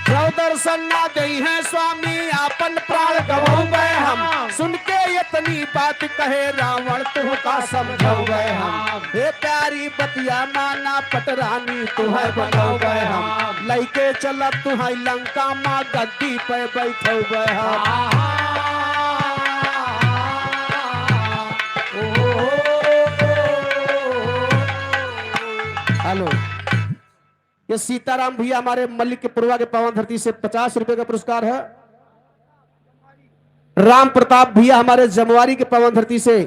जो दर्शन ना दइहैं स्वामी, आपन प्राण गवावे हम। सुन के इतनी बात कहे रावण, तुहका समझावे हम। हे प्यारी बतिया माना पटरानी, तुहै बनावे हम। लइके चलब तुहै लंका मा, गद्दी पे बैठवे हम। हेलो, ये सीताराम भैया हमारे मलिक के पुरवा के पावन धरती से पचास रुपए का पुरस्कार है। राम प्रताप भैया हमारे जमवारी के पावन धरती से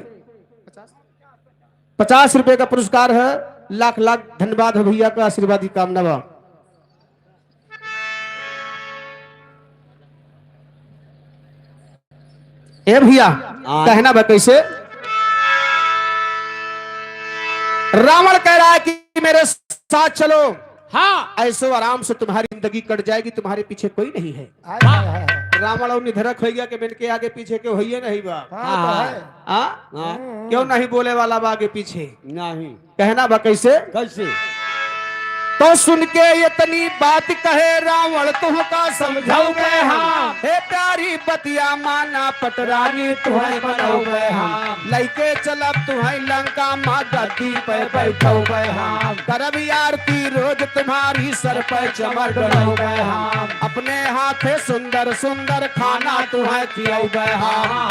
पचास रुपए का पुरस्कार है। लाख लाख धन्यवाद है भैया का, आशीर्वाद की कामना बा। ए भैया, हाँ। कहना बा कैसे? रावण कह रहा है कि मेरे साथ चलो। हाँ। ऐशो आराम से तुम्हारी जिंदगी कट जाएगी, तुम्हारे पीछे कोई नहीं है। हाय, हाय, हाय, हाय। रावण और निधड़क होइ गया कि इनके आगे पीछे केहू होइए नहीं बा। हाँ, तो हाँ। है। हाँ? हाँ। क्यों नहीं बोले वाला बा आगे पीछे? नहीं। कहना बा कैसे? कैसे? तो सुन के इतनी बात कहे रावण, तुहका समझावे हम। हे प्यारी बतिया माना पटरानी, तुहै बनावे हम। लइके चलब तुहै लंका मा, गद्दी पे बैठावे हम। करब आरती रोज तुम्हारी, सर पे चमर डोलावे हम। अपने हाथे सुंदर सुंदर खाना तुहै खियावे हम।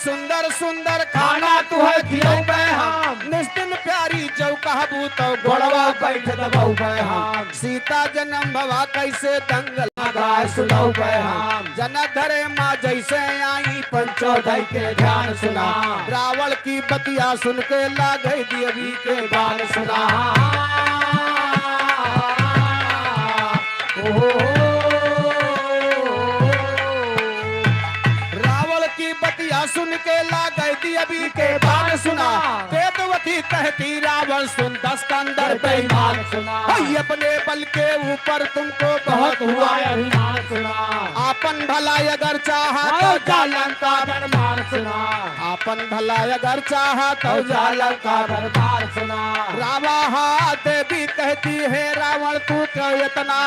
सुंदर सुंदर खाना तुहे खियौबे हम। निस्तिन प्यारी जौ कहबू तौ गोड़वा बैठ दबौबे हम। सीता जनम भवा कैसे दंग लगाए सुनौबे हम। जनक घरे माँ जैसे आई पंचो धई के ध्यान सुना। रावण की बतिया सुन के लागै दियवी के बाण सुना। ओहो। रावण की बतिया सुन के लागै दियवी के बाण सुना। वेदवती कहती रावण सुन दस कंदर बेईमान सुना। हई अपने बल के ऊपर तुमको बहुत हुआ अभिमान सुना। आपन भला अगर चाहा तो जा लंका दरबार सुना। आपन भला अगर चाहा तो जा लंका दरबार सुना। रावा देवी कहती है रावण तू क्यों इतना।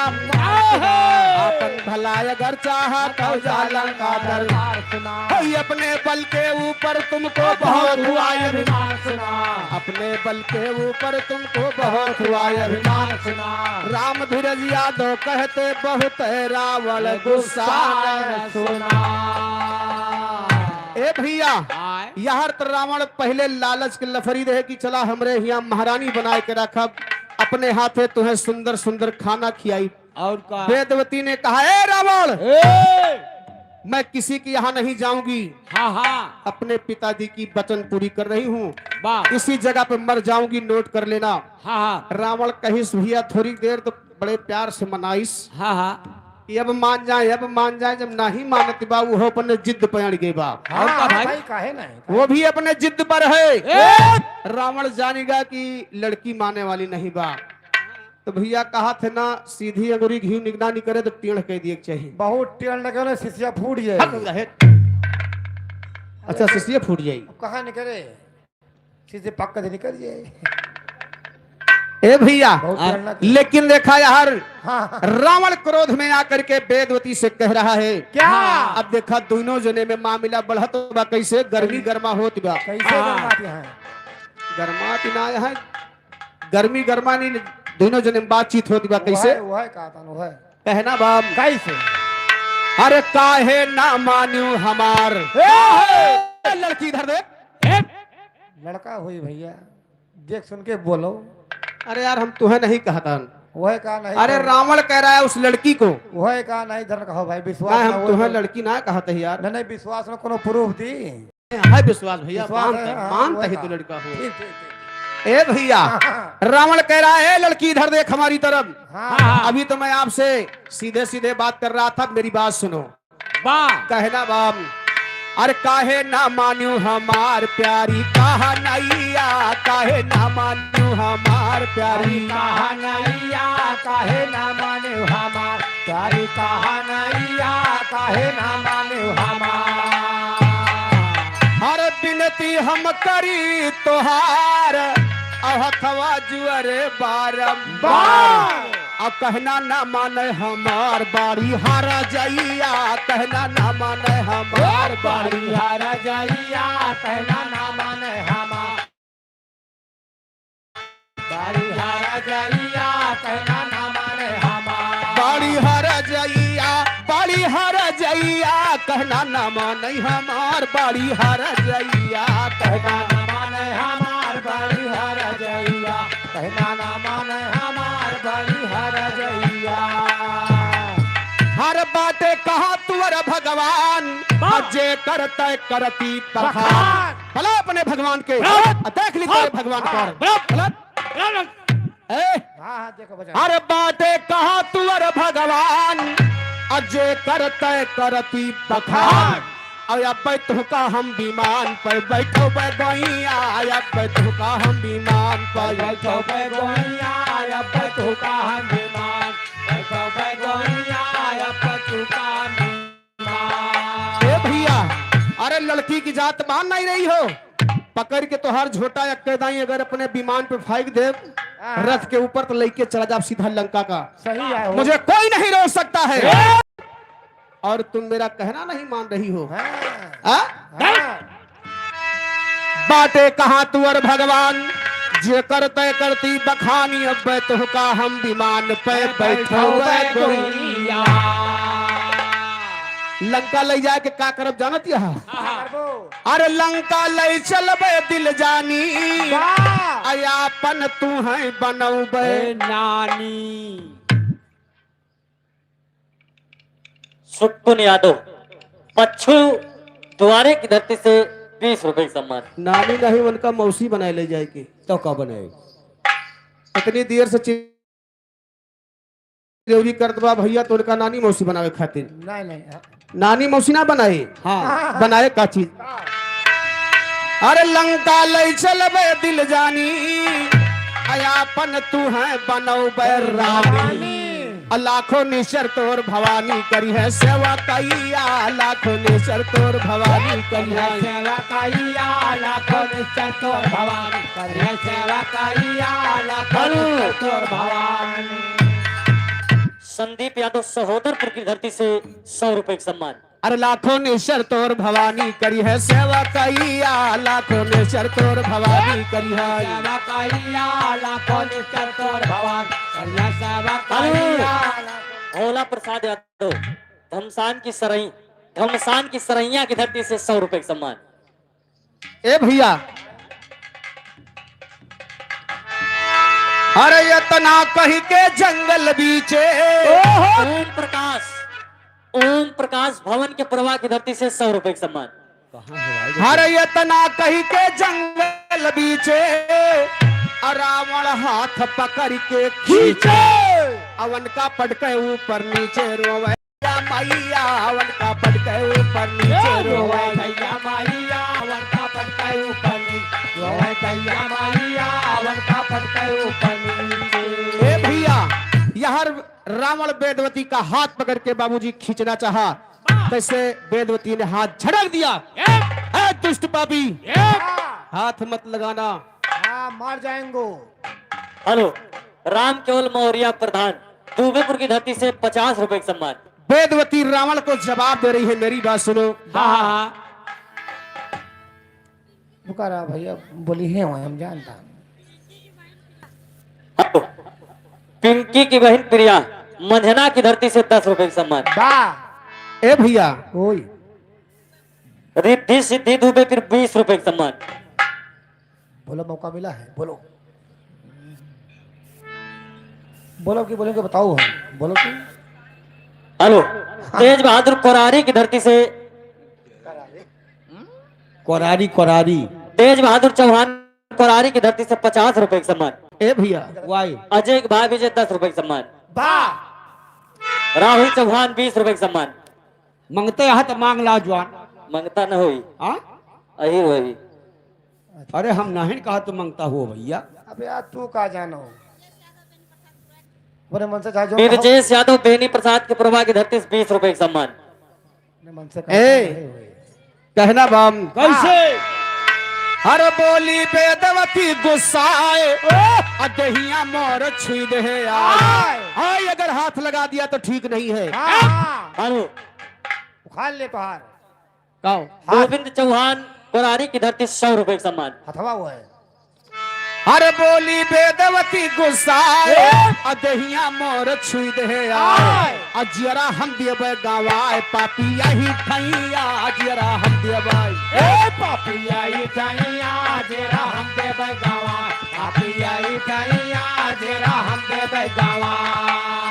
आपन भला अगर चाहा तो जा लंका दरबार सुना। हई अपने बल के ऊपर तुमको बहुत हुआ अभिमान सुना। अपने बल के ऊपर तुमको बहुत हुआ अभिमान सुना। राम धीरज यादव कहते बहुत है रावण गुस्सा न सुना। ए भैया, आय। यार त रावण पहिले लालच के लफरी रहे कि चला हमरे हियाँ महारानी बनाए के रखब, अपने हाथे तुहे सुंदर सुंदर खाना खियाई। और का? वेदवती ने कहा, "ए रावण, ए! मैं किसी के यहाँ नहीं जाऊंगी। हाँ, हाँ। अपने पिताजी की वचन पूरी कर रही हूँ। वाह। इसी जगह पे मर जाऊंगी, नोट कर लेना।" हाँ, हाँ। रावण कहिस, "भैया, थोड़ी देर तो बड़े प्यार से मनाइस।" हाँ, हाँ। कि अब मान जाए, अब मान जाए, जब नहीं मानत बा, वो अपने जिद पे अड़ गए बा। और का हाँ, भाई? भाई, काहे नहीं? वो भी अपने जिद पर है। ए! रावण जानेगा कि लड़की माने वाली नहीं बा। तो भैया कहा थे ना, सीधी अंगुरी घी निगना नहीं करे तो टेढ़ कह दिए के चाहिए। बहुत टेढ़ लगे ना, सिसिया फूट जाए। हट रहे। अच्छा, सिसिया फूट जाई। अब कहाँ निकले? सीधे पक्का से निकल जाए। ए भैया, बहुत हाँ। टेढ़ लगे। लेकिन देखा यार, हाँ, हाँ। रावण क्रोध में आकर के वेदवती से कह रहा है। क्या? अब देखा दोनों जने में मामला बढ़त बा, कैसे गर्मी गर्मा होत बा। कैसे हाँ। गर्मात यहाँ? गर्मात ना यहाँ, गर्मी गरमा नहीं, दोनों जने में बातचीत होती बा। कैसे? वह, वह कहा था, वह। कहना बाम। कैसे? अरे काहे ना मान्यू हमार। ए! लड़की इधर देख। ए! लड़का हुई भैया, देख सुन के बोलो। अरे यार, हम तुहे नहीं कहतन। वह कहा नहीं अरे तो। रावण कह रहा है उस लड़की को। वह कहा नहीं, इधर कहो भाई, विश्वास ना, हम ना हो तुहे तो। लड़की ना कहते यार। नहीं, नहीं, विश्वास ना, कोनो proof दी। है विश्वास भैया, विश्वास मानत है, है, हाँ, मानत वही है तू कहा। लड़का हो। ठीक, ठीक, ठीक। ए भैया, हाँ। रावण कह रहा है, "ए लड़की, इधर देख हमारी तरफ।" हाँ। अभी तो मैं आपसे सीधे सीधे बात कर रहा था, मेरी बात सुनो। वाह। कहना बाम, अरे काहे ना मान्यू हमार प्यारी कहा नैया, काहे ना मान्यू हमार प्यारी। कहा नैया, काहे ना मान्यू हमार प्यारी कहा नैया, काहे ना मान्यू हमार। हर बिनती हम करी तोहार, अब हथवा जुअरे बारंबार। वाह। अब कहना ना माने हमार बाड़ी हारा जइया, कहना ना माने हमार बाड़ी हारा जइया, कहना ना माने हमार। बाड़ी हारा जइया, कहना ना माने हमार। बाड़ी हारा जइया, बाड़ी हारा जइया, कहना ना माने हमार। बाड़ी हारा जइया, कहना ना माने हमार। बाड़ी हारा जइया, कहना ना माने हमार। बाड़ी हारा जइया। हर बाटे कहा तुअर भगवान, वाह। जे करते करती बखान। बखान। भला अपने भगवान के। बराबर। आ देख ली तेरे भगवान हाँ, पर। बराबर। भला। बराबर। ए। हाँ, हाँ, देखो बजा। अरे बाटे कहाँ तुअर भगवान, अजे करते करती बखान। बखान। अब अब्बे तुहका हम विमान पर बैठो बे गइया, अब्बे तुहका हम विमान पर बैठो बे गइया, अब्बे तुहका हम विमान, बैठो बे गइया, अब्बे तुहका हम ए भैया, अरे लड़की की जात मान नहीं रही हो, पकड़ के तोहार झोटा या कैदाई अगर अपने विमान पे फेंक दे, हाँ। रथ के ऊपर तो लेके चला जाब सीधा लंका का। सही है हो। मुझे कोई नहीं रोक सकता है। ए! और तुम मेरा कहना नहीं मान रही हो। हाँ। हाँ? हाँ। बाटे कहाँ तुअर भगवान, जे करते करती बखानी, अब्बे तुहका हम विमान पे बैठौबे गोइया। लंका ले जाके का करब जानत यह? हाँ, हाँ। अरे लंका लई चलबे दिल जानी, वाह। अयापन तू है बनौबे। ए नानी। सुटकुन यादव, पच्छू दुआरे की धरती से बीस रुपए का सम्मान। नानी नहीं, उनका मौसी बनाए ले जाए के। तो का बनाए? इतनी देर से चि-, चिरौरी करत बा भैया, तो उनका नानी मौसी बनावे खातिर। नहीं, नहीं, हाँ। नानी मौसी ना बनाए। हाँ। बनाए का चीज? अरे लंका लई चलबे दिल जानी, अयापन तू है बनौबे रानी। रानी। आ लाखों निश्चर तोर भवानी करी है सेवा कइया, लाखों निश्चर तोर भवानी करी है। सेवा कइया, लाखों निश्चर तोर भवानी करी है सेवा कइया, लाखों निश्चर तोर भवानी। संदीप यादव सहोदरपुर की धरती से सौ रुपए का सम्मान। अरे लाखों निश्चर तोर भवानी करी है सेवा कइया, लाखों निश्चर तोर भवानी करी है। सेवा कइया, लाखों निश्चर तोर भवानी करी है सेवा कइया। भोला प्रसाद यादव, धमसान की सरई, धमसान की सरैया की धरती से सौ रुपए का सम्मान। ए भैया, अरे इतना कही के जंगल बीचे। ओम प्रकाश, ओम प्रकाश भवन के प्रवाह की धरती से सौ रुपए का सम्मान। अरे इतना कही के जंगल बीचे, अ रावण हाथ पकड़ के खींचे, अवन का पटके ऊपर नीचे रोवे। मैया, अवन का पटके ऊपर नीचे रोवे। भैया मैया, अवन का पटके ऊपर नीचे रोवे। भैया मैया, अवन का पटके ऊपर नीचे। ए भैया, यह रावण वेदवती का हाथ पकड़ के बाबूजी खींचना चाहा, तैसे वेदवती ने हाथ झटक दिया। ए दुष्ट पापी, हाथ मत लगाना। हाँ, मर जाएंगो। हेलो, राम केवल मौर्य प्रधान, दुबेपुर की धरती से पचास रुपए का सम्मान। वेदवती रावण को जवाब दे रही है, मेरी बात सुनो। हाँ, हाँ, हाँ। रुका रहा भैया, बोली है वहाँ, हम जानता। हेलो, पिंकी की बहन प्रिया, मंझना की धरती से दस रुपए का सम्मान। वाह। ए भैया। ओए। रिद्धि सिद्धि दुबे फिर बीस रुपए का सम्मान। बोलो, मौका मिला है, बोलो। बोलो कि बोलेंगे, बताओ हम, बोलो कि। हेलो, तेज बहादुर कोरारी की धरती से। कोरारी, कोरारी। तेज बहादुर चौहान कोरारी की धरती से पचास रुपए का सम्मान। ए भैया। वाई। अजय के भाई विजय दस रुपए का सम्मान। वाह। राहुल चौहान बीस रुपए का सम्मान। मंगते यहाँ तो मांग ला जवान। मंगता न होई। हाँ? अही होई। अरे हम नहीं कहा तो मंगता हो भैया। अबे यार तू का जानो? अपने मन से चाहे जो कहो। बिरजेश यादव बेनी प्रसाद के प्रभा की धरती से बीस रुपए का सम्मान। अपने मन से ए, कहो, नहीं होई। कहना बाम। कैसे? हर बोली वेदवती गुस्साए, ओ! अ देहिया मोर छुई दे है आए। आए। आए, अगर हाथ लगा दिया तो ठीक नहीं है। हाँ, हाँ। हेलो। उखाड़ ले तोहार। काओ? गोविंद चौहान, कोरारी की धरती, सौ रुपए का सम्मान। हथवा हुआ है। हर बोली वेदवती गुस्साए, ए! अ देहिया मोर छुई दे आए। आए। अ जियरा हम देबे गवाए, पापी यही ठैया, अ जियरा हम देबे। ए पापी यही ठैया, अ जियरा हम देबे गवाए, पापी यही ठैया, अ जियरा हम देबे गवाए।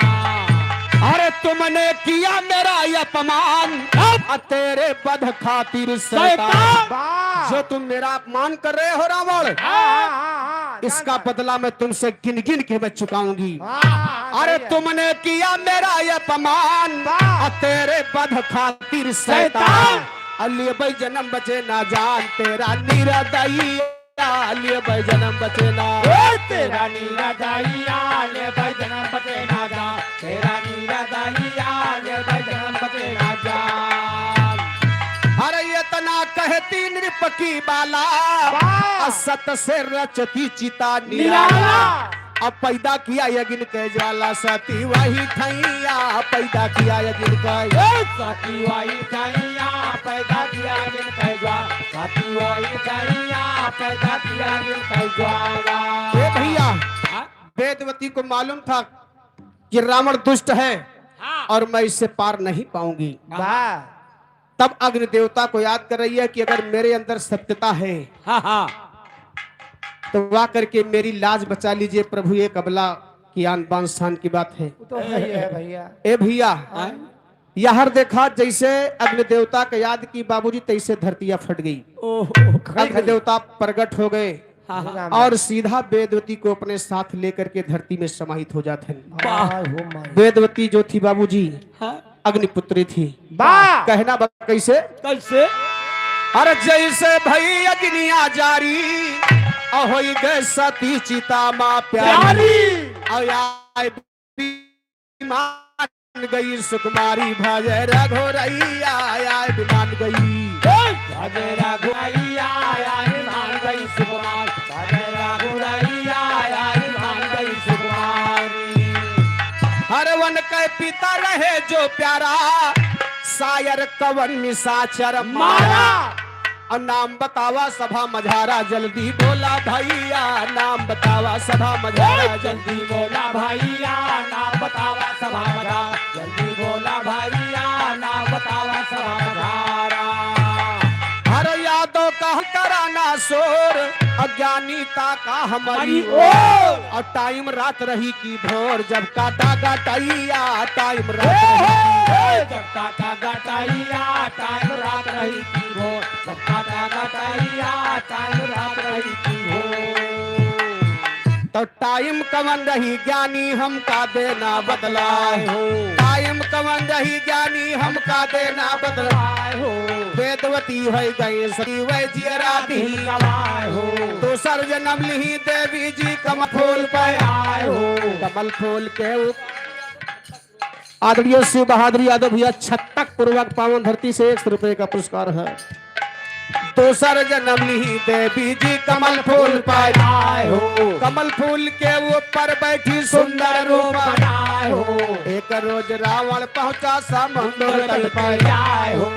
अरे तुमने किया मेरा अपमान, अब अ तेरे वध खातिर शैतान। शैतान। वाह। जो तुम मेरा अपमान कर रहे हो रावण, हाँ, हाँ, हाँ, हाँ, इसका जानता। बदला मैं तुमसे गिन गिन के मैं चुकाऊंगी। हाँ, हाँ, हाँ, अरे सही है। तुमने किया मेरा अपमान, वाह। अ तेरे वध खातिर शैतान। शैतान। अ लेबै जन्म बचे ना जान, तेरा निरदई लेबै जन्म बचे ना। ए, तेरा निरदइया, लेबै जन्म बचे ना जा। तेरा निरदइया, लेबै जन्म बचे ना जा। अरे इतना कहती नृप की बाला, वाह। अ सत से रचती चिता निराला। निराला। अब पैदा किया अग्नि के ज्वाला, सती वही ठैया पैदा किया अग्नि के। ए, सती वही ठैया पैदा किया अग्नि के ज्वाला, सती वही ठैया पैदा किया अग्नि के ज्वाला। ए भैया, हाँ? वेदवती को मालूम था कि रावण दुष्ट है हाँ। और मैं इससे पार नहीं पाऊंगी। वाह। तब अग्नि देवता को याद कर रही है कि अगर मेरे अंदर सत्यता है, हाँ, हाँ। तो वा करके मेरी लाज बचा लीजिए प्रभु, एक अबला की आन बान शान की बात है। वो तो है ही है भैया। ए भैया, हाँ? यहर देखा जैसे अग्नि देवता का याद की बाबूजी, तैसे धरतिया फट गई। ओहो, खड़ी अग्नि खड़ी। देवता प्रगट हो गए हाँ, हाँ। और सीधा वेदवती को अपने साथ लेकर के धरती में समाहित हो जाते हैं। वाह। माय हो माय। वेदवती जो थी बाबूजी, हाँ। अग्निपुत्री थी। वाह। कहना बा कैसे? कैसे? अरे जैसे भई अग्निया जारी, और होई गए सती चिता माँ प्यारी। प्यारी। और आए विमान गई सुकुमारी, भजे रघुरैया आए विमान गई। भजे रघुरैया आए विमान गई सुकुमार, भजे रघुरैया आए विमान गई सुकुमारी। हर वन के पिता रहे जो प्यारा, सायर कवन निशाचर मारा। मारा। और नाम बतावा सभा मझारा, जल्दी बोला भैया, नाम बतावा सभा मझारा, ए, जल्दी बोला भैया, नाम बतावा सभा मझारा, जल्दी बोला भैया, नाम बतावा सभा मझारा। हर यादव कह कराना शोर, अज्ञानी ता का हमारी हमारी ओर। ओर। और टाइम रात रही की भोर, जब काटा गटैया, टाइम रात रही की ओर। जब काटा गटैया, टाइम रात रही की भोर। जब काटा गटैया, टाइम रात रही की भोर। तो टाइम कवन रही ज्ञानी, हमका देना बतलाए हो। टाइम कवन रही ज्ञानी, हमका देना बतलाए हो। वेदवती होइ गई सती वै जियरा दी गवाए हो। दोसर जन्म लिही देवी जी कमल फूल पे आए हो। कमल फूल के ऊपर आदरणीय शिव बहादुर यादव भैया छत्तक पूर्वक पावन धरती से एक सौ रुपए का पुरस्कार है। दोसर जन्म लिही देवी जी कमल फूल पाए आए हो। कमल फूल के ऊपर बैठी सुंदर रूप बनाए हो। एक रोज रावण पहुंचा समुंदर तट पर आए हो।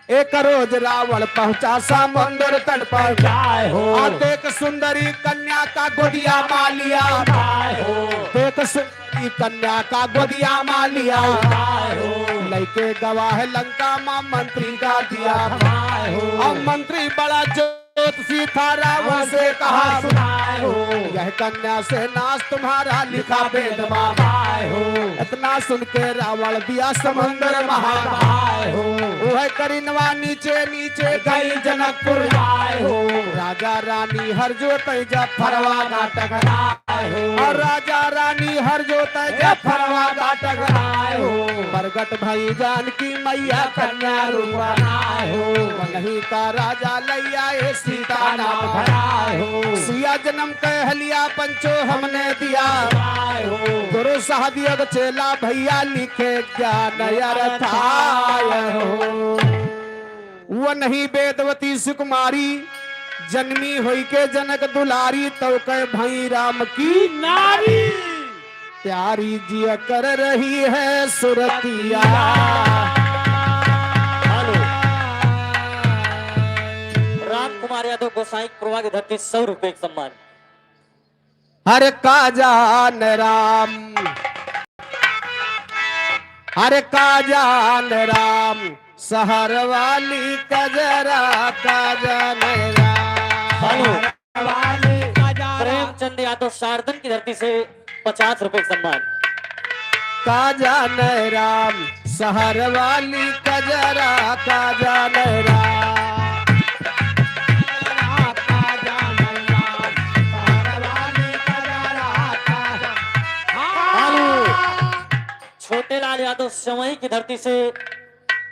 एक रोज रावण पहुंचा समुंदर तट पर। जाए हो। आ देख सुंदरी कन्या का गोदिया मा लिया। जाए हो। देख सुंदरी कन्या का गोदिया मा लिया। जाए हो। लइके गवाह लंका मा मंत्री का दिया। जाए हो। अब मंत्री बड़ा जो ज्योतिषी था रावण से कहा सुनाए हो। यह कन्या से नाश तुम्हारा लिखा वेद मा। आए हो। इतना सुन के रावण दिया समुंदर महान। आए हो। वह करिनवा नीचे नीचे गई जनकपुर। आए हो। राजा रानी हर जोत जब फरवा ना टकराए हो। और राजा रानी हर जोत जब फरवा ना टकराए हो। प्रगट भई जानकी मैया कन्या रूप बनाए हो। वनही का राजा लैया ए सीता नाम धराए हो। सिया जन्म कहलिया पंचो हमने दिया। आए हो। गुरु सहदियग चेला भैया लिखे ज्ञान अरथाय हो। वनही वेदवती सुकुमारी जन्मी होई के जनक दुलारी, तौ कह भई राम की नारी। प्यारी जिया कर रही है सुरतिया। हेलो। राम कुमार यादव गोसाई प्रवाह की धरती सौ रुपए का सम्मान। हर का जान राम, हर का जान राम, शहर वाली कजरा का जान राम। हेलो। प्रेमचंद यादव शारदन की धरती से पचास रुपए का सम्मान। का जाने राम, शहर वाली कजरा का जाने राम। हेलो। छोटे लाल यादव सवई की धरती से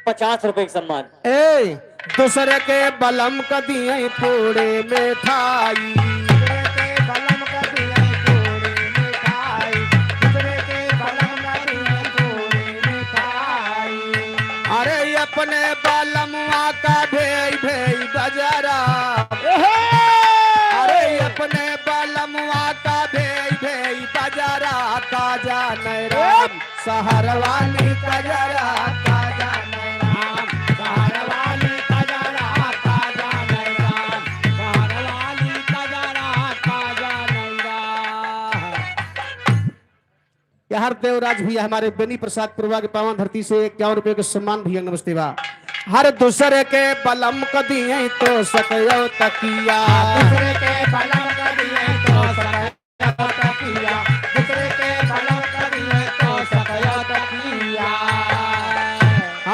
पचास रुपए का सम्मान। ए, दूसरे के बलम क दिए पूड़े मिठाई। दूसरे के बलम क दिए पूड़े मिठाई। दूसरे के बलम क दिए पूड़े मिठाई। अरे अपने बलमुआ का भेई भेई बजरा। एहे! अरे अपने बलमुआ का भेई भेई बजरा का जाने राम। शहर वाली कजरा का जाने राम, शहर वाली कजरा का जाने राम, शहर वाली कजरा का जाने राम। यह हमार देवराज भैया हमारे बेनी प्रसाद पुरवा के पावन धरती से इक्यावन रुपये के सम्मान भैया, नमस्ते बा। हर दूसरे के बलम क दिए तो सकयो तकिया। दूसरे के बलम क दिए तो सकयो तकिया। दूसरे के बलम क दिए तो सकयो तकिया।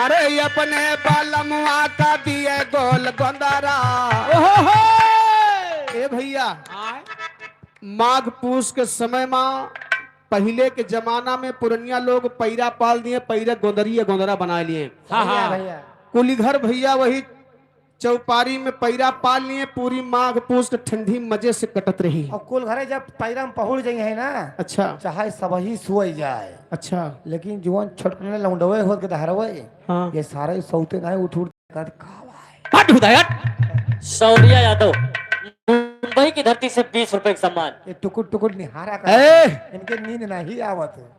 अरे अपने बलमुआ का दिए गोल गोंदरा। ओहो हो। ए भैया, आय। माघ पूस के समय मा पहिले के जमाना में पुरनिया लोग पैरा पाल दिए, पैरा गोंदरी या गोंदरा बनाए लिए। हाँ, भैया, हाँ। भैया। कुली घर भैया वही चौपारी में पैरा पाल लिए, पूरी माघ पूस के ठंडी मजे से कटत रही। और कुल घरे जब पैरा में पहुड़ जाई है ना, अच्छा। चाहे सबही सोई जाए। अच्छा। लेकिन जवन छोटकने लौंडवे होत के दहरवे, हाँ। ये सारे सौते नहीं उठ उठ कहत, "का भाई?" हट हुदायत। शौर्या यादव, मुंबई की धरती से बीस रुपए का सम्मान। ये टुकुर टुकुर निहारा कर। ए! इनके नींद नहीं आवत।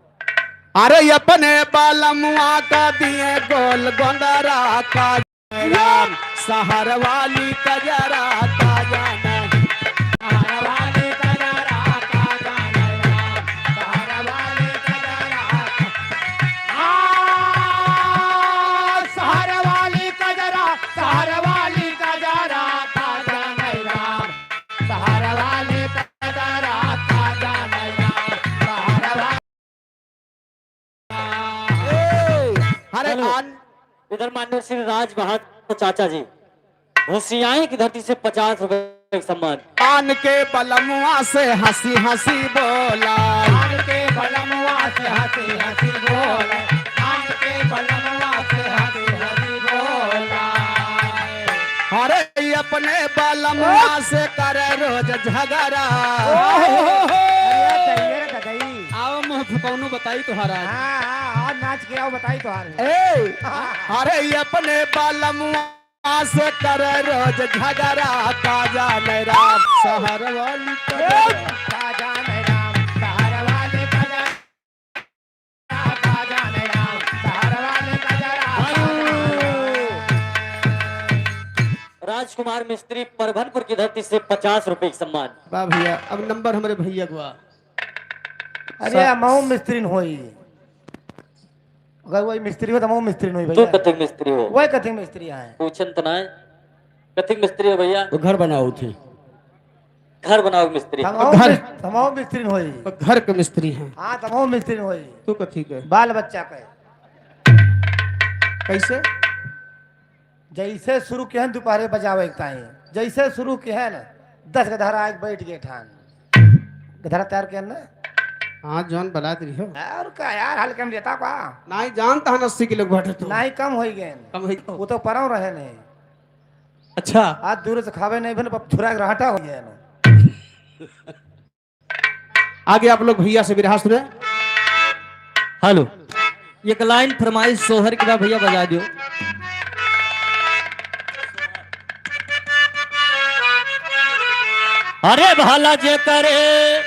अरे अपने बालमुआ का दिए गोल गोंदरा का राम, शहर वाली कजरा का जाना। शहर वाली कजरा का जाना राम, शहर वाली कजरा का आ, शहर वाली कजरा, शहर वाली कजरा, ताजा नहीं राम। शहर वाली कजरा, ताजा नहीं राम। शहर वाली ए, अरे हेलो। आन- इधर माननीय श्री राज बहादुर चाचा जी, घुसियाई की धरती से पचास रुपए का सम्मान। आन के बलमुआ से हंसी हंसी बोला। आन के बलमुआ से हंसी हंसी बोला। आन के बलमुआ से हंसी हंसी बोला। अरे अपने बलमुआ से करे रोज झगड़ा। ओहो। अरे दैया रे ददई। आओ मुँह फुकौनू बताई तुहारा। हाँ, हाँ, आओ नाच के आओ बताई तुहार। ए, अरे अपने बलमुआ से करे रोज झगड़ा, का जाने राम शहर वाली कजरा। का जाने राम शहर वाली कजरा, का जाने राम शहर वाली कजरा। राजकुमार मिस्त्री परभनपुर की धरती से पचास रुपए का सम्मान। वाह भैया, अब नंबर हमरे भैया को आ। अरे, सा- हमहू मिस्त्रीन होई। अगर वही मिस्त्री हो, तो हमहू मिस्त्रीन होई तू भैया। कथी मिस्त्री हो? वही कथी मिस्त्री है। पूछन त नाय। कथी मिस्त्री हो भैया? वो घर बनाओ थे। घर बनाओ मिस्त्री। हमहू घर। मिस-, हमहू मिस्त्रीन होई। वो घर के मिस्त्री हैं। हाँ, तो हमहू मिस्त्रीन होई। तू कथी के? बाल बच्चा के। कैसे? जैसे शुरू किहन दोपहरे बजावे के ताई, जैसे शुरू किहन, दस गधरा आके बैठ गए ठान। गधरा तैयार किहन ना? हाँ, जौन बलात रही हो। और का यार, हल्के में लेता का? नाई जानता है, अस्सी किलो के बाटे तू। नाई, कम होई गए। कम होई गए। वो तो परव रहे नहीं। अच्छा। आज दूर से खावे नहीं भन, अब छुरा के रहटा हो गया ना। आगे आप लोग भैया से बिरहा सुने। हेलो, एक लाइन फरमाइश सोहर के बा भैया, बजा दियो। अरे भला जे करे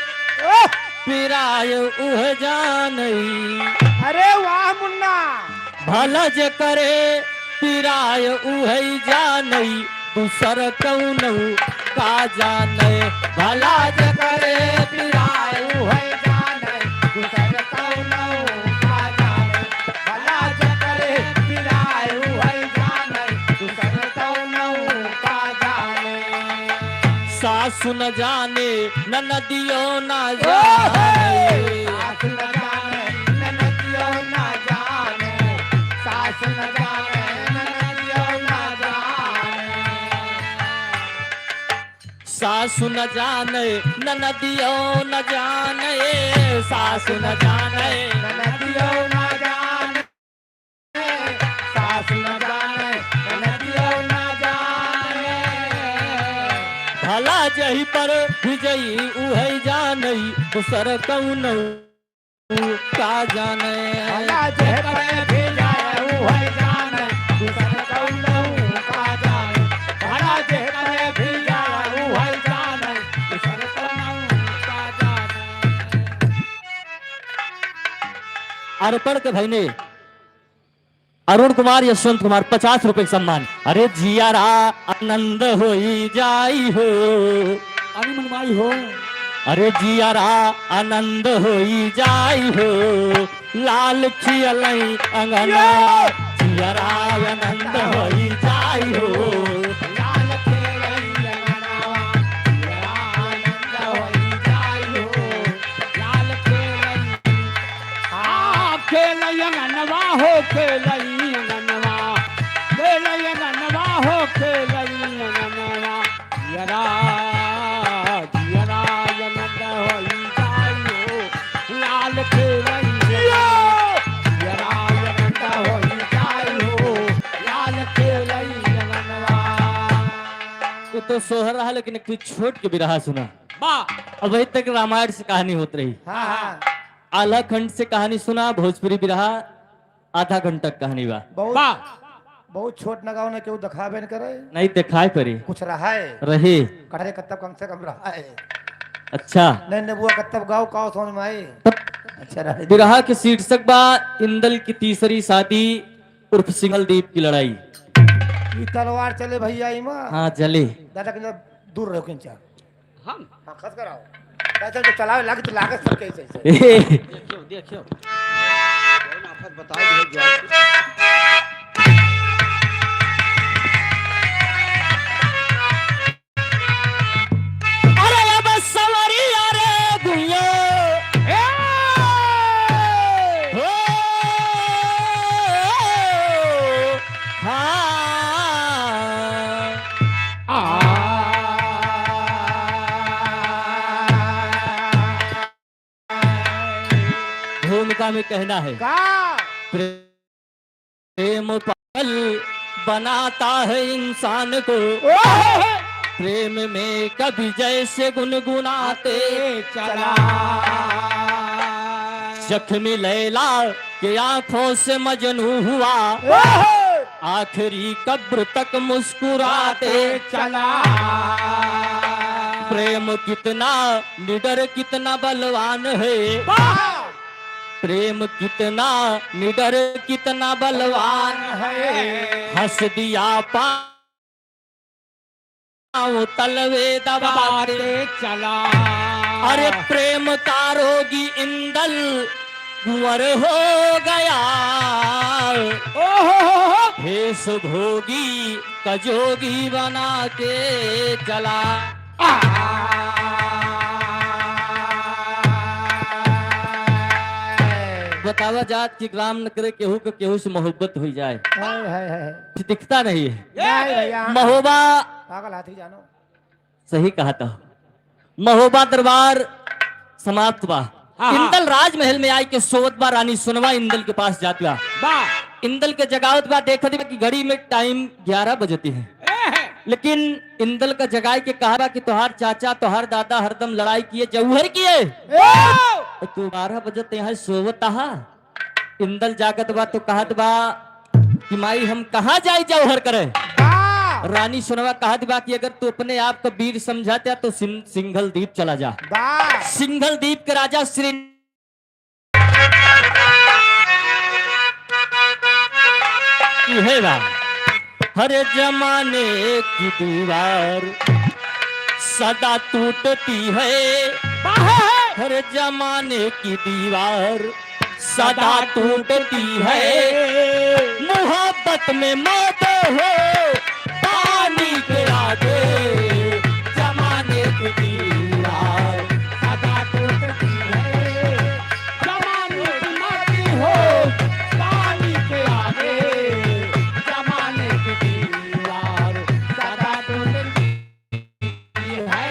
पिराय उह जानई। अरे वाह मुन्ना। भला जे करे पिराय उहई जानई, दूसर कौनऊ का जाने। भला जे करे पिराय उहई जानई, दूसर कौनऊ का जाने। भला जे करे पिराय उहई जानई, दूसर कौनऊ का जाने। सासु न जाने, ननदियो न जाने। सासु न जाने, ननदियो न जाने। सासु न जाने, ननदियो न जाने। सासु न जाने, ननदियो न जाने। सासु न जाने, ननदियो न जाने। सासु न जाने, ननदियो न जाने। भला जही पर भिजई उहई जानई, दूसर कौनऊ का जाने। भला जही पर भिजई उहई जानई, दूसर कौनऊ का जाने। भला जही पर भिजई उहई जानई, दूसर कौनऊ का जाने। अर्पण के भइने अरुण कुमार, यशवंत कुमार, पचास रुपए के सम्मान। अरे जियारा आनंद होई जाई हो। अरे मनमाई हो। अरे जियरा आनंद होई जाई हो, लाल खियलई अंगनवा। जियरा आनंद होई जाई हो, लाल खियलई अंगनवा। जियरा आनंद होई जाई हो, लाल खियलई। हाँ, खेलई अंगनवा हो, खेलई अंगनवा, खेलई अंगनवा हो, खेलई अंगनवा। जियरा, जियरा आनंद होई जाई हो, लाल खेलई अंगनवा। जियरा आनंद होई जाई हो, लाल खेलई अंगनवा। ये तो सोहर रहा, लेकिन एक ठो छोट के बिरहा सुना। वाह। अबहीं तक रामायण से कहानी होत रही। हाँ, हाँ। आल्हा खंड से कहानी सुना, भोजपुरी बिरहा आधा घंटा के कहानी बा। बहुत, वाह। बहुत छोट नगाओ ने केहू देखाबे न करे। नहीं देखाए परी। कुछ रहा है। रही। कटरे कत्तब कम से कम रहा है। अच्छा। नहीं नेबुआ कत्तब गाओ काओ समझ में आए। तब अच्छा रहे। बिरहा के शीर्षक बा इंदल की तीसरी शादी उर्फ सिंघल दीप की लड़ाई। ई तलवार चले भैया इमा। हाँ, चले। दादा के दूर रहो किंचा। हम? हाँ, खस कराओ। कैसे तो चलावे लागे तो लागे सब कैसे, कैसे। देखियो, देखियो। कौन आफत बताओ, भेज दो। अरे अब सवरिया रे गुइया। ए! हो, हाँ। आ। भूमिका में कहना है। का? प्रेम पागल बनाता है इंसान को। ओहो! प्रेम में कवि जैसे गुनगुनाते चला। जख्मी लैला के आंखों से मजनू हुआ। ओहो! आखिरी कब्र तक मुस्कुराते चला। प्रेम कितना निडर, कितना बलवान है। वाह! प्रेम कितना निडर, कितना बलवान है। हंस दिया पा पाँव तलवे दबाते चला। अरे प्रेम का रोगी इंदल कुंवर हो गया। ओहो हो हो। भेष भोगी का जोगी बना के चला। आ। बतावा जात कि ग्राम न करे केहू के केहू से मोहब्बत हुई जाए। हाय, हाय, हाय। कुछ दिखता नहीं है। नहीं भैया। महोबा पागल हाथी जानो। सही कहा था। महोबा दरबार समाप्त बा। हाँ, हाँ। इंदल राजमहल में आइके सोवत बा, रानी सुनवा इंदल के पास जात बा। बा। इंदल के जगावत बा, देखत बा कि घड़ी में टाइम ग्यारह बजती है। ए है। लेकिन इंदल का जगाए के कहा बा कि तोहार चाचा, तोहार दादा हरदम लड़ाई किए, जौहर किए। ए! तो तू बारह बजे ते यहाँ सोवत हा। इंदल जागत बा तो कहत बा कि माई हम कहाँ जाई जौहर करे। बा। रानी सुनवा कहत बा कि अगर तू अपने आप को वीर समझत हा तो सिं-, सिंघल दीप चला जा। बा। सिंघल दीप के राजा श्री इहे बा। हर जमाने की दीवार सदा टूटती है। हर जमाने की दीवार सदा टूटती है। मोहब्बत में मत हो पानी के आगे, जमाने की दीवार सदा टूटती है। जमाने की मत हो पानी के आगे, जमाने की दीवार सदा टूटती है।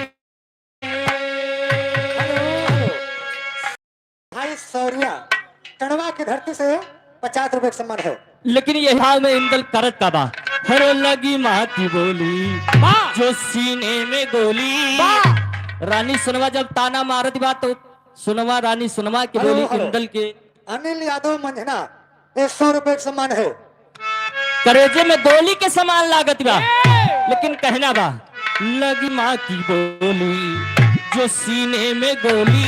भाई सौरिया, टंडवा की धरती से पचास रुपए का सम्मान है। लेकिन यही भाव में इंदल करत का बा। हरे लगी माँ की बोली, वाह! जो सीने में गोली। वाह! रानी सुनवा जब ताना मारत बा तो सुनवा, रानी सुनवा के हेलो, बोली हेलो। इंदल के। अनिल यादव मंझना, ये सौ रुपए का सम्मान है। करेजे में गोली के समान लागत बा। ए! लेकिन कहना बा, लगी माँ की बोली, जो सीने में गोली,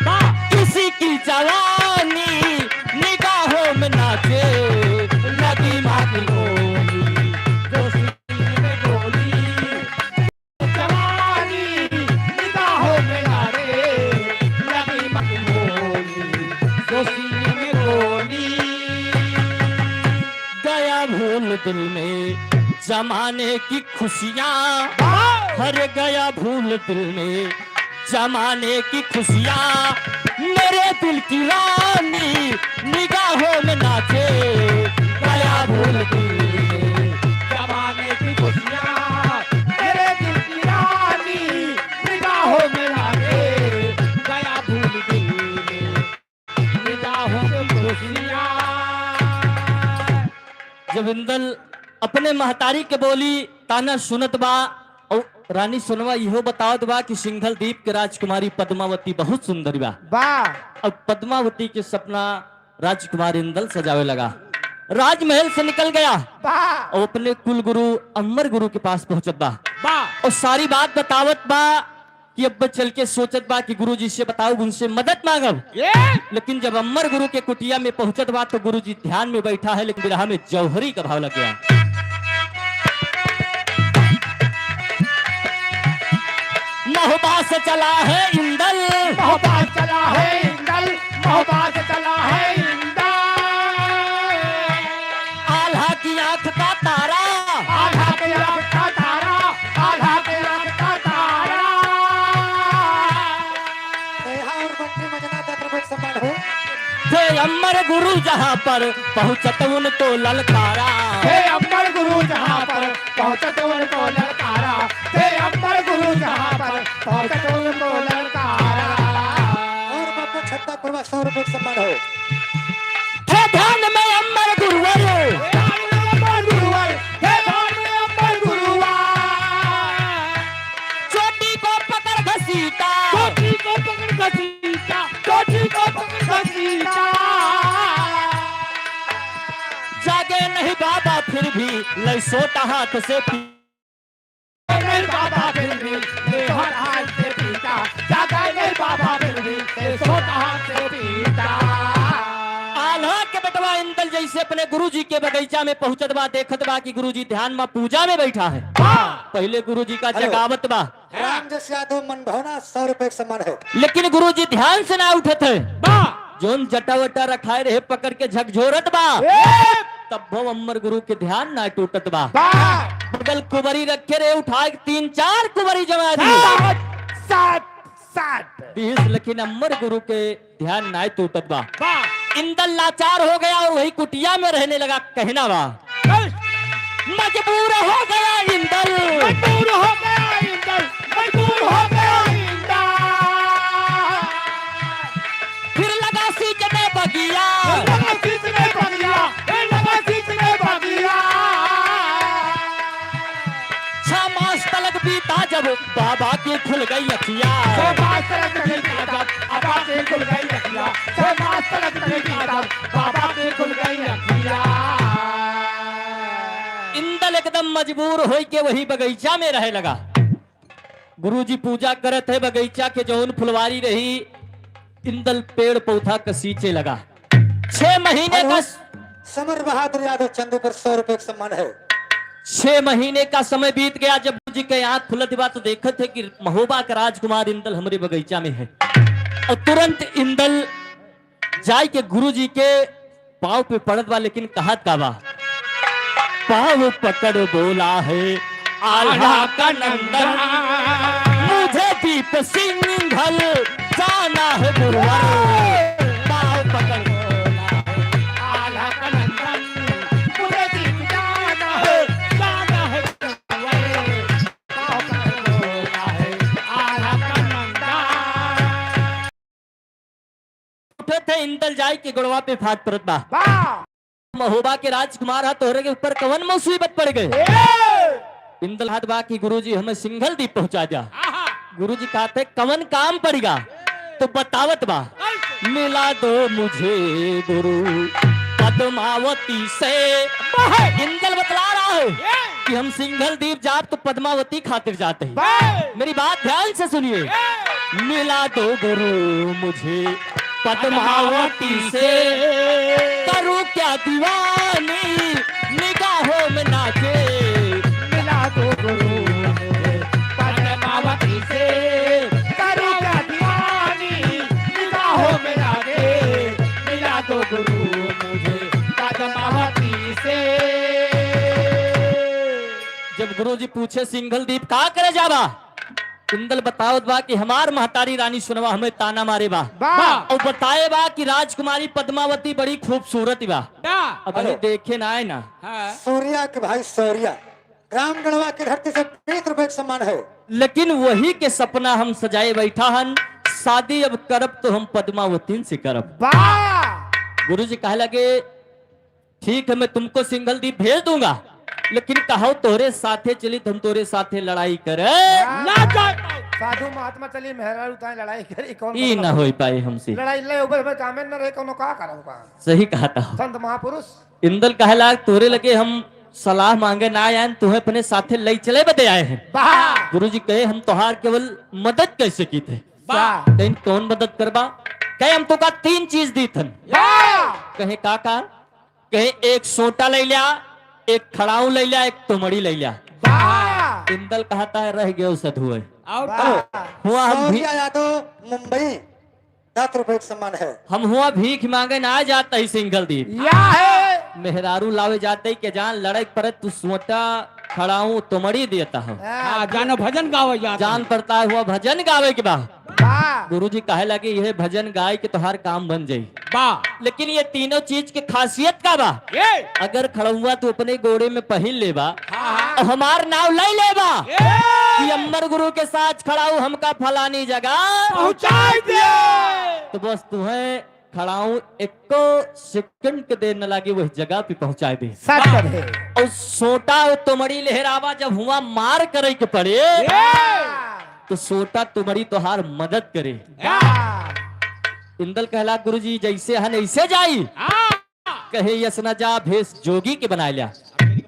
बा। किसी की जवानी निगाहों में नाचे। लगी माँ की बोली, जो सीने में गोली, जवानी निगाहों में नाचे। दिल में जमाने की खुशियाँ, हर गया भूल दिल में जमाने की खुशियाँ। मेरे दिल की रानी निगाहों में नाचे, गया भूल दिल में जमाने की खुशियाँ। मेरे दिल की रानी निगाहों में नाचे, गया भूल दिल में निगाहों की खुशियाँ। जब इंदल अपने महतारी के बोली ताना सुनत बा, और रानी सोनवा इहो बतावत बा कि सिंघल दीप के राजकुमारी पद्मावती बहुत सुंदर बा। बा। अब पद्मावती के सपना राजकुमार इंदल सजावे लगा, राजमहल से निकल गया। बा। और अपने कुल गुरु अमर गुरु के पास पहुंचत बा। बा। और सारी बात बतावत बा कि अब चल के सोचत बा कि गुरुजी से बताउब, उनसे मदद मांगब। ये? लेकिन जब अमर गुरु के कुटिया में पहुंचत बा तो गुरुजी ध्यान में बैठा है, लेकिन बिरहा में जौहरी का भाव लग गया। महोबा से चला है इंदल। महोबा से चला है इंदल। महोबा से चला है इंदल। आल्हा की आंख का तारा। आल्हा की आंख का तारा। आल्हा की आंख का तारा। दया और बंटी मजना चतुर्भुज सम्मान हो। थे अमर गुरु जहाँ पर पहुँचत उनको ललकारा। थे अमर गुरु जहाँ पर पहुँचत उनको ललकारा। थे अमर गुरु जहाँ पर पहुँचत उनको ललकारा। और बापू छत्ता पूर्वा सौ रुपये सम्मान हो। हे ध्यान में अमर गुरुवर। हे ध्यान में अमर गुरुवर। हे ध्यान में अमर गुरुवर। चोटी को पकड़ घसीटा। चोटी को पकड़ घसीटा। चोटी को पकड़ घसीटा। जागे नहीं बाबा फिर भी लय सोटा हाथ से पी- नहीं बाबा फिर भी, ये हर हाथ से पीटा। जागा नहीं बाबा फिर भी, ये सोता हाथ से पीटा। आल्हा के बेटवा इंदल जैसे अपने गुरुजी के बगीचा में पहुंचत बा, देखत बा कि गुरुजी ध्यान में पूजा में बैठा है। हाँ। पहले गुरुजी का हेलो। जगावत बा। रामजस यादव मनभवना सौ रुपए के सम्मान है। लेकिन गुरुजी ध्यान से ना उठत है। बा। जौन जटा वटा रखाए रहे पकड़ के झकझोरत बा। ए! तब वो अम्बर गुरु के ध्यान ना टूटत बा। बा। बगल कुबरी रखे रहे, उठा के तीन चार कुबरी जमा दी। सात, सात, सात। दिहिस लेकिन अम्बर गुरु के ध्यान ना टूटत बा। बा। इंदल लाचार हो गया और वही कुटिया में रहने लगा। कहना बा। मजबूर हो गया इंदल। मजबूर हो गया इंदल। मजबूर हो गया इंदल। फिर लगा सींचने बगिया। फिर लगा सींचने बगिया। फिर लगा सींचने बगिया। छह मास तलक बीता जब बाबा की खुल गई अखिया। छह मास तलक बीता जब बाबा की खुल गई अखिया। छह मास तलक बीता जब बाबा की खुल गई अखिया। इंदल एकदम मजबूर होई के वही बगीचा में रहे लगा। गुरुजी पूजा करत है, बगीचा के जौन फुलवारी रही, इंदल पेड़ पौधा का सींचे लगा। छह महीने हेलो, का समर बहादुर यादव चंदू पर सौ रुपए का सम्मान है। छह महीने का समय बीत गया। जब गुरुजी के आंख खुलत बा तो देखत है कि महोबा का राजकुमार इंदल हमरे बगीचा में है। और तुरंत इंदल जाई के गुरुजी के पाँव पे पड़त बा, लेकिन कहत का बा? पाँव पकड़ बोला है आल्हा का नंदन, मुझे दीप सिंघल जाना है गुरुवर। पाँव पकड़ बोला है आल्हा का नंदन, मुझे दीप जाना है, जाना है गुरुवर। पाँव पकड़ बोला है आल्हा का नंदन। उठत है इंदल जाई के गोड़वा पे फाट पड़त बा। बा। महोबा के राजकुमार हा, तोहरे के ऊपर कवन मुसीबत पड़ गए? ए! इंदल हाथ बा कि गुरुजी हमें सिंघल दीप पहुंचा जा। आहा। गुरुजी कहते कवन काम पड़ेगा? तो बतावत बा। कैसे? मिला दो मुझे गुरु पद्मावती से। बा। इंदल बतला रहा है। ए! कि हम सिंघल दीप जाब तो पद्मावती खातिर जाते हैं। बे! मेरी बात ध्यान से सुनिए। ए! मिला दो गुरु मुझे पद्मावती से, करूं क्या दीवानी निगाहों में नाचे। मिला दो गुरु मुझे पद्मावती से, करूं क्या दीवानी निगाहों में नाचे। मिला दो गुरु मुझे पद्मावती से। गुरुजी पूछे, सिंघल दीप का करे जाबा? इंदल बतावत बा कि हमार महतारी रानी सुनवा हमें ताना मारे बा। बा। और बताए बा कि राजकुमारी पद्मावती बड़ी खूबसूरत बा। बा। अब हेलो। देखे ना आए ना। हाँ। सूर्या के भाई शौर्या, रामगढ़वा की धरती से बीस रुपए के सम्मान है। लेकिन वही के सपना हम सजाए बैठा हन, शादी अब करब तो हम पद्मावतीन से करब। बा। गुरुजी कहे लगे, ठीक है, मैं तुमको सिंघल दीप भेज दूंगा, लेकिन कहो तोहरे साथे चली तो हम तोहरे साथे लड़ाई करे। ना जाए। साधु महात्मा चली, मेहरारू ताई लड़ाई करी, कौन ई बदला ना होई पाए हमसे। लड़ाई ले ऊपर में कामे न रहे, कौनो का करब का? सही कहा था। संत महापुरुष। इंदल कहला, तोहरे लगे हम सलाह मांगे ना आए, तुम्हें अपने साथे ले चले बदे आए हैं। बा। गुरुजी कहे, हम तोहार केवल मदद कैसे की थे? बा। कहीं कौन मदद करबा? कहे, हम तो का तीन चीज दी थन। बा। कहे, का का? कहे, एक सोटा ले लिया, एक खड़ाऊ ले लिया, एक तुमड़ी ले लिया। बा। इंदल कहता है, रह गयो सधुए। और बा। का? हुआ हम भी शौर्या यादव, मुंबई, दस रुपए के सम्मान है। हम हुआ भीख मांगे ना जाता ही सिंघल दीप। या है। मेहरारू लावे जाते ही के जान लड़ाई पर तू सोटा खड़ाऊ तुमड़ी देता हो। हाँ, जानो भजन गावे जाता जान है। पड़ता है हुआ भजन गावे के बा। बा। गुरुजी कहे लगे, "यह भजन गाय के तोहार काम बन जाई।" बा। लेकिन ये तीनों चीज के खासियत का बा? ये। अगर खड़ौआ तू अपने गोड़े में पहिन लेबा, हाँ, हाँ। और हमार नाव ले लेबा ये। कि अम्बर गुरु के साथ खड़ाऊ हमका फलानी जगह पहुंचाई दिए। तो बस तुम्हें खड़ाऊ एको सेकंड के देर न लागे, वही जगह पे पहुंचाए दे। सच है। और सोटा और तुमड़ी लहरावा, जब हुआ मार करे के पड़े, ए! तो सोटा तुमड़ी तोहार मदद करे। या! इंदल कहला, "गुरुजी, जैसे हन ऐसे जाई।" हाँ। कहे, "यस न जा, भेष जोगी के बनाए लिया।"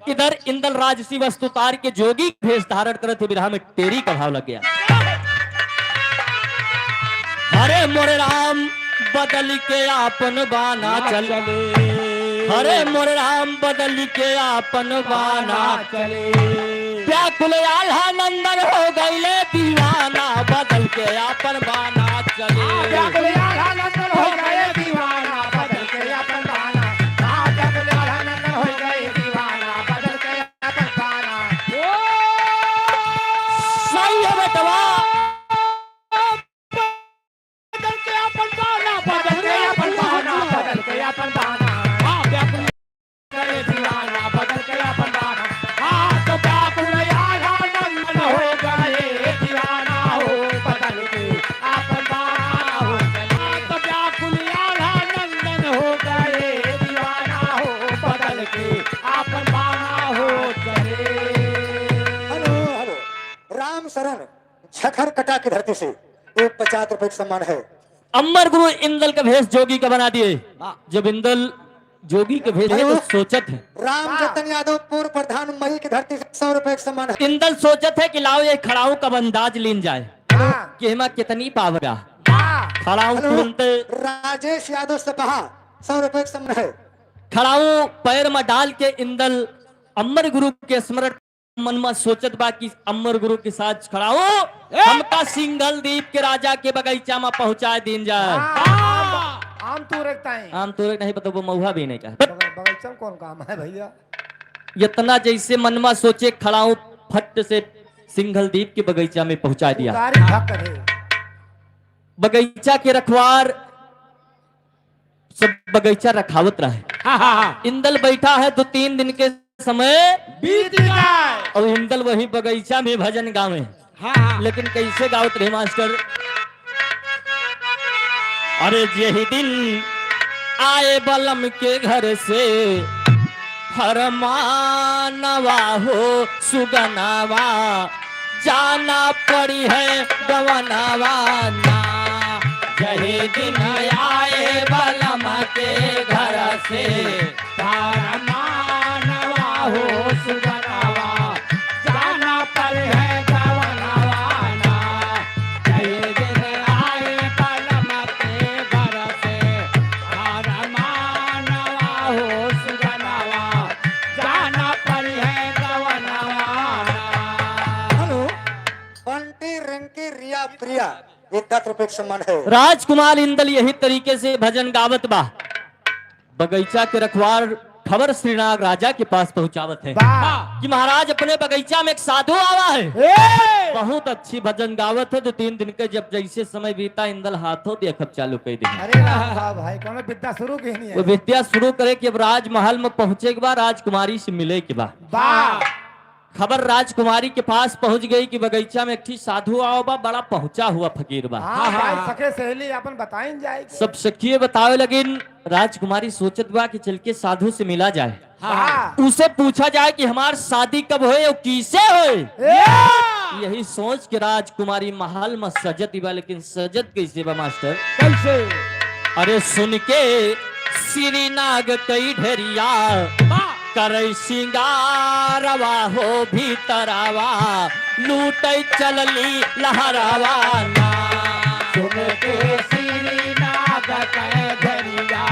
इधर इंदल राजसी वस्त्र उतार के जोगी के भेष धारण करत है, बिरहा में टेरी का भाव लग गया। हरे मोरे राम बदल के आपन बाना ना चले। चले। हरे मोरे राम बदल के आपन बाना बाना चले। व्याकुल आल्हा नंदन हो गईले दीवाना, बदल के आपन बाना चले। हाँ, व्याकुल आल्हा नंदन हो गए दीवाना, बदल के आपन बाना। हाँ, व्याकुल आल्हा नंदन हो गए दीवाना, बदल के आपन बाना। ओ! सही है बेटवा। बदल के आपन बाना, बदल के आपन बाना, बदल के आपन बाना। हाँ, व्याकुल करे दीवाना, बदल के आपन बाना। हाँ, तो व्याकुल आल्हा नंदन हो गए दीवाना हो, बदल के आपन बाना हो। हाँ, तो व्याकुल आल्हा नंदन हो गए दीवाना हो, बदल के आपन बाना हो चले। Hello, hello. राम शरण झखर कटा की धरती से एक पचास रुपए का सम्मान है। अम्बर गुरु इंदल का भेष जोगी का बना दिए। वाह। जब इंदल जोगी के भेष है तो हेलो। सोचत है। राम वाह। जतन यादव पूर्व प्रधान मई की धरती से सौ रुपए का सम्मान है। इंदल सोचत है कि लाओ ये खड़ाऊ का अंदाज लीन जाए। वाह। कि एमा कितनी पावर बा। वाह। खड़ाऊ हेलो। तुरंत राजेश यादव सपहा सौ रुपए का सम्मान है। खड़ाऊ पैर में डाल के इंदल अम्बर गुरु के स्मरण मन में सोचत बा कि अम्बर गुरु के साथ खड़ाऊ, ए! हमका सिंघल दीप के राजा के बगीचा में पहुंचा दीन जाए। हाँ, आम, आम तोरे के ताई। आम तोरे के नहीं, बतबो महुआ भी नहीं कहा। बग-, बगीचा में कौन काम है भैया? इतना जैसे मन में सोचे खड़ाऊ, फट से सिंघल दीप के बगीचा में पहुंचा दिया। उतारी भक्त है। बगीचा के रखवार सब बगीचा रखावत रहे। हाँ, हाँ, हाँ। इंदल बैठा है, दो तीन दिन के समय बीत जाए। और इंदल वही बगीचा में भजन गावे। हाँ, हाँ। लेकिन कैसे गावत रहे मास्टर? अरे यही दिन आए बलम के घर से फरमानवा हो सुगनवा, जाना पड़ी है गवनवा ना। यही दिन आए बलम के घर से फरमानवा हो सुगनवा, जाना पड़ी है गवनवा ना। यही दिन आए बलम के घर से फरमानवा हो सुगनवा, जाना पड़ी है गवनवा ना। हेलो, बंटी, रिंकी, रिया, प्रिया, ये दस रुपए का सम्मान है। राजकुमार इंदल यही तरीके से भजन गावत बा। बगीचा के रखवार खबर श्रीनाग राजा के पास पहुंचावत है वाह। कि महाराज, अपने बगीचा में एक साधु आवा है, ए! बहुत अच्छी भजन गावत है। दो तीन दिन के जब जैसे समय बीता, इंदल हाथों देखब चालू कर दे। अरे वाह, वाह भाई, कौनो विद्या शुरू की नहीं है। वो विद्या शुरू करे कि अब राजमहल में पहुंचे के बाद राजकुमारी से मिले के बाद वाह। खबर राजकुमारी के पास पहुंच गई कि बगीचा में एक ठी साधु आवा बा, बड़ा पहुंचा हुआ फकीर बा। हाँ, हाँ, भाई, हाँ। सखे सहेली अपन बताइन जाए के। सब सखिए बतावे लगिन। राजकुमारी सोचत बा कि चल के साधु से मिला जाए, हाँ। उसे पूछा जाए कि हमार शादी कब होए और किसे होए। ए! यही सोच के राजकुमारी महल में सजत बा, लेकिन सजत कैसे बा मास्टर? कैसे? अरे सुन के श्री नाग कई ढेरिया, वाह। करे सिंगारवा हो भीतरवा, लूटे चलली लहरवा ना। सुन के श्री नाग कई ढेरिया,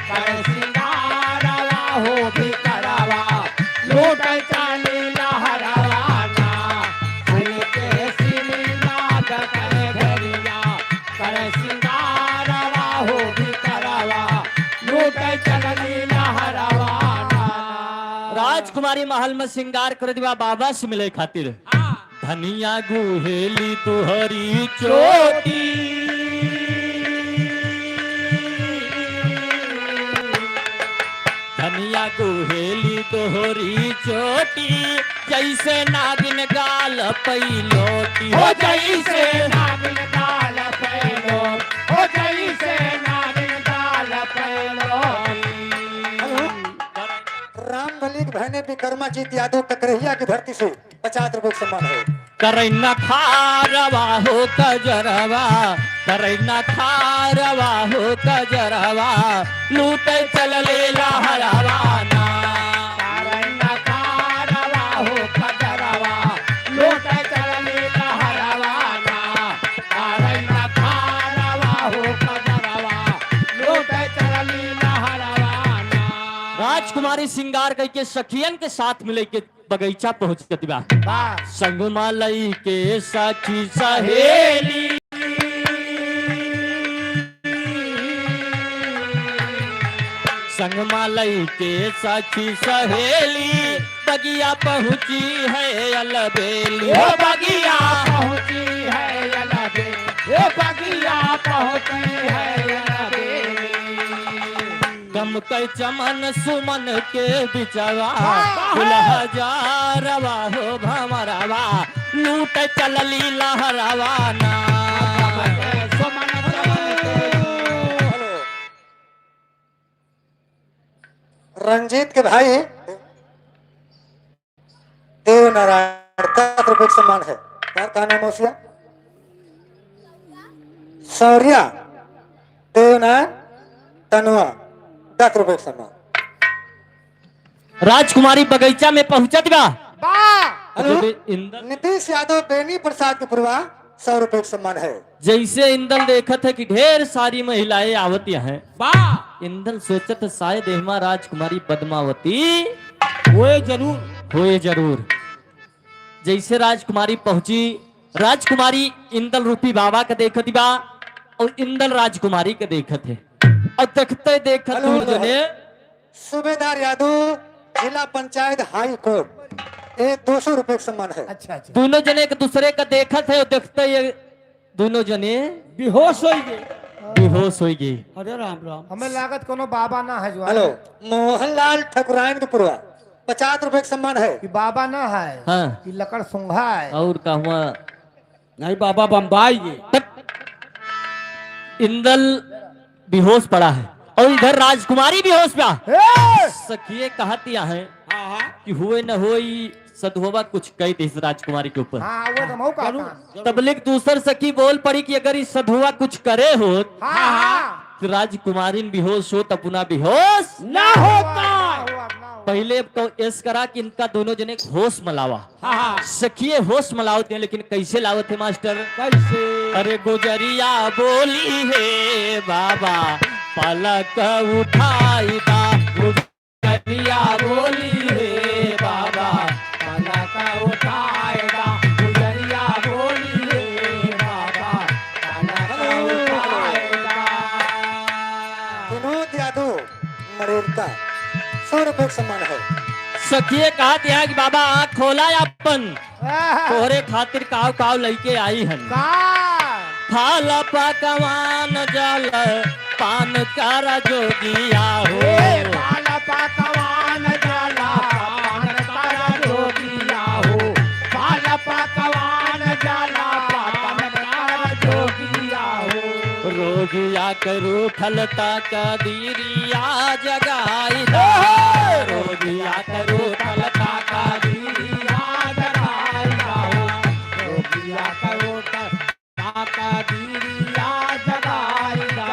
करे सिंगारवा हो भीतरवा, लूटे चलली लहरवा ना। सुन के श्री नाग कई ढेरिया, करे सिंगारवा हो भीतरवा, लूटे चलली लहरवा ना। राजकुमारी महल में श्रृंगार करत बा बाबा से मिले खातिर। हाँ। धनिया गुहेली तुहरी चोटी, धनिया गुहेली तुहरी चोटी, जैसे नागिन गाल पैलोटी। हो जैसे नागिन गाल पैलोटी, हो जैसे नागिन गाल पैलोटी। राम बलि के भैने विक्रमाजीत यादव ककरहिया की धरती से पचास रुपए के सम्मान है। करैना खारवा हो कजरवा, करैना खारवा हो कजरवा, लूटे चलले लहरवा ना। करैना खारवा हो कजरवा, लूटे चलले लहरवा ना। करैना खारवा हो कजरवा, लूटे चलले लहरवा ना। राजकुमारी श्रृंगार कइके सखियन के साथ मिले के बगीचा पहुंचत बा। वाह। संग मा लइके सखी सहेली, संग मा लइके सखी सहेली, बगिया पहुंची है अलबेली। ओ बगिया पहुंची है अलबेली, ओ बगिया पहुंची है अलबेली। गम के चमन सुमन के बिचवा, हाँ। फूल हजारवा हो भंवरवा, लूटे चलली लहरवा ना। रंजीत के भाई देव नारायण, दस रुपए के सम्मान है। यार, का नाम है उसका? सौरिया देव नारायण तनुआ, दस रुपए के सम्मान। राजकुमारी बगीचा में पहुंचत बा। बा। हेलो, जब इंदल नीतीश यादव बेनी प्रसाद के पुरवा, सौ रुपए के सम्मान है। जैसे इंदल देखत है कि ढेर सारी महिलाएं आवत हैं, बा। इंदल सोचत है, शायद एहमा राजकुमारी पद्मावती होए जरूर। होए जरूर। जैसे राजकुमारी पहुंची, राजकुमारी इंदल रूपी बाबा का देखत बा और इंदल राजकुमारी का देखत है। और देखते देखत हेलो, दूनो हेलो। जने सूबेदार यादव, जिला पंचायत हाई कोर्ट, ये दो सौ रुपए का सम्मान है। अच्छा, अच्छा। दूनो जने एक दूसरे का देखत है और देखते ये दूनो जने बेहोश होइ गए। बेहोश होइ गए। अरे राम राम। हमें लागत कोनो बाबा ना है जो हेलो, मोहनलाल ठकुराइन के पुरवा, पचास रुपए का सम्मान है। ये बाबा ना है। हाँ। ये लकड़ सुंघा है। और कहवा नहीं, बाबा बम्बई गए। तब इंदल बेहोश पड़ा है और इधर राजकुमारी बेहोश बा। ए! सखिए कहतिया है हाँ, हाँ। कि हुए न होई सधुआ कुछ कह दे इस राजकुमारी के ऊपर। हाँ, वो तो मौका जरूर, था। जरूर। तबलिक दूसर सखी बोल पड़ी कि अगर इस सधुआ कुछ करे होत, हाँ, हाँ। तो राजकुमारिन बेहोश होत, अपना बेहोश ना होता। ना होता। पहले अब कहो, ऐस करा कि इनका दोनों जने होश में लावा। हाँ, हाँ। सखिए होश में लावत हैं, लेकिन कैसे लावत है मास्टर? कैसे? अरे गुजरिया बोली है बाबा, पलक उठाई दा। गुजरिया बोली है बाबा, पलक उठाई दा। गुजरिया बोली है बाबा, पलक उठाई दा। विनोद यादव मरेलका, सौ रुपए मन हो। सखिए कहत हैं कि बाबा आँख खोला अपन, आहा। तोहरे खातिर काव काव लइके आई हन। का? फल पकवान जल पान कर जोगिया हो। ए, फल पकवान जल पान कर जोगिया हो। फल पकवान जल पान कर जोगिया हो। रोगिया के रूठल तकदीरिया जगाई दा। ओहो! रोगिया के रूठल तकदीरिया जगाई दा। रोगिया के रूठल तकदीरिया जगाई दा।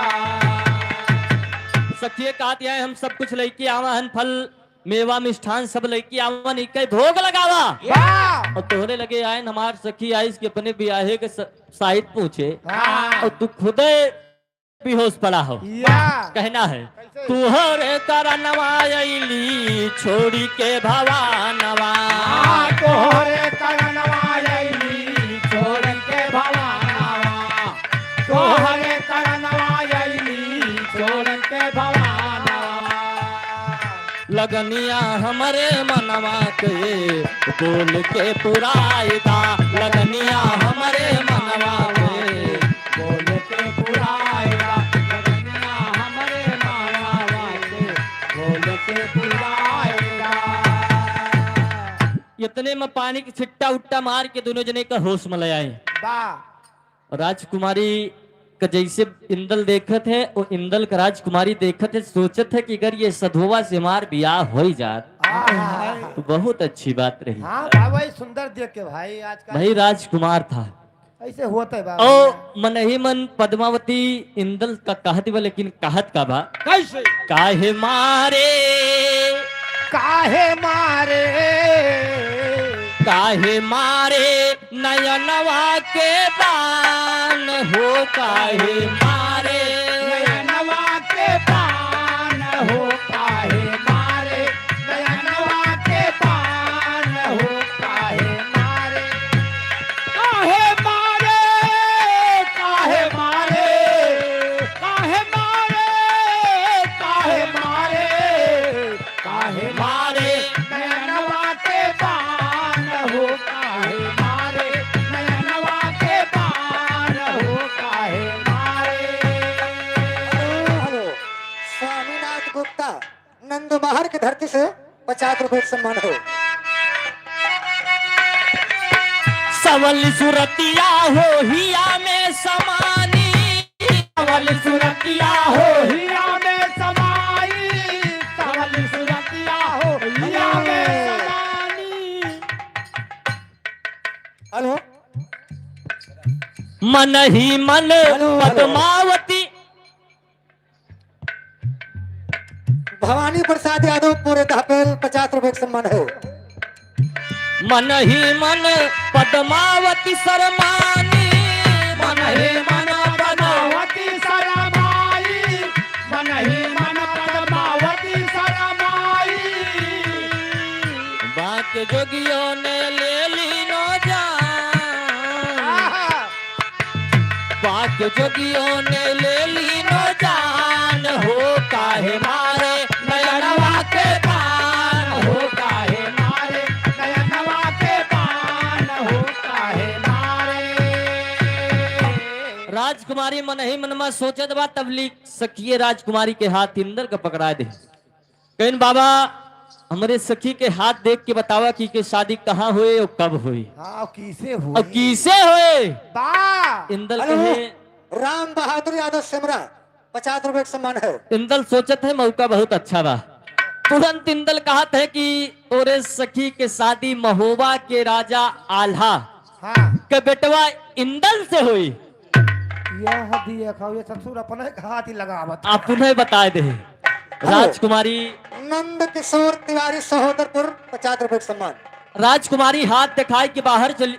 सखिए कहत हैं, हम सब कुछ लइके आवा हन, फल मेवा मिष्ठान सब लइके आवा हन, इके भोग लगावा। वाह! और तोहरे लगे आए न, हमार सखी आइस कि अपने बियाहे के स-, साइत पूछे। हाँ। और तू खुदे बेहोश पड़ा हो। या। कहना है, कैसे? तोहरे करनवा अइली छोड़ी के भवानवा। हाँ, तोहरे करनवा अइली छोड़ी के भवानवा। तोहरे करनवा अइली छोड़ी के भवानवा। लगनिया हमरे मनवा के बोल के पुराई दा। लगनिया हमरे मनवा के बोल के पुराई दा। लगनिया हमरे मनवा के बोल के पुराई दा। इतने में पानी के छिट्टा उट्टा मार के दोनों जने का होश में ले आए। बा। राजकुमारी का जैसे इंदल देखत है, वो इंदल का राजकुमारी देखत है, सोचत है कि अगर ये सधुआ से हमार बियाह होई जात, आहा। तो बहुत अच्छी बात रही। हाँ, भाई, भाई, सुंदर देख के भाई, आजकल भाई राजकुमार था। ऐसे होता है बाबा। ओ, मन ही मन पद्मावती इंदल का कहत बा, लेकिन कहत का बा? कैसे? काहे मारे? काहे मारे? काहे मारे नयनवा के बान हो? काहे मारे नयनवा के बान हो? काहे मारे नयनवा के बान हो? काहे मारे? काहे मारे? काहे मारे? काहे मारे? काहे मारे? काहे मारे नयनवा के बान हो? काहे मारे नयनवा के बान हो? काहे मारे? हेलो, हेलो, स्वामीनाथ गुप्ता, नंद महर के धरती से पचास रुपए के सम्मान हो। सवल सुरतिया हो हिया में समानी। सवल सुरतिया हो हिया में समाई। सवल सुरतिया हो हिया में समाई। हेलो। मन ही मन हेलो, हेलो। पद्मावती। भवानी प्रसाद यादव पूरे तहपेल पचास रुपए के सम्मान हो। मन ही मन पद्मावती शरमानी। मन ही मन पद्मावती शरमाई। मन ही मन पद्मावती शरमाई। बात जोगियों ने ले ली नो जान। आहा। बात जोगियों ने ले ली नो जान हो, काहे मारे नयनवा के बान हो, काहे मारे नयनवा के बान हो, काहे मारे। राजकुमारी मन ही मन में सोचत बा, तब ली सखिए राजकुमारी के हाथ इंदल का पकड़ा दे। कहिन, "बाबा, हमरे सखी के हाथ देख के बतावा कि के शादी कहाँ होए और कब होए?" हाँ, और किसे होए? और किसे होए? बा। इंदल हेलो, कहे, राम बहादुर यादव सेमरा, पचास रुपए के सम्मान है। इंदल सोचत है, मौका बहुत अच्छा बा। तुरंत इंदल कहत है कि ओरे सखी के शादी महोबा के राजा आल्हा हाँ। के बेटवा इंदल से होई। यह दिए खाओ, ये ससुर अपने हाथ ही लगावत। आप उन्हें बताए दे। हेलो। राजकुमारी। नंद किशोर तिवारी सहोदरपुर, पचास रुपए के सम्मान। राजकुमारी हाथ दिखाई के बाहर चली,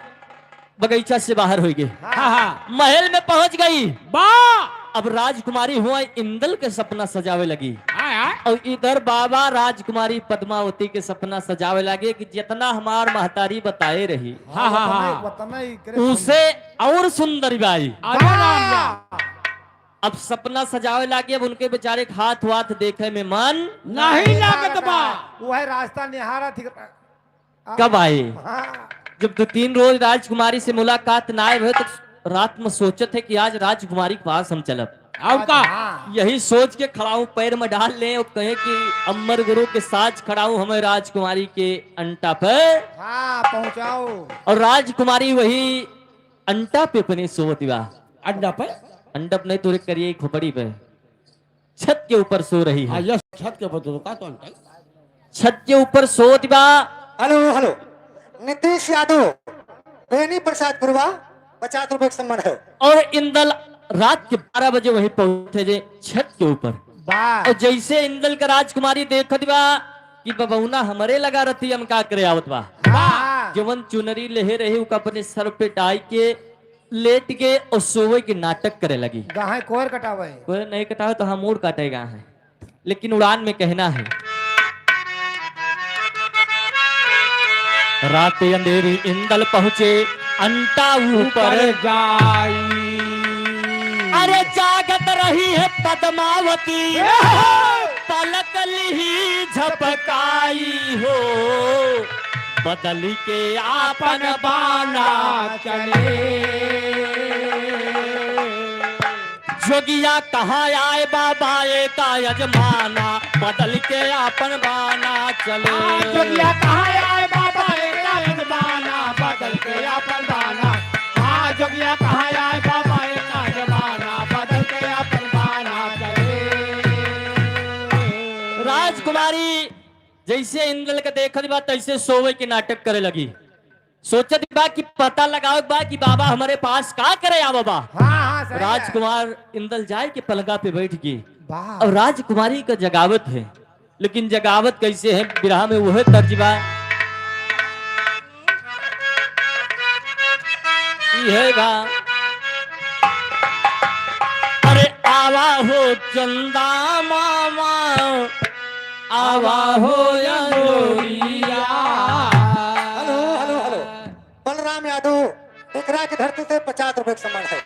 बगीचा से बाहर होई गई। हाँ, हाँ। महल में पहुंच गई। बा। अब राजकुमारी हुआ इंदल के सपना सजावे लगी। हाँ, हाँ। और इधर बाबा राजकुमारी पद्मावती के सपना सजावे लगे कि जितना हमार महतारी बताए रही। हाँ, हाँ, हाँ। उतना ही करे उसे और सुंदर बाई। अरे राम राम। अब सपना सजावे लागे, अब उनके बेचारे के हाथ वाथ देखे में मन नहीं लागत बा। वह रास्ता निहारा थी। कब आए? हाँ। जब दो तीन रोज राजकुमारी से मुलाकात ना आए हुए, तो रात में सोचत है कि आज राजकुमारी के पास हम चलब। आओ का? हाँ। यही सोच के खड़ाऊ पैर में डाल लें और कहे कि अमर गुरु के साथ खड़ाऊ हमें राजकुमारी के अंटा पे। हाँ, पहुँचाओ। और राजकुमारी वही अंटा पे अपने सोवत बा। अंडा पे? अंडा पे नहीं, तोरे करिए खोपड़ी पे। छत के ऊपर सो रही है। हाँ, यस, छत के ऊपर तो का तो अंटा? छत के ऊपर सोत बा। Hello, hello. नीतीश यादव, बेनी प्रसाद गुरुआ, पचास रुपए का सम्मान है। और इंदल रात के बारह बजे वहीं पहुंचे जे छत के ऊपर। वाह। और जैसे इंदल का राजकुमारी देखत बा कि बबहुना हमरे लगा रहती, हम का करे आवत बा। वाह। जवन चुनरी लेहे रहे, ओका अपने सर पे डाई के लेट के और सोवे के नाटक करे लगी। गाहे कोर कटावे। कोर नहीं कटावे तो हम और काटेगा है, लेकिन उड़ान में कहना है। रात अंधेरी इंदल पहुँचे अंटा ऊपर ऊपर जाई। अरे जागत रही है पद्मावती, ए हो! पलक लिही झपकाई हो। बदल के आपन बाना चले। जोगिया कहाँ आए बाबा एका यजमाना, बदल के आपन बाना चले। हाँ, जोगिया कहाँ आए बाबा एका यजमाना, बदल के आपन बाना। हाँ, जोगिया कहाँ आए बाबा एका यजमाना, बदल के आपन बाना चले। राजकुमारी जैसे इंदल के देखत बा, तैसे सोवे के नाटक करे लगी। सोचत बा कि पता लगावे बा कि बाबा हमरे पास का करे आवा बा। हाँ, हाँ, सही है। राजकुमार इंदल जाए के पलंगा पे बैठ गए। वाह। अब राजकुमारी का जगावत है, लेकिन जगावत कैसे है? बिरहा में वह तर्ज बा। ई है बा। अरे आवा हो चंदा मामा, आवा हो अंजोरिया। Hello, hello, hello. Balram Yadav, Bikhra की धरती से पचास रुपए का सम्मान है।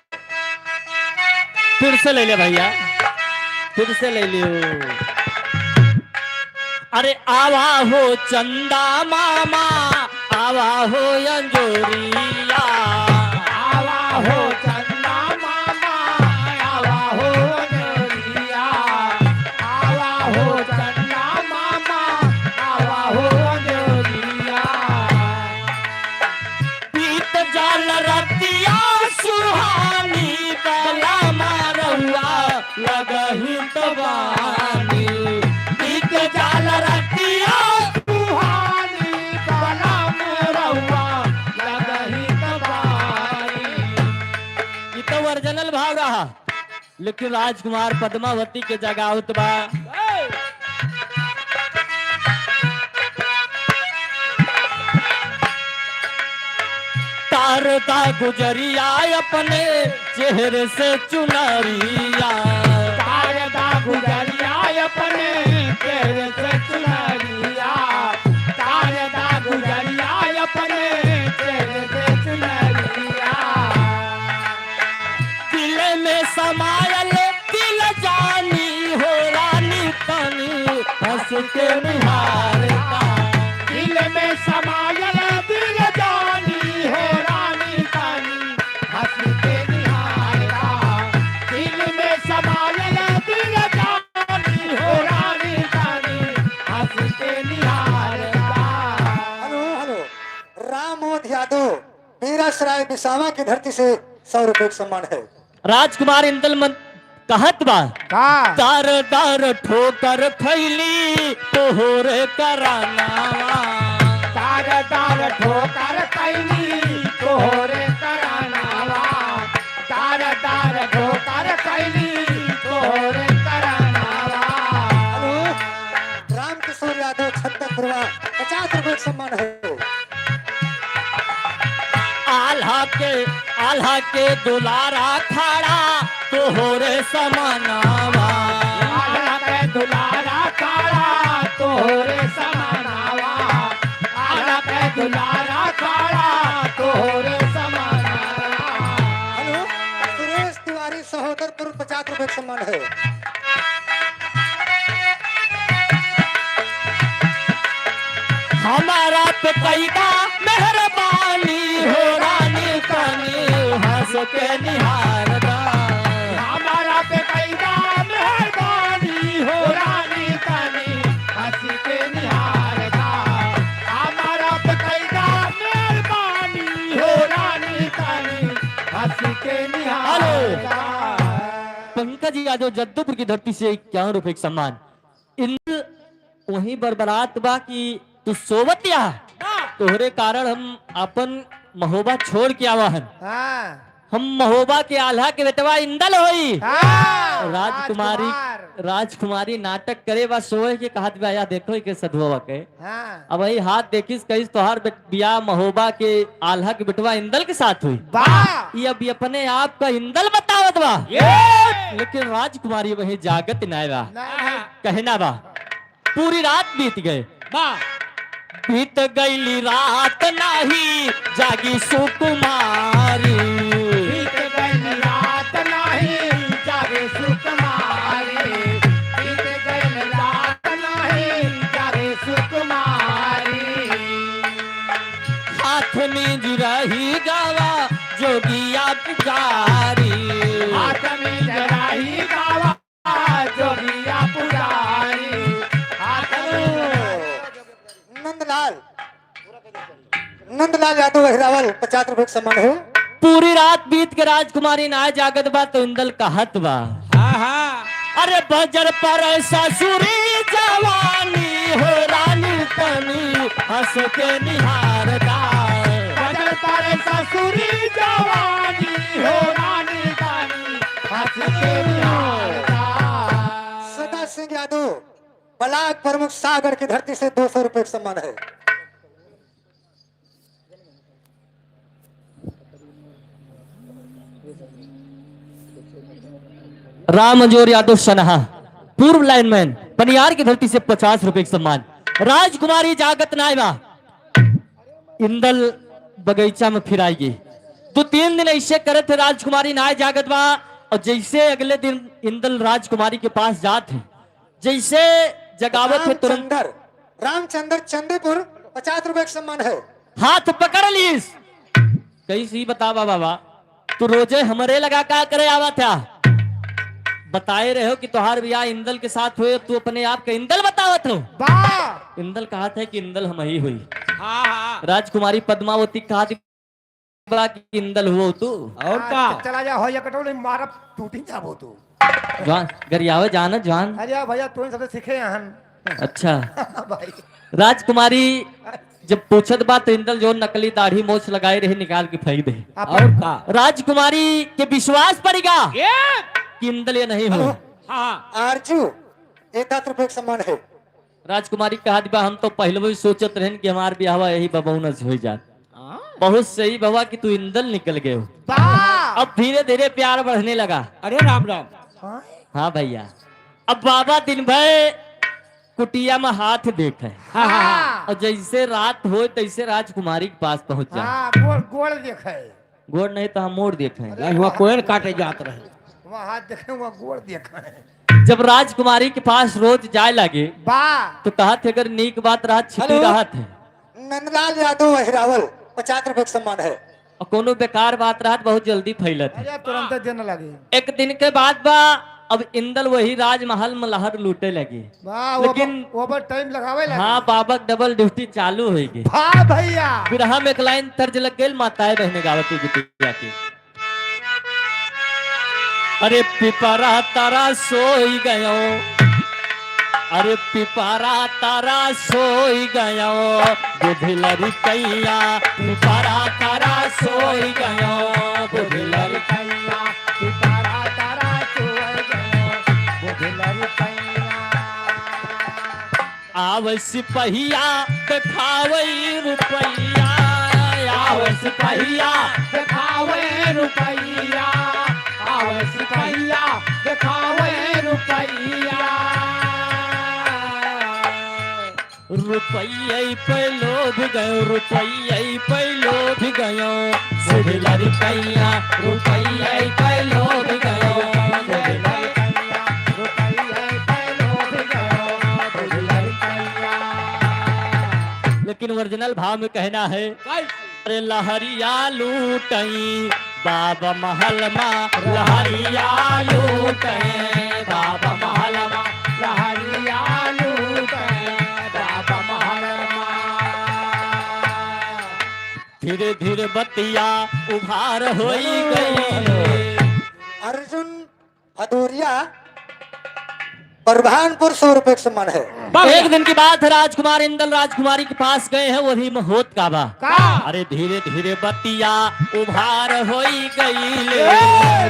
फिर से ले ले भैया, फिर से ले लियो। अरे आवा हो चंदा मामा, आवा हो अंजोरिया। आवा हो चंदा मामा, आवा हो अंजोरिया। आवा हो चंदा मामा, आवा हो अंजोरिया। बीत जाल रतिया सुहानी, बलमा रउआ लगही त बानी। बीत जाल रतिया सुहानी, बलमा रउआ लगही त बानी। ई तो ओरिजिनल भाव रहा। लेकिन राजकुमार पद्मावती के जगावत बा। तारदा गुजरिया अपने चेहरे से चुनरिया। तारदा गुजरिया अपने चेहरे से चुनरिया। तारदा गुजरिया अपने चेहरे से चुनरिया। दिल में समायल दिल जानी हो रानी तनी हँस के निहारता। दिल में समायल दिल जानी हो रानी तनी हँस के निहारता। दिल में समायल दिल जानी हो रानी तनी हँस के निहारता। Hello, hello. राम मोहन यादव, पीरासराय बिसावा की धरती से सौ रुपए का सम्मान है। राजकुमार इंदल मन कहत बा। का? दर दर ठोकर खैली तोहरे करानावा। दर दर ठोकर खैली तोहरे करानावा। दर दर ठोकर खैली तोहरे करानावा। हेलो, रामकिशोर यादव छत्तरपुरवा, पचास रुपए का सम्मान है। आल्हा के, आल्हा के दुलारा खाड़ा तोहरे समानावा। आल्हा के दुलारा खाड़ा तोहरे समानावा। आल्हा के दुलारा खाड़ा तोहरे समानावा। हेलो, सुरेश तिवारी सहोदरपुर पचास रुपए। एक सम्मान है। हमारा पे कैदा मेहरबानी हो रानी तनी हँस के निहारदा। हमारा पे कैदा मेहरबानी हो रानी तनी हँस के निहारदा। हमारा पे कैदा मेहरबानी हो रानी तनी हँस के निहारदा। पंकज यादव जद्दूपुर की धरती से इक्यावन रुपए के सम्मान। इंद्र वहीं बरबरात बा कि तू सोवत या, तोहरे कारण हम अपन महोबा छोड़ के आवा हन। हाँ। हम महोबा के आल्हा के बेटवा इंदल होई। हाँ, राजकुमारी, राजकुमार। राजकुमारी नाटक करे बा सोए के कहत बा, या देखो के सधुआ के। हाँ। अब वही हाथ देखिस कहिस तोहार बेट-, बियाह महोबा के आल्हा के बेटवा इंदल के साथ हुई। वाह। ये अभी अपने आप का इंदल बतावत बा। ये। लेकिन राजकुमारी वही जागत नाय बा। नहीं। कहना बा, पूरी रात बीत गए। वाह। बीत गईली रात नाही जागी सुकुमारी। बीत गईली रात नाही जागी सुकुमारी। बीत गईली रात नाही जागी सुकुमारी। हाथ में जुराही गावा जोगिया पुजारी। हाथ में जुराही गावा जोगिया पुजारी। हाथ में नंदलाल, नंदलाल यादव अहिरावल, पचास रुपए के सम्मान है। पूरी रात बीत के राजकुमारी ना जागत बा, तो इंदल कहत बा। हाँ, हाँ। अरे बजर पर ससुरी जवानी हो रानी तनी हँस के निहारदा। बजर पर ससुरी जवानी हो रानी तनी हँस के निहारदा। सदा सिंह यादव, ब्लॉक प्रमुख सागर की धरती से दो सौ रुपए का सम्मान है। राम मंजोर यादव सनहा, पूर्व लाइनमैन, पनियार की धरती से पचास रुपए का सम्मान। राजकुमारी जागत नाय बा, इंदल बगीचा में फिराई गई। दो तीन दिन ऐसे करत थे, राजकुमारी नाय जागत बा, और जैसे अगले दिन इंदल राजकुमारी के पास जात है, जैसे जगावत है तुरंत। रामचंद्र, रामचंद्र चंदीपुर, पचास रुपए का सम्मान है। हाथ पकड़ लीस। कैसी बतावा बाबा, तू रोजे हमरे लगा का करे आवत है? बताए रहे हो कि तोहार बियाह इंदल के साथ होए, तू अपने आप के इंदल बतावत हो। वाह! इंदल कहत है कि इंदल हम ही हुई। हाँ, हाँ। राजकुमारी पद्मावती कहत बा कि इंदल हुओ तू। और हाँ, का? तो चला जा, हो या कटोले मारब, टूटी जाबो तू। जवान, गरियावे जान, जवान। अरे भैया, तू सबसे सीखे हन। अच्छा। भाई। राजकुमारी जब पूछत बा, तो इंदल जो नकली दाढ़ी मोछ लगाए रहे, निकाल के फेंक दे। आप और का? राजकुमारी के विश्वास पड़ेगा ये? कि इंदल ये नहीं हो। हाँ। आरजू, ये दस रुपए का सम्मान है। राजकुमारी कहत बा, हम तो पहले भी सोचत रहन कि हमार बियाहवा यही बबौना से हो जात। हाँ। बहुत सही बाबा कि तू इंदल निकल गए हो। वाह! अब धीरे-धीरे प्यार बढ़ने लगा। अरे राम राम। हाँ। हाँ भैया, अब बाबा दिन भर कुटिया में हाथ देखे। हाँ, हाँ, हाँ। और जैसे रात होए तैसे राजकुमारी के पास पहुँच जाए। हाँ, गोड़, गोड़ देखे। गोड़ नहीं तो हम मोड़ देखे। अरे नहीं, हुआ कोयल काटे जात रहे। वहाँ हाथ देखे, वहाँ गोड़ देखे। जब राजकुमारी के पास रोज जाए लगे, बा। तो कहत है, अगर नीक बात रहत, छिपी हेलो। रहत है। नंदलाल यादव अहिरावल, पचास रुपए का सम्मान है। और कोनो बेकार बात रहत, बहुत जल्दी फैलत है। अरे, तुरंत देने लगे। एक दिन के बाद बा, अब इंदल वही राजमहल में लहर लूटे लगे। वाह, वो लेकिन ब-, वो पर टाइम लगावे लगे। हाँ, बाबा के डबल ड्यूटी चालू हो गई। वाह भैया। बिरहा में एक लाइन तर्ज लग गई, माताए बहने गावत है बिटिया की। अरे पिपरा तारा सोई गयो, अरे पिपरा तारा सोई गयो, बुधिलरी कैया, पिपरा तारा सोई गयो, बुधिलरी कैया, पिपरा तारा सोई गयो, बुधिलरी कैया। आवे सिपहिया देखावे रुपैया, आवे सिपहिया देखावे रुपैया, आवे सिपहिया देखावे रुपैया। रुपैया पे लोभ गयो, रुपैया पे लोभ गयो, बुधिलरी कैया, रुपैया पे लोभ गयो, बुधिलरी ओरिजिनल भाव में कहना है। कैसे? अरे लहरिया लूटई बाबा महल मा, लहरिया लूटई बाबा महल मा, लहरिया लूटई बाबा महल मा। धीरे धीरे बतिया उभार होई गई। अर्जुन भदौरिया, प्रधानपुर, सौ रुपए के सम्मान है। एक दिन की बात है, राजकुमार इंदल राजकुमारी के पास गए हैं, वही में होत का बा। का? अरे धीरे धीरे बतिया उभार होई गईले,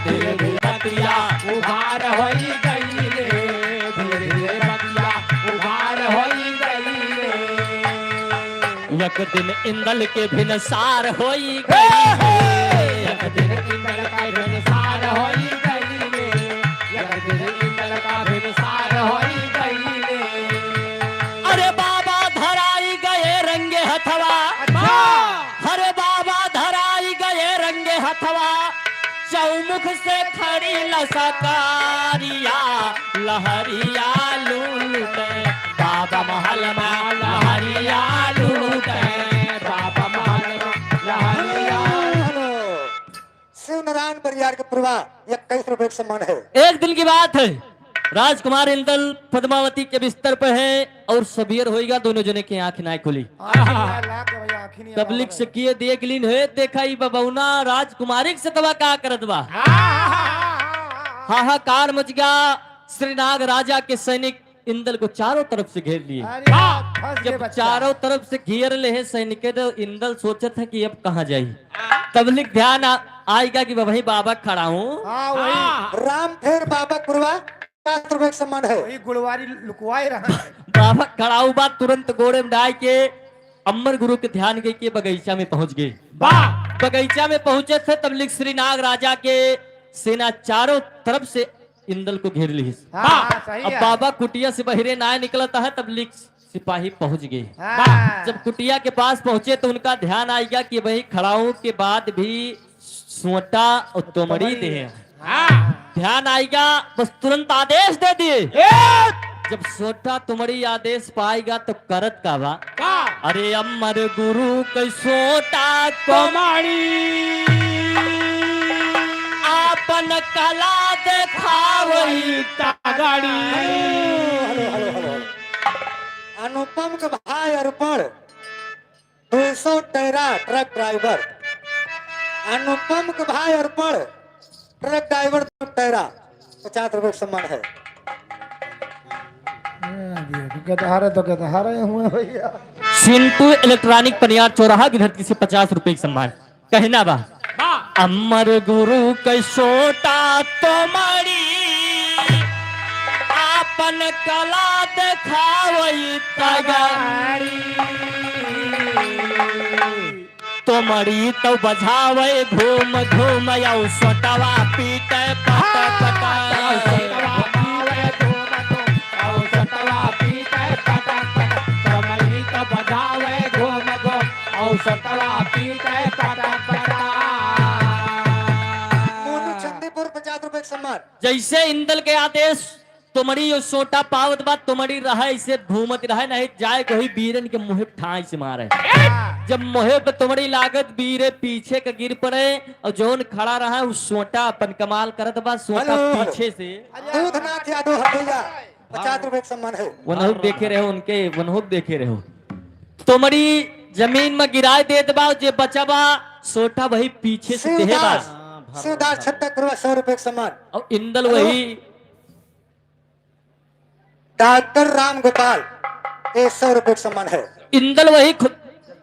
धीरे धीरे बतिया उभार होई गईले, धीरे धीरे बतिया उभार होई गईले। एक दिन इंदल के भिनसार होई गईले, एक दिन इंदल का भिनसार होई गईले, एक दिन इंदल का भिनसार होई गईले। अरे बाबा धराई गए रंगे हथवा। अच्छा। अरे बाबा धराई गए रंगे हथवा, चौमुख से खड़ी लसकारिया, लहरिया लूटे बाबा महल मा, लहरिया लूटे बाबा महल मा, लहरिया। Hello, hello. शिव नारायण बरियार के पुरवा, इक्कीस रुपए के सम्मान है। एक दिन की बात है, राजकुमार इंदल पद्मावती के बिस्तर पे है और सबेर होइगा, दोनों जने के आँख नाय खुली। आहा। लाग गया भैया, आँखी नहीं तब आवा लिख भाई। सकिए देख लीन है, देखा ई बबौना राजकुमारी के सतवा का करत बा। आहा। हाहाकार मच गया, श्री नाग राजा के सैनिक इंदल को चारों तरफ से घेर लिए। अरे, वाह! फंस गए जब बच्चा। चारों तरफ से घेर ले हैं सैनिक, तो इंदल सोचत है कि अब कहाँ जाई। तब लिख ध्यान आ, आएगा कि वही बाबा खड़ा हूँ। हाँ, वही। हाँ। राम फेर बाबा कुरवा, पचास रुपए के सम्मान है। वही गुड़वारी लुकवाए रहा। बाबा खड़ा हूँ बा, तुरंत गोड़े में डाल के अमर गुरु के ध्यान के, के बगीचा में पहुंच गए। वाह! बगीचा में पहुंचे थे, तब लिख श्री नाग राजा के सेना चारों तरफ से इंदल को घेर लिहिस। हाँ, बा, हाँ, सही अब है। बाबा कुटिया से बहिरे ना निकलता है, तब लिख सिपाही पहुंच गए। हाँ। बा, जब कुटिया के पास पहुंचे तो उनका ध्यान आइगा कि भाई खड़ाऊ के बाद भी सोटा और तोमड़ी तोमड़ी। दे हैं। हाँ। ध्यान आइगा, बस तुरंत आदेश दे दिए। ए! जब सोटा तोमड़ी आदेश पाइगा तो करत का बा? का? अरे अमर गुरु कै सोटा तोमड़ी। आपन कला देखावई तगड़ी। Hello, hello, hello, hello. Anupam के भाई अर्पण, दो सौ टैरा ट्रक ड्राइवर। अनुपम के भाई अर्पण, ट्रक ड्राइवर, दो टैरा, पचास रुपए का सम्मान है। गदहारे तो गदहारे हुए भैया। चिंटू इलेक्ट्रॉनिक पनियार चौराहा गिरहट से पचास रुपए का सम्मान। कहना बा। बा। अमर गुरु कै सोटा तोमड़ी, आपन कला देखावई तगड़ी। तोमड़ी तो बजावे घूम घूम, औ सोटवा पीटे पट पट। औ सोटवा पीटे पट पट। तोमड़ी तो बजावे घूम घूम, औ सोटवा पीटे पट पट। मोनू चंदीपुर, पचास रुपए का सम्मान। जैसे इंदल के आदेश तोमड़ी और सोटा पावत बा, तोमड़ी रहे ऐसे घूमत रहे, नहीं जाए कोई बीरन के मुँहे ठाई से मारे। जब मुँहे पे तोमड़ी लागत, बीरे पीछे के गिर पड़े और जौन खड़ा रहा, उ सोटा अपन कमाल करत बा, सोटा हेलो, हेलो। पीछे से। दूधनाथ यादव हथैया, पचास रुपए का सम्मान है। वनहुक देखे रहे उनके, वनहुक देखे रहे। तोमड़ी जमीन में गिराए देत बा, जे बचा बा, सोटा वही पीछे से देहे बा। शिवदास, शिवदास छत्तक, सौ रुपए का सम्मान। और इंदल हेलो। वही डॉक्टर राम गोपाल, ए सौ रुपए का सम्मान है। इंदल वही खु-,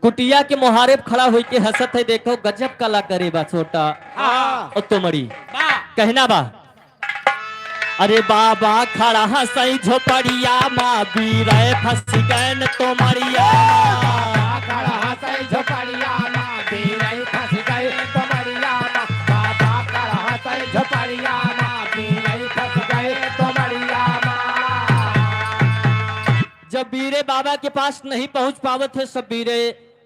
कुटिया के मुहारे पे खड़ा होइके हंसत है, देखो गजब कला करे बा सोटा। हाँ। और तोमड़ी। बा। कहना बा। अरे बाबा खड़ा हंसई झोपड़िया मा, बीरे फंस गए न तोमड़िया। बाबा खड़ा हंसई झोपड़िया मा, बीरे फंस गए तोमड़िया मा। बाबा खड़ा हंसई झोपड़िया मा, बीरे फंस गए तोमड़िया मा। जब बीरे बाबा के पास नहीं पहुंच पावत है, सब बीरे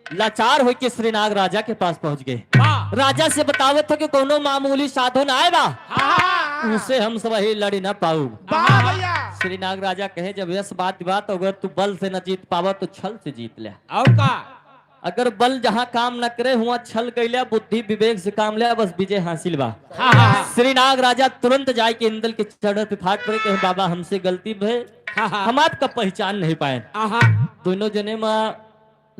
लाचार होके श्रीनाग राजा के पास पहुंच गए। वाह। राजा से बतावत है कि कोनो मामूली साधु ना आए बा, हाँ। उसे हम सब ही लड़ी ना पाऊ। वाह भैया। श्रीनाग राजा कहे, जब यस बात बा, तो अगर तू बल से न जीत पावा, तो छल से जीत ले। और का? अगर बल जहाँ काम न करे, हुआ छल कइल्या, बुद्धि विवेक से काम ल्या, बस विजय हासिल बा। हाँ, हाँ, हाँ। श्री नाग राजा तुरंत जाइके इंदल के चरण पे फाट पड़े, कहे, "बाबा, हमसे गलती भय, हाँ, हाँ। हम आपका पहचान नहीं पाए।" हाँ, हाँ। दोनों जने मा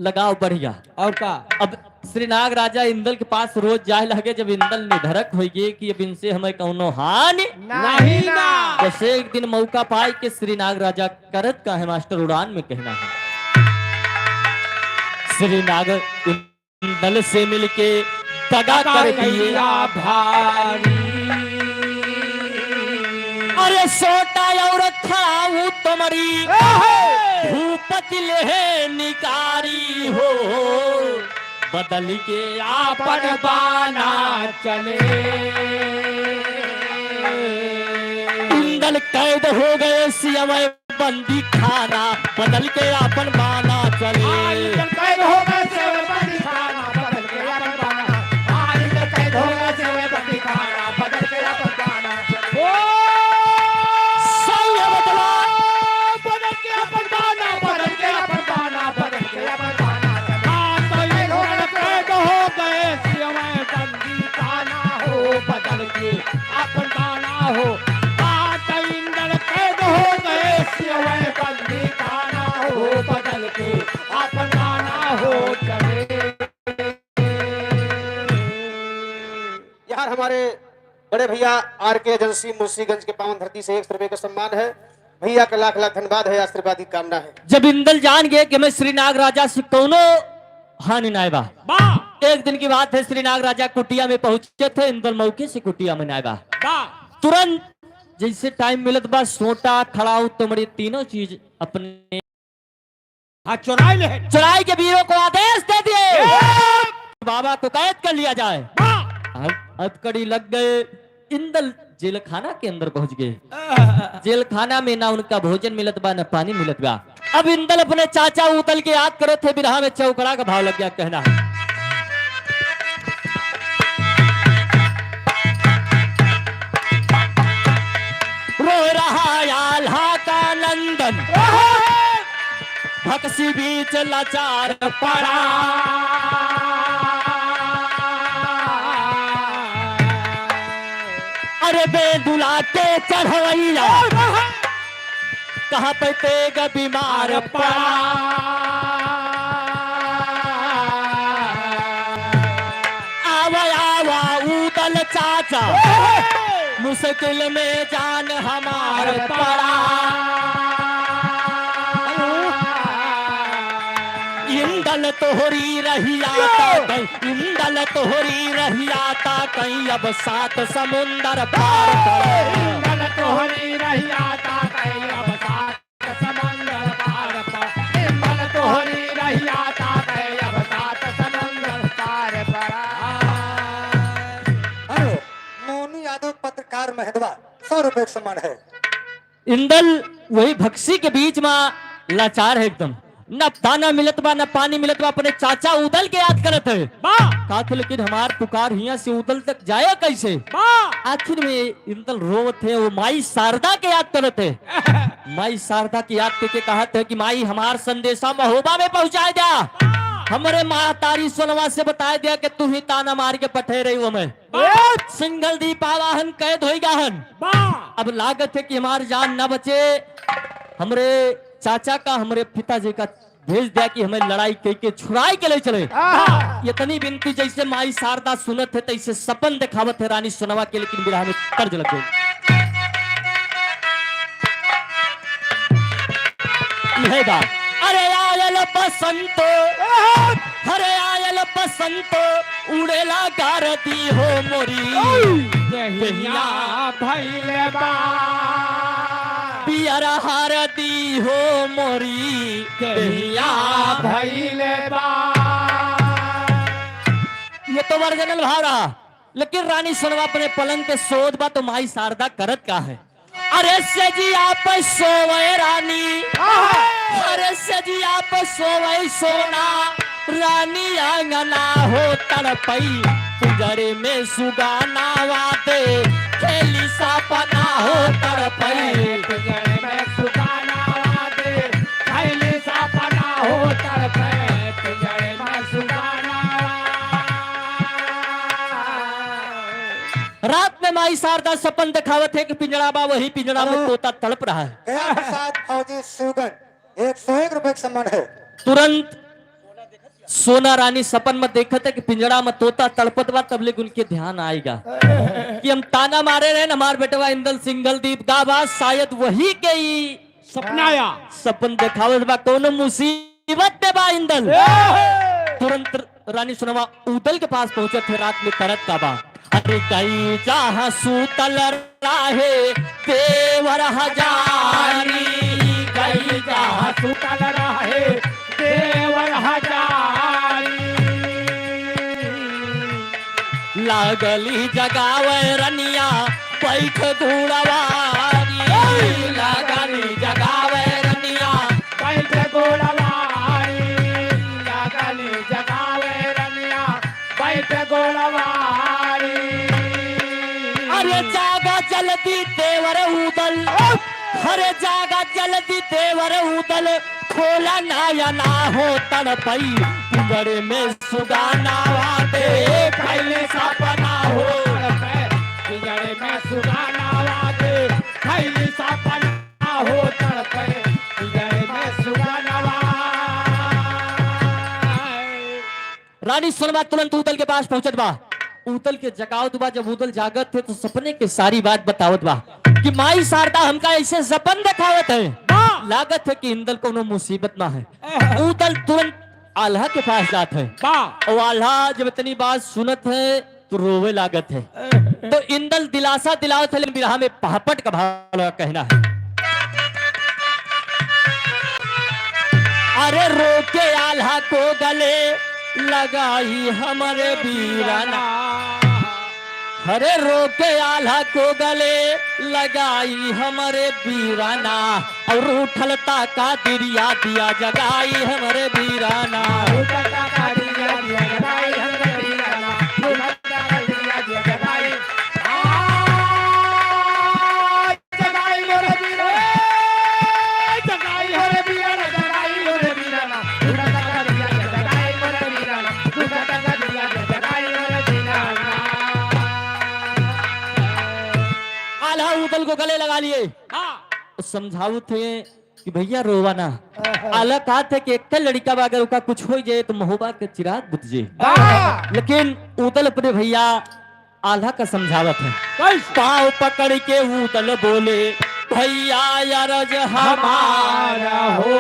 लगाव बढ़ गया। और का? अब श्री नाग राजा इंदल के पास रोज जाए लगे, जब इंदल निधड़क होइ गए कि अब इनसे हमें कौनो हानि नहीं ना। बस एक दिन मौका पाए कि श्री नाग राजा करत का है मास्टर उड़ान में कहना है। श्री नाग इंदल से मिलके दगा कर दिए। दगा कइला भारी। अरे सोटा और खाऊ तुम्हारी ए हे! भूपति ले निकारी हो, बदल के आपन बाना चले। इंदल कैद हो गए सियवै बंदी खाना, बदल के आपन बाना चले। हाँ, इंदल कैद हो गए सियवै बंदी खाना, बदल के आपन बाना। हाँ, इंदल कैद हो गए सियवै बंदी खाना, बदल के आपन बाना चले। ओ! सही है बचवा। बदल के आपन बाना, बदल के आपन बाना, बदल के आपन बाना चले। हाँ, तो इंदल कैद हो गए सियवै बंदी खाना हो, बदल के आपन बाना हो। हाँ, तो इंदल कैद हो गए सियवै बंदी खाना हो, बदल के आपन बाना हो चले। यार, हमारे बड़े भैया आर के एजेंसी मुंशीगंज के पावन धरती से एक सौ रुपए का सम्मान है। भैया का लाख लाख धन्यवाद है, आशीर्वाद की कामना है। जब इंदल जान गए कि मैं श्री नाग राजा से कौनो हानि नाय बा। बा। एक दिन की बात है, श्री नाग राजा कुटिया में पहुंचे थे, इंदल मौके से कुटिया में नाय बा। बा। तुरंत जैसे टाइम मिलत बा, सोटा, खड़ाऊ, तुमड़ी तीनों चीज अपने हाँ, चुराई ले। चुराई के वीरों को आदेश दे दिए, ए! बाबा को कैद कर लिया जाए। हाँ। अब, अब कड़ी लग गए, इंदल जेलखाना के अंदर पहुंच गए। आह। जेलखाना में ना उनका भोजन मिलत बा, ना पानी मिलत बा। अब इंदल अपने चाचा उदल के याद करे थे, बिरहा में चौकड़ा का भाव लग गया कहना है। रो रहा आल्हा का नंदन, भक्सी बीच लाचार पड़ा। अरे बेदुला के चढ़वैया, कहाँ पे तेग बीमार पड़ा। आवा, आवा, उदल चाचा, मुश्किल में जान हमार पड़ा। इंदल तोहरी रहिया ता कहीं, इंदल तोहरी रहिया ता कहीं अब सात समुंदर पार पड़ा। इंदल तोहरी रहिया ता कहीं अब सात समुंदर पार पड़ा। इंदल तोहरी रहिया ता कहीं अब सात समुंदर पार पड़ा। हेलो, मोनू यादव पत्रकार महेंदवा, सौ रुपए का सम्मान है। इंदल वही भक्सी के बीच मा लाचार है एकदम, न दाना मिलत बा, न पानी मिलत बा, अपने चाचा उदल के याद करत है। बा। कहत है, "लेकिन हमार पुकार हियां से उदल तक जाए कैसे?" बा। आखिर में इंदल रोवत है, वो माई शारदा के याद करत है। माई शारदा के याद करके कहत है कि, "माई, हमार संदेशा महोबा में पहुंचाए द्या, बा। हमरे महतारी सोनवा से बताए द्या कि तू ही ताना मार के पठे रही हो हमें।" बाप! सिंगल दीप आवा हन, कैद होई गा हन। बा! अब लागत है कि हमार जान ना बचे। हमरे चाचा का, हमरे पिताजी का भेज द्या कि हमें लड़ाई कई के छुड़ाई के ले चले। आहा! इतनी विनती जैसे माई शारदा सुनत है, तैसे सपन दिखावत है रानी सोनवा के, लेकिन बिरहा में तर्ज लग गई। इहे बा। अरे आयल बसंत, अरे आयल बसंत, उड़ेला गारदी हो मोरी। ओय! देहिया भइले बा। पियर हरदी हो मोरी। देहिया भइले बा। ये तो ओरिजिनल भाव रहा, लेकिन रानी सोनवा अपने पलंग पे सोवत बा तो माई शारदा करत का है? अरे सजिया पे सोवे रानी, आहा! अरे सजिया पे सोवे सोना, रानी आंगना हो तड़पई, पिंजरे में सुगाना वादे, खेली सपना हो तड़पई। पिंजरे में सुगाना वादे, खेली सपना हो तड़पई, पिंजरे में रात में माई शारदा सपन देखावत है कि पिंजड़ा बा, वही पिंजड़ा में अरे। तोता तड़प रहा है। गया प्रसाद फौजी शिवगंज, एक सौ एक रुपए का सम्मान है। तुरंत सोना रानी सपन में देखत है कि पिंजड़ा में तोता तड़पत बा, तब ले उनके ध्यान आएगा कि हम ताना मारे रहे न, हमार बेटवा इंदल सिंघल दीप गा बा, शायद वही के ही सपना आया। सपन देखावत बा, कौनो मुसीबत में बा इंदल। ए! तुरंत रानी सोनवा ऊदल के पास पहुंचत है, रात में करत का बा। अरे कई जहाँ सूतल रहे देवर हजारी, कई जहाँ सूतल रहे देवर हजारी। लागली जगावे रनिया बैठ गुड़वारी, लागली जगावे रनिया बैठ गुड़वारी, लागली जगावे रनिया बैठ गुड़वारी। अरे जागा जल्दी देवर ऊदल, अरे जागा जल्दी देवर ऊदल, खोला नयना हो तड़पई, पिंजड़े में सुगानावा देखैली सपना हो तड़पई, पिंजड़े में सुगानावा देखैली सपना हो तड़पई, पिंजड़े में सुगानावा। रानी सोनवा तुरंत ऊदल के पास पहुंचत बा, ऊदल के जगावत बा। जब ऊदल जागत है तो सपने के सारी बात बतावत बा कि माई शारदा हमका ऐसे सपन देखावत है, बा। लागत है कि इंदल कोनो मुसीबत में है। ऊदल तुरंत आल्हा के पास जात है, बा। और आल्हा जब इतनी बात सुनत है तो रोवे लागत है। तो इंदल दिलासा दिलावत है, लेकिन बिरहा में पहापट का भाव लगा कहना है। अरे रोके आल्हा को गले लगाई हमरे बीराना, अरे रोके आल्हा को गले लगाई हमरे बीराना, और उठल ताका दिरिया दिया जगाई हमरे बीराना। उठल ताका दिरिया दिया जगाई हमरे बीराना, उठल ताका दिरिया दिया जगाई। आ, जगाई हमरे बीराना। जगाई हमरे बीराना, जगाई हमरे बीराना। उठल ताका दिरिया दिया जगाई हमरे बीराना। उठल ताका दिरिया दिया जगाई हमरे बीराना। आल्हा ऊदल को गले लगा लिए। हाँ। समझावत है कि भैया रोवा ना। आल्हा कहत है कि एक लड़का बा, अगर ओका कुछ हो जाए तो महोबा के चिराग बुझ जाए। हाँ। लेकिन ऊदल अपने भैया आल्हा का समझावत है। कैसे? पाँव पकड़ के ऊदल बोले, भैया अरज हमारा हो,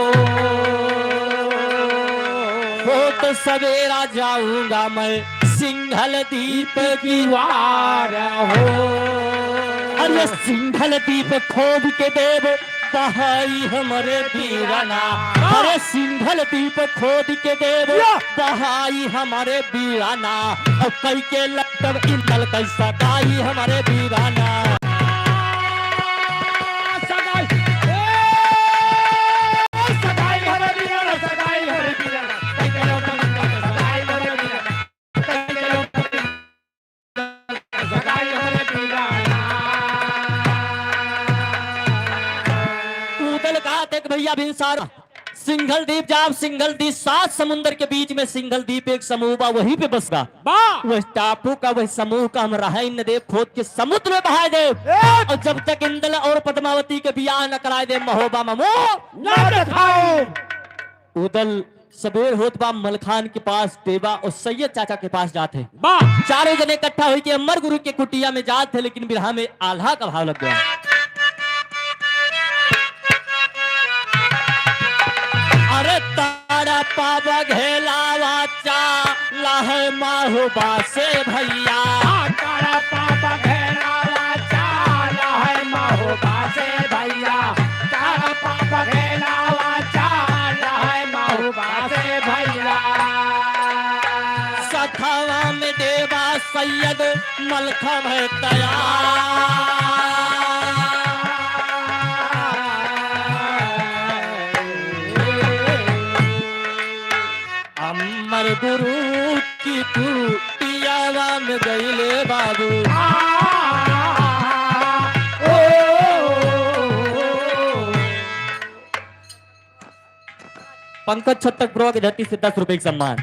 हो तो सवेरा जाऊंगा मैं सिंघल दीप की वार हो। अरे सिंघल दीप खोद के देब बहाई हमरे बीराना। अरे सिंघल दीप खोद के देब या। बहाई हमरे बीराना। और कई के लटब इंदल कैसा गाई हमरे बीराना। सगाई, ए, सगाई हमरे बीराना, सगाई हमरे बीराना। कई के लटब इंदल कैसा गाई हमरे बीराना। ऊदल का देख भैया भिनसार सिंघल दीप जाब, सिंघल दीप सात समुंदर के बीच में सिंघल दीप एक समूह बा, वहीं पे बस बा। बा। वह टापू का, वह समूह का हम रहे न देब, खोद के समुद्र में बहाए देब। ए! और जब तक इंदल और पद्मावती के बियाह न कराए देब, महोबा ममो न देखाओ। ऊदल सबेर होत बा, मलखान के पास देवा और सैयद चाचा के पास जात है। बा। चारों जने इकट्ठा होई के अमर गुरु के कुटिया में जात है, लेकिन बिरहा में आल्हा का भाव लग गया। अरे तारा पावा घेलावा चा ला है महुबा से भैया। हाँ, तड़पा बघेलावा चाला है महुबा से भैया। तड़पा बघेलावा चाला है महुबा से भैया। सथवा में देवा सैयद मलखम है तैयार। अमर गुरु की कुटियावा में गईले बाबू। पंकज छत्तक प्रो की धरती से दस रुपए का सम्मान।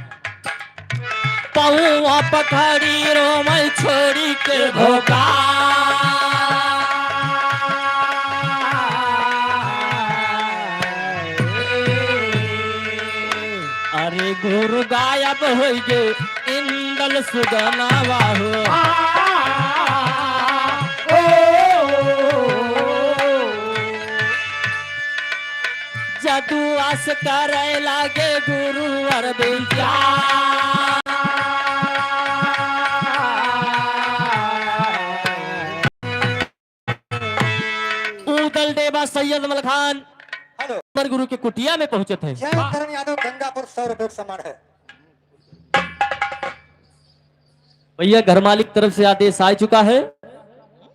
पौआ पखारी रो मैं छोड़ी के धोखा। अरे गुरु गायब होइ गे इंदल सुगनावा हो। जदु आस करे लागे गुरु अरविंद। ऊदल देवा सैयद मलखान हेलो। पर गुरु के कुटिया में पहुंचत है। जय करण यादव गंगापुर, सौ रुपये का सम्मान है। भैया, घर मालिक तरफ से आदेश आ चुका है,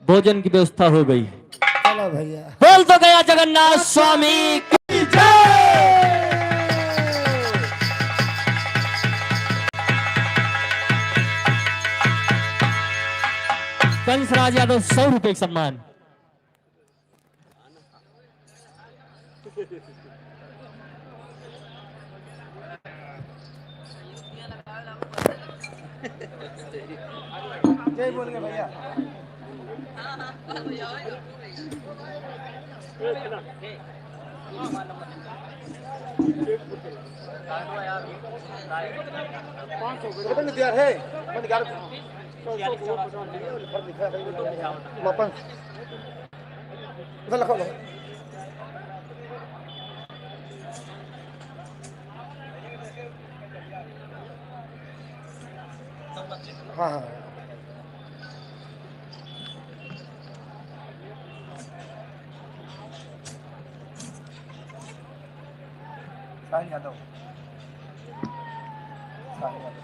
भोजन की व्यवस्था हो गई। चलो भैया। बोल तो गया जगन्नाथ स्वामी की जय। कंसराज यादव, सौ रुपये का सम्मान। जय बोल के भैया। अपन दिया है, अपन ग्यारह, वापस। उधर रखो, रखो। हाँ, हाँ। साहिल यादव। साहिल यादव।